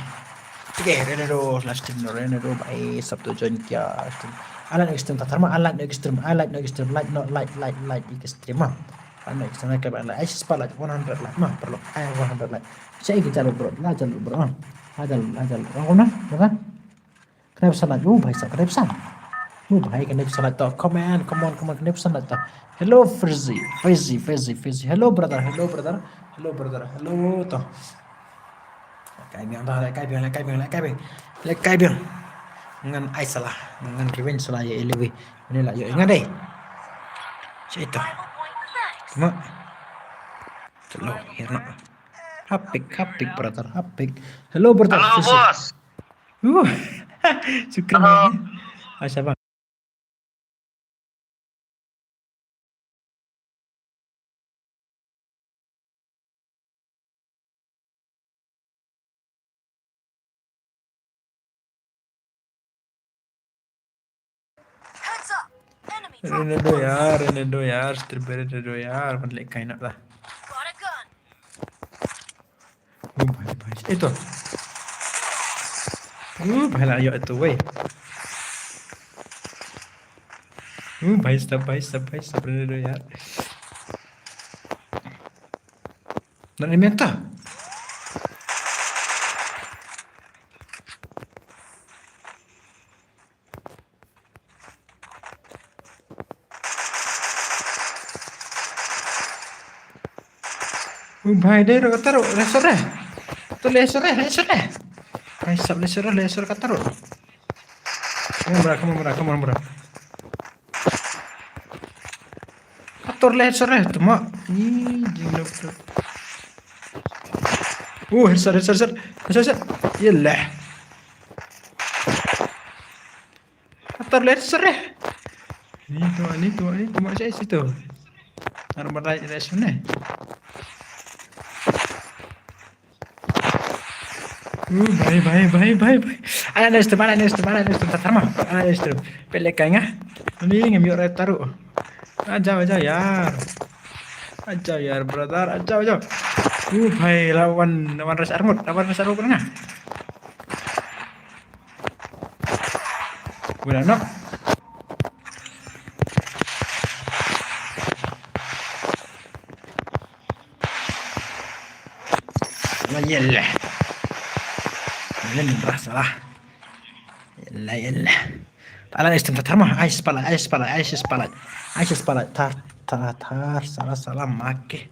Okay, Renado, live stream no Renado, bye, sub to join kya stream. I like no stream, tatar ma, I like no stream, I like no stream, like no, like, like, like, ik stream ma. I like no stream, like, like, like, I just like one hundred like, ma, perlu, I one hundred like. Saya ke jalur bro, la jalur bro, ah. La jalur, la jalur. Oh, mana? Mana? Kenapa salah? Oh, bhai sab, kenapa salah? Oh, bhai, kenapa salah to? Come on, come on, come on, kenapa salah to? Hello, Frizzy, Frizzy, Frizzy, Frizzy. Hello, brother, hello, brother. Hello, brother, hello to. Kai biang dah, kai biang, kai biang, kai biang. Kai biang. Ngan ai salah, ngan revenge salah ya elewi. Ini lah, yo, ingat deh. Situ. Cuma. Hello, here nak. Hapik, hapik, brother, hapik. Hello, brother. Hello, boss. Uh. Syukur. Hello. Ah, siapa? Heads up! Enemy dropping. Renado yaar, Renado yaar, stream Renado yaar, man leh kaina ta. Got a gun. Oh, bhai, bhai. Itu. Oh, bhai, lah, ayo, itu, weh. Oh, bhai, stop, bhai, stop, bhai, stop, Renado yaar. Nak ni menta. Oh, bhai, dei ro ka taruh, le sore. Tu le sore, le sore. Bhai sab, le sore, le sore ka taruh. Come on, bro, come on, bro, come on, bro. Atur le sore, tu ma. Ih, jing lo tu. Oh, headshot, headshot, headshot. Headshot, headshot. Yalah. Atur le sore. Ni tu, ni tu, ni tu, mak saya situ. Armor light res mana? Uh, bhai, bhai, bhai, bhai, bhai. Anak news tu, anak news tu, anak news tu, tak terma. Anak news tu. Pelek kau ngah. Ni ngam yuk rai taruh. Ajau, ajau, yaar. Ajau, yaar, brother. Ajau, ajau. Uh, bhai, lawan, lawan res armut, lawan res armut ngah. Udah nok. Lah, yalah. Ini merasa lah. Yalah, yalah. Anak news tu tak terma. Ai spotlight, ai spotlight, ai spotlight. Ai spotlight. Tar, tar, tar. Salah, salah. Make.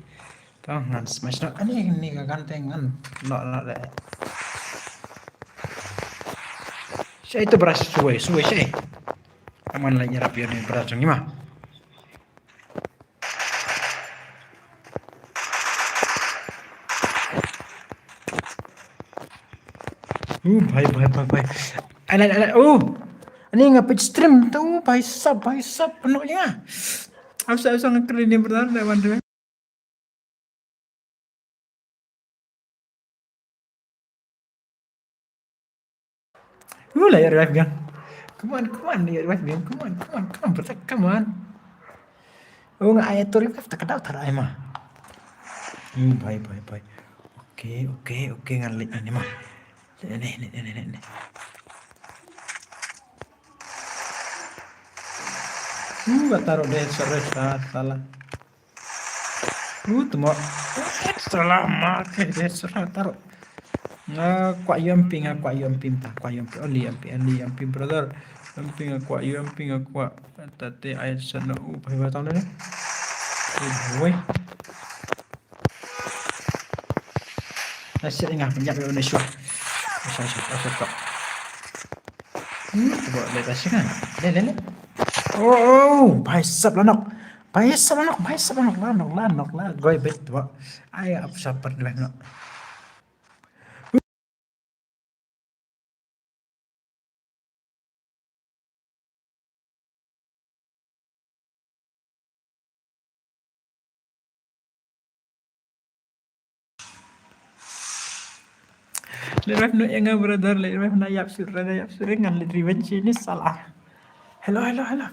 Tang ngan smash no. Ani ni ka ganteng ngan. No, no, de. Siapa itu beras suwe, suwe siapa? Aman lagi rapi ni beras ni mah. Uh, bhai, bhai, bhai, bhai. Alah, alah, oh. Ani ngapit stream tu, bhai sab, bhai sab, penuh je. Aku sa, aku sa ngakri ni benar, dah, wan, dah. Uh, lah, ya, revive gang. Come on, come on, ya, revive gang. Come on, come on, come on, brother, come on. Oh, nga ai to revive, tak ada, tak ada, ai ma. Hmm, bye, bye, bye. Okay, okay, okay, ngan leit ni ma. Leit ni, leit ni, leit ni. Uh, taruh deh, sorry, salah. Uh, temo. Salah ma ke deh, salah taruh. Nga kwah U M P, nga kwah U M P mynta, kwah U M P, only U M P, only U M P, brother. U M P nga kwah, U M P nga kwah. Tati ai sana u pai batang deh. Uh, weh. Nasib ingat penyap dia ni syuh. Asal syuh, asal tak. Hmm, cuba lihat kasih kan. Leh, leh, leh. Oh, oh, bhai sab lanok. Bhai sab lanok, bhai sab lanok, lanok, lanok, lanok. Goi bet tu. Ai ap sapar leh nok. Leh ref no ïa nga brother, leh ref na ïap sure, na ïap sure ngan leh revenge ini salah. Hello, hello, hello.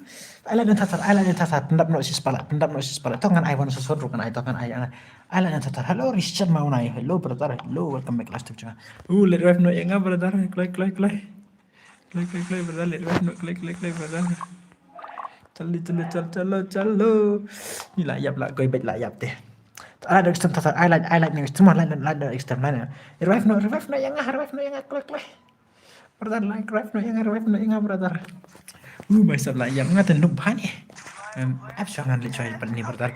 Ai lait na thatar, ai lait na thatar. Pyndap noh shi spah lait, pyndap noh shi spah lait. To ngan ai wan sa sur ruh ngan ai, to ngan ai, ai lait na thatar. Hello, Richard Mawnai. Hello, brother. Hello, welcome back, last time. Uh, leit revive noh ïa nga, brother. Kloi, kloi, kloi. Kloi, kloi, kloi, brother. Leit revive noh, kloi, kloi, kloi, brother. Chalo, chalo, chalo, chalo, chalo. Ni la ïap la, koi bad la ïap te. Ai lait next time, thatar. Ai lait, ai lait next time, ai lait, ai lait next time, ai lait. Revive noh, revive noh ïa nga, revive noh ïa nga, kloi, kloi. Brother, like, revive noh ïa nga, revive noh ïa nga, brother. Uh, bhai sab la ïap nga te noob bha ni. Em, ap shuwa ngan leit shuwa pat ni, brother.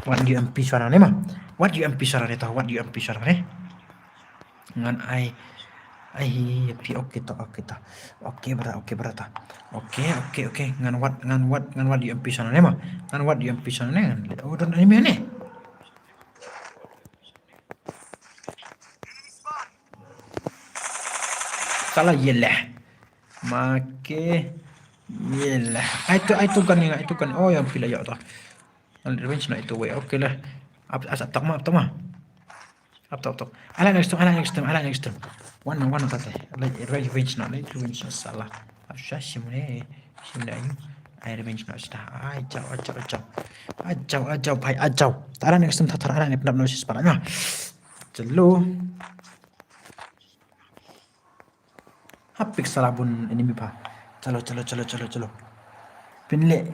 Wat U M P shuwa ne ma. Wat U M P shuwa ne to, wat U M P shuwa ne. Ngan ai, ai, pi, okay to, okay to. Okay, brother, okay, brother. Okay, okay, okay. Ngan wat, ngan wat, ngan wat U M P shuwa ne ma. Ngan wat U M P shuwa ne, ngan leit. Oh, don enemy ne. Sala ïa leh. Ma ke ïa leh. Ai to, ai to gun ïa nga, ai to gun. Oh, ïa phi la ïoh to. Ngan revenge noh ïa to wei. Okay lah. Ap, as, ap tak ma, ap tak ma. Ap tak, ap tak. Ai lait next time, ai lait next time, ai lait next time. Wan, wan, wan, wan, wan. Leit revenge noh, leit revenge noh, sala. Ap sha shim ne, shim ne ayu. Ai revenge noh, sala. Ai jaw, ai jaw, ai jaw. Ai jaw, ai jaw, bhai, ai jaw. Ai lait next time, thatar, ai lait next time, pyndap noh shi spah lait noh. Chalo. Hapik sala bun enemy pha. Chalo, chalo, chalo, chalo, chalo. Pynleh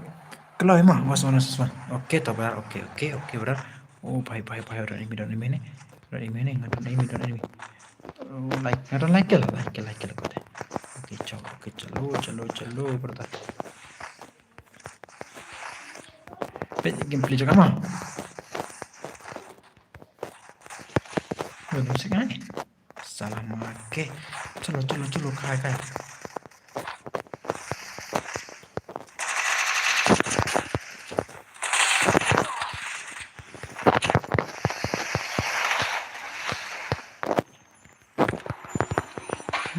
kloi ma, was one, was one. Okay to, brother. Okay, okay, okay, brother. Oh, bhai, bhai, bhai, don enemy, don enemy ne. Don enemy ne, don enemy, don enemy. Oh, like, nga don like kill, like kill, like kill, okay. Okay, chalo, okay, chalo, chalo, chalo, brother. Peit gameplay jong nga ma. Don enemy sik ngai. Sala ma ke. Chalo, chalo, chalo, khai, khai.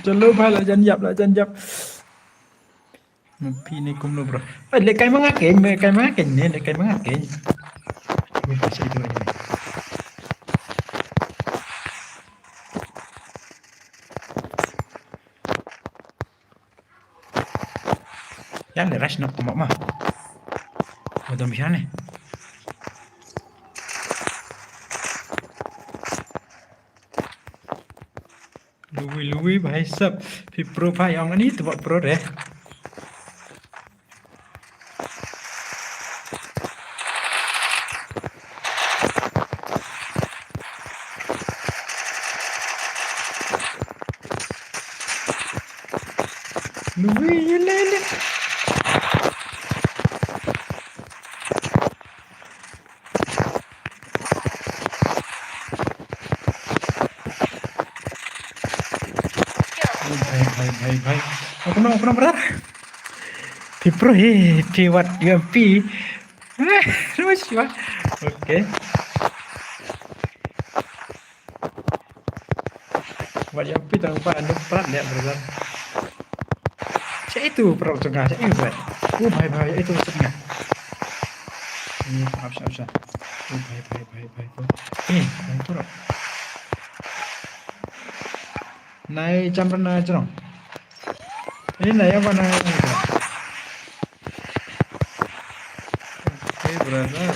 Chalo bhai, la jan ïap, la jan ïap. Phi ne kumno bro? Ai, leh kai ma nga keiñ, leh kai ma nga keiñ ne, leh kai ma nga keiñ. Ui, pisa itu aja. Ïa leh rush noh kumba ma. Wadam bihan ne. Lui, lui, bhai sab. Phi pro bhai, ong ani tu bot pro re. Lui, le, le. Bhai, bhai, bhai, bhai. Apa nama, apa nama, brother? Phi pro hi, phi wat U M P. Eh, terus, wah. Okay. Wat U M P tang pa anu prat dia, brother. Cak itu perut tengah, cak itu buat. Oh, bhai, bhai, itu maksudnya. Ini, maaf, maaf, maaf. Oh, bhai, bhai, bhai, bhai, bhai. Eh, yang tu lah. Nai jam renai jerong. Ini nai apa nai jerong? Okay, brother.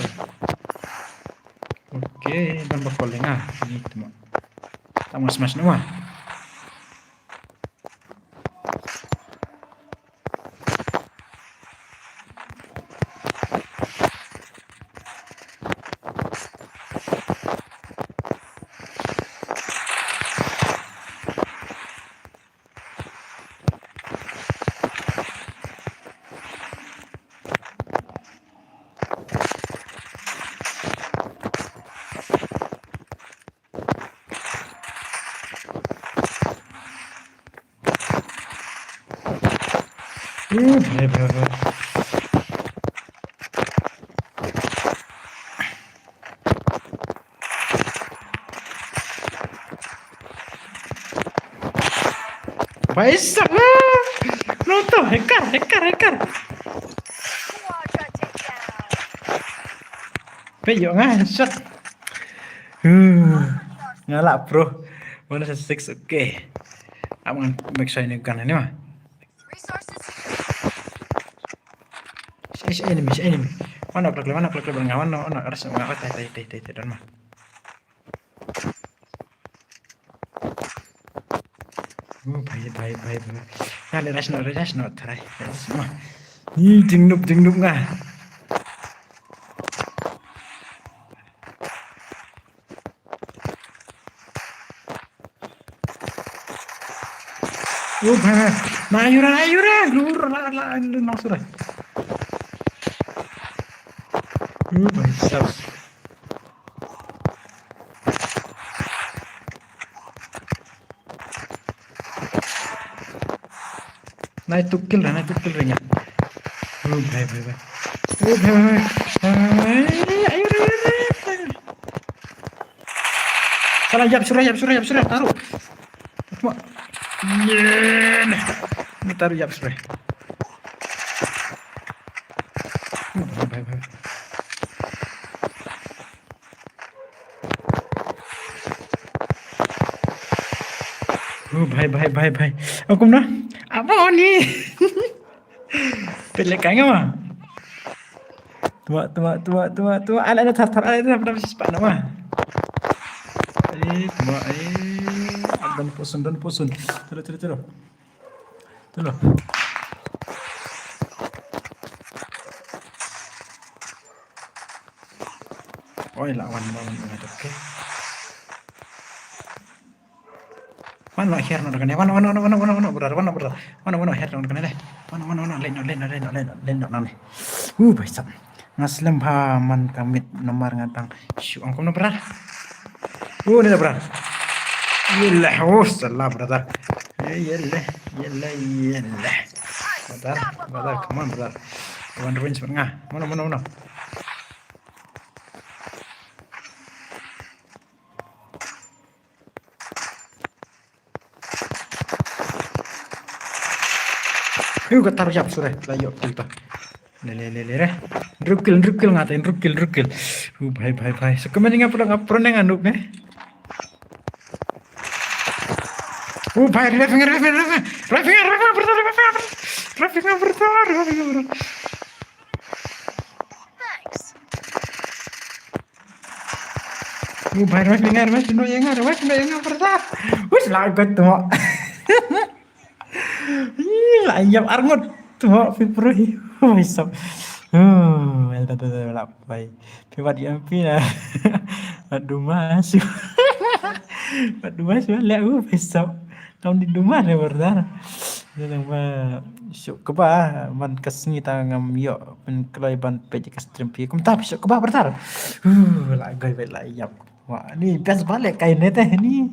Okay, dan bakal lenga. Ini tu mah. Tak mau smash nama. Bhai sab. No to, hacker, hacker, hacker. Peit ïoh nga headshot. Huh. Nga lah pro. Mana sa six, okay. Ap ngan make sure ini gun ini mah. Resources here. Ish, enemy, ish, enemy. Wan nok lak lak, wan nok lak lak, nga wan nok, wan nok, ras nga, wan, tai, tai, tai, tai, tai, don ma. Oh, bhai, bhai, bhai, bhai. Nga le ras nok, ras nok, tharai. Ras nok. Ni jingnup, jingnup nga. Oh, bhai, bhai. Na, yura, na, yura. Lur, la, la, la, la, sura. Oh, bhai, sab. Nai tuk kill re, nai tuk kill re nga. Oh, bhai, bhai, bhai. Oh, bhai, bhai, bhai. Ai, ai, ai, ai, ai. Salah, yap, sura, yap, sura, yap, sura, taruh. Cuma. Yen. Ni taruh, yap, sura. Oh, bhai, bhai, bhai. Oh, bhai, bhai, bhai, bhai. Oh, kumno? Aba ni. Pele kanga ma. Tuma, tuma, tuma, tuma, tuma. Ala, ala, thar, thar, ala, thar, thar, thar, thar, ma. Eh, tuma, eh. Don pusun, don pusun. Terus, terus, terus. Terus. Oi, la wan, wan, wan, wan, okay. Wan, wan, her, no, no, no, wan, wan, wan, brother, wan, brother. Wan, wan, her, no, no, no, wan, wan, wan, len, no, len, no, len, no, len, no, len, no, len. Uh, bhai sab. Nga slem bha man ka mit namar nga dang shu ong kumno, brother. Uh, ni, brother. Yelah, oh, salah, brother. Yelah, yelah, yelah. Brother, brother, come on, brother. Wan revenge bad nga. Mano, mano, mano. Hu, ka tar yap sure, la yok kill ta. Le, le, le, le, re. Hynriew kill, hynriew kill nga ta, hynriew kill, hynriew kill. Hu, bhai, bhai, bhai. So, kemne nga pula nga pernah nga nuk ne. Hu, bhai, revive nga, revive nga, revive nga. Revive nga, revive nga, brother, revive nga, brother. Revive nga, brother, revive nga, brother. Thanks. Hu, bhai, revive nga, revive nga, revive nga, brother. Wis, la got tu. Ih, la yap arngut. Tu mo, phi pro hi. Hu, bhai sab. Hu, el ta ta ta la pai. Phi wat yam phi na. Wat duma shu. Wat duma shu, le, hu, bhai sab. Kam di duma ne, brother. Nang ba shu kaba man ka sngi ta ngam ïoh pynkloi ban peit ka stream phi. Kumta phi shu kaba, brother. Hu, la goi beit la yap. Wa, ni best ba lehkai ne te ni.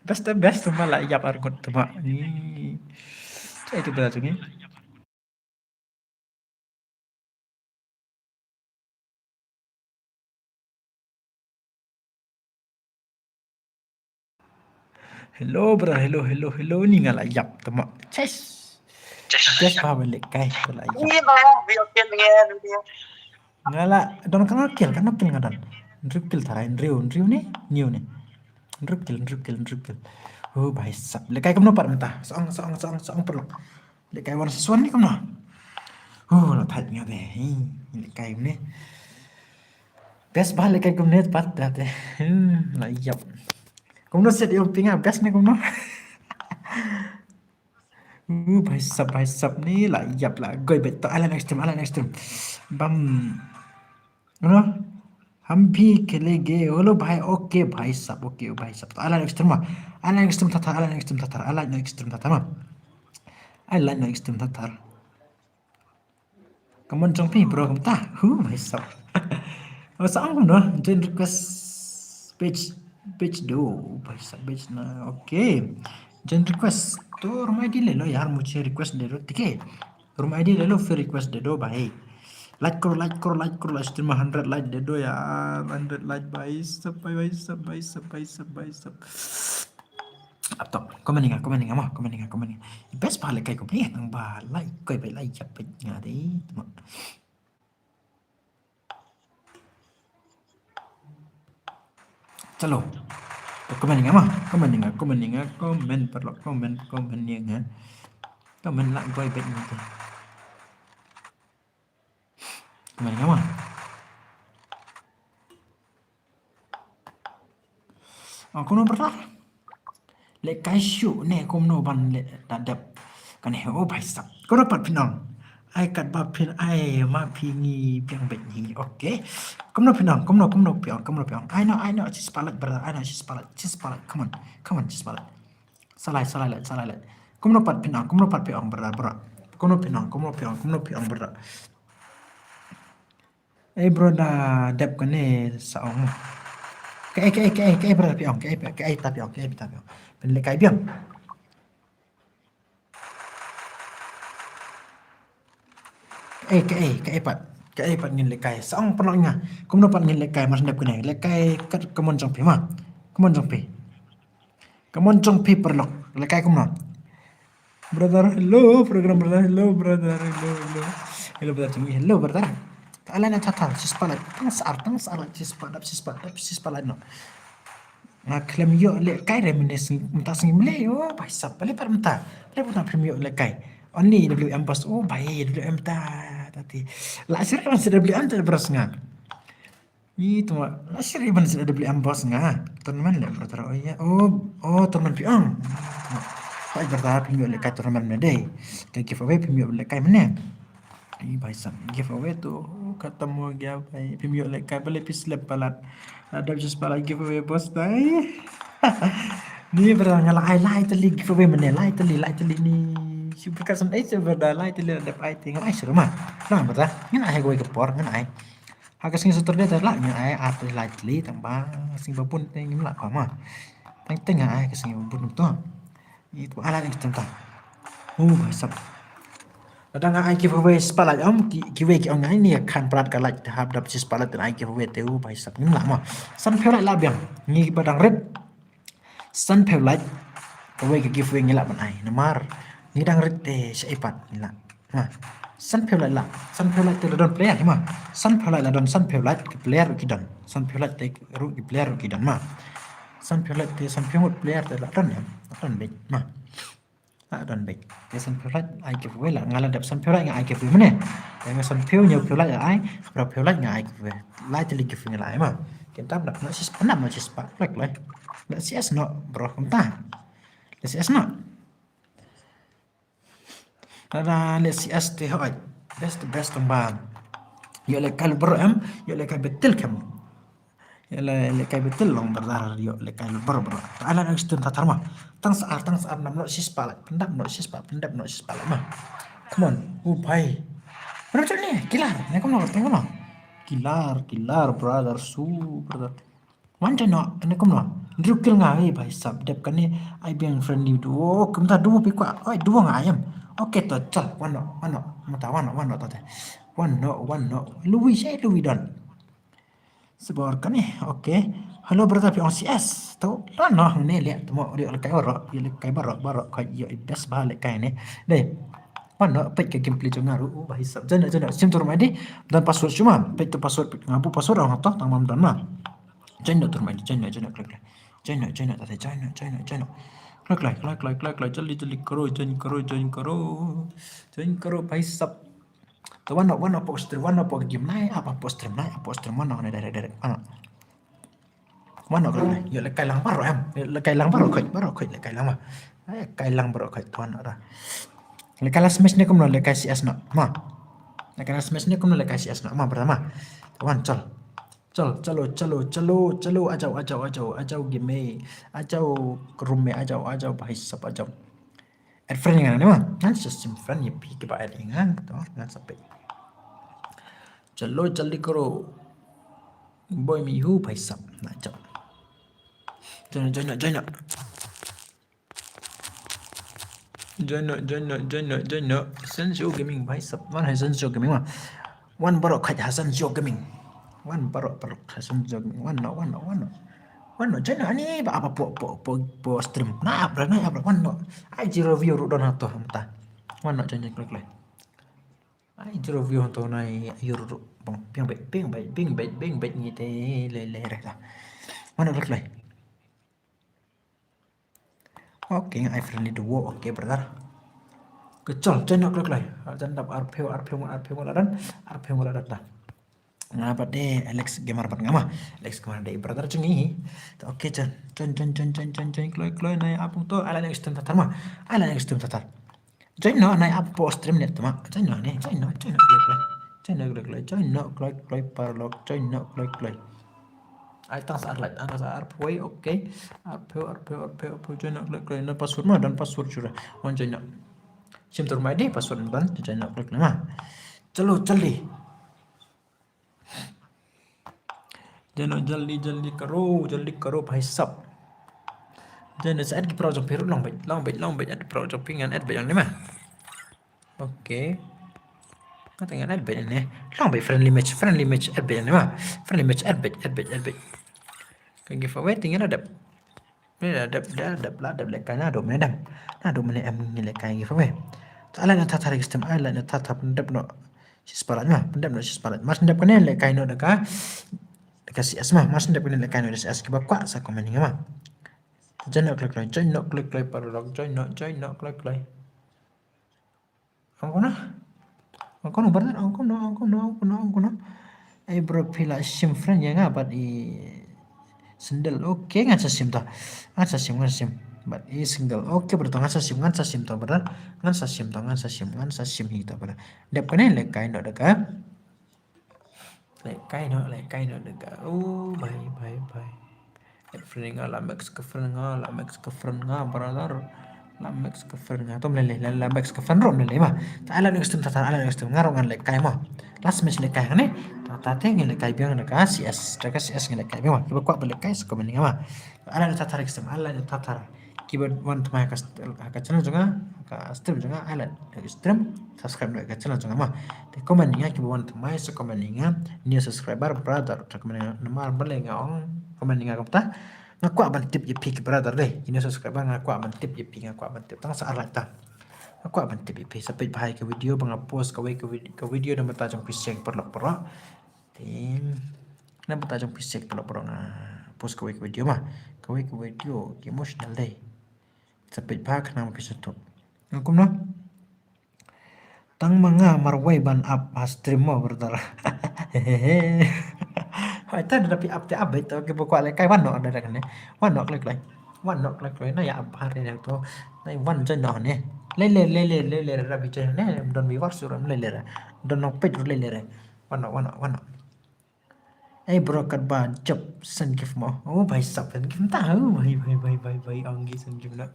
Best, the best, ma la yap arngut ma ni. Ai tu bela tu ni. Hello, bro. Hello, hello, hello. Ni nga la yap tama. Chess. Chess. Chess pa balik kai la yap. Ni ba, bi okey ngen dia. Nga la don kano kill, kano kill nga don. Hynriew kill tara, hynriew, hynriew ne, hynriew ne. Hynriew kill, hynriew kill, hynriew kill. Oh, bhai sab. Lehkai kumno pat mynta. Song, song, song, song, perlu. Lehkai one versus one ne kumno. Oh, la thait nga te. Hi, lehkai kumne. Best ba lehkai kumne pat da te. Hmm, la yap. Kumno set ïoh pynga best ne kumno. Uh, bhai sab, bhai sab ni la yap la goi beit to Island Extreme, Island Extreme. Bam. Ano? Ham bhi khelenge. Hello bhai, okay bhai sab, okay bhai sab. To Island Extreme ma. Island Extreme thathar, Island Extreme thathar, Island Extreme thathar ma. Island Extreme thathar. Ka mon jong phi bro kumta. Hu, bhai sab. Asa ong kumno, join request page, page do, bhai sab, page na. Okay. Join request. To room I D le lo yaar, mujhe request de do, theek hai? Room I D le lo, phir request de do bhai. Like karo, like karo, like karo, like stream hundred like de do yaar, hundred like bhai sab, bhai, bhai sab, bhai sab, bhai sab, bhai sab. Ap to, comment nga, comment nga ma, comment nga, comment nga. Best ba lehkai comment nga, tang ba like, koi ba like, yap ba nga de. Chalo. To comment nga ma, comment nga, comment nga, comment, paralok, comment, comment nga. Comment la goi ba nga. Nga ma. Ah, kumno brother? Lehkai shuh ne kumno ban leh da dep kane, oh bhai sab. Kumno pat phin ong? Ai katba phin ai ma phi ngi biang beit ngi. Okay. Kumno phin ong? Kumno, kumno phi ong? Kumno phi ong? Ai no, ai no, shi spah lait brother. Ai no, shi spah lait, shi spah lait. Come on. Come on, shi spah lait. Sa lai, sa lai lait, sa lai lait. Kumno pat phin ong? Kumno pat phi ong brother, brother? Kumno phin ong? Kumno phi ong? Kumno phi ong brother? Eh brother, dep kane sa ong. Kaei, kaei, kaei, kaei brother phi ong, kaei, kaei ta phi ong, kaei ta phi ong. Phin lehkai biang. Kaei, kaei, kaei pat. Kaei pat ngin lehkai. Sa ong paralok nga. Kumno pat ngin lehkai, mar dep kane. Lehkai kat ka mon jong phi ma. Ka mon jong phi. Ka mon jong phi paralok. Lehkai kumno? Brother, hello, program brother, hello, brother, hello, hello. Hello, brother, jong ngi, hello, brother. Ka ala na tata, shi spah lait, tang sa ar, tang sa ar, shi spah, dap shi spah, dap shi spah lait no. Nga khlem ïoh lehkai re mynne sngi, mynta sngi mlei, oh, bhai sab, balei pat mynta, balei pat mynta phi ïoh lehkai. Only W M boss, oh, bhai, W M ta, tati. La sir, sir W M ta bros nga. Ih, tuma, la sir ban sir W M boss nga. Tournament le brother, oh ya. Oh, oh, tournament phi ong. Hai brother, phi ïoh lehkai tournament ne dei. Ka giveaway phi ïoh lehkai mynne. Ih, bhai sab, giveaway tu khatam ho gaya bhai. Phi ïoh lehkai, balei phi slep palat. Ada just palat giveaway boss dei. Ni brother, nga la ai lai tylli giveaway mynne, lai tylli, lai tylli ni. Shi brother, ai shi brother, lai tylli dep ai te nga ai shuh ma. Nang brother, ngin ai ha kawei ka por, ngin ai. Ha ka sngi Saturday te lah ngin ai ar tylli lai tylli, tang ba sngi ba bun te ngim lah kawei ma. Tang te nga ai ka sngi ba bun to. Ih, to ala ni tang ta. Oh, bhai sab. Lada nga ai giveaway spah lait, um, ki, kiwei ki ong nga ini kan prat ka lait te hap dap shi spah lait te ai giveaway te, oh, bhai sab, ngim lah ma. Sanphew lait lah biang. Ngi ba dang rit. Sanphew lait, kawei ka giveaway ngi lah ban ai. Namar ngi dang rit te shaei pat ngi lah. Ma. Sanphew lait lah, sanphew lait te la don player ma. Sanphew lait la don, sanphew lait ki player ruh ki don. Sanphew lait te ruh ki player ruh ki don ma. Sanphew lait te, sanphew ngut player te la don em. La don beit ma. La don beit. Te sanphew lait ai giveaway la, nga la dep sanphew lait nga ai giveaway mynne. Te nga sanphew hynñiewphew lait la ai, phraw phew lait nga ai giveaway. Lai tylli giveaway nga la ai ma. Kin tam dap na sis, na ma sis pa, lek lai. La sis no, bro, kumta. La sis no. Lada leh C S te hooid. Best, best tang ba ïoh lehkai baroh em, ïoh lehkai betel kem. Ïoh lehkai betel long brother, ïoh lehkai baroh baroh. Te ai lad extend ta thar ma. Tang sa ar, tang sa ar, nam noh shispah lait, pyndap noh shispah, pyndap noh shispah lait ma. Come on, u bhai. Brother ne, kilar, ne kumno, ne kumno. Kilar, kilar, brother, su, brother. Wan te noh, kane kumno. Hynriew kill nga, eh, bhai sab, dep kane, ai biang friendly duo, kumta duo phi kwah, oi, duo nga ai em. Okay, to, chal, wan noh, wan noh, mynta wan noh, wan noh, to te. Wan noh, wan noh, lui, shai lui don. Sibor kane, okay. Hello, brother, phi ong C S. To, wan noh, ne, leh, to mo, ïoh lehkai baroh, ïoh lehkai baroh, baroh, ka ïoh best ba lehkai ne. Dei. Wan noh, peit ka gameplay jong nga ruh, bhai sab. Join noh, join noh, sim to remind di. Don password shuh ma, peit to password, nga buh password ong to, tang mam don ma. Join noh, termai, join noh, join noh, klik, klik. Join noh, join noh, tata, join noh, join noh, join noh. Klik, klik, klik, klik, klik, klik, jali, jali, karo, join karo, join karo. Join karo, bhai sab. To wan noh, wan noh, pok stream, wan noh, pok game, nai, apa pok stream, nai, apa pok stream, wan noh, nai, direct, direct, wan noh. Wan noh, klik, klik. Ïoh lehkai lang baroh em. Ïoh lehkai lang baroh, khuid, baroh, khuid, lehkai lang ma. Lehkai lang baroh, khuid, to wan noh, da. Lehkai last match ne kumno, lehkai C S noh, ma. Lehkai last match ne kumno, lehkai C S noh, ma, brother, ma. To wan, chal. Chal, chalo, chalo, chalo, chalo, a jao, a jao, a jao, a jao, game, a jao, room me, a jao, a jao, bhai sab, a jao. Add friend ïa nga ne ma, ngan sa sim friend ïa phi kiba add ïa nga, to, ngan sa peit. Chalo, jaldi karo. Boy me hu, bhai sab, na jao. Join, join, join. Join noh, join noh, join noh, join noh. Sensio Gaming, bhai sab. Wan hai Sensio Gaming ma. Wan baroh khuid ha Sensio Gaming. Wan baroh, baroh ha Sensio Gaming. Wan noh, wan noh, wan noh. Wan noh, join noh, ani ba apa pok, pok, pok, pok stream. Na apa, na apa, wan noh. Ai zero view ruh don hato, mynta. Wan noh, join, join, klik, klik. Ai zero view hato na ïa ruh ruh. Bang, biang beit, biang beit, biang beit, biang beit ngi te le, le, re, ta. Wan noh, klik, klik. Okay, nga ai friendly duo, okay, brother. Kachol, join noh, klik, klik. Jan dap arphew, arphew, arphew la don, arphew la don ta. Nga pat de Alex Gamer pat nga ma. Alex Gamer de brother jong ngi. To, okay, join, join, join, join, join, join, join, kloi, kloi, nai ap to, ai lait ïa u stream tatar ma. Ai lait ïa u stream tatar. Join noh, nai ap po stream ne to ma. Join noh ne, join noh, join noh, kloi, kloi. Join noh, kloi, kloi. Join noh, kloi, kloi, paralok, join noh, kloi, kloi. Ai tang sa ar lait, tang sa ar poi, okay. Ar poi, ar poi, ar poi, ar poi, join noh, kloi, kloi. Na password ma, don password shuh. Wan join noh. Shim tur mai de password ma don, join noh, kloi, kloi ma. Chalo, jaldi. Join noh jaldi, jaldi karo, jaldi karo bhai sab. Join noh, sa add ki paralok jong phi ruh, long beit, long beit, long beit, add paralok jong phi, ngan add beit ïa ne ma. Okay. Nga te ngan add beit ïa ne. Long beit friendly match, friendly match, add beit ïa ne ma. Friendly match, add beit, add beit, add beit. Ka giveaway te ngan la dep. Ngi la dep, la dep, la dep lehkai naduh mynne dem. Naduh mynne em ngi lehkai giveaway. To ai lait noh tatar ïa ki stream, ai lait noh tatar, pyndep noh shispah lait ma, pyndep noh shispah lait. Mar shu dep kane lehkai noh da ka, da ka C S ma, mar shu dep kane lehkai noh da C S, kiba kwah sa comment ïa nga ma. Join noh, kloi, kloi, join noh, kloi, kloi, paralok, join noh, join noh, kloi, kloi. Ong kumno? Ong kumno, brother? Ong kumno, ong kumno, ong kumno, ong kumno? Eh, bro, phi la shim friend ïa nga bad i single. Okay, ngan sa shim to. Ngan sa shim, ngan sa shim. Bad i single. Okay, brother, ngan sa shim, ngan sa shim to, brother. Ngan sa shim to, ngan sa shim, ngan sa shim hi to, brother. Dep kane lehkai noh da ka. Lehkai noh, lehkai noh da ka. Oh, bhai, bhai, bhai. Add friend nga, la max ka friend nga, la max ka friend nga, brother. La max ka friend nga. To mynne lei, la, la max ka friend ruh mynne lei ma. To ai lait noh stream tatar, ai lait noh stream, nga ruh ngan lehkai ma. Last match lehkai hangne. To tatar te ngi lehkai biang da ka C S, da ka C S ngi lehkai biang ma. Kiba kwah ban lehkai sa comment ïa nga ma. Ai lait noh tatar ïa ki stream, ai lait noh tatar. Kiba wan thymmai ha ka st-, ha ka channel jong nga, ha ka stream jong nga, ai lait noh ïa ki stream, subscribe noh ïa ka channel jong nga ma. Te comment ïa nga, kiba wan thymmai sa comment ïa nga, new subscriber brother, sa comment ïa nga, namar balei nga ong comment ïa nga kumta. Nga kwah ban tip ïa phi ki brother de, ki new subscriber, nga kwah ban tip ïa phi, nga kwah ban tip, tang sa ar lait ta. Nga kwah ban tip ïa phi, sa peit bha ïa ka video ba nga post kawei ka vid-, ka video na bynta jong phi seng paralok paralok. Te na bynta jong phi sek paralok paralok nga post kawei ka video ma. Kawei ka video ki emotional dei. Sa peit bha khnang ba phi sngewthuh. Nga kumno? Tang ma nga marwei ban ap ha stream mo, brother. Hai, ta da phi ap te ap beit, to kiba kwah lehkai wan noh da kane. Wan noh, kloi kloi. Wan noh, kloi kloi. Na ïa ap bha re to. Na wan join noh ne. Lei lei, lei lei, lei lei, da phi join ne. Don viewers ruh lei lei. Don nongpeit ruh lei lei. Wan noh, wan noh, wan noh. Ei bro, katba jop send gift mo. Oh bhai sab, send gift ta. Oh bhai, bhai, bhai, bhai, bhai, ong ngi send gift noh.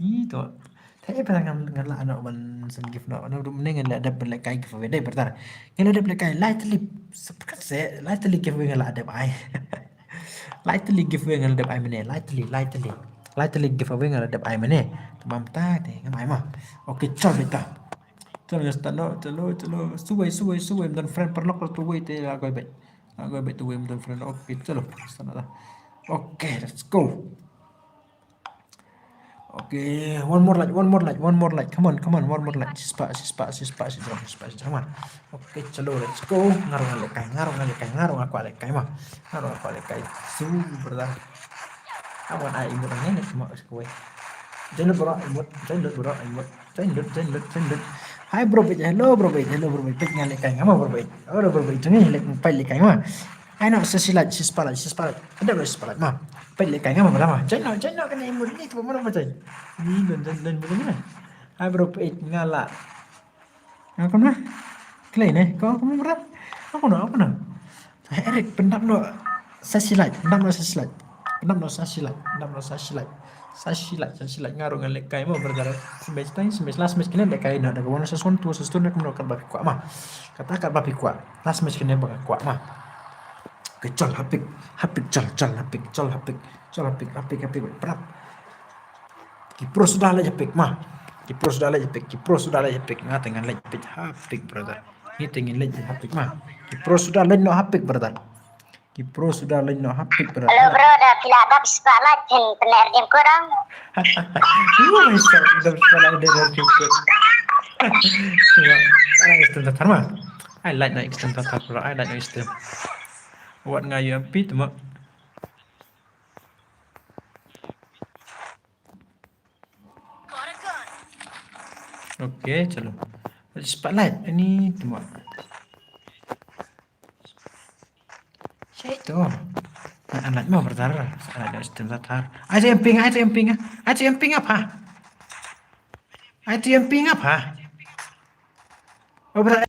Ih to. Te ei bro, ngan, ngan lah noh ban send gift noh. Naduh mynne ngan lah dep ban lehkai giveaway dei brother. Ngan lah dep lehkai lightly. Sepakat se lightly giveaway ngan lah dep ai. Lightly giveaway ngan lah dep ai mynne. Lightly, lightly. Lightly giveaway ngan lah dep ai mynne. Te bam ta te ngam ai mo. Okay, chal beta. Chalo, ngan start noh, chalo, chalo. Suwei, suwei, suwei. Ym don friend paralok, tu wei te la koi beit. Aku ambil tu, em, tu friend. Okay, chalo. Sana dah. Okay, let's go. Okay, one more like, one more like, one more like. Come on, come on, one more like. Shispah, shispah, shispah, shispah, shispah, shispah. Come on. Okay, chalo, let's go. Nga ruh ngan lehkai, nga ruh ngan lehkai, nga ruh nga kwah lehkai ma. Nga ruh nga kwah lehkai. Su, brother. Awan ai emote ne, ne, cuma sekue. Join lut bro, emote, join lut bro, emote. Join lut, join lut, join lut. Hai bro beit, hello bro beit, hello bro beit. Peit nga lehkai nga ma bro beit. Oh bro beit, jong ngi lehkai, peit lehkai nga ma. Ai noh, sa shi like, shispah like, shispah like. Ada bro shispah like ma. Peit lehkai nga ma bro ma. Join noh, join noh, kane emote ni tu mana ma join. Ni don, don, don bro ni. Hai bro beit, nga la. Nga kumno? Kloi ne, ko kumno bro? Nga kumno, nga kumno? Hai Eric, pyndap noh sa shi like, pyndap noh sa shi like. Pyndap noh sa shi like, pyndap noh sa shi like. Sa shi like, sa shi like, nga ruh ngan lehkai mo brother. Smash time, smash last match kane lehkai noh, da ka one versus one, two versus two ne kumno katba phi kwah ma. Kata katba phi kwah. Last match kane ba nga kwah ma. Okay, chal ha pick, ha pick, chal, chal ha pick, chal ha pick, chal ha pick, ha pick, ha pick, prap. Ki pro suda leit ha pick ma. Ki pro suda leit ha pick, ki pro suda leit ha pick. Nga te ngan leit pick ha pick brother. Ngi te ngin leit ha pick ma. Ki pro suda leit noh ha pick brother. Ki pro suda leit noh ha pick brother. Hello bro, da phi la dap spotlight phin pynleh redeem code dong. Wah, isa dap spotlight, dap redeem code. Tengok, ai extend tatar ma. Ai like na extend tatar bro, ai like na extend. Wat nga U M P tu ma. Okay, chalo. Spotlight ini tu ma. Ei to. An lait mo brother. An lait stem sa thar. Ai to em ping, ai to em ping. Ai to em ping apa? Ai to em ping apa? Oh brother.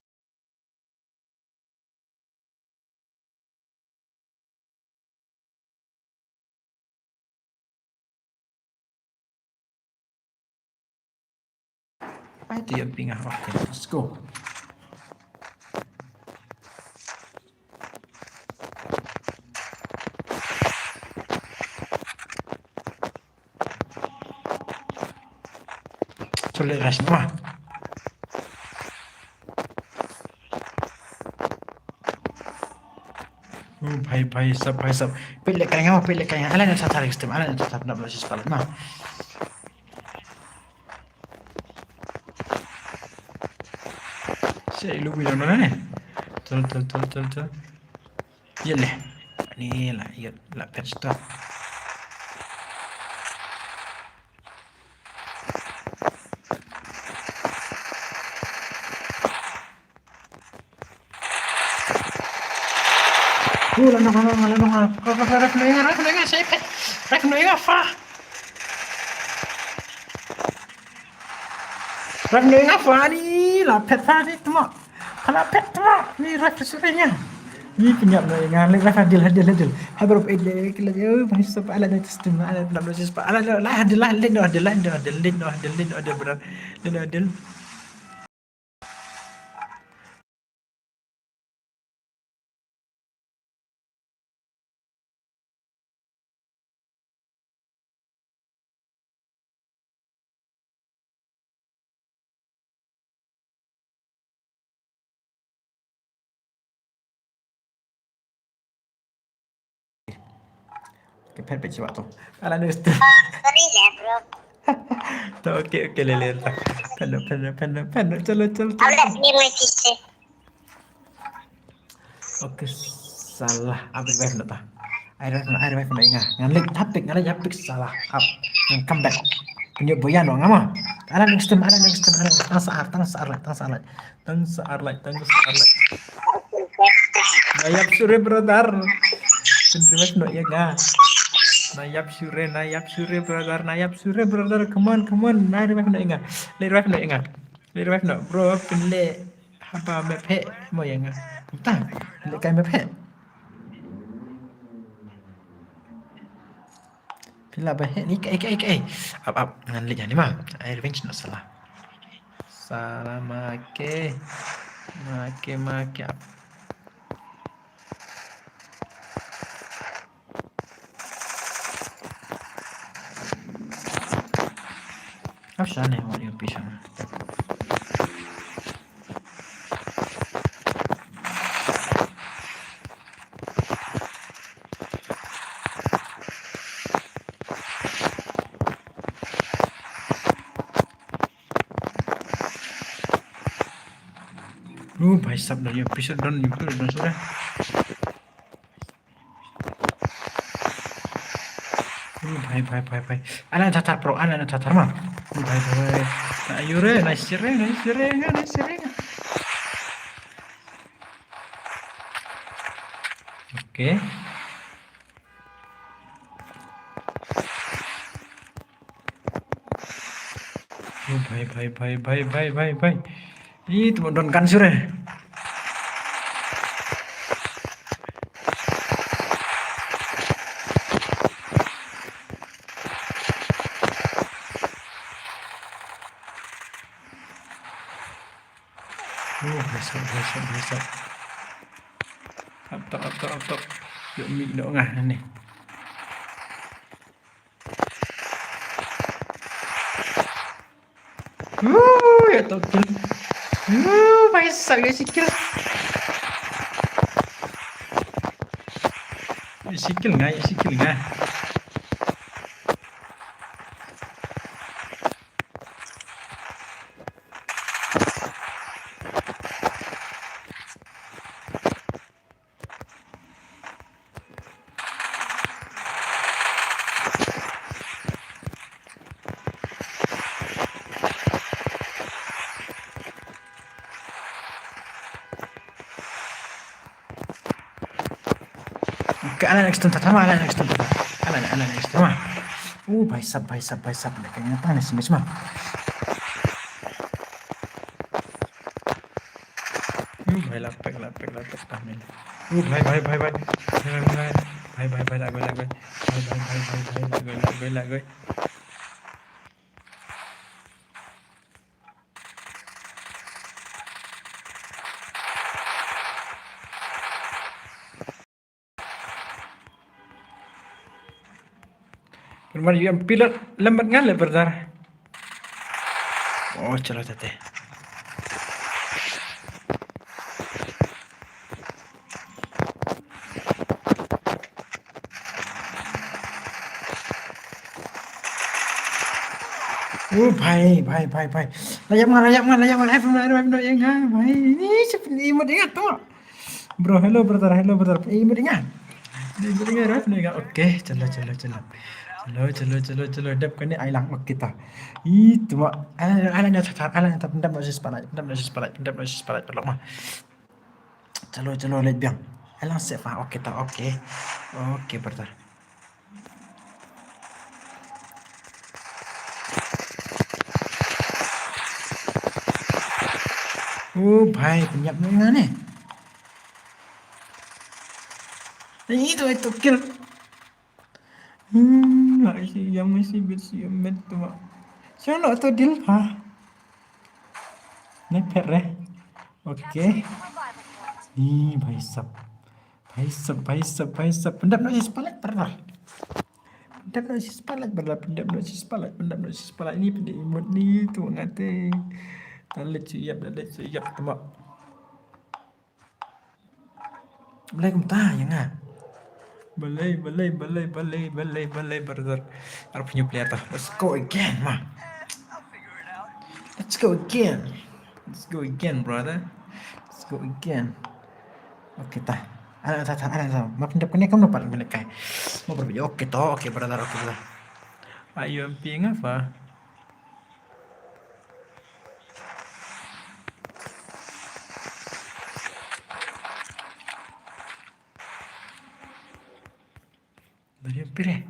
Ai to em ping ah. Okay, let's go. Chole ras ma. Oh, bhai, bhai, sab, bhai, sab. Pele kaya, pele kaya. Ala na tata stem, ala na tata na bla sis pala ma. Sa ilu bilang mana ni? Tul, tul, tul, tul, tul. Ïa leh. Ni la, ïa la pet stop. Oh, la nong, la nong, la nong. Ref, ref, ref, ref, no ïa nga, ref, no ïa nga, sa ïa pet. Ref, no ïa nga, fa. Ref no ïa nga fa ni, la phet fa ni tma. Ka la phet tma. Ni ref sure ïa nga. Ni pynïap no ïa nga, leh ref hadil, hadil, hadil. Habar of eight, leh, leh, leh, oh, bhai sab, ala na system, ala na system, ala, la, la, hadil, la, leh no hadil, la, no hadil, leh no hadil, leh no hadil, brother. Leh no hadil. Ka phet phet shuwa to. Ala nus tu. Sorry ya, bro. To, okay, okay, lele ta. Phet no, phet no, phet no, phet no. Chalo, chalo, chalo. Abla ni mai kisse. Okay, salah. Abla revive no ta. Ai revive no, ai revive no ïa nga. Ngan leit hapik, ngan leit hapik salah. Ap. Ngan come back. Pynïoh boyan no nga ma. Ala next time, ala next time, ala next time. Tang sa ar, tang sa ar, tang sa ar. Tang sa ar lait, tang sa ar lait. Na ïap sure brother. Pyn revive noh ïa nga. Na ïap sure, na ïap sure brother, na ïap sure brother. Come on, come on. Na revive noh ïa nga. Leh revive noh ïa nga. Leh revive noh bro, pynleh haba map heh mo ïa nga. Tang. Leh kai map heh. Phi lah ba heh ni, kai, kai, kai. Ap, ap, ngan leit hangne ma. Ai revenge noh salah. Salah ma ke. Ma ke, ma ke ap. Ap shane, what you piece of. Oh, bhai sab, don ïa pisa, don ïa pisa, don sudah. Oh, bhai, bhai, bhai, bhai. Ala na thathar, bro, ala na thathar ma. Oh, bhai, bhai, bhai. Na ïure, na sire, na sire, na sire. Okay. Oh, bhai, bhai, bhai. Ih, tu don kan sure. Oh, bhai sab, bhai sab, bhai sab. Ap tok, ap tok, ap tok. Ïoh mih noh nga hangne. Woo, ïoh tok kill. Woo, bhai sab, ïoh shi kill. Ïoh shi kill nga, ïoh shi kill nga. Ka ala next time tama, ala next time tama. Ala, ala next time tama. Oh, bhai sab, bhai sab, bhai sab. Ka ïa tang ne smis ma. Oh, bhai la pek, la pek, la pek tah men. Oh, bhai, bhai, bhai, bhai. Bhai, bhai, bhai. Bhai, bhai, bhai, la goi, la goi. Bhai, bhai, bhai, bhai, bhai, la goi, la goi, la goi. Pynban ïa phi la lambat ngan leh brother. Oh, chalo tate. Oh, bhai, bhai, bhai, bhai. La ïap nga, la ïap nga, la ïap nga, la ïap nga, la ïap nga, bhai. Ni sip ni mut ingat tu. Bro, hello brother, hello brother. Eh, mut ingat. Ni mut ingat, mut ingat. Okay, chalo, chalo, chalo. Chalo, chalo, chalo, chalo. Dep kane ai lang, okay ta. Ih, tu ma. Ala, ala nya thar, ala nya thar, pyndap noh shi spotlight, pyndap noh shi spotlight, pyndap noh shi spotlight, paralok ma. Chalo, chalo, leit biang. Ai lang sep ah, okay ta, okay. Okay, brother. Oh, bhai, pynïap noh nga ne. Ih, tu, tu kill. Hmm, la isi yang isi bit si met tu ma. Siapa tu deal pa? Ne pet re. Okay. Ih, bhai sab. Bhai sab, bhai sab, bhai sab. Pyndap noh shi spotlight, brother. Pyndap noh shi spotlight, brother. Pyndap noh shi spotlight, pyndap noh shi spotlight. Ni pyndap emote ni tu ngate. Dalet shu ïap, dalet shu ïap tu ma. Balei kumta ïa nga? Balei, balei, balei, balei, balei, balei, brother. Arphew player ta. Let's go again, ma. Let's go again. Let's go again, brother. Let's go again. Okay ta. Ala ta ta, ala ta. Ma pyndap kane kam dapat kane kai. Ma berbi. Okay to, okay brother, okay brother. Ayo mping apa? Dari pire?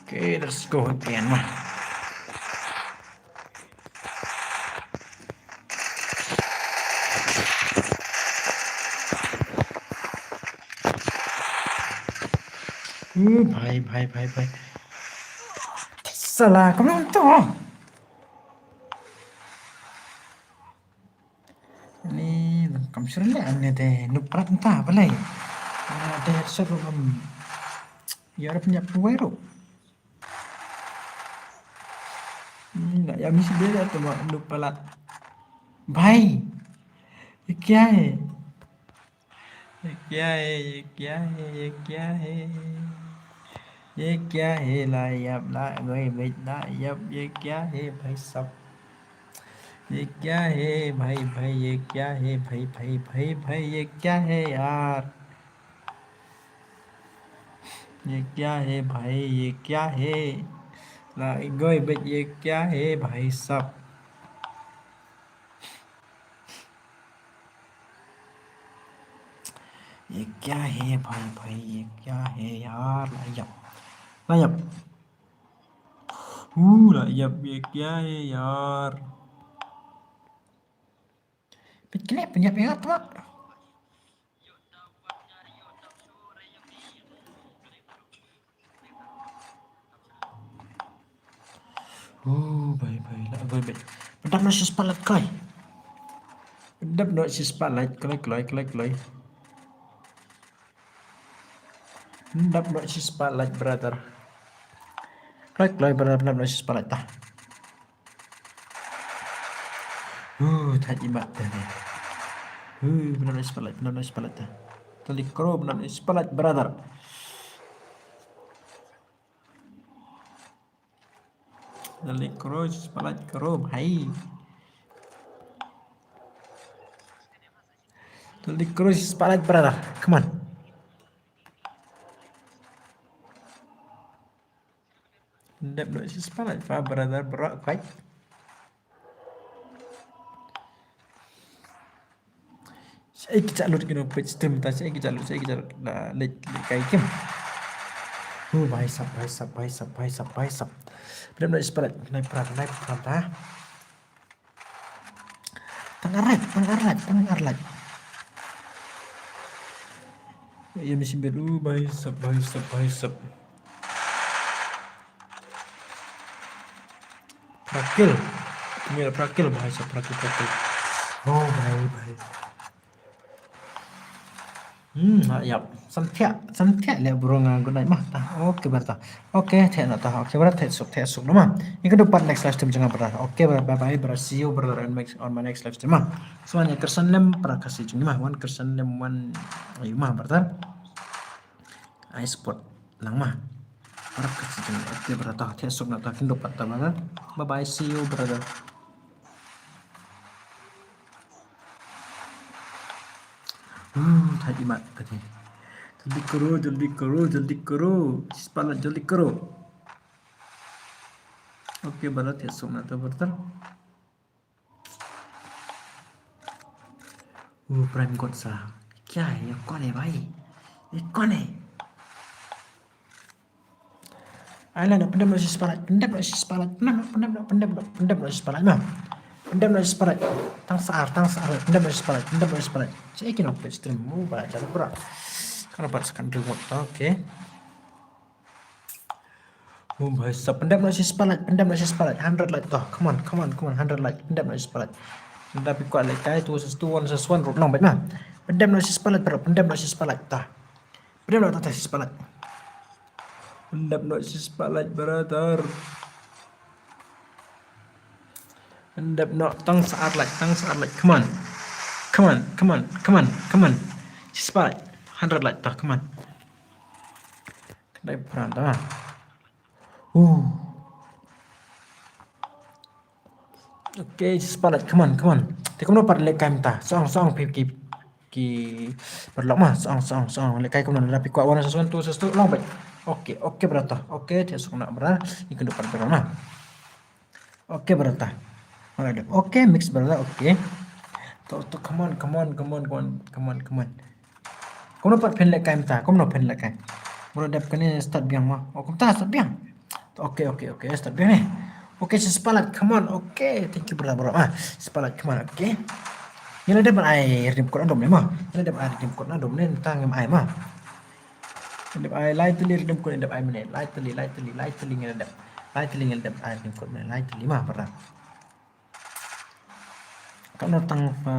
Okay, let's go again. Uh, bhai, bhai, bhai, bhai. Sala, kamu nonton? Ni kam sure le ane te nup prat nta balai. Ane te headshot ru kam. Ya rap nyap kuwai ru. Ni na ya misi de ya tuma nup palat. Bhai. Ye kya hai? ये क्या है, ये क्या है, ये क्या है? ये क्या है? ला यप ला गोई बेच ला यप, ये क्या है भाई साहब? ये क्या है भाई, भाई, ये क्या है भाई, भाई, भाई, भाई, ये क्या है यार? ये क्या है भाई, ये क्या है? ला गोई बेच, ये क्या है भाई साहब? ये क्या है भाई, भाई, ये क्या है यार? ला yap. ला yap. Uh, ला yap, ये क्या है यार? Pynjah, pynjah, pynjah, pynjah. Oh, bhai, bhai, la, bhai, bhai. Pyndap noh shi spotlight kloi. Pyndap noh shi spotlight kloi, kloi, kloi, kloi. Pyndap noh shi spotlight, brother. Kloi, kloi, brother, pyndap noh shi spotlight ta. Uh, thait imat teh ni. Uh, pyndap noh shi spotlight, pyndap noh shi spotlight teh. Tali kro, pyndap noh shi spotlight, brother. Tali kro, spotlight kro, bhai. Jyldi kru shi spah like brother. Come on. Dep noh shi spah like fa brother bro, kai. Shaei ki cha lut kino page stream ta, shaei ki cha lut, shaei ki cha lut. La leit, leit kai kim. Oh, bhai sab, bhai sab, bhai sab, bhai sab, bhai sab. Dep noh shi spah like, nai pra, nai pra ta. Tang ar like, tang ar like, tang ar like. Ïa mi sibet, uh, bhai sab, bhai sab, bhai sab. Prakil. Ni prakil, bhai sab, prakil, prakil. Oh, bhai, bhai. Hmm, ha, yap. Samthiah, samthiah leh bro nga good night ma. Ta. Okay, brother. Okay, thiah na ta. Okay, brother, thiah suk, thiah suk ma. Ïa kynduh pat next live stream jong nga brother. Okay, brother, bye bye, brother. See you, brother, and next, on my next live stream ma. So, wan ïa kyrshan lem para Khasi jong ngi ma. Wan kyrshan lem wan ïa ma, brother. Ai support lang ma. Para Khasi jong ngi. Okay, brother, ta. Thiah suk na ta. Kynduh pat ta, brother. Bye bye, see you, brother. Hmm, thait imat tadi. Jyldi kru, jyldi kru, jyldi kru. Shi spah like jyldi kru. Okay, brother, thiah suk na ta, brother. Uh, Prime God sa. Kya hai? Ye kaun hai bhai? Ye kaun hai? Ai la, pyndep noh shi spah like, pyndep noh shi spah like, pyndep noh, pyndep noh, pyndep noh, pyndep noh shi spah like ma. Pyndep noh shi spah like. Tang sa ar, tang sa ar, pyndep noh shi spah like, pyndep noh shi spah like. Shaei kino page stream mo ba jal bra. Kan pat secondary mode ta, okay. Oh, bhai sab, pyndep noh shi spah like, pyndep noh shi spah like, hundred like to. Come on, come on, come on, hundred like, pyndep noh shi spah like. Nda phi kwah lehkai two versus two, one versus one ruh long bad ma. Pyndep noh shi spah like, bro, pyndep noh shi spah like ta. Pyndep noh ta shi spah like. Pyndep noh shi spah like, brother. Pyndep noh tang sa ar like, tang sa ar like. Come on. Come on, come on, come on, come on. Shi spah like, hundred like to, come on. Kynda pran ta. Uh. Okay, shi spah like, come on, come on. Te kumno pat lehkai mynta. Song, song, phi ki, ki paralok ma. Song, song, song. Lehkai kumno, la phi kwah one versus one, two versus two, long bad. Okay, okay, brother. Okay, thiah suk na brother. Ïa kynduh pat brother ma. Okay, brother. Alright, okay, mix, brother, okay. To, to, come on, come on, come on, come on, come on, come on. Kumno pat phin lehkai mynta, kumno phin lehkai. Bro, dep kane start biang ma. Oh, kumta start biang. Okay, okay, okay, start biang ne. Okay, shi spah like, come on, okay. Thank you, brother, bro. Ah, shi spah like, come on, okay. Ngi la dep ban ai redeem code nadum ne ma. Ngi la dep ai redeem code nadum ne, tang ngim ai ma. Ngi la dep ai lai tylli redeem code, ngi la dep ai mynne. Lai tylli, lai tylli, lai tylli ngi la dep. Lai tylli ngi la dep ai redeem code mynne, lai tylli ma, brother. Katno tang pha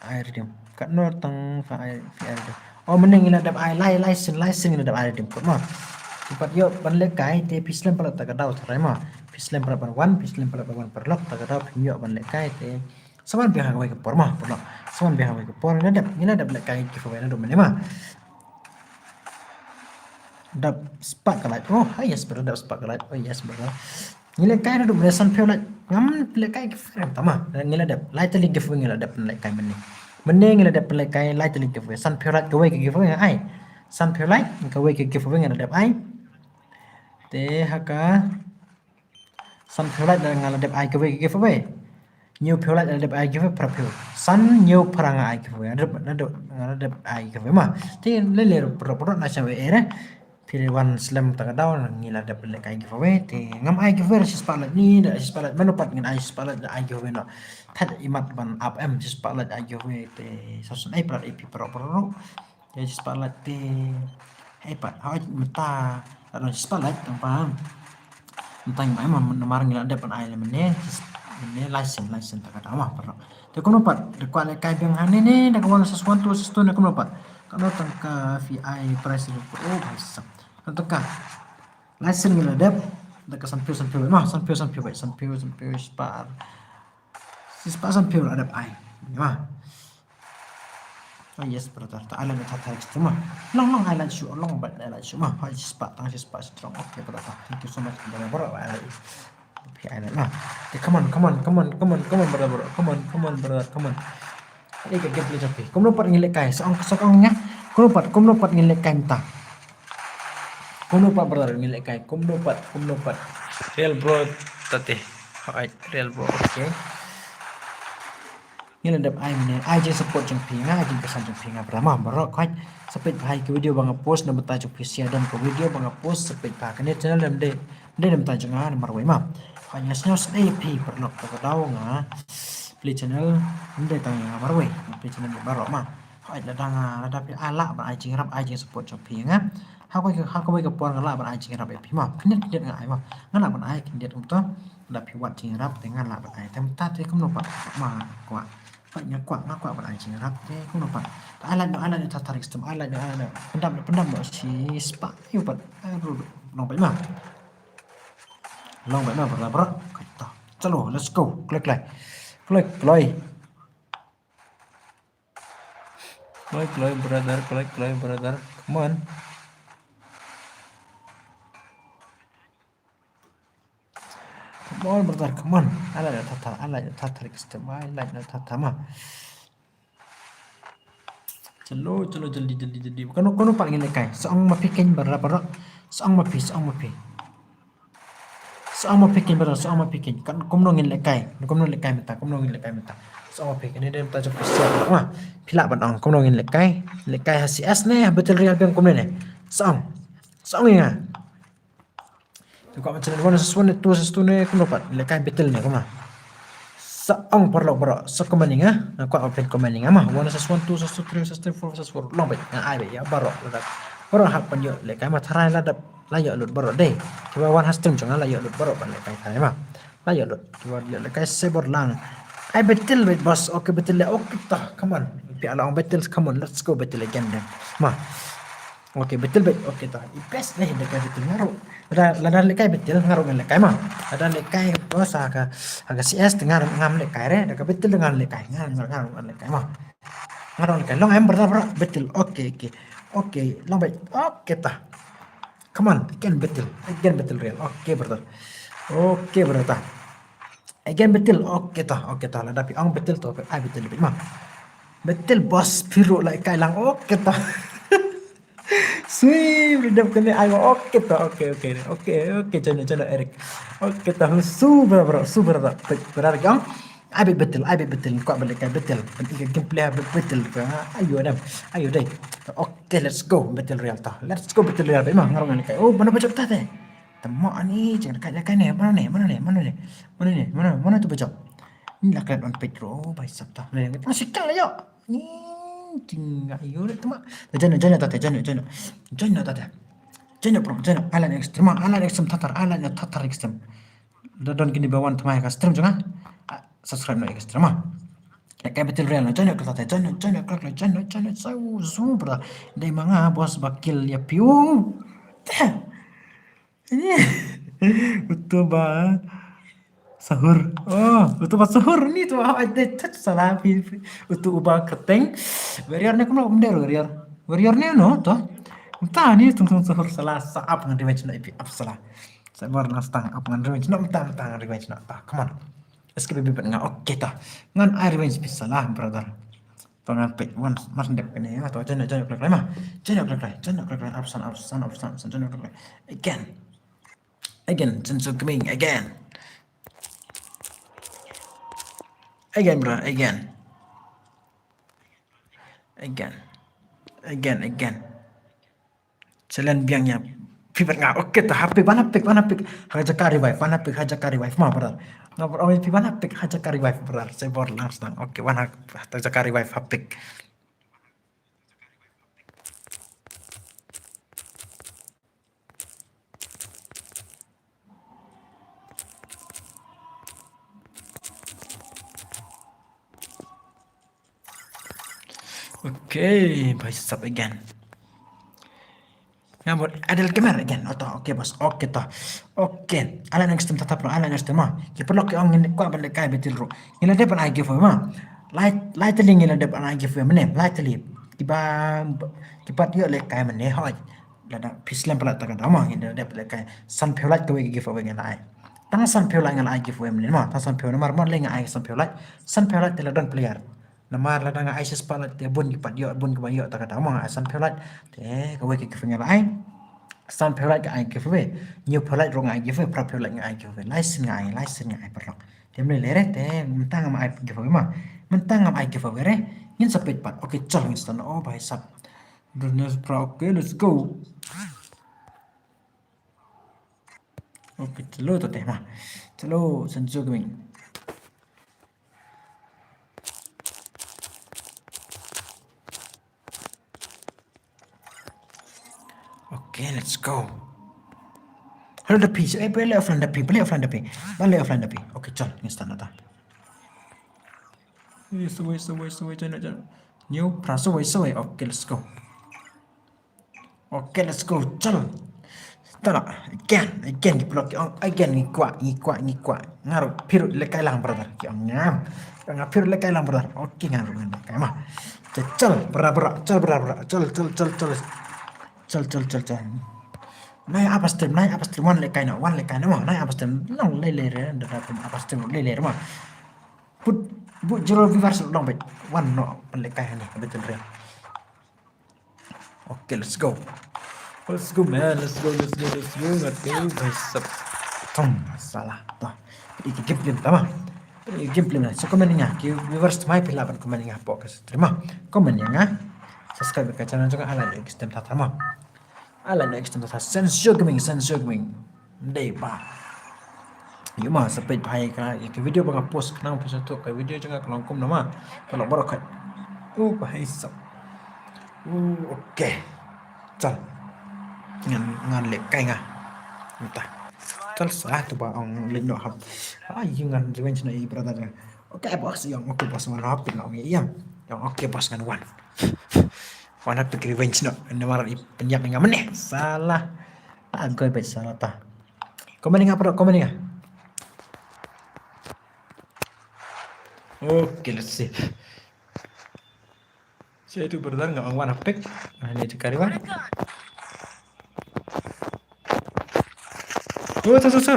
ai redeem. Katno tang pha ai, phi ai redeem. Oh, mynne ngi la dep ai lai, lai sien, lai sien ngi la dep ai redeem code ma. Phi pat ïoh ban lehkai te phi slem palat ta ka daw tharai ma. Phi slem palat ban wan, phi slem palat ban wan paralok ta ka daw phi ïoh ban lehkai te. Sa wan biang ha kawei ka por ma, paralok. Sa wan biang ha kawei ka por ngi la dep, ngi la dep lehkai giveaway nadum mynne ma. Dap spah ka like. Oh, ah, yes, brother, dap spah ka like. Oh, yes, brother. Ngi lehkai nadum mynne sanphew like. Ngam lehkai giveaway tama. Ngi la dep lai tylli giveaway ngi la dep lehkai mynne. Mynne ngi la dep lehkai lai tylli giveaway. Sanphew like kawei ka giveaway nga ai. Sanphew like kawei ka giveaway ngi la dep ai. Te ha ka sanphew like nga la dep ai kawei ka giveaway. Hynñiewphew like nga la dep ai giveaway, phraphew. San hynñiew phra nga ai giveaway. Nga la dep, nga la dep, nga la dep ai giveaway ma. Te lei lei ruh, ruh, ruh na sha wei eh. Phi wan slem ta ka daw ngi la dep lehkai giveaway. Te ngam ai giveaway shi spah like ni, da shi spah like mano pat ngin ai shi spah like da ai giveaway noh. Thait imat ban ap em shi spah like ai giveaway te sa shu ai prat eh phi pyrshah pyrshah. Te shi spah like te. Hei pat, hoi mynta. Ka don shi spah like tang ba. Mynta ngi mai ma namar ngi la dep ban ai lem ne. Mynne lai sien, lai sien ta ka daw ma pyrshah. Te kumno pat, da kwah lehkai biang hangne ne, da ka one versus one, two versus two ne kumno pat. Katno tang ka phi ai prize ruh. Oh, bhai sab. Katno tang ka. Lai sien ngi la dep. Da ka sanphew, sanphew ma, sanphew, sanphew bad, sanphew, sanphew, spah. Shi spah sanphew la dep ai. Ma. Oh yes, brother. Ta ai la na ta ta extra ma. Long long ai la shu, long bad ai la shu ma. Hai shi spah, tang shi spah strong. Okay, brother. Thank you so much, brother. Bro, ai la. Okay, ai la ma. Okay, come on, come on, come on, come on, come on, brother, bro. Come on, come on, brother, come on. Ïa ka gameplay jong phi. Kumno pat ngin lehkai? Sa ong, sa ong nga. Kumno pat, kumno pat ngin lehkai mynta? Kumno pat brother ngin lehkai? Kumno pat, kumno pat? Real bro tate. Hooid, real bro. Okay. Ngin la dep ai mynne, ai jingsupport jong phi nga, ai jingkyrsan jong phi nga, brother ma, baroh khoit. Sa peit bha ïa ki video ba nga post na bynta jong phi, sha don ka video ba nga post, sa peit bha kane channel, ym dei, ym dei na bynta jong nga marwei ma. Hooid, nga sngew sngewsih ïa phi paralok, kata ka daw nga plie channel, ym dei tang ïa nga marwei, nga plie channel ïa baroh ma. Hooid, lada nga, lada phi lah ban ai jingïarap, ai jingsupport jong phi ïa nga. Ha kawei ka, ha kawei ka por nga lah ban ai jingïarap ïa phi ma. Khyndiat khyndiat nga ai ma. Nga lah ban ai khyndiat kumto. Lada phi wad jingïarap te nga lah ban ai. Te mynta te kumno pat ma kwah. Pat nga kwah, nga kwah ban ai jingïarap te kumno pat. Te ai lait noh, ai lait noh, Tata Rick Stem, ai lait noh, ai lait noh. Pyndap noh, pyndap noh shi spah. Ïa pat. Ai ruh long beit ma. Long beit ma, brother, brother. Kata. Chalo, let's go. Kloi kloi. Kloi kloi. Kloi kloi brother, kloi kloi brother. Come on. Come on brother, come on. Ai lait noh Tata, ai lait noh Tata Rick Stem, ai lait noh Tata ma. Chalo, chalo, jaldi, jaldi, jaldi. Kumno, kumno pat ngin lehkai? Sa ong ma phi keiñ brother, brother. Sa ong ma phi, sa ong ma phi. Sa ong ma phi keiñ brother, sa ong ma phi keiñ. Kan kumno ngin lehkai? Kumno lehkai mynta, kumno ngin lehkai mynta? Sa ong ma phi keiñ, ne dei mynta jong phi sa ong ma. Phi lah ban ong kumno ngin lehkai? Lehkai ha C S ne, ha Battle Royale biang kumne ne? Sa ong. Sa ong ïa nga. Te kwah ban challenge one versus one ne, two versus two ne, kumno pat? Lehkai battle ne kumno? Sa ong paralok baroh, sa comment ïa nga, nga kwah ban pyn comment ïa nga ma. One versus one, two versus two, three versus three, four versus four. Long beit, nga ai beit ïa baroh lada. Baroh hap ban ïoh lehkai ma, tharai la dep, la ïoh lut baroh dei. Kiba wan ha stream jong nga la ïoh lut baroh ban lehkai tharai ma. La ïoh lut, kiba ïoh lehkai Cyber Lang. Ai battle beit boss, okay battle leh, okay ta, come on. Phi la ong battle, come on, let's go battle again then. Ma. Okay, battle beit, okay ta. I best dei lehkai battle nga ruh. Lada, lada lehkai battle nga ruh ngan lehkai ma. Lada lehkai boss ha ka, ha ka C S te nga ruh ngam lehkai re, da ka battle te ngan lehkai, nga, nga, nga ruh ngan lehkai ma. Nga ruh lehkai, long em brother, brother, battle, okay, okay. Okay, long beit, okay ta. Come on, again battle, again battle royale, okay brother. Okay brother ta. Again battle, okay ta, okay ta, lada phi ong battle to, ai battle beit ma. Battle boss, phi ruh lehkai lang, okay ta. Sui, redep kane ai, okay ta, okay, okay, okay, okay, join, join, Eric. Okay ta, super bro, super bro. Phi, phi ruh ong, ai beit battle, ai beit battle, kwah ban lehkai battle. Phi ïa gameplay beit battle, ayo dam, ayo dei. Okay, let's go, battle royale ta. Let's go, battle royale, beit ma, nga ruh ngan lehkai. Oh, mano ba jop ta te? Te mo ani, jing lehkai, lehkai ne, mano ne, mano ne, mano ne, mano ne, mano, mano tu ba jop? Ni la klet on page ro, bhai sab ta. Ne, ne, sikal la yo. Ni, jing, ayo, le, tama. Join, join, ta te, join, join. Join, ta te. Join, bro, join. Island Extreme, Island Extreme Tatar, Island Tatar Extreme. Da don kini ba wan tama ka stream jong nga. Ah, subscribe noh ïa ka stream ma. Lehkai battle royale, join noh ta te, join, join, join, join, join, so, so, bro. Dei ma nga, boss ba kill ïa phi. Utu ba sahur. Oh, utu ba sahur ni tu, ah, ai dei touch salah phi, phi. Utu uba kyrteng. Warrior ne kumno, ym dei Warrior. Warrior ne no to. Mynta ni tung tung sahur salah, sa ap ngan revenge noh ïa phi, ap salah. Sa bar na stang ap ngan revenge noh mynta, mynta ngan revenge noh ta. Come on. S K B B bet nga, okay ta. Ngan ai revenge phi salah, brother. To ngan peit wan, mar dep kane, ah, to, join, join, klik, klik, ma. Join, klik, klik, join, klik, klik, option, option, option, option, join, klik, klik. Again. Again, since you coming again. Again, bro, again. Again. Again, again. Challenge biang ïa phi bad nga. Okay ta, ha pick, wan ha pick, wan ha pick. Ha jaka revive, wan ha pick, ha jaka revive. Ma, brother. Nga bor ong ïa phi wan ha pick, ha jaka revive, brother. Sa bor lang sdang. Okay, wan ha, ha jaka revive, ha pick. Okay, bhai sab again. Nga bor Adel Gamer again. Oto, okay boss. Okay to. Okay. Island Extreme Tatar bro, Island Extreme ma. Ki paralok ki ong ngin kwah ban lehkai battle ruh. Ngin la dep ban ai giveaway ma. Lai, lai tylli ngin la dep ban ai giveaway mynne. Lai tylli. Kiba, kiba ïoh lehkai mynne hoi. Lada phi slem palat ta ka daw ma, ngin da dep lehkai. Sanphew lait kawei ka giveaway ngin la ai. Tang sanphew lait ngin la ai giveaway mynne ma. Tang sanphew namar ma lei nga ai sanphew lait. Sanphew lait te la don player. Namar lada nga ai shi spotlight te bun ki pat ïoh, bun kiba ïoh ta ka daw ma nga ai san phew light. Te kawei ka giveaway nga la ai. San phew light nga ai giveaway. Hynñiew phew light ruh nga ai giveaway, phra phew light nga ai giveaway. Lai sien nga ai, lai sien nga ai paralok. Te ym lei lei re, te mynta ngam ai giveaway ma. Mynta ngam ai giveaway re. Ngin sa peit pat. Okay, chal ngin start. Oh, bhai sab. Dunia pra, okay, let's go. Okay, chalo to te ma. Chalo, Sanjo Gaming. Okay, let's go. Hello, the P. Eh, play offline the P. Play offline the P. Play offline the P. Okay, chal, ngin start na ta. Yes, wait, wait, wait, wait, wait, wait. New, press, wait, wait. Okay, let's go. Okay, let's go. Chal. Tara, again, again, ki paralok ki ong, again, ngi kwah, ngi kwah, ngi kwah. Nga ruh, phi ruh lehkai lang, brother. Ki ong ngam. Nga, phi ruh lehkai lang, brother. Okay, nga ruh ngan lehkai ma. Chal, chal, bra, bra, chal, bra, bra. Chal, chal, chal, chal. Chal, chal, chal, chal. Nai apa stream, nai apa stream, wan lehkai noh, wan lehkai noh, nai apa stream. Long lei lei re, da da pun apa stream lei lei re ma. Put, put zero viewers long bit. Wan noh, wan lehkai hani, betul re. Okay, let's go. Let's go, man. Let's go, let's go, let's go. Ngat tu, bhai sab. Tum, salah. Tah. Peit ki game plan tama. Peit ki game plan. So comment ïa nga. Ki viewers thymmai phi lah ban comment ïa nga hapoh ka stream ma. Comment ïa nga. Subscribe ka channel jong nga, ala ïa ki stem tha tama. Ala ïa ki stem tha. Sensio Gaming, Sensio Gaming. Dei ba. Ïa ma sa peit bha ïa ka, ïa ka video ba nga post khnang phi sa tip ka video jong nga ka long kumno ma. Ka long baroh khat. U bhai sab. U, okay. Chal. Ngan, ngan lehkai nga. Mynta. Chal sa tu ba ong leit noh hap. Ai ngan revenge noh ïa i brother jong nga. Okay boss, ïa ong okay boss, ngan hap peit noh ïa. Ïa ong okay boss ngan wan. Wan hap peit revenge noh. Namar i pynïap ïa nga mynne. Salah. Ah, goi beit salah ta. Comment ïa nga, bro, comment ïa nga. Okay, let's see. Sa itu brother nga ong wan hap peit. Ani tu kari wan. Oh, tu, tu, tu.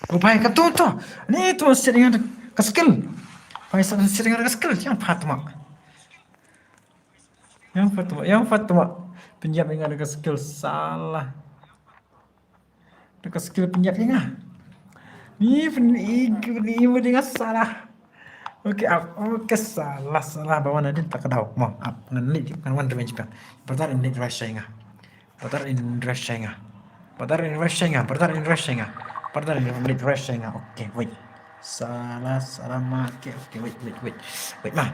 Oh, bhai, ka tu, tu. Ni tu masih dengan ka skill. Bhai, sa masih dengan ka skill. Ïa Fatma. Ïa Fatma, ïa Fatma. Pynïap ïa nga da ka skill, salah. Da ka skill pynïap ïa nga. Ni pyn-, i, i, i, i, nga salah. Okay, ap, okay, salah, salah. Ba wan hadien ta ka daw. Mo, ap, ngan leit, ngan wan revenge biang. Brother in leit rush ïa nga. Brother in rush ïa nga. Brother in rush ïa nga. Brother in rush ïa nga. Brother in leit rush ïa nga. Okay, wait. Salah, salah ma. Okay, okay, wait, wait, wait. Wait ma.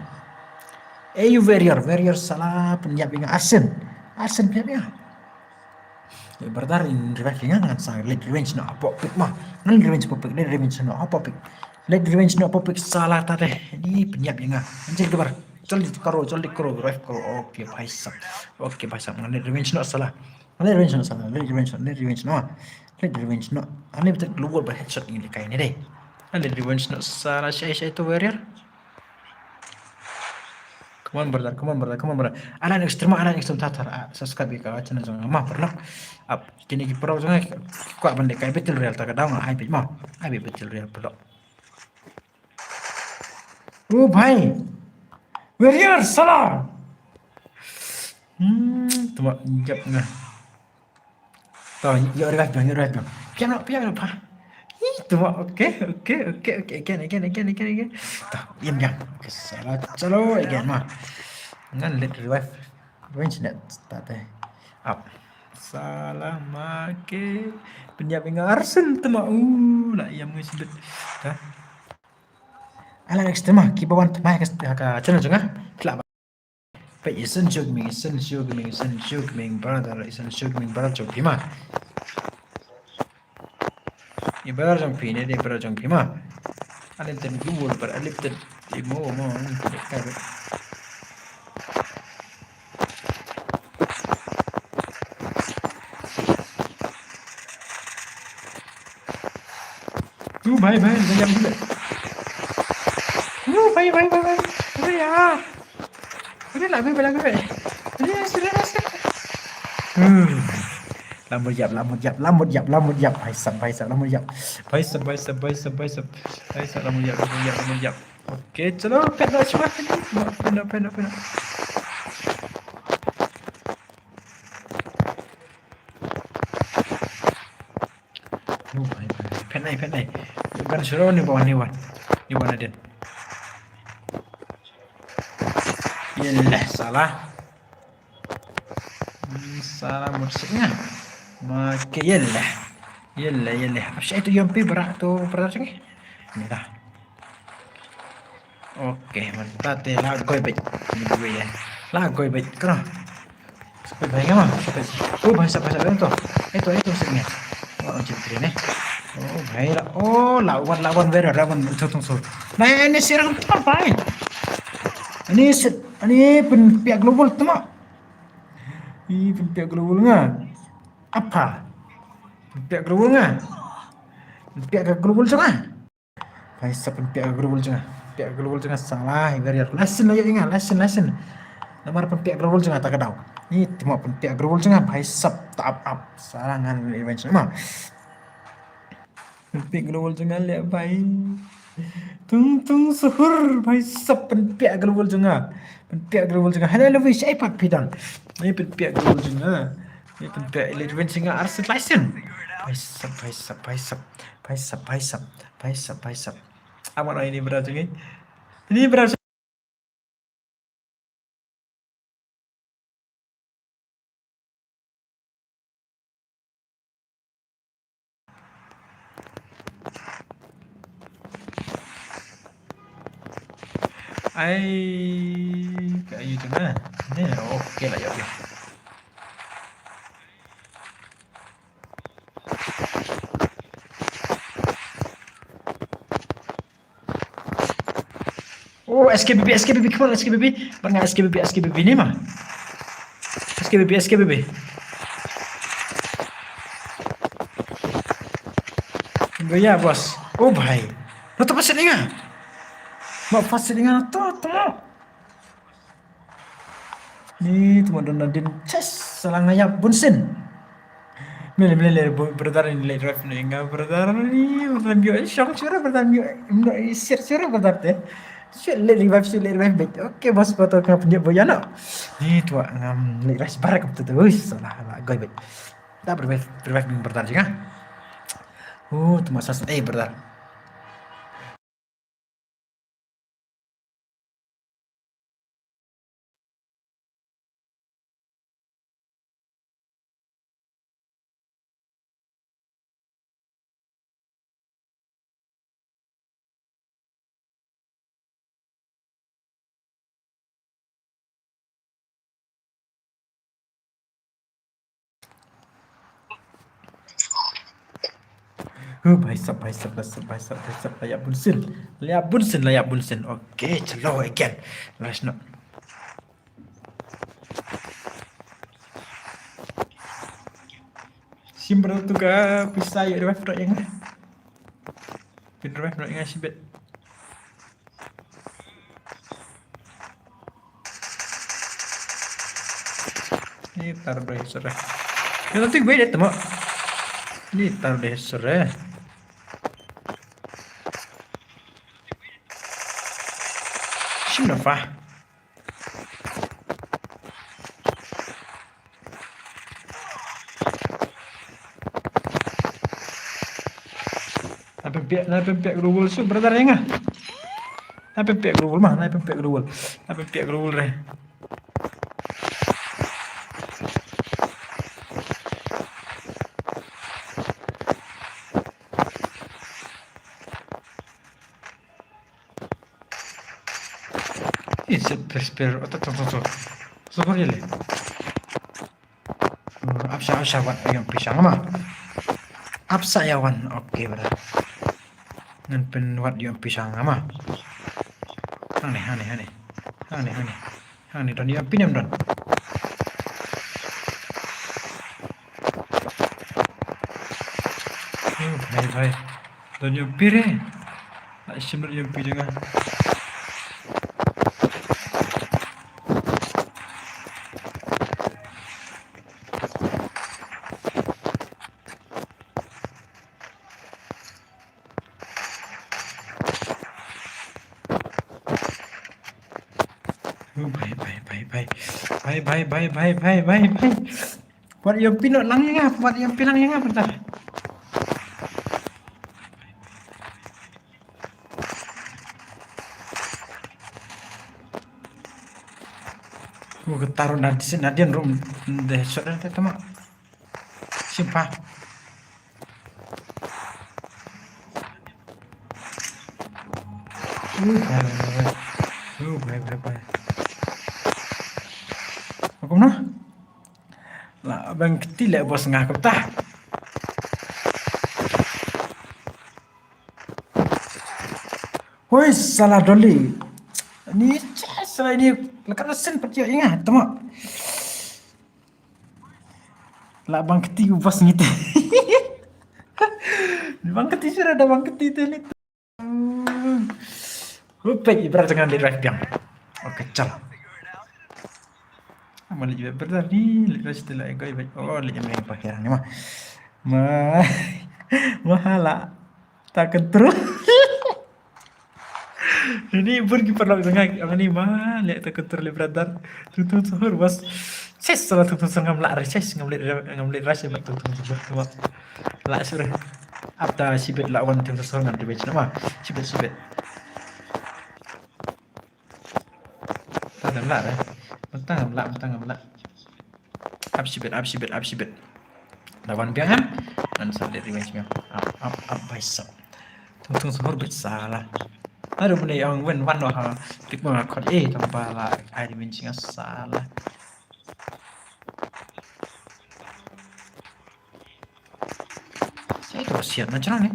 Eh, you warrior, warrior salah pynïap ïa nga. Arsen. Arsen pynïap ïa nga. Eh, brother in revive ïa nga, ngan sa leit revenge noh hapoh pik ma. Ngan leit revenge hapoh pik, leit revenge noh hapoh pik. Leit revenge noh hapoh pik, salah ta de. Ni pynïap ïa nga. Ngan jel dubar. Jel di karo, jel di karo, revive karo. Okay, bhai sab. Okay, bhai sab. Ngan leit revenge noh salah. Ngan leit revenge noh salah. Leit revenge noh, leit revenge noh. Leit revenge noh. Ani betul global ba headshot ni lehkai ni de. Ngan leit revenge noh salah, shai, shai tu warrior. Come on, brother, come on, brother, come on, brother. Ala next stream, ala next stream, tar, tar, ah, subscribe ïa ka channel jong nga ma, paralok. Ap, kine ki paralok jong nga, ki kwah ban lehkai Battle Royale, ta ka daw nga ai beit ma. Ai beit Battle Royale, paralok. Oh, bhai. Warrior, salah. Hmm, tu ma, jap nga. To, ïoh revive biang, ïoh revive biang. Piang noh, piang noh, pa. Ih, tu ma, okay, okay, okay, okay, again, again, again, again, again. To, ïam biang. Okay, salah, chalo, again ma. Ngan leit revive. Revenge net, ta te. Ap. Salah ma ke. Pynïap ïa nga arsen tu ma. Uh, la ïam ngi sdut. Ta. Ala next stream ma, kiba wan thymmai ka, ka channel jong nga. Phi lah ba. Peit, i Sensio Gaming, i Sensio Gaming, i Sensio Gaming brother, i Sensio Gaming brother jong phi ma. I brother jong phi ne, i brother jong phi ma. Unlimited global, but unlimited emo, mo, unlimited ka. Tu bhai, bhai, bhai, bhai. Tu bhai, bhai, bhai, bhai. Bhai, ah. Bhai, la, bhai, bhai, la, bhai. Bhai, serius, serius. Hmm. Lamut yap, lamut yap, lamut yap, lamut yap. Bhai sab, bhai sab, lamut yap. Bhai sab, bhai sab, bhai sab, bhai sab. Bhai sab, lamut yap, lamut yap, lamut yap. Okay, chalo, phet noh shwa. Phet noh, phet noh, phet noh. Oh, bhai, bhai. Phet noh, phet noh. Ban shuru ni bawah ni wan. Ni wan adin. Yalah, salah. Hmm, salah mut sik nga. Ma ke yalah. Yalah, yalah. Ap sha itu yom pi bra tu bra sing. Ni dah. Okay, mynta te la goi beit. Ni goi ya. La goi beit kra. Sampai bhai nga ma. Sampai. Oh, bhai sab, bhai sab, itu. Itu, itu sini. Oh, jingkri ni. Oh, bhai la. Oh, lawan, lawan, bhai, lawan, itu tong sur. Bhai, ini sirang tu, bhai. Ini sit, ini pynpiak global tu ma. Ih, pynpiak global nga. Apa? Pynpiak global nga. Pynpiak ka global jong nga. Bhai sab, pynpiak ka global jong nga. Pynpiak ka global jong nga, salah, i barier. Lesson la ïa nga, lesson, lesson. Namar pynpiak global jong nga ta ka daw. Ni timo pynpiak global jong nga, bhai sab, ta ap ap. Salah ngan revenge ma. Pynpiak global jong nga leh bhai. Tung tung suhur bhai sab, pynpiak global jong nga. Pynpiak global jong nga. Hello Lovish, ai pat pidang. Ni pynpiak global jong nga. Ni pynpiak elite win jong nga, arsit license. Bhai sab, bhai sab, bhai sab. Bhai sab, bhai sab. Bhai sab, bhai sab. Amat ini bra jong ngi. Ini bra Ai, ka ayu tu na. Ni, okay lah, ya, ya. Oh, S K B B, S K B B, come on, S K B B. Bang S K B B, S K B B ni ma. S K B B, S K B B. Gaya, boss. Oh, bhai. Lo to pasit ninga. Ma pasit ninga to, to. Ni tu ma don nadin chest salang na ïap bun sien. Mele mele le brother ni le drive ni nga brother ni brother myo shong sure brother myo no shit sure brother te. Shit le revive shit le revive bet. Okay boss, foto ka punya boyano. Ni tu ngam le rush barak tu tu. Ui salah la goi bet. Ta revive revive ni brother jing ah. Oh tu ma sas eh brother. Huh, bhai sab, bhai sab, bhai sab, bhai sab, bhai sab, la ïap bun sien. La ïap bun sien, la ïap bun sien. Okay, chalo again. Rush noh. Sim bro tu ka pisa ïa revive noh ïa nga. Pyn revive noh ïa nga shibit. Ni tar dei sore. Ïa, nanti gue deh temo. Ni tar dei sore. Shim nafa. Na pynpiak, na pynpiak global su brother ïa nga. Na pynpiak global ma, na pynpiak global. Na pynpiak global re. Ih, sep, sep, sep, otak, tok, tok, tok. Sabar ïa le. Hmm, ap sha, ap sha wat ïa phi shang ma. Ap sha ïa wan. Okay, brother. Ngan pyn wat ïa phi shang ma. Hangne, hangne, hangne. Hangne, hangne. Hangne don ïa phi nem don. Oh, bhai, bhai. Don ïa phi re. Ai, shim lut ïa phi jong nga. Oh, bhai, bhai, bhai, bhai. Bhai, bhai, bhai, bhai, bhai, bhai, bhai. Wat ïa pynlut lang ïa nga, wat ïa pynlut lang ïa nga, bentar. Oh, ka taru na di sini, na di rum, de shot de tama. Simpa. Uh, bhai, bhai, bhai. Uh, bhai, bhai, bhai. Hukum na? La bang kti le bos nga kumta. Hoi, salah doli. Ni cha salah ni. Lekat mesin peti ingat, tama. La bang kti u bos ngi te. Bang kti sira da bang kti te ni. Rupek ibarat dengan di drive biang. Oke, chal. Ama li ibarat ni, li drive te la ego ibarat. Oh, li jam yang pakai ni mah. Ma, mahala. Tak control. Ini bun ki paralok jong nga, ang ni ma, leh ta control le brother. Tung tung suhur bos. Ses salah tung tung suhur ngam lah re, ses ngam leh, ngam leh rush ba tung tung suhur tu. Lah suhur. Ap ta sibit lah wan tung tung suhur ngam debate nama. Sibit sibit. Ta ngam lah re. Mentang ngam lah, mentang ngam lah. Ap sibit, ap sibit, ap sibit. Lawan biang em. Ngan sa leh revenge biang. Ap, ap, ap, bhai sab. Tung tung suhur bit salah. Aduh, bune yang wen wan wah. Tik ma khot eh, tang ba la ai revenge nga salah. Saya tu siap na cerang ni.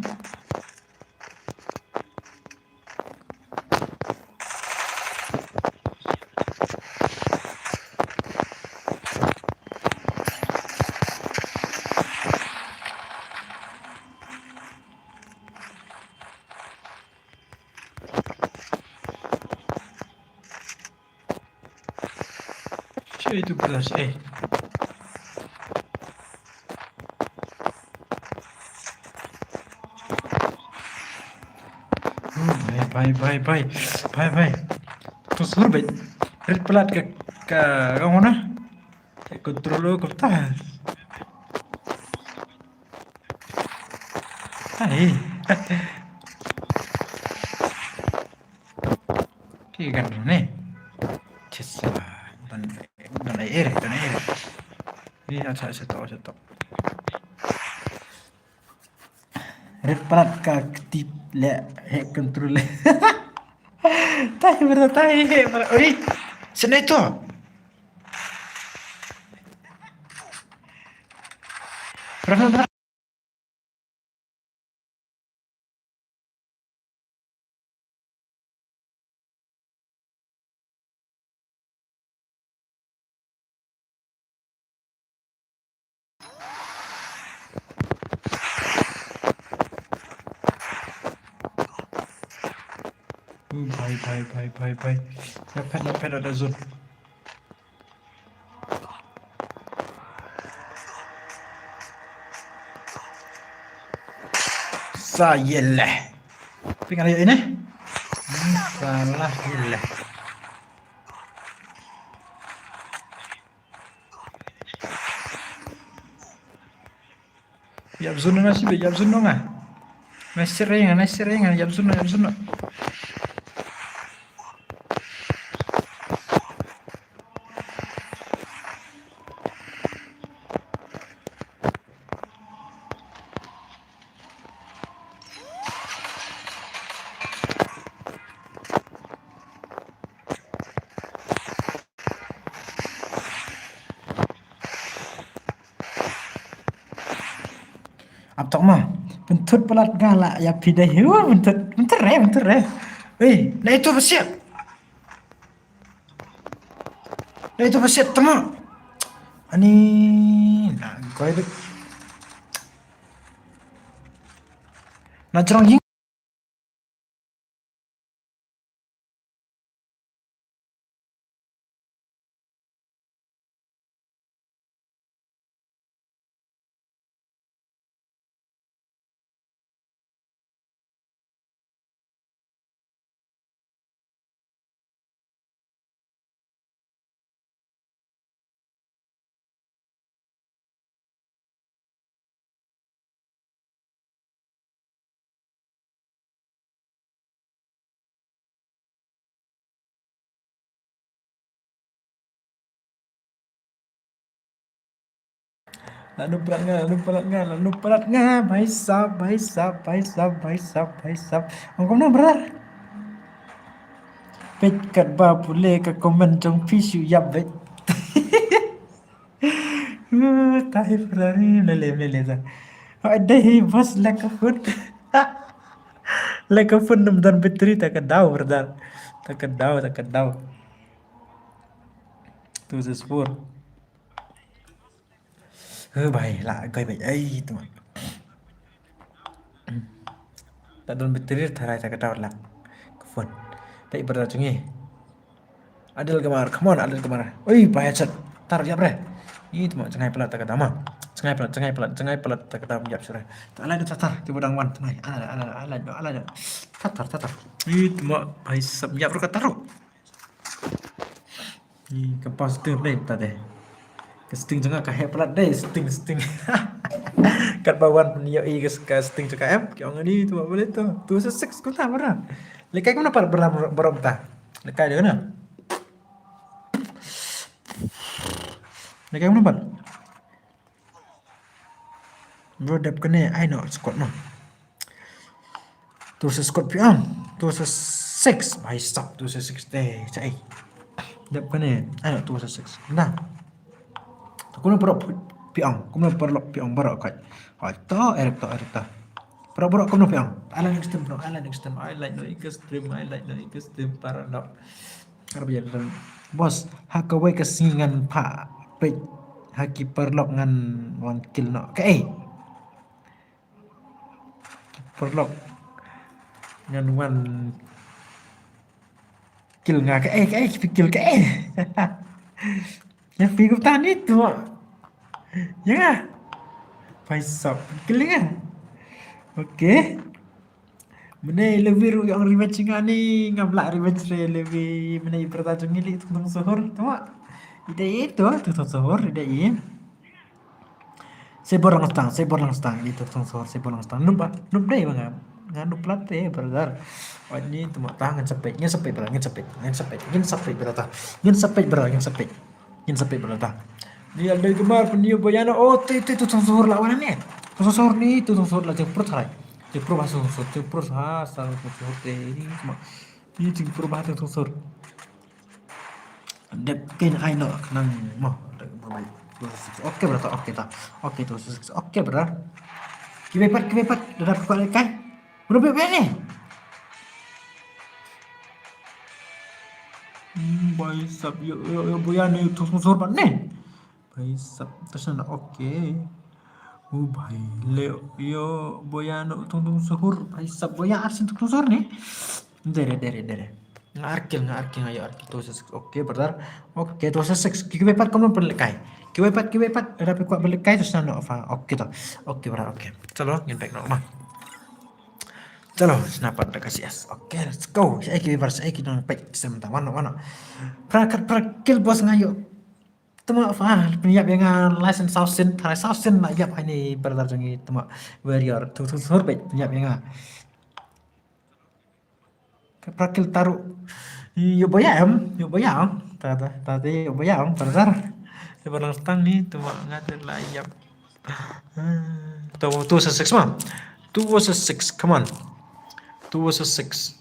Shay tu plus, eh. Hmm, bhai, bhai, bhai, bhai. Bhai, bhai. Tu sur bhai. Red palat ka, ka, ka mana? Control ko ta. Ai. Ki gan ne. Chesa. Dan, dan air, dan air. Ni acha, acha to, acha to. Red palat ka ktip le he control le. Tai berda tai he berda. Oi. Sene to. Berda. Bhai, bhai, bhai, bhai, bhai. Ïa phet, ïa phet, ïa zone. Sa ïa leh. Ping ala ïa ini. Salah ïa leh. Ïap zone nga sibit, ïap zone nga. Nga sireng, nga sireng, ïap zone, ïap zone. Ap tok ma. Pyntut palat nga la ïa phi dei. Hu, pyntut, pyntut re, pyntut re. Ei, na itu besiap. Na itu besiap tama. Ani na goi dek. Na jrong ying. Lalu palat nga, lalu palat nga, lalu palat nga. Bhai sab, bhai sab, bhai sab, bhai sab, bhai sab. Ong kumno, brother? Peit katba pule ka comment jong phi shu ïap beit. Uh, tahi Ferrari, lele, lele ta. Ai dei hi boss, la ka phone. La ka phone ym don battery, ta ka daw, brother. Ta ka daw, ta ka daw. Two six four. Eh, bhai, la kai bhai. Ai, tu. Ta don battery, tharai ta ka daw lak ka phone. Peit brother jong ngi. Adil Kumar, come on, Adil Kumar. Oi, bhai, chat. Tar ïap re. Ih, tu ma, jngai palat ta ka dama. Jngai palat, jngai palat, jngai palat ta ka dam ïap shuh re. Ta alai da tar, kiba dang wan tnai. Alai, alai, alai, alai, alai. Tar, tar, tar, tar. Ih, tu ma, bhai sab ïap ruh ka tar ruh. Ih, ka pas tu dei ta dei. Ka sting jong nga ka heh palat dei, sting, sting. Katba wan pynïoh i ka, ka sting jong ka em, ki ong ni tu ma boleh tu. Tu sa six kumta bara. Lekai kumno pat bara, bara ta. Lekai dei na. Lekai kumno pat. Bro, dep kane ai noh squad noh. Tu sa squad phi ong. Tu sa six. Bhai sab tu sa six te. Chai. Dep kane ai noh tu sa six. Nah. Tu kumno paralok phi ong. Kumno paralok phi ong baroh kat. Hai to, Eric to, Eric to. Paralok, paralok kumno phi ong. Ai like next time, bro. Ai like next time. Ai like noh ïa ka stream. Ai like noh ïa ka stream paralok. Ar bajar dan. Boss, ha kawei ka sngi ngan phah peit ha ki paralok ngan wan kill noh. Kaei? Paralok ngan wan kill nga kaei, kaei, phi kill kaei? Ïa phi kumta ni tu. Ïa nga. Bhai sab, kill ïa nga. Okay. Mynne Levi ruh ïa ong revenge nga ni, ngam lah revenge re Levi. Mynne i brother jong ngi leh tong tong suhur tu ma. I dei i tu, tong tong suhur i dei i. Sei bor lang stang, sei bor lang stang, i tu tong suhur sei bor lang stang. Nup ba, nup dei ba nga. Nga nup palat te brother. Oi ni tu ma ta ngan sa peit, ngan sa peit brother, ngan sa peit, ngan sa peit, ngan sa peit brother. Ngan sa peit brother, ngan sa peit. Ngin sa peit brother. Ni Adil Kumar pynïoh Boyano. Oh, te te tu tong suhur la wan ne. Tu tong suhur ni, tu tong suhur la jingpyrut hai. Jingpyrut ha tong suhur, jingpyrut ha tong suhur te ni ma. Ni jingpyrut ha tong suhur. Dep kin ai noh khnang mo. Okay brother, okay ta. Okay tu six. Okay brother. Kiwei pat, kiwei pat. Dah dapat kuat kai. Berapa ni? Hmm, bhai sab, ïa, ïa, ïa, Boyano tong suhur pat ne. Bhai sab, ta shna, okay. Oh bhai, leh ïa Boyano tong suhur. Bhai sab, Boyano ar sien tong suhur ne. Dere, dere, dere. Nga ar kill, nga ar kill, nga ïa ar kill tu sa six. Okay brother. Okay tu sa six. Kiwei pat kumno pynlehkai. Kiwei pat, kiwei pat. Dah phi kwah pynlehkai tu shna noh fa. Okay tu. Okay brother, okay. Chalo, ngin back noh ma. Chalo, shna pat da ka C S. Okay, let's go. Shaei ki viewers, shaei ki nongpeit, sem ta, wan noh, wan noh. Pra kat pra kill boss nga ïoh. Tama fa, pynïap ïa nga lai sien saw sien, tharai saw sien la ïap ha ine i brother jong ngi, tama warrior, tu tu suhur beit, pynïap ïa nga. Kat pra kill ta ruh. Ïoh Boya em, ïoh Boya em. Ta ta ta te ïoh Boya em, brother. Te ba lang stang ni, tama nga te la ïap. Tu, tu sa six ma. Tu sa six, come on. Tu sa six.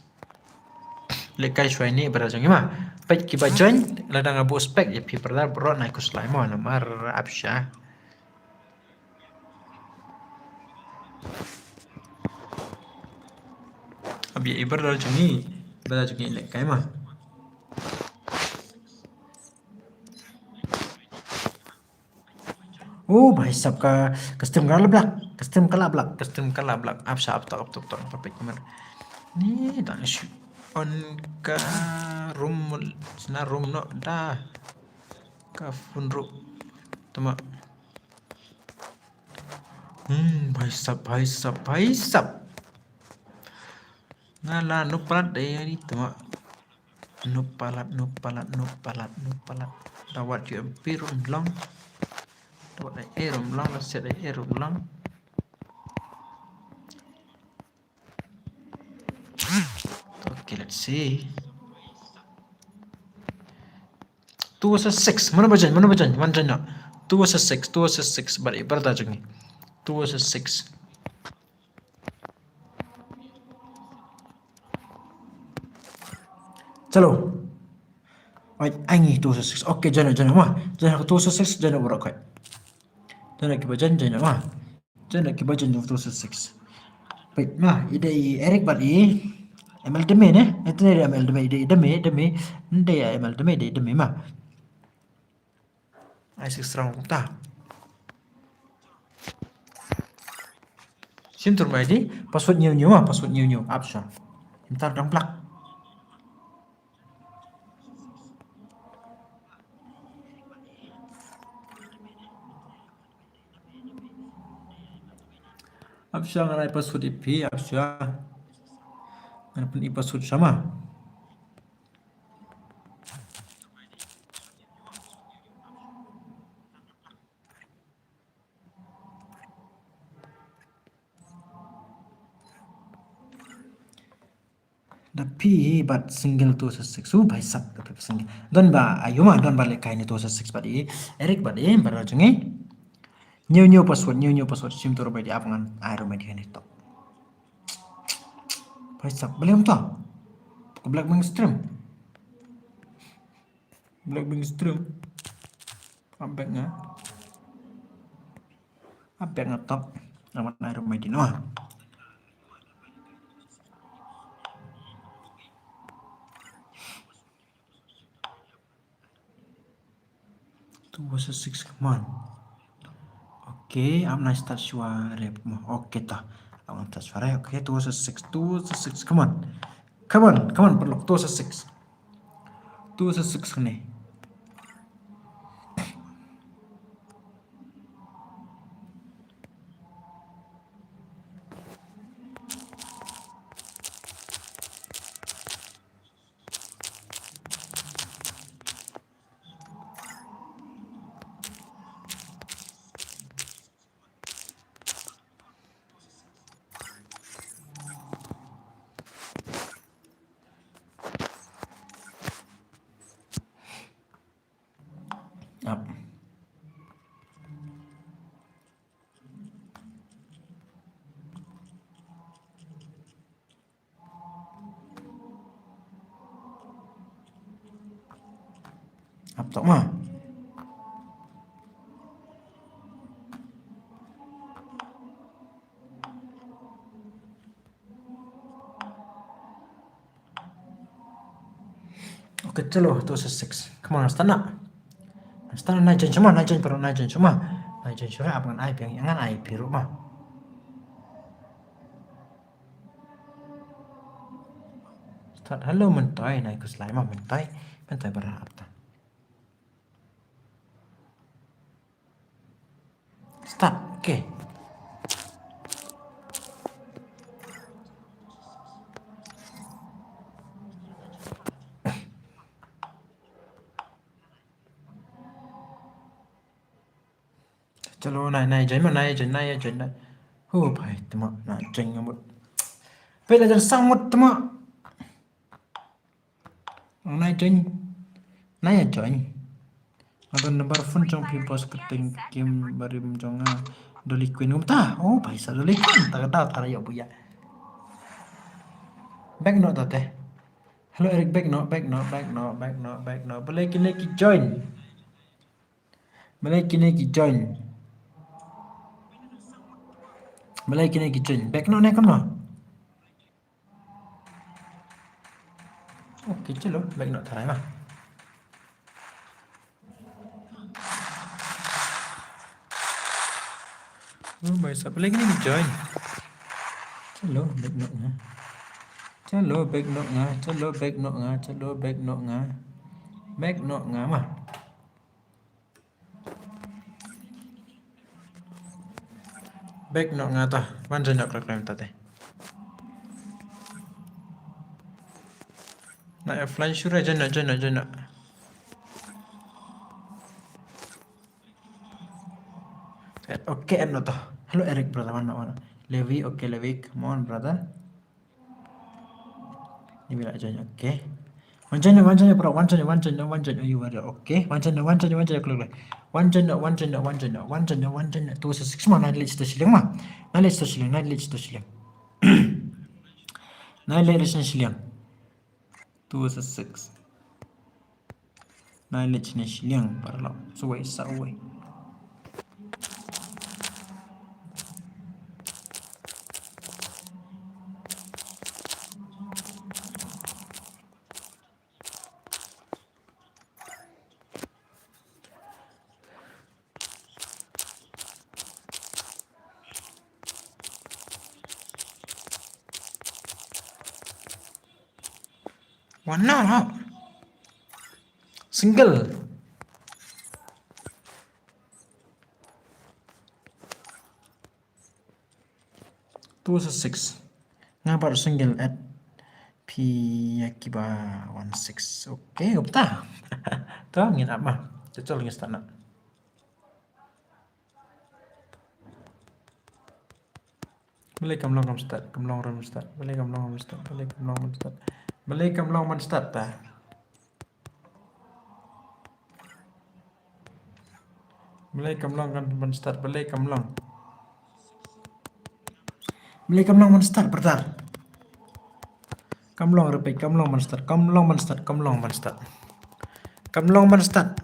Lehkai shwa ine brother jong ngi ma. Peit kiba join, lada nga buh spec ïa phi brother, bro, nai khuslai mo namar ap sha. Ap ïa i brother jong ngi, brother jong ngi lehkai ma. Oh, bhai sab ka, ka stream ka la block, ka stream ka la block, ka stream ka la block. Ap sha, ap tok, ap tok, ap tok, ap tok, man. Ni dang shu on ka room, sna room noh da. Ka phone ruh. Tama. Hmm, bhai sab, bhai sab, bhai sab. Nga la nup palat dei ni tama. Nup palat, nup palat, nup palat, nup palat. Da wat U M P ruh long. Da wat A A ruh long, da set A A ruh long. Okay, let's see. Two versus six. Mano ba join? Mano ba join? Wan join noh. Two versus six, two versus six, bad i brother jong ngi. Two versus six. Chalo. Ai, ai ngi two versus six. Okay, join, join, ma. Join two versus six, join, bro, okay. Join, kiba join, join, ma. Join, kiba join two versus six. Wait, ma, i dei Eric bad i M L Deme, ne? Ito ne M L Deme, i dei Deme, Deme. Ito ne M L Deme, i dei Deme, ma. Ai six round ta. Sim tur mai di, password new new ah, password new new, ap sha. Mynta dang blak. Ap sha ngan ai password i phi, ap sha. Ngan pyn i password sha ma. Da phi hi bad single two six six. U bhai sab da phi single. Don ba ayu ma, don ba lehkai ne two six six bad i. Eric bad i, bad jong ngi. New new password, new new password. Sim tur ba di ap ngan ai ruh ma di ne tok. Bhai sab, balei ym to? Ka Blackpink stream. Blackpink stream. Ap back nga. Ap back nga tok. Amat ai ruh ma di no. Two versus six, come on. Okay, ap nai start shuwa rep mo. Okay ta. Ap nai start shuwa rep. Okay, two versus six, two versus six, come on. Come on, come on, paralok, two versus six. Two versus six kane. Ap. Ap tok ma. Okay, chalo, two six six. Come on, start na. Start na, nai join shuwa, nai join, pero nai join shuwa. Nai join shuwa, ap ngan ai biang, ngan ai biru ma. Start, hello, mynta nai khuslai ma, mynta, mynta bara ap ta. Start, okay. Chalo, nai, nai join ma, nai join, nai join, nai. Ho bhai, tma, nai join ngamut. Pela jan sang mut tma. Nai join. Nai join. Ado number phone jong phi boss, kyrteng game barim jong nga Dolly Queen kumta. Oh, bhai sa Dolly Queen. Ta ka dau tara yo buya. Back no ta te. Hello Eric, back no, back no, back no, back no, back no. Balei kine ki join? Balei kine ki join? Balei kine ki join? Back no ne kam no? Okay, chalo, back no tharai ma. Oh my, sa balei kine ki join? Chalo, back no nga. Chalo, back no nga. Chalo, back no nga. Chalo, back no nga. Back no nga ma. Back no nga ta, wan join no klem klem ta te. Na offline shuwa, join no, join no, join no. Eh, okay, em no ta. Hello Eric brother, wan no, wan no. Levi, okay Levi, come on brother. Ni bila join, okay. Wan join noh, wan join noh, bro, wan join noh, wan join noh, wan join noh, you were there. Okay. Wan join noh, wan join noh, wan join noh, klik, klik. Wan join noh, wan join noh, wan join noh, wan join noh, wan join noh, two six ma, nine late to shilling ma. Nine late to shilling, nine late to shilling. Nine late to shilling. Two six. Nine late to shilling, paralok. So wait, so wait. One now, huh? Single. Two six. Nga bar single at phi ïa kiba one six. Okay, upta. To ngin ap ma. Chachol ngin start na. Balei kam long kam start, kam long kam start. Balei kam long kam start, balei kam long kam start. Balei kam long kam start ta. Balei kam long kan ban start, balei kam long. Balei kam long ban start, brother. Kam long, repeat, kam long ban start, kam long ban start, kam long ban start. Kam long ban start.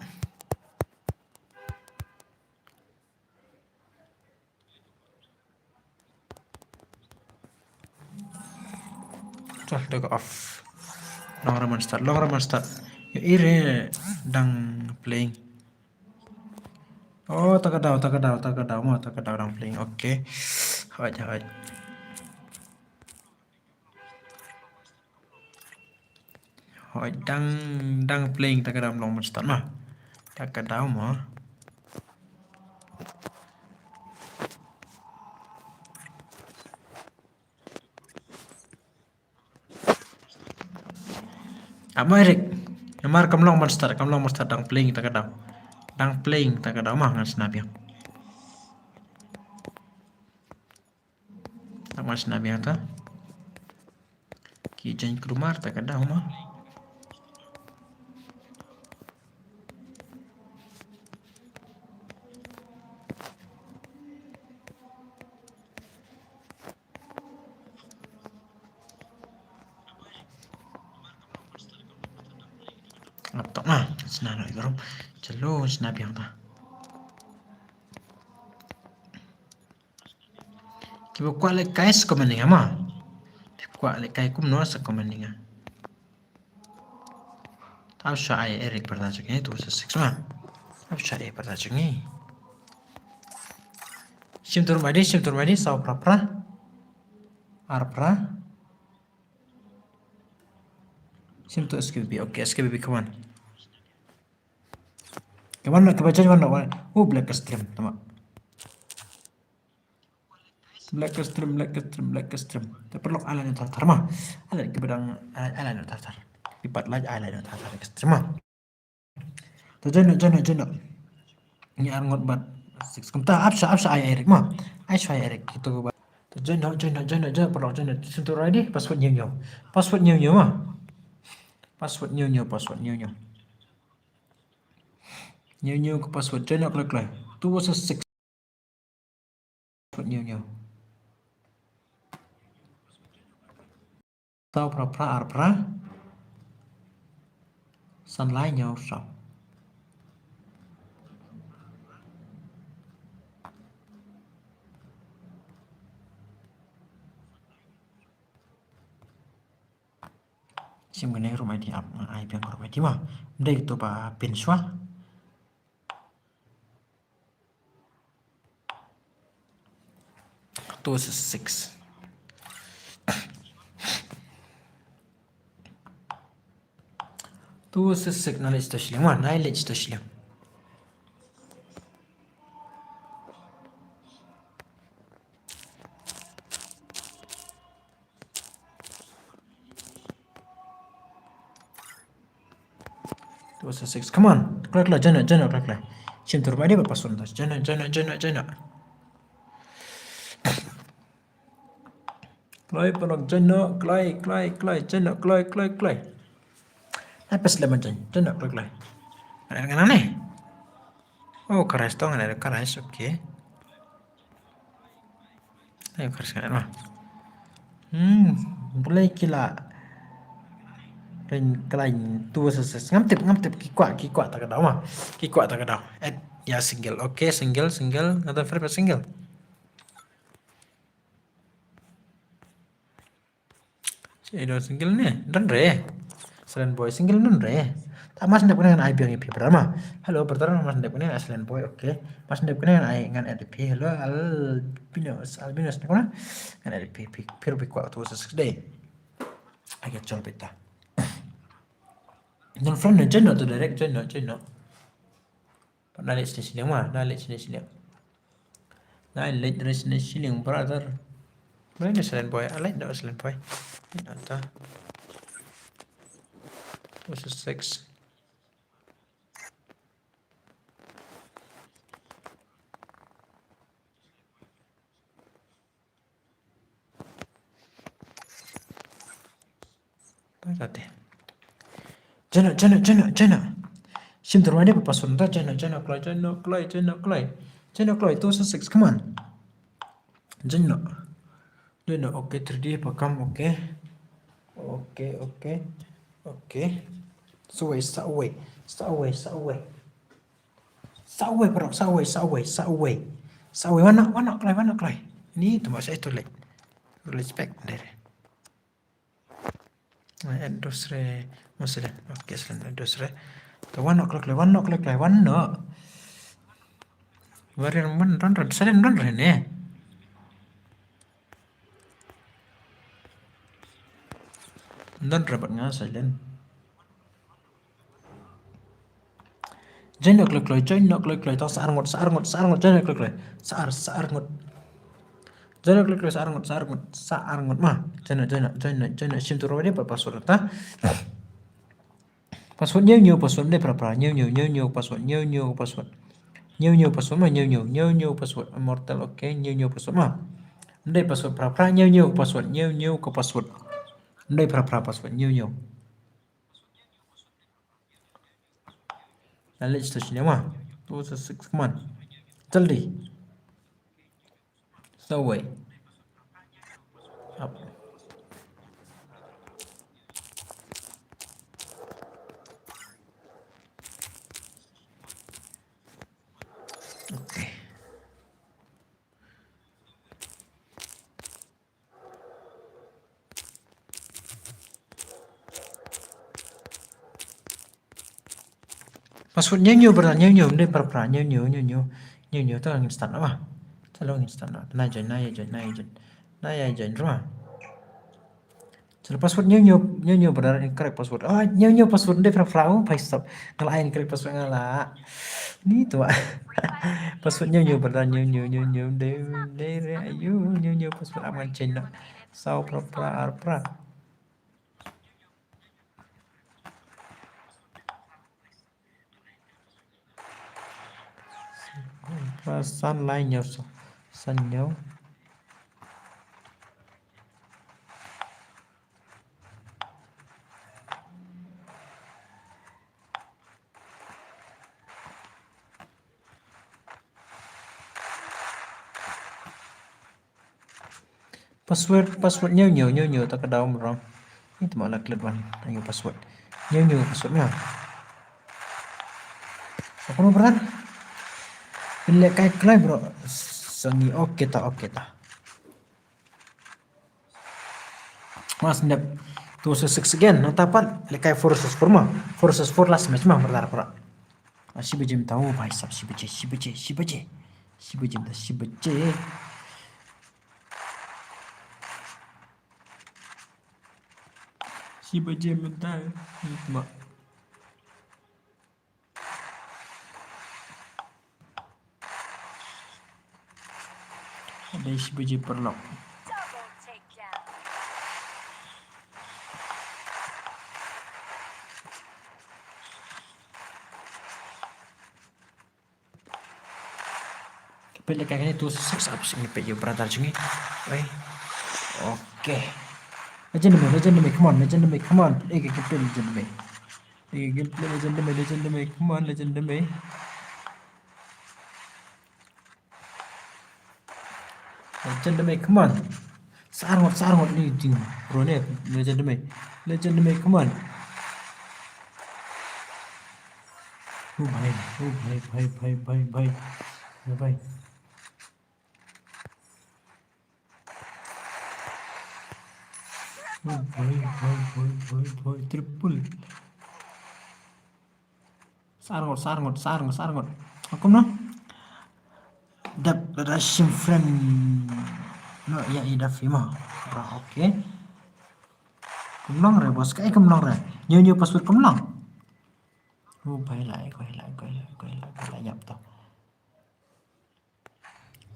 Dah, dah off. Long roman start, long roman start. Ïa ire dang playing. Oh, ta ka daw, ta ka daw, ta ka daw, mo, ta ka daw dang playing. Okay. Hoi, hoi. Hoi, dang, dang playing, ta ka daw long roman start ma. Ta ka daw mo. Ap mo Eric. Namar kam long ban start, kam long ban start, dang playing ta ka daw. Dang playing ta ka daw ma, ngan sna biang. Ngan sna biang ta. Ki jan krumar ta ka daw ma. Ngap tok ma, sna noh i ka room. Chalo, sna biang ta. Kiba kwah lehkai sa comment ïa nga ma. Kiba kwah lehkai kumno sa comment ïa nga. Ap sha ai Eric pyrta jong ngi, two six ma. Ap sha ai pyrta jong ngi. Shim tur ma di, shim tur ma di, saw phra phra. Ar phra. Shim tur S K B B, okay, S K B B, come on. Come on, kaba jan wan wan. Oh, black stream, tama. Black stream, black stream, black stream. Te paralok, ai lait noh thar thar ma. Ai lait kaba dang, ai lait, ai lait noh thar thar. Pi pat lait, ai lait noh thar thar ka stream ma. To join noh, join noh, join noh. Ngi ar ngut bad six. Kumta ap sha, ap sha ai Eric ma. Ai sha ai Eric. Kito ba. To join noh, join noh, join noh, join noh, paralok, join noh. Shim tur ma di, password ñiew ñiew. Password ñiew ñiew ma. Password ñiew ñiew, password ñiew ñiew. Ñiew ñiew ka password, join noh kloi kloi. Two six. Password ñiew ñiew. Saw phra phra ar phra. San lai ñiew saw. Shim kane ka room I D ap, nga ai biang ka room I D ma. Ym dei to ba pin shuwa. Two six. Two six, nine late to shilling ma, nine late to shilling. Two six. Come on. Kloi kloi, join noh, join noh, kloi kloi. Shim tur ma di bad password. Join noh, join noh, join noh, join noh. Kloi paralok, join noh, kloi, kloi, kloi, join noh, kloi, kloi, kloi. Ai pas le ma jan, jan nak kloi kloi. Ngan ngan ne. Oh, ka rise tong, ngan ka rise, okay. Ai ka rise ngan ma. Hmm, boleh kila. Ren kelain tu seses. Ngam tip, ngam tip ki kwah, ki kwah ta ka daw ma. Ki kwah ta ka daw. Add ya single. Okay, single, single. Ngata favorite single. Shadow single ne, don re. Silent Boy single don re. Ta mas ndep kane ngan ai biang ïa phi brother ma. Hello brother, mas ndep kane ngan ai Silent Boy, okay. Mas ndep kane ngan ai ngan add ïa phi. Hello Albinos, Albinos ne kane. Ngan add ïa phi, phi, phi ruh phi kwah tu sa six day. Ai ka chol beta. Don friend ne join no tu direct, join no, join no. Pat na leit sne shiliang ma, na leit sne shiliang. Na leit sne shiliang brother. Mana ni Silent Boy? I like the Silent Boy. Ni anta. What's the sex? Pasa te. Jana, jana, jana, jana. Sim terus dia pas sunta jana, jana kloi, jana kloi, jana kloi. Jana kloi, tu sa six, come on. Jana. Jana, okay, three D pakam, okay. Okay, okay. Okay. Sa wei, sa wei, sa wei, sa wei. Sa wei bro, sa wei, sa wei, sa wei. Sa wei, wan noh, wan noh kloi, wan noh kloi. Ni tu masa itu leh. Respect deh. Ai, add dos re. Masa deh. Okay, salen add dos re. Tu wan noh kloi kloi, wan noh kloi kloi, wan noh. Warin wan don don, salen don re ne. Don re bad nga salen. Join noh kloi kloi, join noh kloi kloi, tang sa ar ngut, sa ar ngut, sa ar ngut, join noh kloi kloi. Sa ar, sa ar ngut. Join noh kloi kloi, sa ar ngut, sa ar ngut, sa ar ngut ma. Join noh, join noh, join noh, join noh, sim tu ro dei pat password ta. Password ñiew ñiew, password dei pra pra, ñiew ñiew, ñiew ñiew, password, ñiew ñiew, password. Ñiew ñiew, password ma, ñiew ñiew, ñiew ñiew, password. Immortal, okay, ñiew ñiew, password ma. Dei password pra pra, ñiew ñiew, password, ñiew ñiew, ka password. Dei pra pra, password, ñiew ñiew. Na leit station ïa ma. Tu sa six command. Jaldi. Sa wei. Up. Okay. Password ñiew ñiew brother, ñiew ñiew, ym dei pra pra, ñiew ñiew, ñiew ñiew, ñiew ñiew, ta ngin start noh ma. Ta long ngin start noh. Na join, na ïa join, na ïa join. Na ïa join ruh ma. Sila password ñiew ñiew, ñiew ñiew brother, incorrect password. Ah, ñiew ñiew password, ym dei pra pra, oh, phaisap. Nga la ai incorrect password nga la. Ni tu ah. Password ñiew ñiew brother, ñiew ñiew, ñiew ñiew, ym dei, ym dei re, ayu, ñiew ñiew password, ap ngan change noh. Saw pra pra, ar pra. Pra san lai ñiew, so, san ñiew. Password, password ñiew ñiew, ñiew ñiew, ta ka daw mrong. Ni tu ma la klet wan, ñiew password. Ñiew ñiew password ma. Sa kono bran. Pynleh kai kloi bro. Sa ngi okay ta, okay ta. Mas nep. Tu sa six again, nangta pat. Leh kai four versus four ma. Four versus four last match ma, bro, bro. Ah, shi baje mynta, oh, bhai sahab, shi baje, shi baje, shi baje. Shi baje mynta, shi baje. Shi baje mynta, eh, ma. Dei shi baje paralok. Peit leh kai kane tu six up sing peit ïa u brother jong ngi. Oi. Okay. Legend me, legend me, come on, legend me, come on. Peit leh kai peit legend me. Gameplay, Legend Deme, Legend Deme, come on, Legend Deme. Legend Deme, come on. Sa arngut, sa arngut ni jing. Bro ne, Legend Deme. Legend Deme, come on. Oh bhai, oh bhai, bhai, bhai, bhai, bhai. Bhai, bhai. Oh bhai, bhai, bhai, bhai, bhai, triple. Sa arngut, sa arngut, sa arngut, sa arngut. Kumno? Dep da shim friend. No, ïa i da fi mo. Bro, okay. Kumno re boss, kai kumno re. New, new password kumno. Oh bhai, lai, kai lai, kai lai, kai lai, kai lai, ïap to.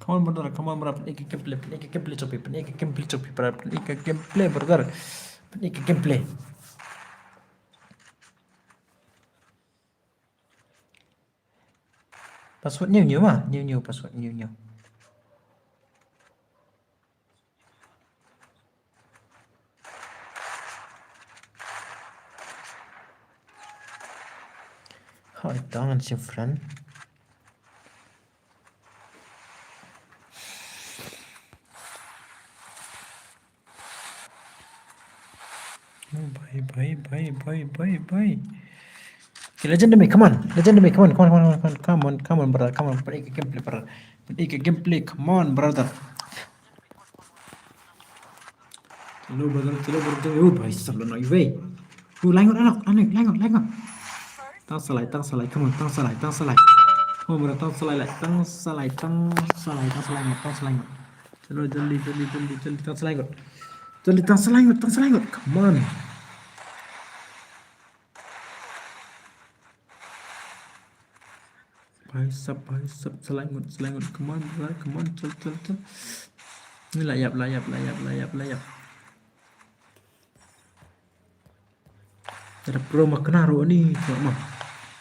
Come on, brother, come on, brother. Pynïaid ka gameplay, pynïaid ka gameplay, chok pi, pynïaid ka gameplay, chok pi, brother. Pynïaid ka gameplay, brother. Pynïaid ka gameplay. Password new, new ma, new, new, password new, new. Hoi, tang an shim friend. Bhai, bhai, bhai, bhai, bhai, bhai. Okay, Legend Deme, come on. Legend Deme, come on, come on, come on, come on, come on, come on, brother, come on. Pynïaid ka gameplay, brother. Pynïaid ka gameplay, come on, brother. Hello, brother, hello, brother. Oh bhai sab, la noh iwei. Oh, lai ngut, la noh, la noh, la noh, la noh. Tang sa lai, tang sa lai, come on, tang sa lai, tang sa lai. Come on, brother, tang sa lai, lai, tang sa lai, tang sa lai, tang sa lai ngut, tang sa lai ngut. Chalo, jaldi, jaldi, jaldi, jaldi, tang sa lai ngut. Jaldi, tang sa lai ngut, tang sa lai ngut. Come on. Bhai sab, bhai sab, sa lai ngut, sa lai ngut. Come on, brother, come on, chal, chal, chal. Ni la ïap, la ïap, la ïap, la ïap, la ïap. Da pro ma kena ruh ni, tengok ma.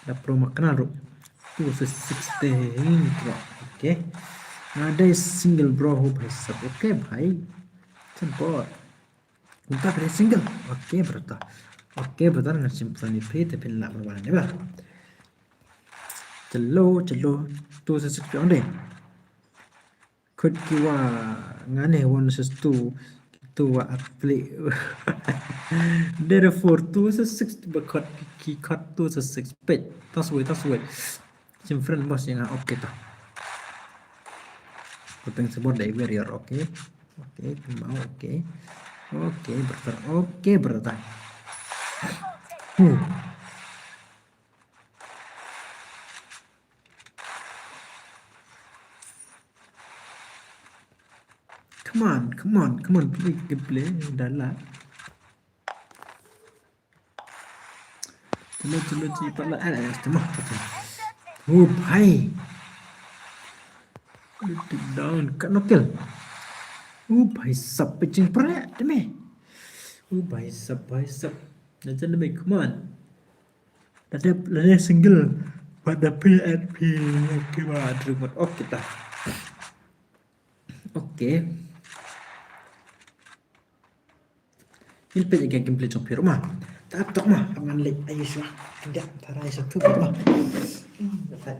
Da pro ma kena ruh. Tu se sixteen, tengok. Okay. Nadai single bro, ho bhai sab. Okay, bhai. Sempor. Kumta phi single. Okay, brother. Okay, brother, ngan shim friend ïa phi, te phin lah ban wan ne ba. Chalo, chalo. Tu se sixteen dei. Khut kiwa ngane one versus two, tu wa atli. Therefore, two versus six, ba khut ki khut two versus six. Peit, tang sawei, tang sawei. Shim friend boss ïa nga, okay ta. Kuteng sebot dei warrior, okay. Okay, mau, okay. Okay, brother, okay, brother. Hmm. Come on, come on, come on, play, play, dah lah. Chalo, chalo, ji, pat la, eh, eh, tama, tama. Oh, bhai. Down, kat nokil. Oh, bhai sab, pecing prak, demi. Oh, bhai sab, bhai sab. Dah jangan demi, come on. Dah ada, dah ada single. Pada P N P, okay, bah, terima. Okay, dah. Okay. Ngin peit ïa ka gameplay jong phi ruh ma. Ta ap tok ma, ngan leit ai shuwa. Kyndiah, ta rai sha tu ma. Hmm, ta.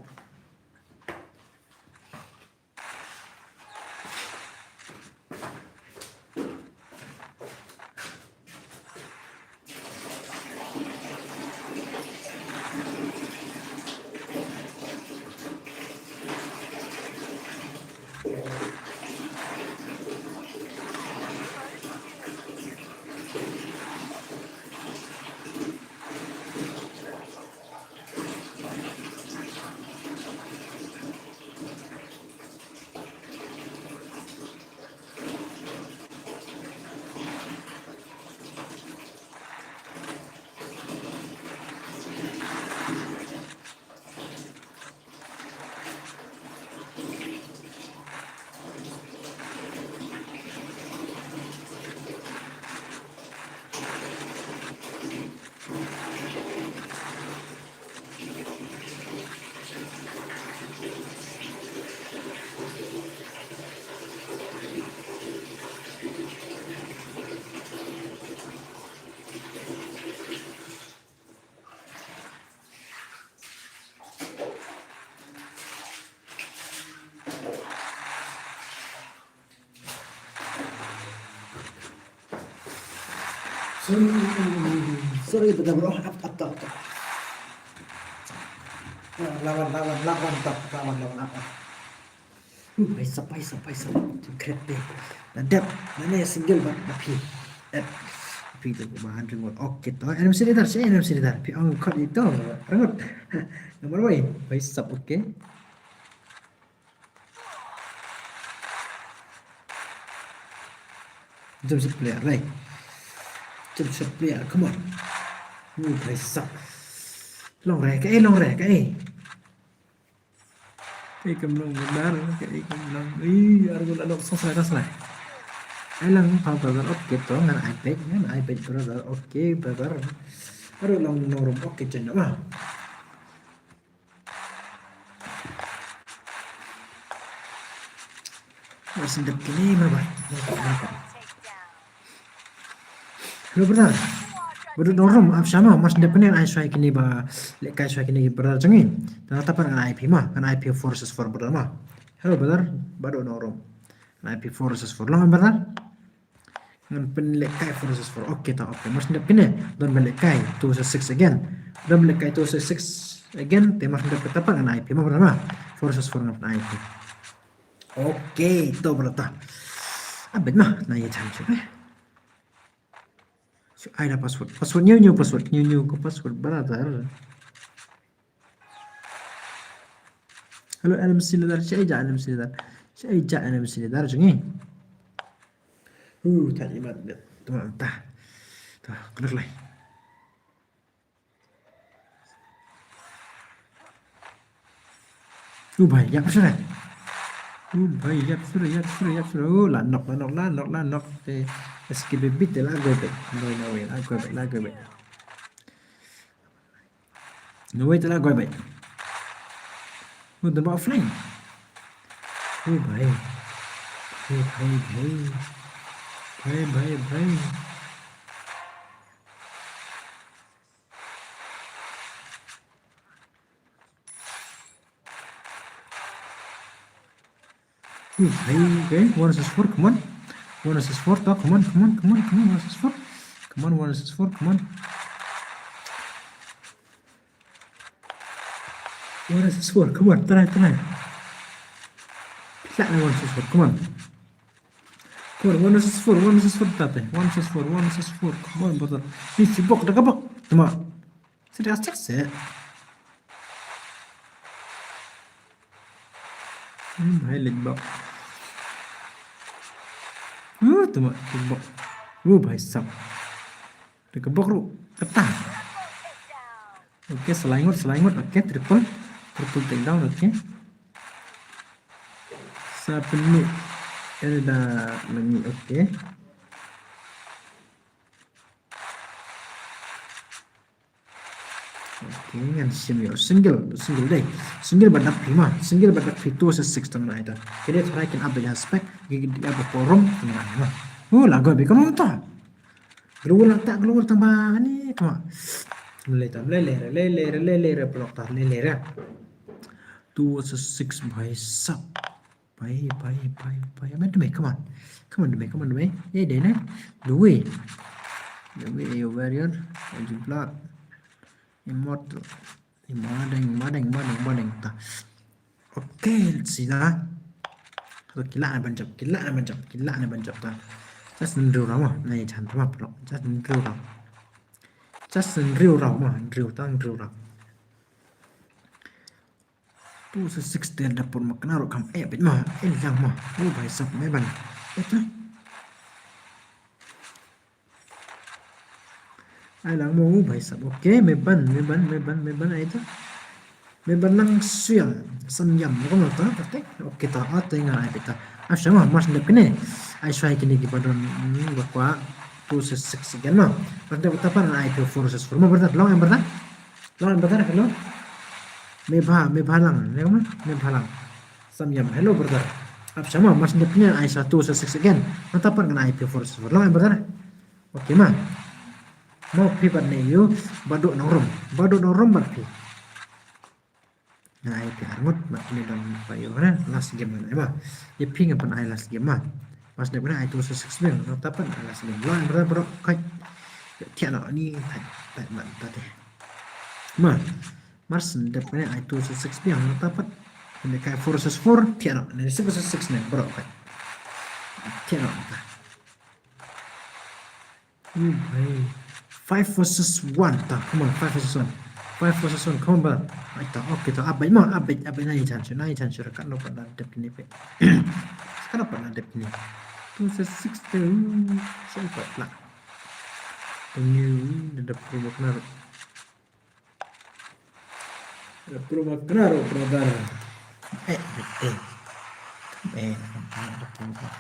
Sorry, brother bro. Up, up, up, up. Lawan, lawan, lawan, up, lawan, lawan, up, up. Uh, bhai sab, bhai sab, bhai sab. Kret te. Na dep, na ne single bad na phi. Eh, phi tu ba hundred won. Okay, to. N M C leader, si N M C leader. Phi ong khot ito. Rangut. Number one. Bhai sab, okay. Jump shot player, right. Jump shot player, come on. Uh, bhai sab. Long re, kaei long re, kaei. Kaei kam long, brother, kaei kam long. Ih, argu la long, sa slide, sa slide. Ai lang, pa brother, okay, to, ngan ai pek, ngan ai pek, brother, okay, brother. Argu long, long rum, okay, chen, ma. Mar shen dep kine, ma ba. Hello, brother. Ba duk nongrum, ap shwa ma, mar shen dep kine, ai shwa kine ba, lehkai shwa kine, brother, jong ngi. Tang ta pat ngan ai phi ma, ngan ai phi four versus four, brother, ma. Hello, brother, ba duk nongrum. Ngan ai phi four versus four. Long, brother? Ngan pynlehkai four versus four. Okay, ta, okay. Mar shen dep kine, don ban lehkai two versus six again. Don ban lehkai two versus six again, te mar shen dep kata pat ngan ai phi ma, brother, ma. Four versus four ngan ai phi. Okay, to, brother, ta. Abet ma, na ye chan chu, eh. Shu ai da password. Password, new, new password. New, new ko password, brother. Hello, N M C leader. Shaei ja N M C leader. Shaei ja N M C leader jong ngi. Hu, ta imat bet. Tuma ta. Ta, kena kelai. U bhai, ïap shuh re. U bhai, ïap shuh re, ïap shuh re, ïap shuh re. U la knock, la knock, la knock, la knock. Te, skip a bit, te la go back. No way, no way, la go back, la go back. No way, te la go back. U, don ba offline. U bhai. U bhai, bhai. Bhai, bhai, bhai. Okay, one versus four, come on. One versus four, ta, come on, come on, come on, come on, one versus four. Come on, one versus four, come on. One versus four, come on, try, try. Phi lah na one versus four, come on. Come on, one versus four, one versus four, ta te. One versus four, one versus four, come on, brother. Ni si bok, da ka bok. Tama. Sida check se. Hmm, bhai, leit bok. Uh, tuma, leit bok. Uh, bhai sab. Da ka bok ruh. Kata. Okay, sa lai ngut, sa lai ngut. Okay, triple. Triple takedown, okay. Sa pynmih. Ere da lani, okay. Okay, ngan shim ïa u single, single dei. Single bad dak phi ma, single bad dak phi two versus six tang na ita. Kine tharai kin ap da ïa spec, ki ap da forum tang na ma. Uh, la goi beit kumno ta. Global ta, global tang ba ni tama. Lei ta, lei lei re, lei lei re, lei lei re, block ta, lei lei re. Two versus six bhai sab. Bhai, bhai, bhai, bhai. Bhai, Dewey, come on. Come on, Dewey, come on, Dewey. Hey, Dewey. Dewey, Dewey, you warrior. Oji blood. Immortal. Madeng, madeng, madeng, madeng. Ta. Okay, let's see da. So, ki lah na ban jump, ki lah na ban jump, ki lah na ban jump ta. Just hynriew round ma. Nai chan ta ma, bro. Just hynriew round. Just hynriew round ma, hynriew ta, hynriew round. Two versus six te da pun ma kane ruh kam eh beit ma, eh lang ma. Oh, bhai sab, me ban. Eh, ta. Ai lang mo, oh, bhai sab. Okay, me ban, me ban, me ban, me ban, ai ta. Me ban lang shuh ïam, sam ïam, mo kumno ta, ta te. Okay ta, ah, te ngan ai beit ta. Ah, shuwa ma, mas dep kine. Ai shuwa kine ki ba don, hmm, ba kwah. Two versus six again ma. Mas dep ta pan ai phi four versus four ma, brother. Long em, brother. Long em, brother, hello. Me bha, me bha lang, ne ma, me bha lang. Sam ïam, hello, brother. Ap shama, mas dep kine ai sa two sa six again. Nangta pat ngan ai phi four sa four. Long em, brother. Okay ma. Mo phi bad ne ïa u, Baduk Nongrum. Baduk Nongrum bad phi. Ngan ai phi arngut bad kine don ba ïa u, last game ngan ai ma. Ïa phi ngan pan ai last game ma. Mas dep kine ai two sa six beng. Nangta pat ai last game. Long em, brother, bro. Kai. Thiah noh ni, thait, thait ban ta te. Ma, mar syn dep ne ai two versus six biang na ta pat. Ne kai four versus four, thiah noh. Ne six versus six ne, bro, kai. Thiah noh ta. Hmm, hai. Five versus one ta. Come on, five versus one. Five versus one, come on, brother. Ai ta, okay ta. Abai ma, abai, abai na i chan shu, na i chan shu. Kan no pat na dep kini pe. Kan no pat na dep kini. Two versus six tu. Sel pat lah. Tengil, da dep promo kena ruh. Da dep promo kena ruh, brother. Eh, eh, eh. Eh, da dep promo.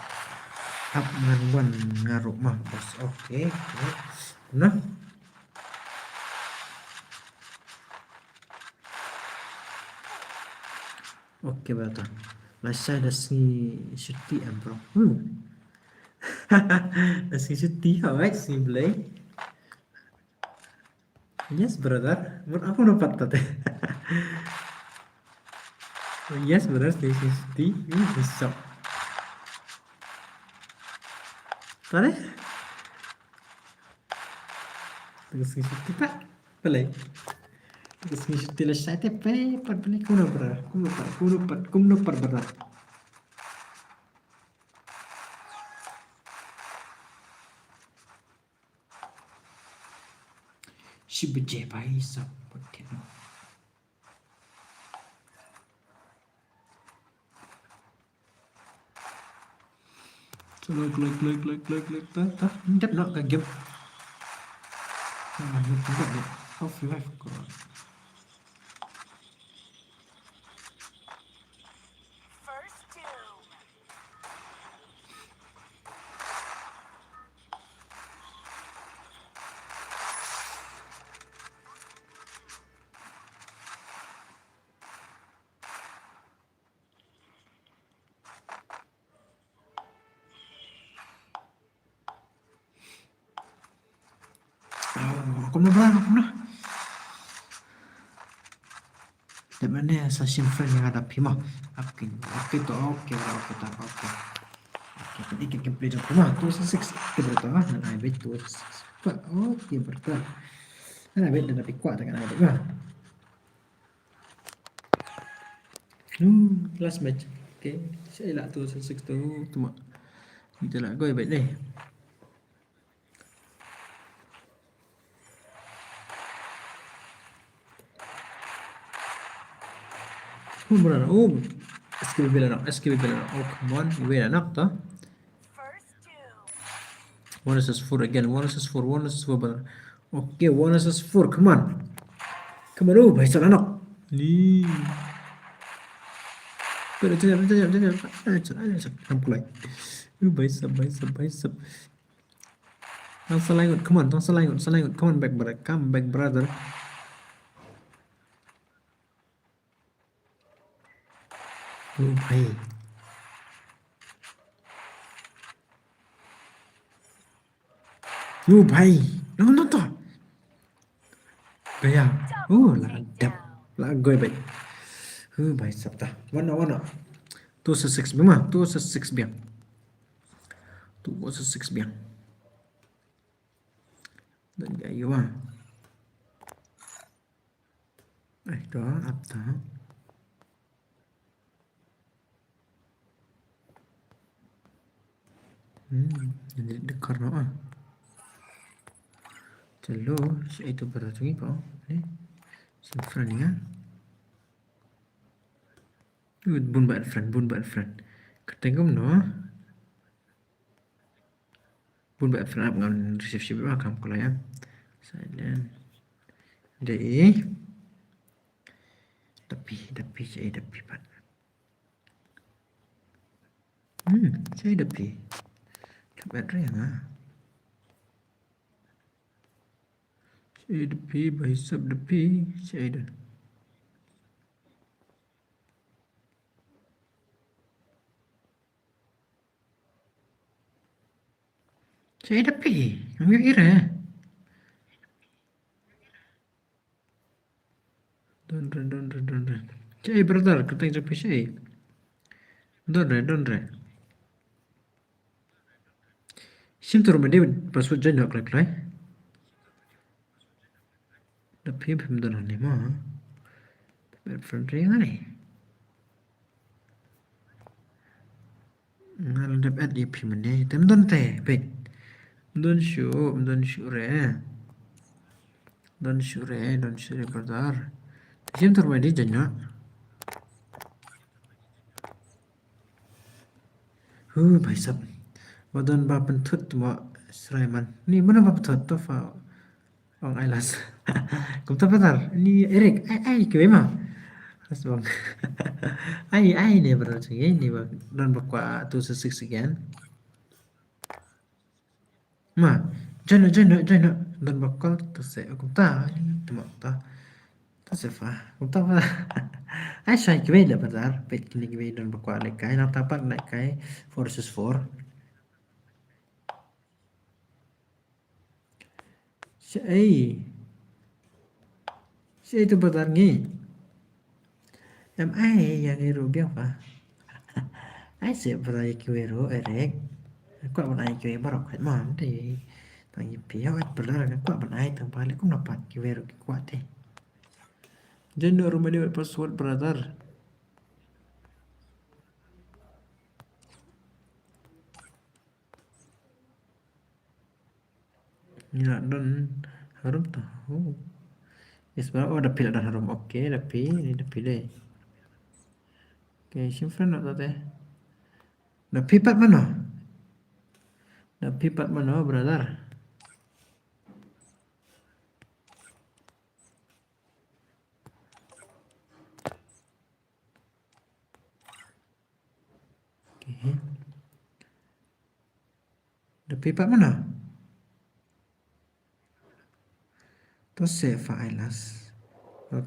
Hap ngan wan nga ruh ma, bos. Okay, okay. Nah. Okay, brother. Lashai da sngi shuti em, bro. Hmm. Da sngi shuti, alright, sngi Blei. Yes, brother. Bro, aku dapat tadi. Yes, brother, sngi shuti. Hmm, besok. Tadi? Tengah sngi shuti, Pak. Pelai. Tengah sngi shuti lashai te pe pat pelai kumno pat, kumno pat, kumno pat, kumno pat, brother. Shi baje bhai sab, pat thiah noh. Chalo, click, click, click, click, click. Ta, ta, dep noh ka game. Ah, ni dep noh. Off live ko. Oh, kumno bra, kumno. Dep ne sa shim friend ïa nga da phi ma. Apkin, apkin to, okay, bra, okay, ta, okay. Okay, pynïaid ka gameplay jong phi ma, two six six, okay, bra, ta, ngan ai beit two six six. Pa, okay, bra, ta. Ngan ai beit da phi kwah, ta ngan ai beit ma. Hmm, last match. Okay, sa ïa la two six six tu, tu ma. Kita la goi beit ne. Oh, brother. Oh. S K B la knock, S K B la knock. Oh, come on. Wei la knock ta. One versus four again. One versus four. One versus four, brother. Okay, one versus four. Come on. Come on. Oh, bhai sab la knock. Ni. Brother, jap, jap, jap, jap. Ayo, jap, ayo, jap. Kam kulai. Oh, bhai sab, bhai sab, bhai sab. Tang sa lai ngut, come on, tang sa lai ngut, sa lai ngut, come on back, brother, come back, brother. Oh, bhai. Oh, bhai. No, no, to. Gaya. Oh, la dep. La goi beit. Oh, bhai sab ta. One, one. Two six six biang ma, two six six biang. Two six six biang. Dan gaya wa. Ai, to, ap ta. Hmm, ini de karno ah. Chalo, sa itu bra tu ngi pa. Eh, sa friend ya. Bun bad friend, bun bad friend. Kata kumno. Bun bad friend ap ngan receive ship ba kam kulai ya. Silent. Dei. Tapi, tapi, saya tapi pat. Hmm, saya tapi. Dapat ring ah. Saya tapi, bhai sab tapi, saya dah. Shaei da phi, ngam ïohi re. Don re, don re, don re. Shaei brother, kyrteng jong phi shaei. Don re, don re. Shim tur ma dei password join noh kloi kloi. Da phi phim don hangne mo. Phi friend ring hangne. Nga la dep add ïa phi mynne. Te ym don te, peit. Ym don shuh, ym don shuh re. Don shuh re, don shuh re brother. Te shim tur mai di jan noh. Hu, bhai sab. Ba don ba pynthut mo Sraiman. Ni mano ba pynthut to fa. Ong ai las. Kumta patar. Ni Eric. Ai, ai, kiwei ma. Las bang. Ai, ai, ni brother. Ni ba don ba kwah two six again. Ma, join, join, join, don ba call to se, kumta, tuma ta, to se fa, kumta fa. Ai, shai kiwei le brother, peit kine kiwei don ba kwah lehkai, nangta pat lehkai, four versus four. Shai. Shai tu brother ngi. Em ai ïa ngi ruh biang fa. Ai se brother ïa kiwei ruh, Eric. Kwah ban ai kiwei baroh khat ma, dei. Tang ïa phi ïa wat brother, kwah ban ai tang ba leh kumno pat kiwei ruh ki kwah te. Jan noh ruh ma dei wat password brother. Ngi la don harum to. Oh. Yes, ba, oh, da phi la don harum. Okay, da phi, ni da phi dei. Okay, shim friend noh to te. Da phi pat mano? Da phi pat mano, brother? Okay. Da phi pat mano? To se fa ai las.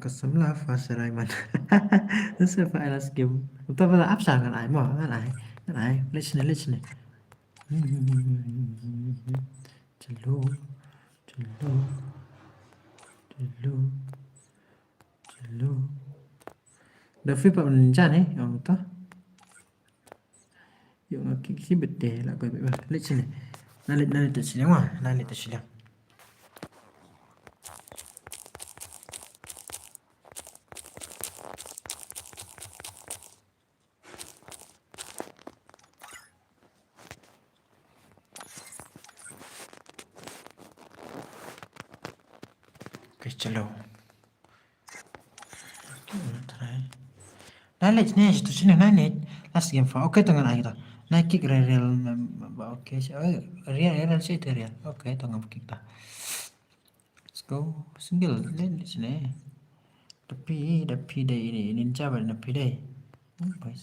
Ka samla fa serai man. To se fa ai las game. To fa ap sa ngan ai mo, ngan ai. Ngan ai. Let's ne, let's ne. Chalo. Chalo. Chalo. Chalo. Da phi pat ban jan eh, ong to. Ïoh nga kick shi bete la koi bete. Leit shiliang. Na leit, na leit ta shiliang ma, na leit ta shiliang. Okay, chalo. Okay, na try. Na leit ne, tu sini na leit. Last game fa. Okay, to ngan ai to. Na kick real, real, ba, okay, so, oh, real, real, real, sih tu real. Okay, to ngan kick ta. Let's go. Single, leit, leit sini. Tapi, tapi dei ini, ini jawab tapi dei. Hmm, baik.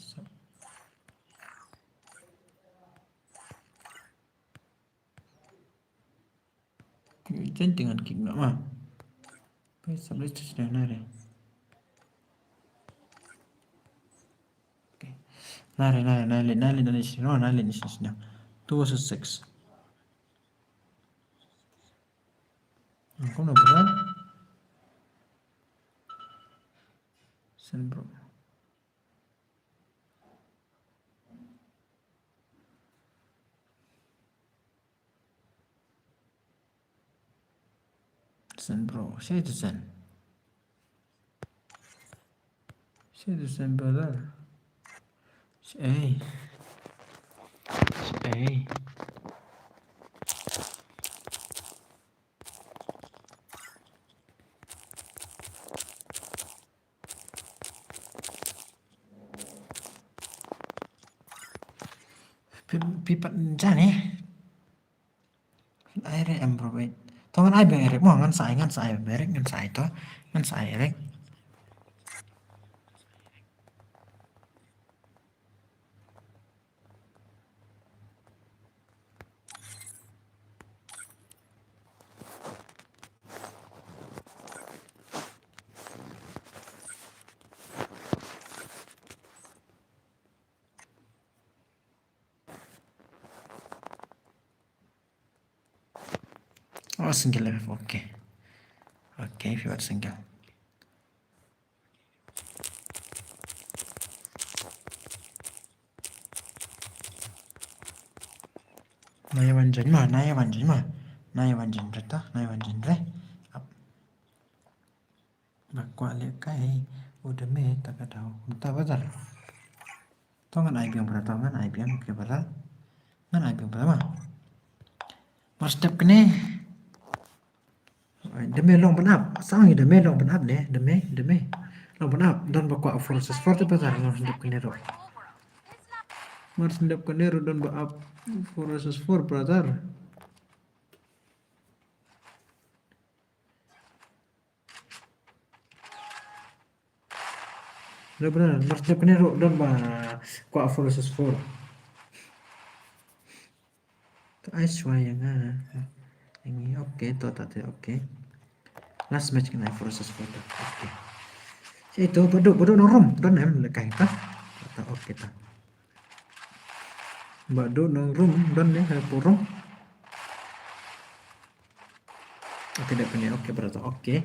Jan, jangan kick noh ma. Pei sub list sini nare. Okay. Nare, nare, nare, nare, nare, sini, nare, sini, sini. Two versus six. Aku nak berang. Sen bro. Sen bro, shay tu sen. Shay tu sen brother. Shay. Shay. Phi, phi pat jan eh. Ai re em bro wait. To ngan ai beng Eric mo, ngan sa ai, ngan sa ai beng Eric, ngan sa ai to. Ngan sa ai Eric. Oh, single F F, okay. Okay, if you are single. Naya wan jan ma, naya wan jan ma. Naya wan jan re ta, naya wan jan re. Ap. Kwah leh kai u da me ta ka daw. Kumta brother. To ngan ai biang brother, to ngan ai biang, okay brother. Ngan ai biang brother ma. Mar step kane. Ai, da me long ban ap. Sang i da me long ban ap ne, da me, da me. Long ban ap, don ba kwah four versus four te brother, mar step kane ruh. Mar step kane ruh don ba ap four versus four brother. Lo bra, mar step kane ruh don ba kwah four versus four. To ai shuwa ïa nga. Ïa ngi, okay, to ta te, okay. Last match kane four versus four ta. Okay. Ïa to, Badu, Badu nong room, don em lehkai ta. Ta, okay ta. Badu nong room, don ne, ha, forum. Okay, dep kane, okay, brother, okay.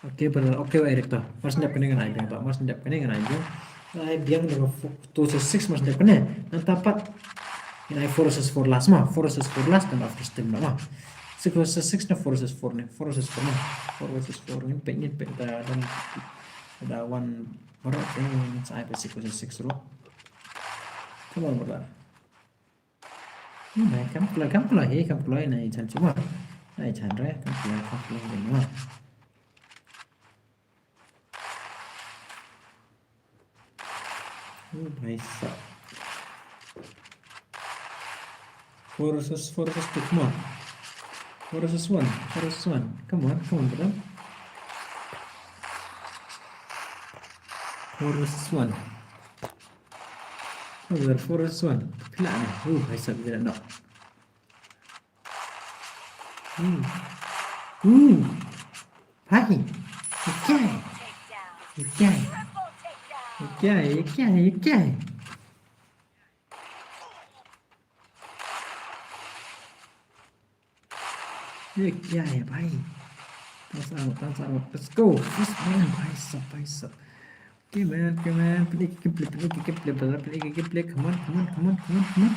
Okay, brother, okay, wa Eric to. Mar step kane ngan ai biang to, mar step kane ngan ai biang. Ai biang da two versus six mar step kane. Nangta pat ngan ai four versus four last ma, four versus four last, ngan after stem ma. Six versus six ne four versus four ne, four versus four ne. Four versus four ne, pek ne, pek da, da, da one baroh te, ngan sa ai pek six versus six ruh. Come on, brother. Hmm, eh, kam kloi, kam kloi, eh, kam kloi, na i chan chuma. Na i chan re, kam kloi, kam kloi, eh, ma. Oh, bhai sahab. Four versus, four versus two, come on. Four versus one, four versus one. Come on, come on, brother. Four versus one. Over four versus one. Pila ni. Uh, bhai sahab, pila no. Hmm. Hmm. Bhai. Ye kya hai? Ye kya hai? Ye kya hai? Ye kya hai? Ye kya hai? Ye kya hai, bhai? Tang sa, tang sa, let's go. First man, bhai sahab, bhai sahab. Okay, man, okay, man. Pynlong ki clip, pynlong ki clip, brother, pynlong ki clip. Come on, come on, come on, come on, come on.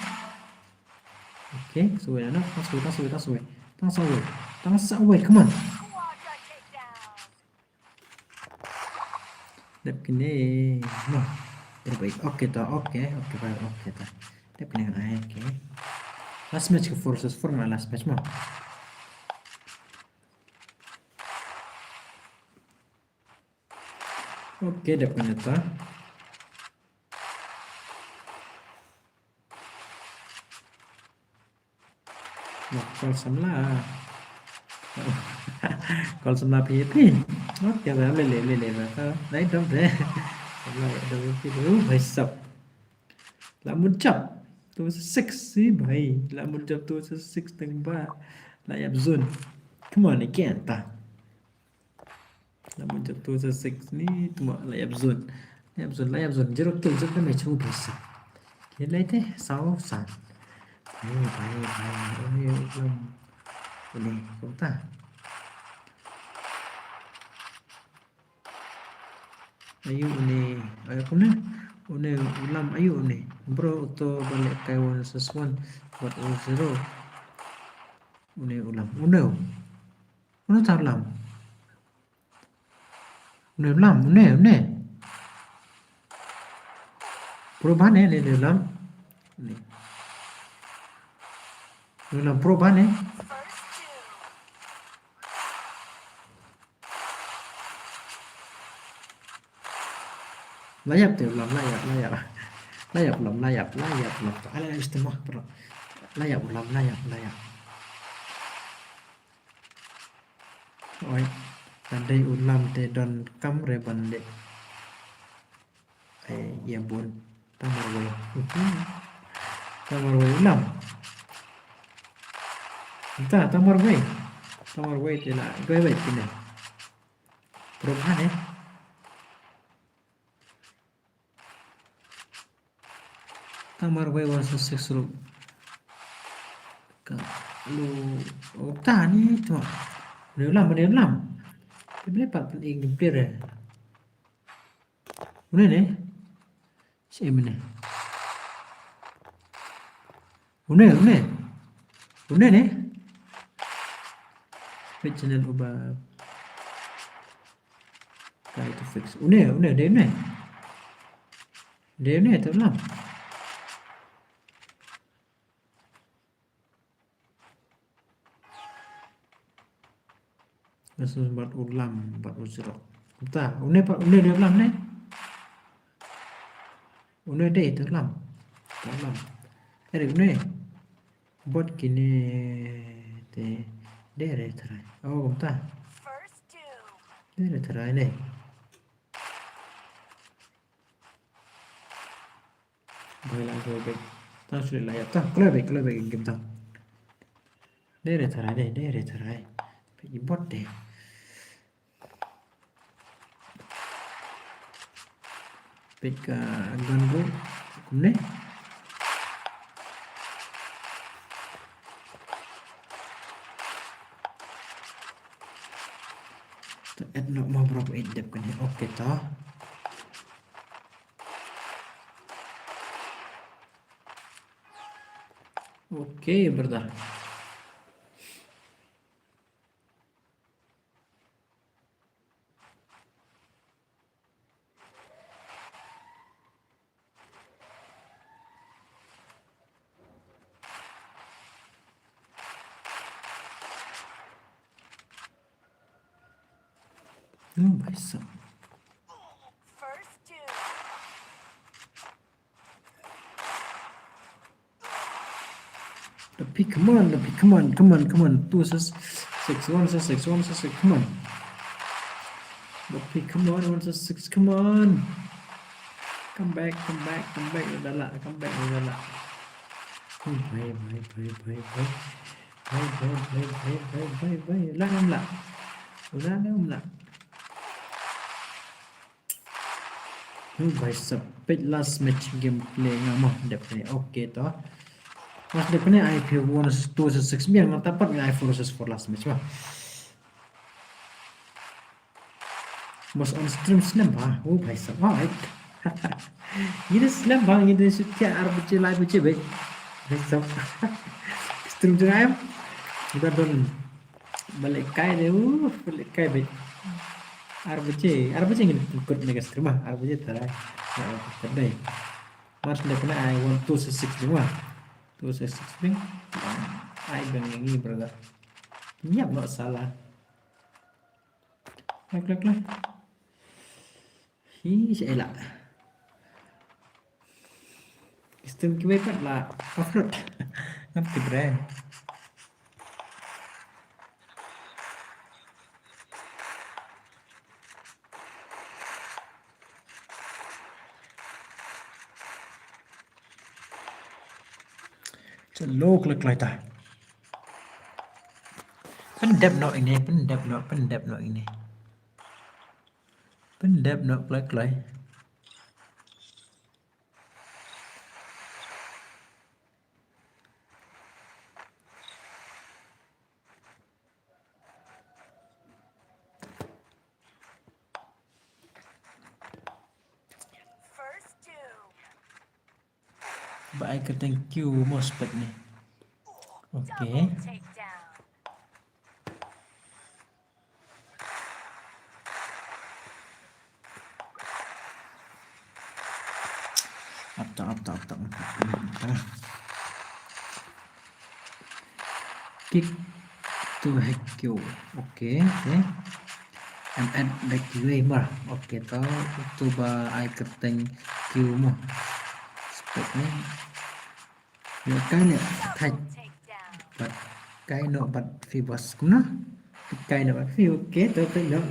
Okay, sawei na, tang sawei, tang sawei, tang sawei. Tang sawei, tang sawei, come on. Dep kine, no. Terbaik. Okay ta, okay, okay, bhai, okay ta. Dep kine ngan ai, okay. Last match ka four versus four, na last match mo. Okay, dep kane ta. Call samla. Call samla phi phi. Okay, le le le le le. Dai dom de. Samla dom phi. Oh, bhai sahab. La mut jump. Two six si bhai. La mut jump two six teng ba. La ïap zone. Come on again ta. La mut jump two six ni tuma la ïap zone. La ïap zone, la ïap zone. Zero kill, zero damage. Oh, bhai sahab. Ki lai te, saw san. Bhai, bhai, bhai. Oh, ye, um. Une, kumta. Ayu une, ayu kumne? Une u Lam ayu une. Bro, uto ba lehkai one versus one. But u zero. Une u Lam. Une. Une ta u Lam. Une u Lam, une, une. Pro ba ne, une u Lam. Une. Une u Lam pro ba ne. La ïap te u Lam, la ïap, la ïap. La ïap u Lam, la ïap, la ïap u Lam. Ala istimah, bro. La ïap u Lam, la ïap, la ïap. Oi, ka dei u Lam te donkam re ban leh. Ai, ïa bun. Tang marwei. Tang marwei u Lam. Ta, tang marwei. Tang marwei te la. Wei wei kine. Pro ba ne. Tang marwei one six six ruh. Ka lu, oh, ta ni tu. Une u Lam, une u Lam. Te ble pat pynlong ki player. Une ne. Si une. Une, une. Une ne. Wait, channel uba. Try to fix. Une, une, dei une. Dei une, te u lam. Asus bad u lam, bad u sirok. Ta, une pat, une dei u lam ne? Une dei te u lam. Te u lam. Eri une. Bad kine te dei re tharai. Oh, kumta. Dei re tharai ne. Bai la go back. Ta shu la ya ta. Kloi back, kloi back game ta. Dei re tharai, dei, dei re tharai. Peit i bot dei. Peit ka gun ruh kumne. To et nok ma bro, et dep kane. Okay to. Okay, brother. Hmm, bhai sahab. Lapi, come on, Lapi, come on, come on, come on. Two six six, one six six, one six six, come on. Lapi, come on, one six six, come on. Come back, come back, come back, Dala, come back, Dala. Bhai, bhai, bhai, bhai, bhai. Bhai, bhai, bhai, bhai, bhai, bhai, bhai. Lah, lah, lah. Lah, lah, lah. Hmm, bhai sahab, peit last match gameplay nga mo, dep ne. Okay to. Mas dep ne ai phi one two six biang, nga ta pat nga ai four versus four last match ba. Mas on stream slem ba. Oh, bhai sahab, ai. Ngi da slem ba, ngi da shoot kya ar baje, lai baje bhai. Bhai sahab. Stream jngai. Ngi da don Balei kai de, uh, balei kai beit. Ar baje, ar baje ngin pynkut ne ka stream, ar baje tharai. Ar baje tharai. Mas ne kena ai one two six six ding ma. Two six six ding. Ai bang ngi brother. Nyap no sala. Klek, klek, klek. Hi, sha ela. Stream kiwei pat la upload. Ngam tip re. Chalo, kloi kloi ta. Pyndep noh ine, pyndep noh, pyndep noh ine. Pyndep noh kloi kloi. Ba ai kyrteng Q mo spek ne. Okay. Up top, up top, up top, up top. Kick to head Q. Okay, okay. And add back Q mo. Okay, to, to ba ai kyrteng Q mo. Spek ne. Ïa, kai ne thait. Bad kai noh bad phi bas kumno? Kai noh bad phi, okay, to kai noh.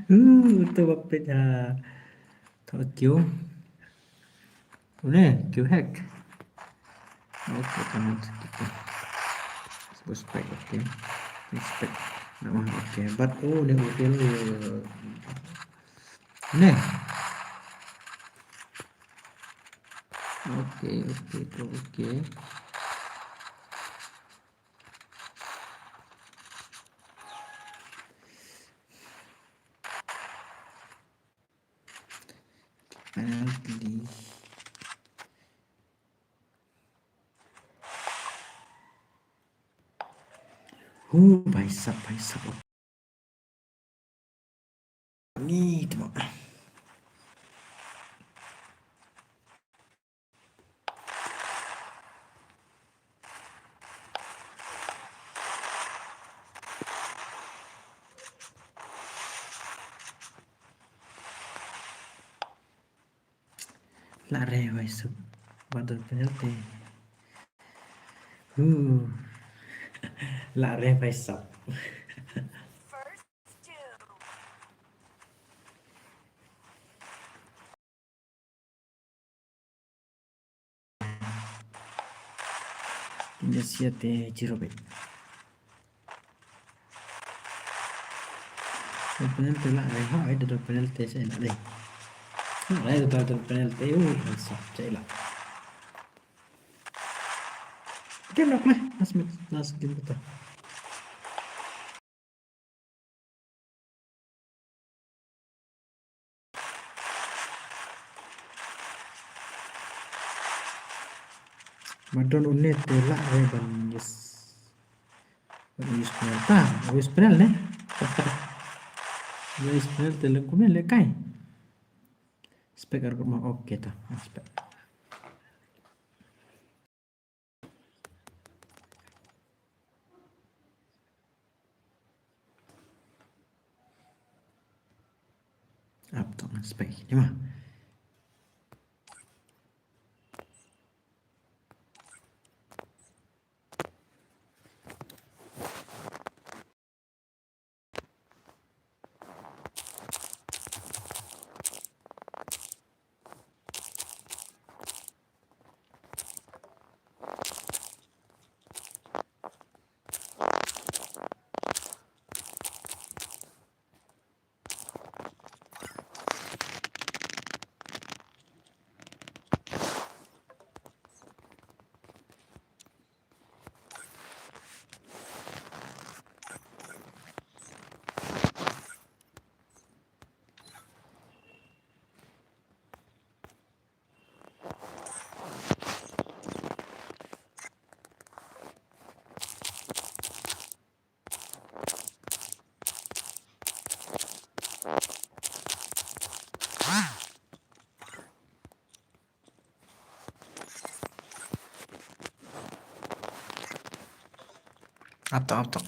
Uh, to bad phi ha. To Q. Une, Q hack. Okay, to respect, okay. Respect. Nah, okay, bad oh, ne hotel. Ne. Okay, okay, to okay. Penalty. Hu, bhai sahab, bhai sahab. Ni tma. La re wai sup. Ba don penalty. Huh. La re wai sup. Indonesia te zero bet. Penalty la re ha, ai da penalty sa la re. Ai da penalty, uh, sa la. Game nok meh, last minute, last game kita. Madon une te la re ban use. Ban use penal ta, use penal ne. Use penal te lengkum ne le kai. Spek ar ma, okay ta, spek. Ap tong spek ni ma. Ap to, ap to.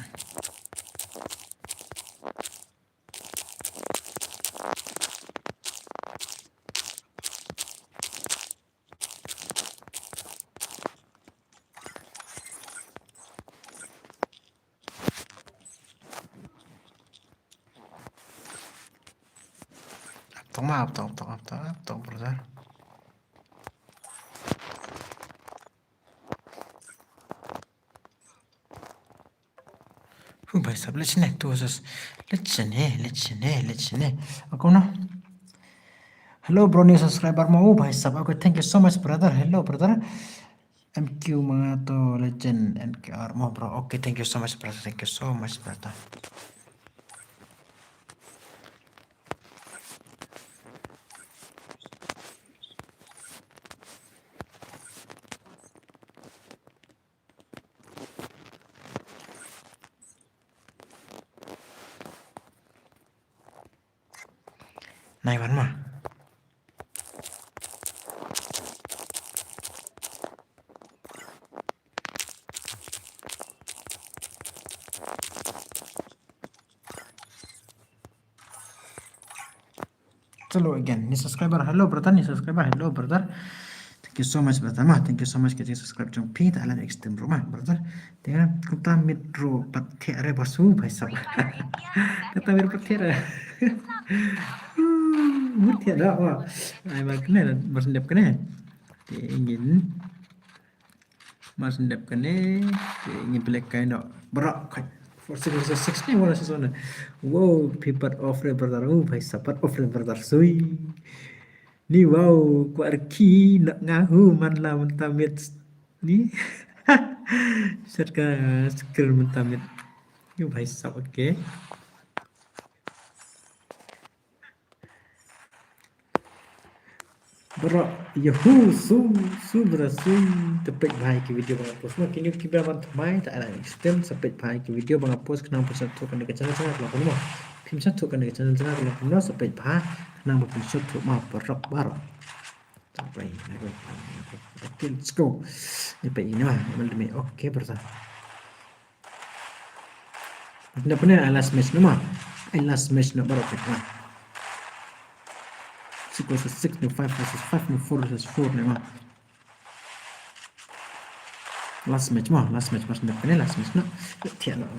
Ap tong ma, ap tong, ap tong, ap tong, ap tong, brother. Huh, bhai sahab, leh chene, tu sus. Leh chene, leh chene, leh chene. Ako na. Hello, bro, new subscriber mo. Oh, bhai sahab, okay, thank you so much, brother. Hello, brother. M Q Mangato Legend N K R mo, bro. Okay, thank you so much, brother. Thank you so much, brother. Nai wan ma. Chalo again. Ni subscriber, hello brother, ni subscriber, hello brother. Thank you so much brother ma, thank you so much ka jing subscribe jong phi, ta alan extend bro ma brother. Tengah kumta mit ro pat thia re basu bhai sahab. Kata mit pat thia re. Mut thia da wa. Ai mar kene, mar sendep kene. Te ngin. Mar sendep kane, ngin pynlehkai noh. Baroh khat. Four six six ne, one six one. Wow, phi pat off re brother. Oh, bhai sahab pat off re brother. Sui. Ni wow, kwah rkhie noh nga hu man la mynta miet. Ni. Set ka screen mynta miet. Ni bhai sahab, okay. Baroh, yahoo, su, su, baroh, su, te peit bha ïa ki video ba nga post. Mo, kine kiba ban thymmai, ta ai extend, sa peit bha ïa ki video ba nga post, khnang ba phin sa ïathuh kane ka channel, channel, khnang ba phin mo. Phim sngewthuh kane ka channel jong nga ka long kumno, sa peit bha khnang ba phin sngewthuh ma paralok baroh. Let's go. Ni peit ine ma, mal demi. Okay, brother. Ynda pynne ai last match noh ma. Ai last match noh baroh peit ma. Six versus six ne, five versus five ne, four versus four ne ma. Last match ma, last match ma, ynda pynne last match noh. Thiah noh.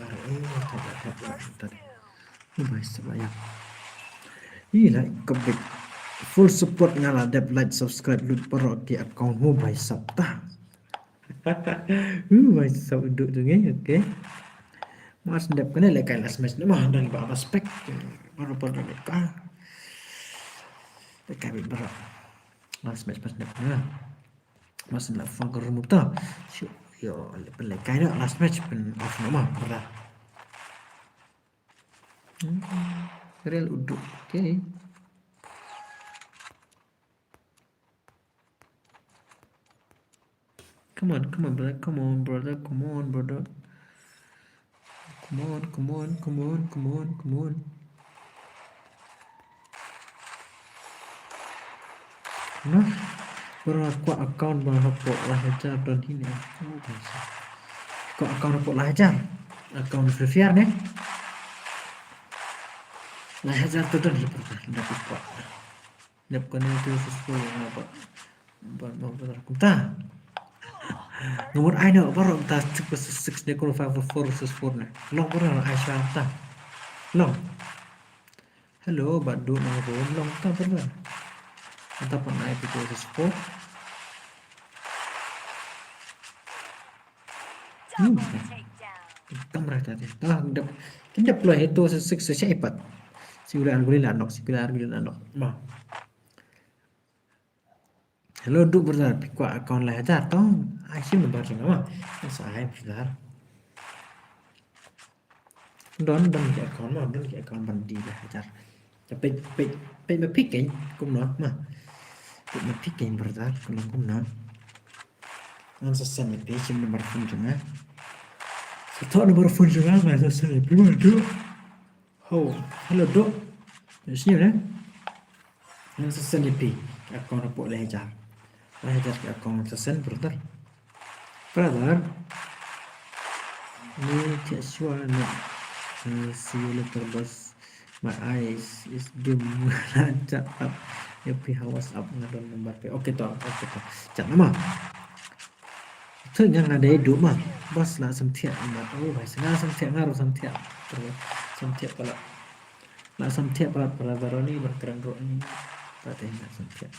Hu bhai sab ïa. Ih, like, comment. Full support, nga la dep like, subscribe lut baroh ki account, hu bhai sab ta. Hu bhai sab, u duk jong ngi, okay. Mas dep kane lehkai last match ne ma, dang ba respect. Baroh baroh lehkai. Lehkai beit baroh. Last match mas dep kane. Mas la phone ka remove ta. Shu, ïoh, pynlehkai noh last match, pyn off noh ma, brother. Hmm, real u duk. Okay. Come on, come on, brother. Come on, brother. Come on, brother. Come on, come on, come on, come on, come on. Noh, para kwah account ba hapoh lai hajar don hi ne. Oh, bangsa. Kwah account hapoh lai hajar. Account Free Fire ne. Lai hajar to don hi para da kwah. Dep kane to sus ko ya ba. Ba, ba, ba, kumta. Nga mut ai noh baroh kumta, six versus six ne, ko five versus four ne. Long baroh ai sha kumta. Long. Hello, ba duk nang rum long ta baroh. Ata pun ai pito versus four. Hmm. Kamra ta te. Ta dep, kin dep ploy hito se six se shai pat. Si ula arguli la nok, si ula arguli la nok. Ma. Hello, duk brother, phi kwah account lai hajar tong. Ai sim number jong nga ma. Sa ai brother. Don, don ki account ma, don ki account ban die lai hajar. Te peit, peit, peit ma phi kein kumno ma. Peit ma phi kein brother, kumno kumno. Ngan sa send ïa phi sim number phone jong nga. Sa thoh number phone jong nga, ngan sa send ïa phi ma duk. Ho, hello duk. Ïa sini ne. Ngan sa send ïa phi ki account hapoh lai hajar. Lai hajar ki account ngan sa send brother. Brother. Ni chat shuwa ni. Uh, see you later, boss. My eyes is dim. Chat up. Ïa phi ha WhatsApp nga don number phi. Okay to, okay to. Chat nama. Thut nga nga dei duk ma. Bas la samthiah mat. Oh bhai, nga samthiah, nga ruh samthiah. Samthiah palat. La samthiah palat para baroni ban kren ruh ni. Pat te nga samthiah.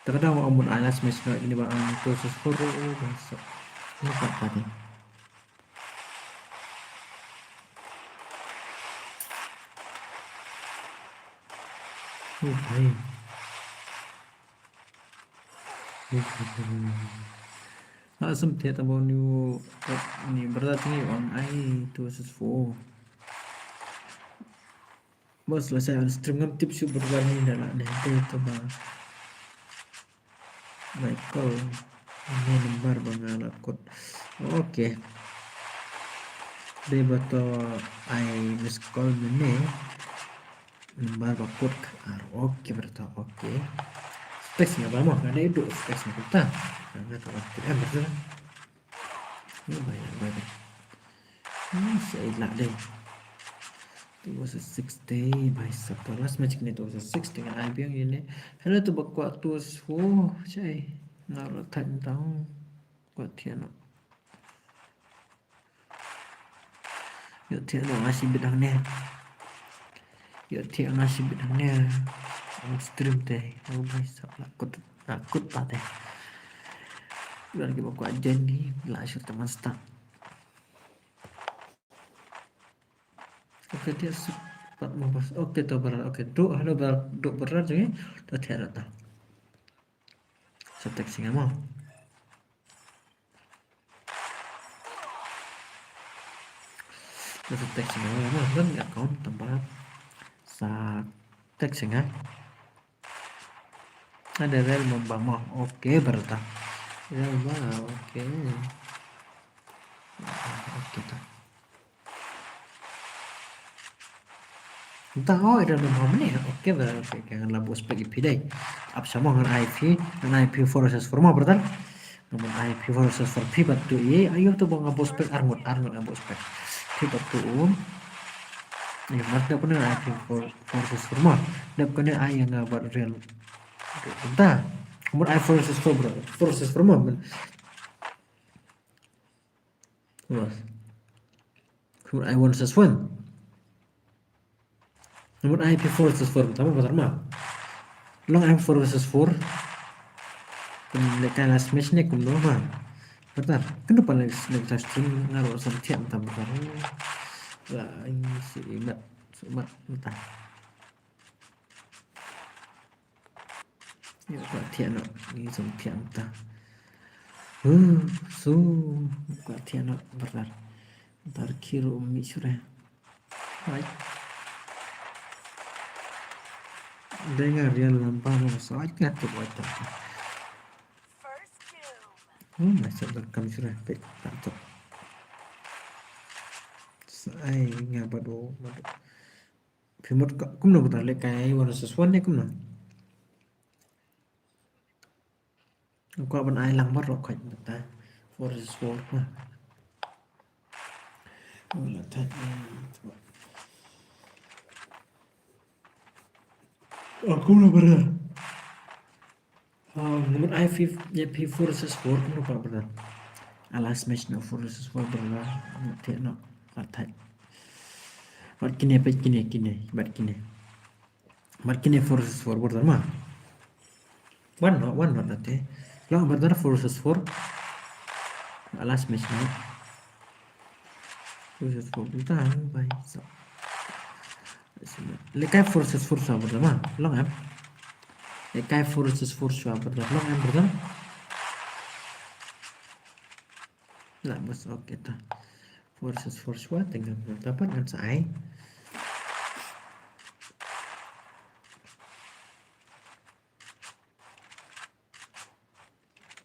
Ta ka dang wa mut ai last match nga ini ba ang to sus huru. Oh bhai. Ni pat pat ni. Oh bhai. Nga samthiah tang ba ni, ni brother jong ngi wan ai to sus four. Bas lashai on stream ngam tip shuh brother ni da lah dei to ba. Michael, ni number ba nga la kut. Okay. Dei ba to ai miss call mynne. Number ba kut ka ar. Okay brother, okay. Text nga ba mo, nga dei duk text nga kumta. Nga to ba kut em brother. Ni bhai, bhai, bhai. Hmm, sa ïa lah dei. Two versus six dei, bhai sab, last match kine two versus six dei, ngan ai biang ïa ne. Hello, to ba kwah two versus four, shai. Nga ruh thait tang. Kwah thiah noh. Ïoh thiah noh nga shibit hangne. Ïoh thiah nga shibit hangne. On stream te. Oh bhai sab, la kut, la kut pat te. Don kiba kwah join ni, la shu tang ban start. Okay, thiah suk pat mo bas. Okay, to brother. Okay, duk, hello brother, duk brother jong ngi. To thiah noh to. Sa text nga mo. Sa text nga mo, don account tang ba. Sa text nga. Ada rel mambang mo. Okay, brother. Rel ba, okay. Okay, to. Nta o, ida nam ha mane. Okay, ba, okay, ka ngan la buh spec ïa phi dei. Ap sha mo ngan ai phi, ngan ai phi four versus four mo, brother. Ngan ai phi four versus four, phi pat tu i, ayo tu ba nga buh spec arngut, arngut nga buh spec. Phi pat tu um. Ni mat da kone ai phi four, four versus four mo. Da kone ai nga bat real. Nta. Ngan ai four versus four, bro. Four versus four mo. Bas. Kumut ai one versus one. Kumut ai phi four versus four. Tama patar ma. Long ai four versus four. Kum leka last match ne kumno ma. Patar. Kendo pan leka leka last match nga ro sam thiam tam patar. La ini si mat. Si mat. Patar. Ïa, kwah thiah noh, ngi sum thiah ta. Huh, su, kwah thiah noh, brother. Tar kiru mi sure. Hai. Dengar dia lampa mo, so ai ka tu buat ta. Oh, masa ber kam sure, pek tak tu. Sai nga badu, badu. Phi mut ka, kumno kata leh kai one versus one ne kumno? Kwah ban ai lang baroh khoit mynta. Four versus four ma. Wala thait. Oh, kumno brother? Um, ngan ai phi, ïa phi four versus four kumno kwah brother. A last match na four versus four brother. Ngan thiah noh. Wala thait. Bad kine, bad kine, kine, bad kine. Bad kine four versus four brother ma. One not, one not ate. Long brother four versus four. A last match na. Four versus four. Uta bai. So. Leh kai four versus four shuwa brother ma. Long em. Leh kai four versus four shuwa brother. Long em brother. La bas, okay ta. Four versus four shuwa, tengah ta pat ngan sa ai.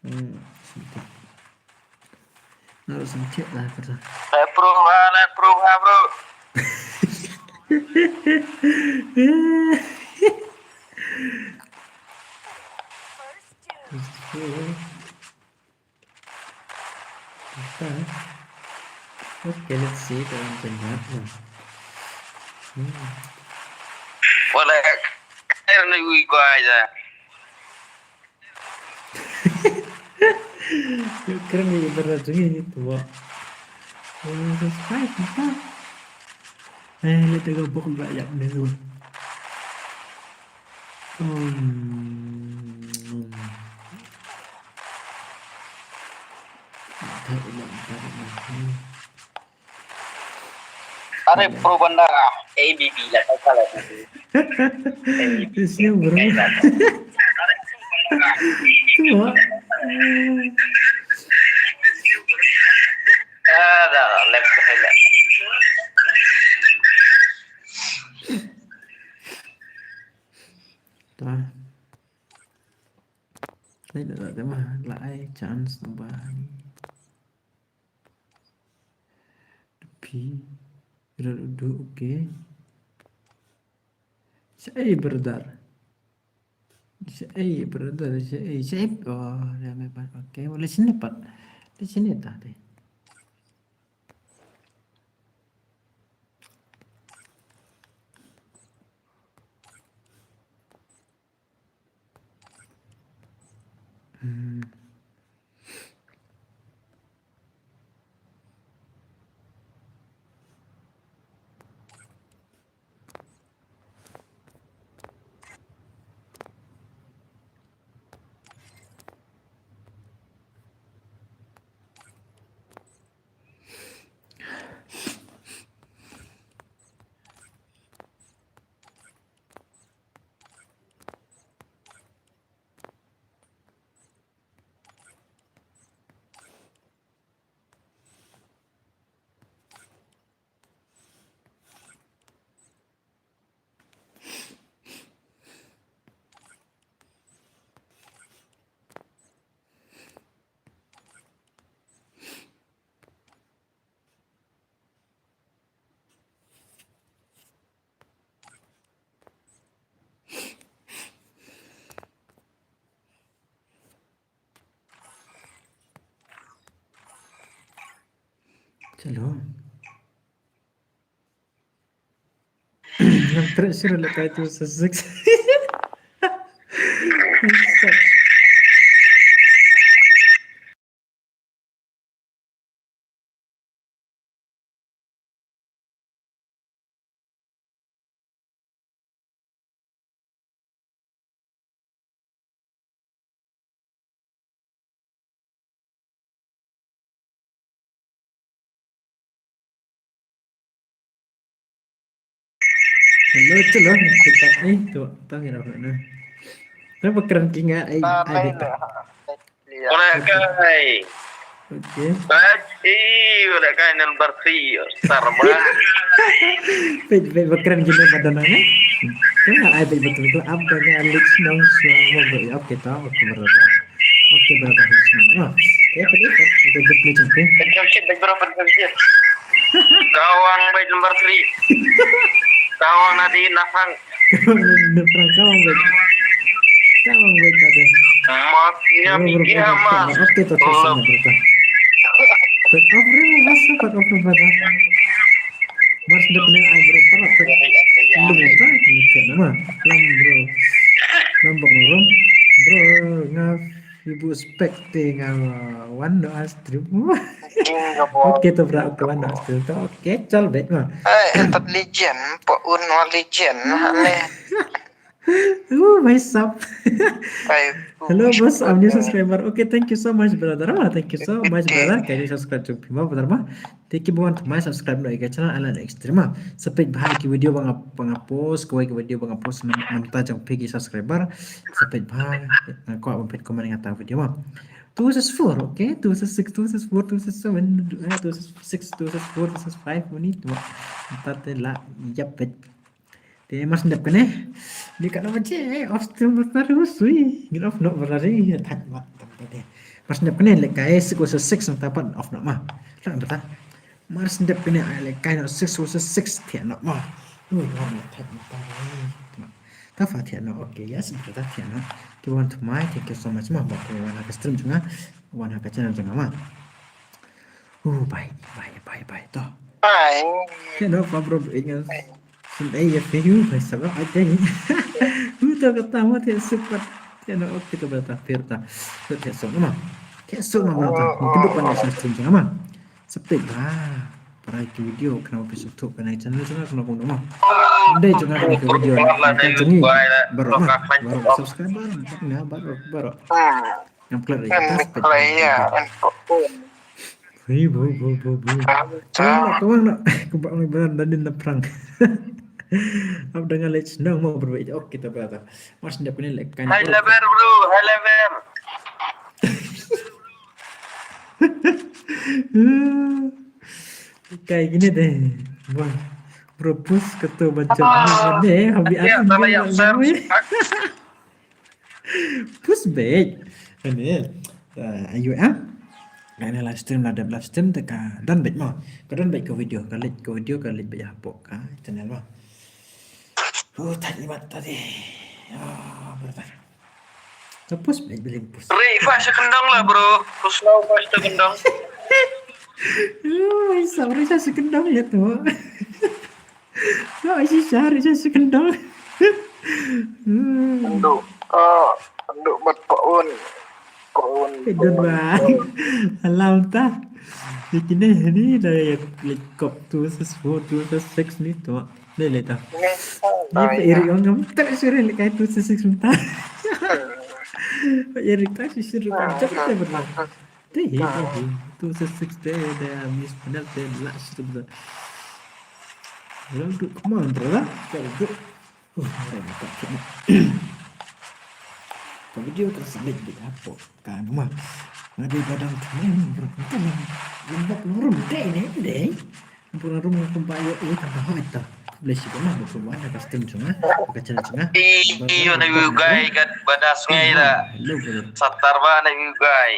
Hmm, sempit. Harus sempit lah kata. Let's prove, ah, let's prove, ah, bro. Let's go. Apa? Okay, let's see if I can help them. Hmm. Wala, kaya na ui ko aja. Keren ni ibarat tu ni tu. Wala, subscribe apa? Eh, let's go bok ba yak ni tu. Hmm. Are pro banda ka, A B B la ka kala. Siap, bro. Tu ah. Ada left side. Ta. Ai, da, da, da, ma, la ai chance na ba. Pi, ral du, okay. Shaei brother. Shaei brother, shaei, shaei. Oh, ya me pat. Okay, wala sini pat. Di sini ta deh. Hmm. Hello. Ngam treh shuh lehkai two six. Hello, hello, kita, eh, tu, tu ngira apa na. Kenapa keren kinga, eh, ada tak? Ora kai. Okay. Baik, ora kai number three. Sarba. Peit, peit, ba kren gini pada nang, eh? Kena ai peit betul tu, apa ni, Alex nang semua, okay, tau, okay, brother. Okay, brother, Alex nang. Oh, ya, peit, peit, kita jumpa ni, jumpa. Peit, jumpa, peit, bro, peit, jumpa. Kawang, peit, number three. Kawang, Nadine, Nafang. Kawang, Nadine, Nafang, kawang, peit. Kawang, peit, kawang. Maaf, ya, oh, bro, mikir, bro, Mas. Okay, tu, tu, sama, bro, tu. Peit, oh, bro, masa, peit, oh, bro, bro. Mars dep ne ai, bro, para, peit. Belum, bro, ini cek nama. Lam, bro. Nambok, bro. Bro, ngaf, ibu spek te nga wan no astri. Okay, tu, bro, aku wan no astri. Tu, okay, chal bet, ma. Eh, entat legend, pok un wa legend, ne. Oh, my sap. Hello, boss, I'm new subscriber. Okay, thank you so much, brother. Ah, thank you so much, brother. Can you subscribe to Pima, brother? Ma, thank you, everyone. My subscribe no, ika channel ala extrema. Sa peit bha ki video ba nga, ba nga post, kawei ki video ba nga post nam, namta jong phi ki subscriber. Sa peit bha, nga kwah ban peit comment nga ta video ma. Two six four, okay? Two six six, two six four, two six seven, eh, two six six, two six four, two six five, mani tu. Namta te la, yap peit. Te mas ndep kane. Ni ka na baje, off stream bertaru sui. Ngin off no berlari, thak mat tam te. Mas ndep kane, lehkai six versus six nang tapat off no ma. Lang beta. Mas ndep kane, ai lehkai no six versus six thiah no ma. Ui, no, no, thak mat tam. Ta fa thiah no, okay, yes, beta thiah no. Ki wan to mai, thank you so much ma. Ba ki wan ha ka stream jong nga, wan ha ka channel jong nga ma. Oh, bye, bye, bye, bye. To. Bye. Thiah no, pa bro, ingat. Sun ei ya fiu, bye, sabab ai dei. Hu to kata ma thiah super. Thiah no, okay, to beta, pir ta. To thiah so ma. Thiah so ma, bro, ta. Mungkin tu pan sa stream jong nga ma. Sa peit bha. Para ki video, kena phi suk tu, kena channel jong nga, kena pun ma. Dei jong nga ki video, kena jong ngi. Baroh ma, baroh subscriber, nga baroh, baroh. Ngam klet ri. Ngam klet ri, ya. Hei, bo, bo, bo, bo. Kawang nak, kawang nak. Kawang nak, kawang nak, kawang nak. Ap da nga leit shnong mo, bro. Okay, ta, bro, ta. Mas ndep kane lehkai. High level, bro. High level. Kai kine de. Wah. Bro, push ka to ba jam ne, habi ya, aku ya, bilang sir. Push beit. Kane, eh, ayo, ah. Kane live stream la dep live stream te ka don beit mo. Ka don beit ka video, ka leit ka video, ka leit beit hapoh ka channel mo. Oh, tadi mat tadi. Ah, berapa? Ka push beit, beit push. Ri fa shi kendong la, bro. Push la fa shi kendong. Oh, sorry, shi kendong ya tu. Oi, shisha, ri shisha kendong. Hmm. Ando, ah, ando mat paun. Paun. Eh, don bang. Alam ta. Ye kine ni da ye kop two six four, two six six ni tu. Ni le ta. Ni pa iri ong ngam tak sure le kai two six six ta. Pa iri tak sure kan tak te berla. Te, te, te. Two six six te, te, miss penalty, last tu betul. Well, good. Come on, brother. Well, good. Uh, ada nak tak kena. Ka video ka submit di apa? Ka nama? Ngadi badang kena, bro. Kan lembab lorong dei ni, dei. Ampun, rum ngam kumba ïoh, eh, tambah hoi ta. Bless you, bro. Ngam kumba na ka stream jong nga, ka channel jong nga. Iyo, na wi guy kat badas ngai la. Hello, brother. Satar ba na wi guy.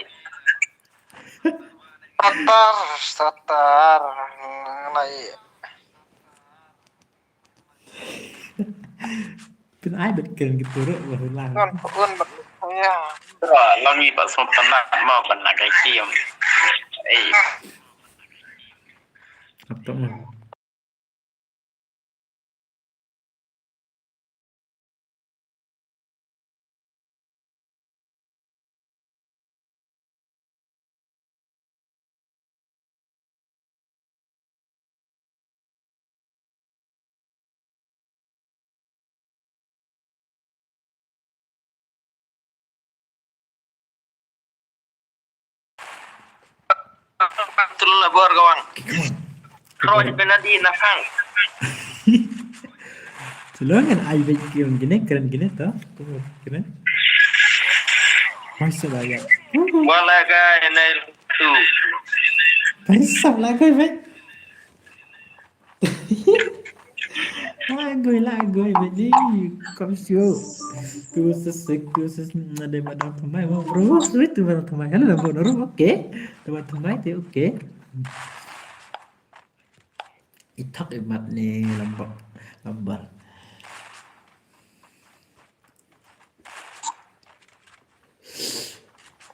Satar, satar. Ngai. Pyn ai bet kren ki turuk ba hulang. Ngan pun, ya. Wah, long i ba sum tanah mau ban na kai kim. Eh. Laptop mo. Tulun la bor kawang. Roi penalti na sang. Tulun kan ai bek kim gini, keren gini to. Keren. Masya Allah ya. Wala ga enai tu. Masya Allah, gue bek. Lagoi, lagoi bek ni. Kom sio. Tu sesek, tu ses, ada madam thamai. Bro, tu madam thamai. Hello, bro. Okay. Tu madam thamai tu, okay. I thak i mat ni lambak, lambar.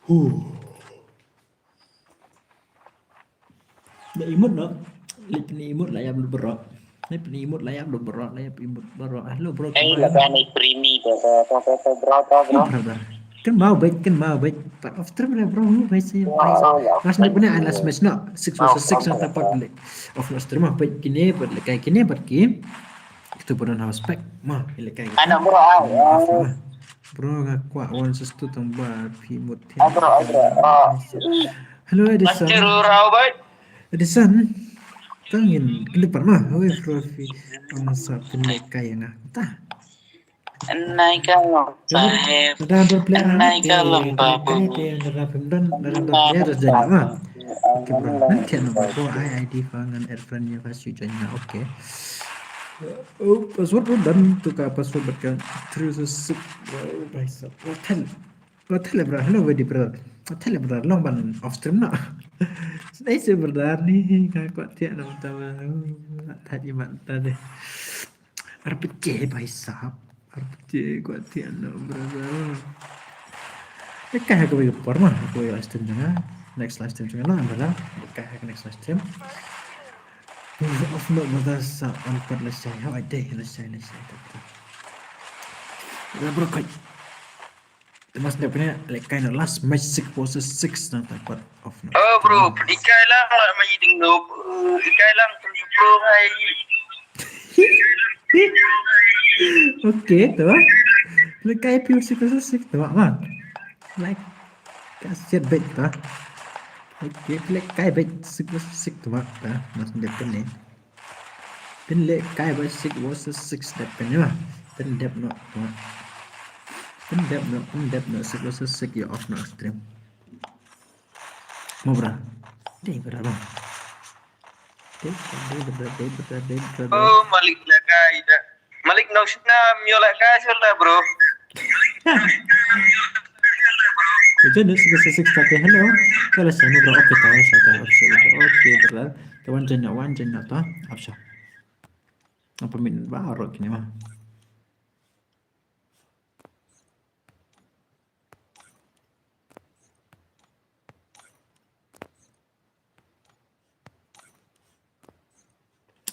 Huh. Da imut no. Lip ni imut la yam bro. Lip ni imut la yam bro, la yam imut bro. Hello bro. Ei, la ba ni primi to, to, to, to, to, bro, to, bro. Bro, bro. Kan mau baik, kan mau baik. Part of stream lah, bro. Baik sih, baik sih. Mas ni punya alas match no. Six versus six na tapak lek. Of no stream ah, baik kini, baik lek kai kini, baik ki. Itu pun harus spek. Mah, lek kai. Anak bro, ah, ya. Bro, nga kwah one versus two tambah pimut. Ah, bro, ah, bro. Ah. Hello, Edison. Master Rao, baik. Edison. Tangin, kelepan mah. Away trophy. Masa pun lek kai nga. Tah. Enai ka long saheb, enai ka long babu. Enai ka long babu. Oke bro, nanti nomor ko ai ID fangan add friend nya pas you join na, oke. Oh, password bro, dan tukar password bad ka three six. Wow, bhai sahab. Hotel. Hotel bro, hello wedi bro. Hotel bro, long ban off stream na. Nice bro ni, ka kwah tiak na mata. Tadi mata deh. Arpit ke bhai sahab. Arpit ke kwah tiak na brother. Ka ha kawei ka por ma, ha kawei live stream jong nga. Next live stream jong nga la, brother. Ka ha next live stream. Of no brother sa on pat la shai. How I day la shai la shai. La bro kai. Te mas dep ne lek kai na last match six versus six na ta pat of no. Oh bro, ikai lang la ma yiding no. Ikai lang bro hai. Oke, tu. Lek kai pure six versus six tu, man. Like ka siat bet tu. Oke, lek kai bet six versus six tu, man. Mas dep ne. Pynleh kai ba six versus six dep pynleh. Pyndep noh, noh. Pyndep noh, pyndep noh, six versus six, ïa off noh stream. Mo bra. Dei bra bang. Dei bra, dei bra, dei bra, dei bra. Oh, Malik la kai da. Malik nong shnam ïa la kai shuh la bro. Join six six six thirty, hello. Kala sana bro, okay, tahu saya tahu. Okay, bro. Te wan join na, wan join na ta. Apa sih? Apa min baru kini mah?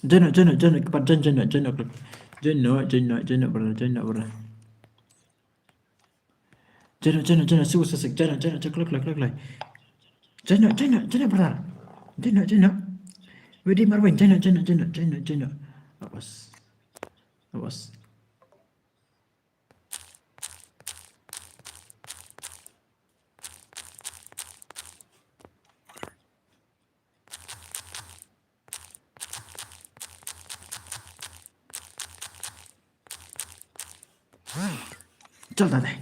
Join no, join no, join no, cepat join, join no, join no, join no, join no, join no, brother, join no, brother. Join no, join no, join no, six six six, join no, join no, join, klik, klik, klik, klik. Join no, join no, join no, brother. Join no, join no. Wedi Marwin, join no, join no, join no, join no, join no. Awas. Awas. Chal ta dai.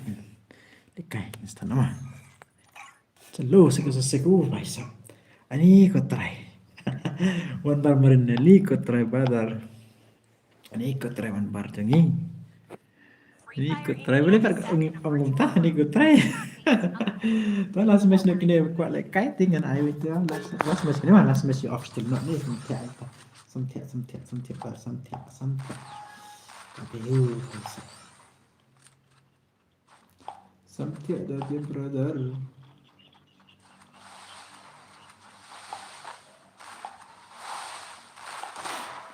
Dekai instan nama. Chalo, seko, seko, bhai sahab. Ani ko try. Wan bar marin, ani ko try badar. Ani ko try wan bar jong ngi. Ani ko try boleh kat ong ong ta, ani ko try. Ta last match no kine kwah leh kai ting ngan ai wei ta. Last, last match kine mah, last match ïa off still not ni, samthiah ai ta. Samthiah, samthiah, samthiah, samthiah, samthiah. Tapi yu. Samthiah da dia brother.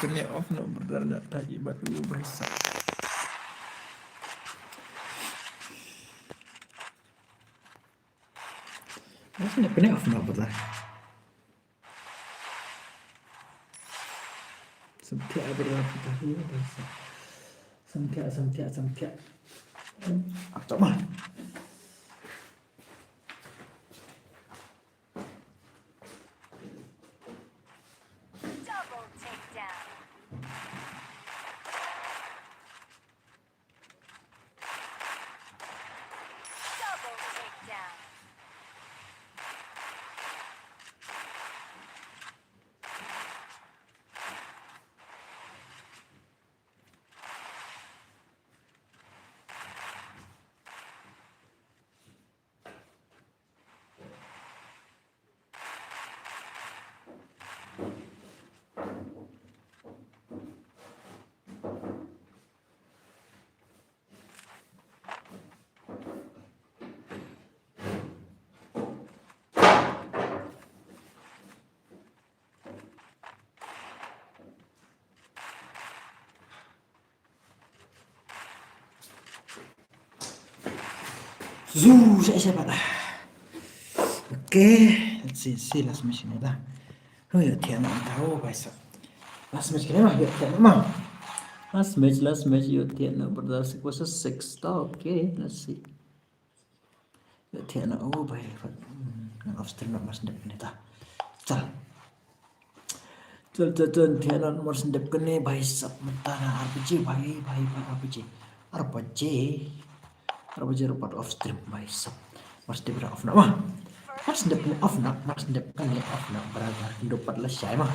connect off noh brother, nga thait i bad u bhai sab. Nga connect off noh brother. Samthiah brother, samthiah, samthiah, samthiah. Ap chak ma. Double takedown. Double takedown. Zu, sa, sa, pat. Okay, let's see, see, last match ni dah. Oh, ïoh thiah noh dah, oh, bhai sab. Last match kane ma, ïoh thiah noh ma. Last match, last match, ïoh thiah noh, brother, six versus six dah, okay, let's see. Ïoh thiah noh, oh, bhai, pat. Hmm, ngan off stream noh, mar shen dep kane dah. Chal. Chal, chal, chal, thiah noh mar shen dep kane, bhai sab, mynta na ar baje, bhai, bhai, bhai, ar baje. Ar baje. Ar baje ruh pat off stream, bhai sab. Mar shen dep kane off noh ma. Mar shen dep kane off noh, mar shen dep kane off noh, brother. Kynduh pat lashai ma.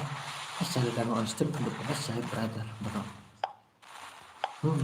Lashai lada nga on stream, kynduh pat lashai, brother. Brother. Hmm.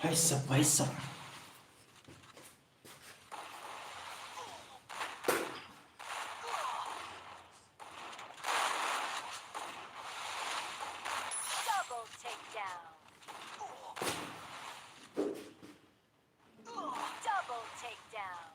Bhai sab, bhai sab. Double takedown. Double takedown.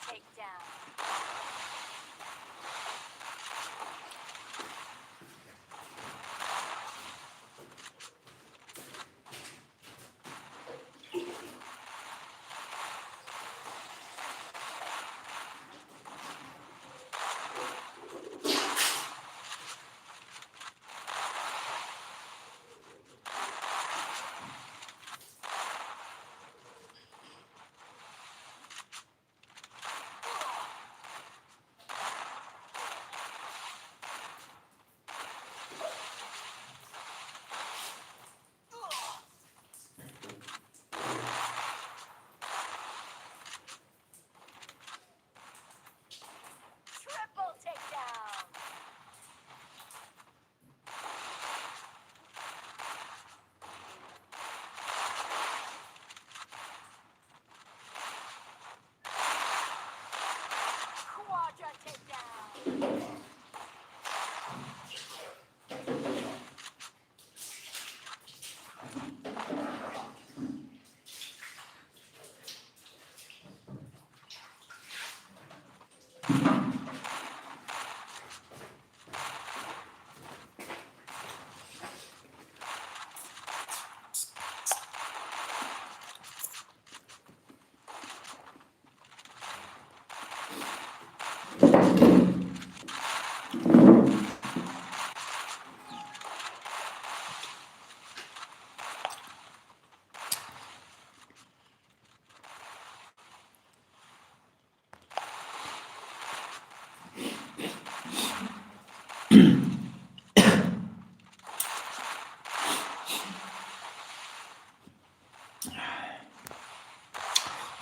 takedown. Triple takedown. Quadra takedown.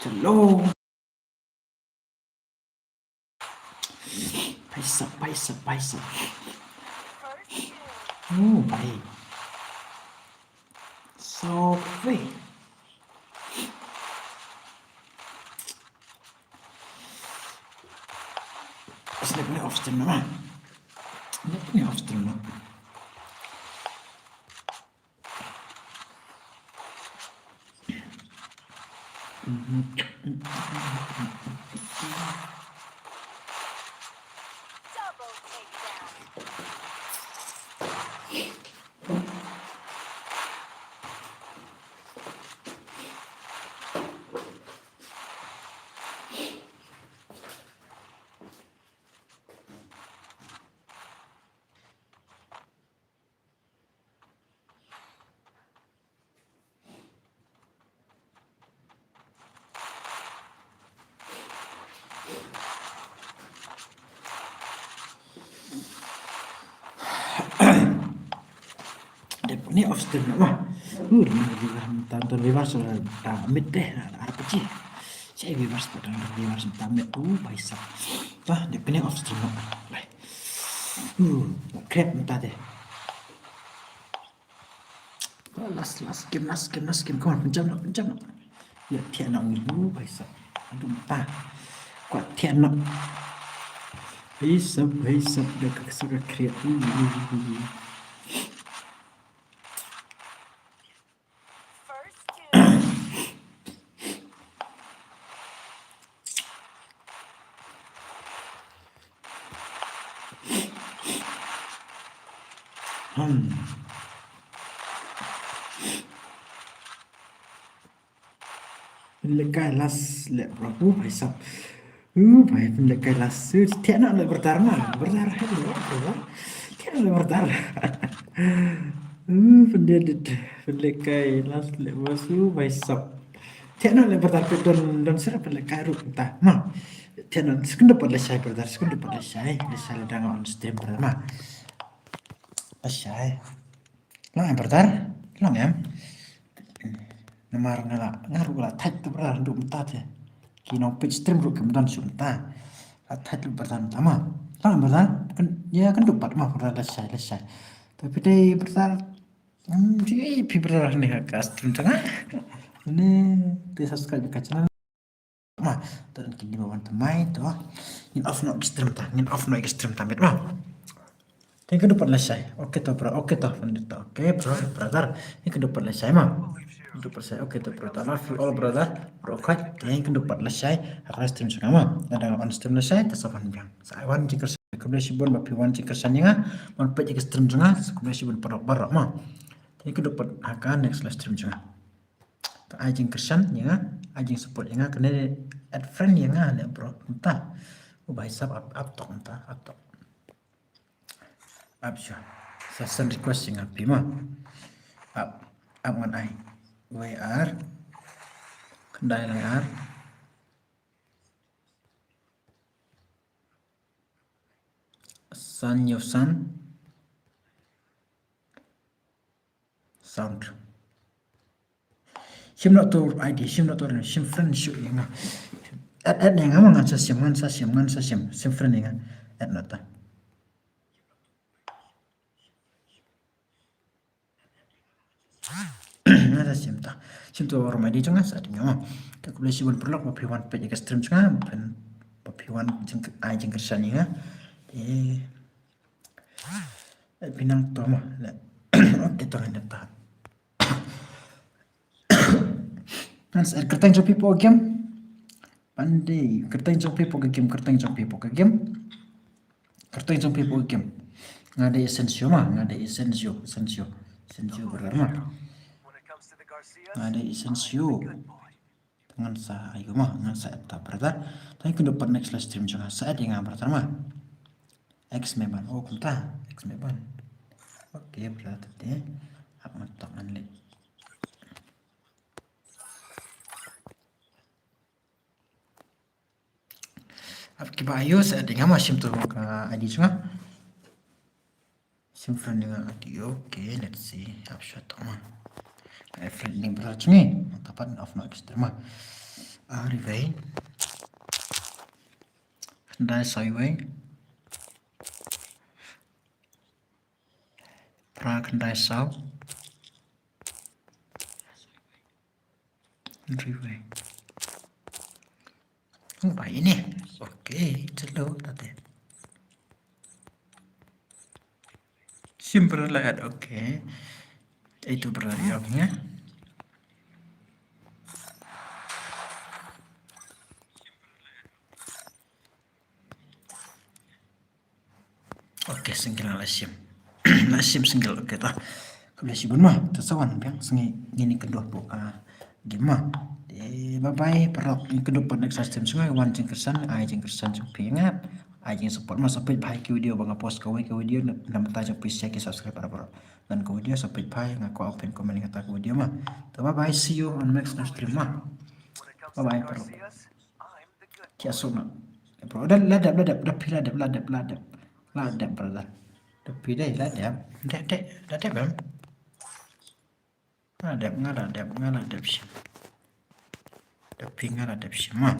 Hello. Paisa, paisa, paisa. Oh, bhai. So, wait. Snap ni off stream na ma. Snap ni off stream na. Dep ni off stream na ma. Uh, dang viewers mynta, dang viewers mynta mid deh, na, na, apa sih? Saya viewers mynta, dang viewers mynta mid. Uh, paisa. Bah, dep ni off stream na. Bye. Uh, crap mynta deh. Last, last game, last game, last game. Come on, jump up, jump up. Ya, thiah na ngi, uh, paisa. Aduh, mynta. Kwah thiah na. Paisa, paisa, da ka sa ka kriat. Uh, uh, uh, uh. First kill. Hmm. Pynlehkai last lap bro. Uh, paisa. Uh, bhai, pynlehkai last. Uh, thiah na leh brother ma. Brother, hello, brother. Thiah na leh brother. Uh, pynlehkai, pynlehkai last leh bos. Uh, paisa. Thiah na leh brother, pyn don, don sir pynlehkai ruh mynta. Ma. Thiah na, sekundar pat lashai brother, sekundar pat lashai. Lashai lada nga on stream brother ma. Lashai. Long em brother? Long em? Namar nga la, nga ruh la thait tu brother, haduh mynta te. Ki nongpeit stream ruh kim don shuh mynta. La thait lut brother mynta ma. Long em brother? Kan, ïa kan duh pat ma brother, lashai, lashai. Te phi dei brother. Hmm, phi, phi brother ne ha ka stream tang ha. Ne, te subscribe ka channel. Ma, to don kine ba wan thymmai to. Ngin off noh ki stream ta, ngin off noh ki stream ta met ma. Thank you, kynduh pat lashai. Okay to bro, okay to, okay bro, brother. Thank you, kynduh pat lashai ma. Kynduh pat lashai, okay to brother. Love you all brother. Bro, okay. Thank you, kynduh pat lashai. Ha ka live stream jong nga ma. Lada nga on stream lashai, te sa wan biang. Sa ai wan jingkyrshan, khublei shibun ba phi wan jingkyrshan ïa nga. Wan peit ïa ka stream jong nga, khublei shibun paralok baroh ma. Thank you, kynduh pat ha ka next live stream jong nga. Te ai jingkyrshan ïa nga, ai jingsupport ïa nga, kane add friend ïa nga ne bro. Mynta. U bai sap ap, ap tok mynta, ap tok. Ap shuwa. Sa send request ïa nga phi ma. Ap, ap ngan ai. Wei ar. Khyndai lai ar. San hynñiew san. Sound. Shim noh to I D, shim noh to, shim friend shuh ïa nga. Add, add ïa nga ma, ngan sa shim, ngan sa shim, ngan sa shim, shim friend ïa nga. Add noh to. Ngan sa shim to. Shim to ruh ma I D jong nga sa add ïa nga ma. Te khublei shibun paralok ba phi wan peit ïa ka stream jong nga, ba phi wan jing, ai jingkyrshan ïa nga. Te Eh, pynang to ma. Okay to, ngan dep to. Ngan sa add kyrteng jong phi hapoh game. Pynban, kyrteng jong phi hapoh game, kyrteng jong phi hapoh game. Kyrteng jong phi hapoh game. Nga dei Asensio ma, nga dei Asensio, Asensio, Asensio brother ma. Nga dei Asensio. Ngan sa ïa ma, ngan sa add to brother. Thank you, kynduh pat next live stream jong nga, sa add ïa nga brother ma. X Meban, oh kumta, X Meban. Okay brother, te hap ngan tok ngan leh. Hap kiba ïoh sa add ïa nga ma, shim to ka I D jong nga. Shim friend ïa nga, okay, let's see. Hap shuwa to ma. Ai friend ïa nga brother jong ngi. Tapat off no extra ma. Ah, Riwei. Khyndai saw wei. Phra khyndai saw. Riwei. Oh, ba ine. Okay, chalo, tate. Simple lah, okay. Itu berlari ya. Okay, single la shim. La shim single, okay ta. Khublei shibun ma, ta sa wan biang sngi ngin ïa kynduh hapoh ka game ma. Te bye bye paralok, ngin kynduh pat next live stream, sngewbha wan jingkyrshan, ai jingkyrshan jong phi ïa nga. Ai jingsupport ma, sa peit bha ïa ki video ba nga post kawei ka video na, na bynta jong phi, share ki, subscribe para paralok. Ngan ka video sa peit bha ïa nga, kwah phin comment ïa kata ka video ma. Te bye bye, see you on next live stream ma. Bye bye paralok. Ki asuk na. Bro, da la dep, la dep, da phi la dep, la dep, la dep. La dep, brother. Da phi dei, la dep. Dep, dep, la dep em. La dep, nga la dep, nga la dep shim. Da phi nga la dep shim ma.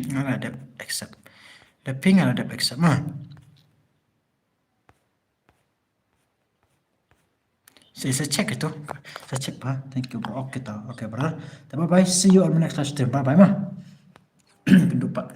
Nga la dep accept. Da phi nga la dep accept ma. Sa, sa check ito. Sa check bha. Thank you, bro. Okay to. Okay, brother. Te bye bye. See you on the next live stream. Bye bye ma. Kynduh pat.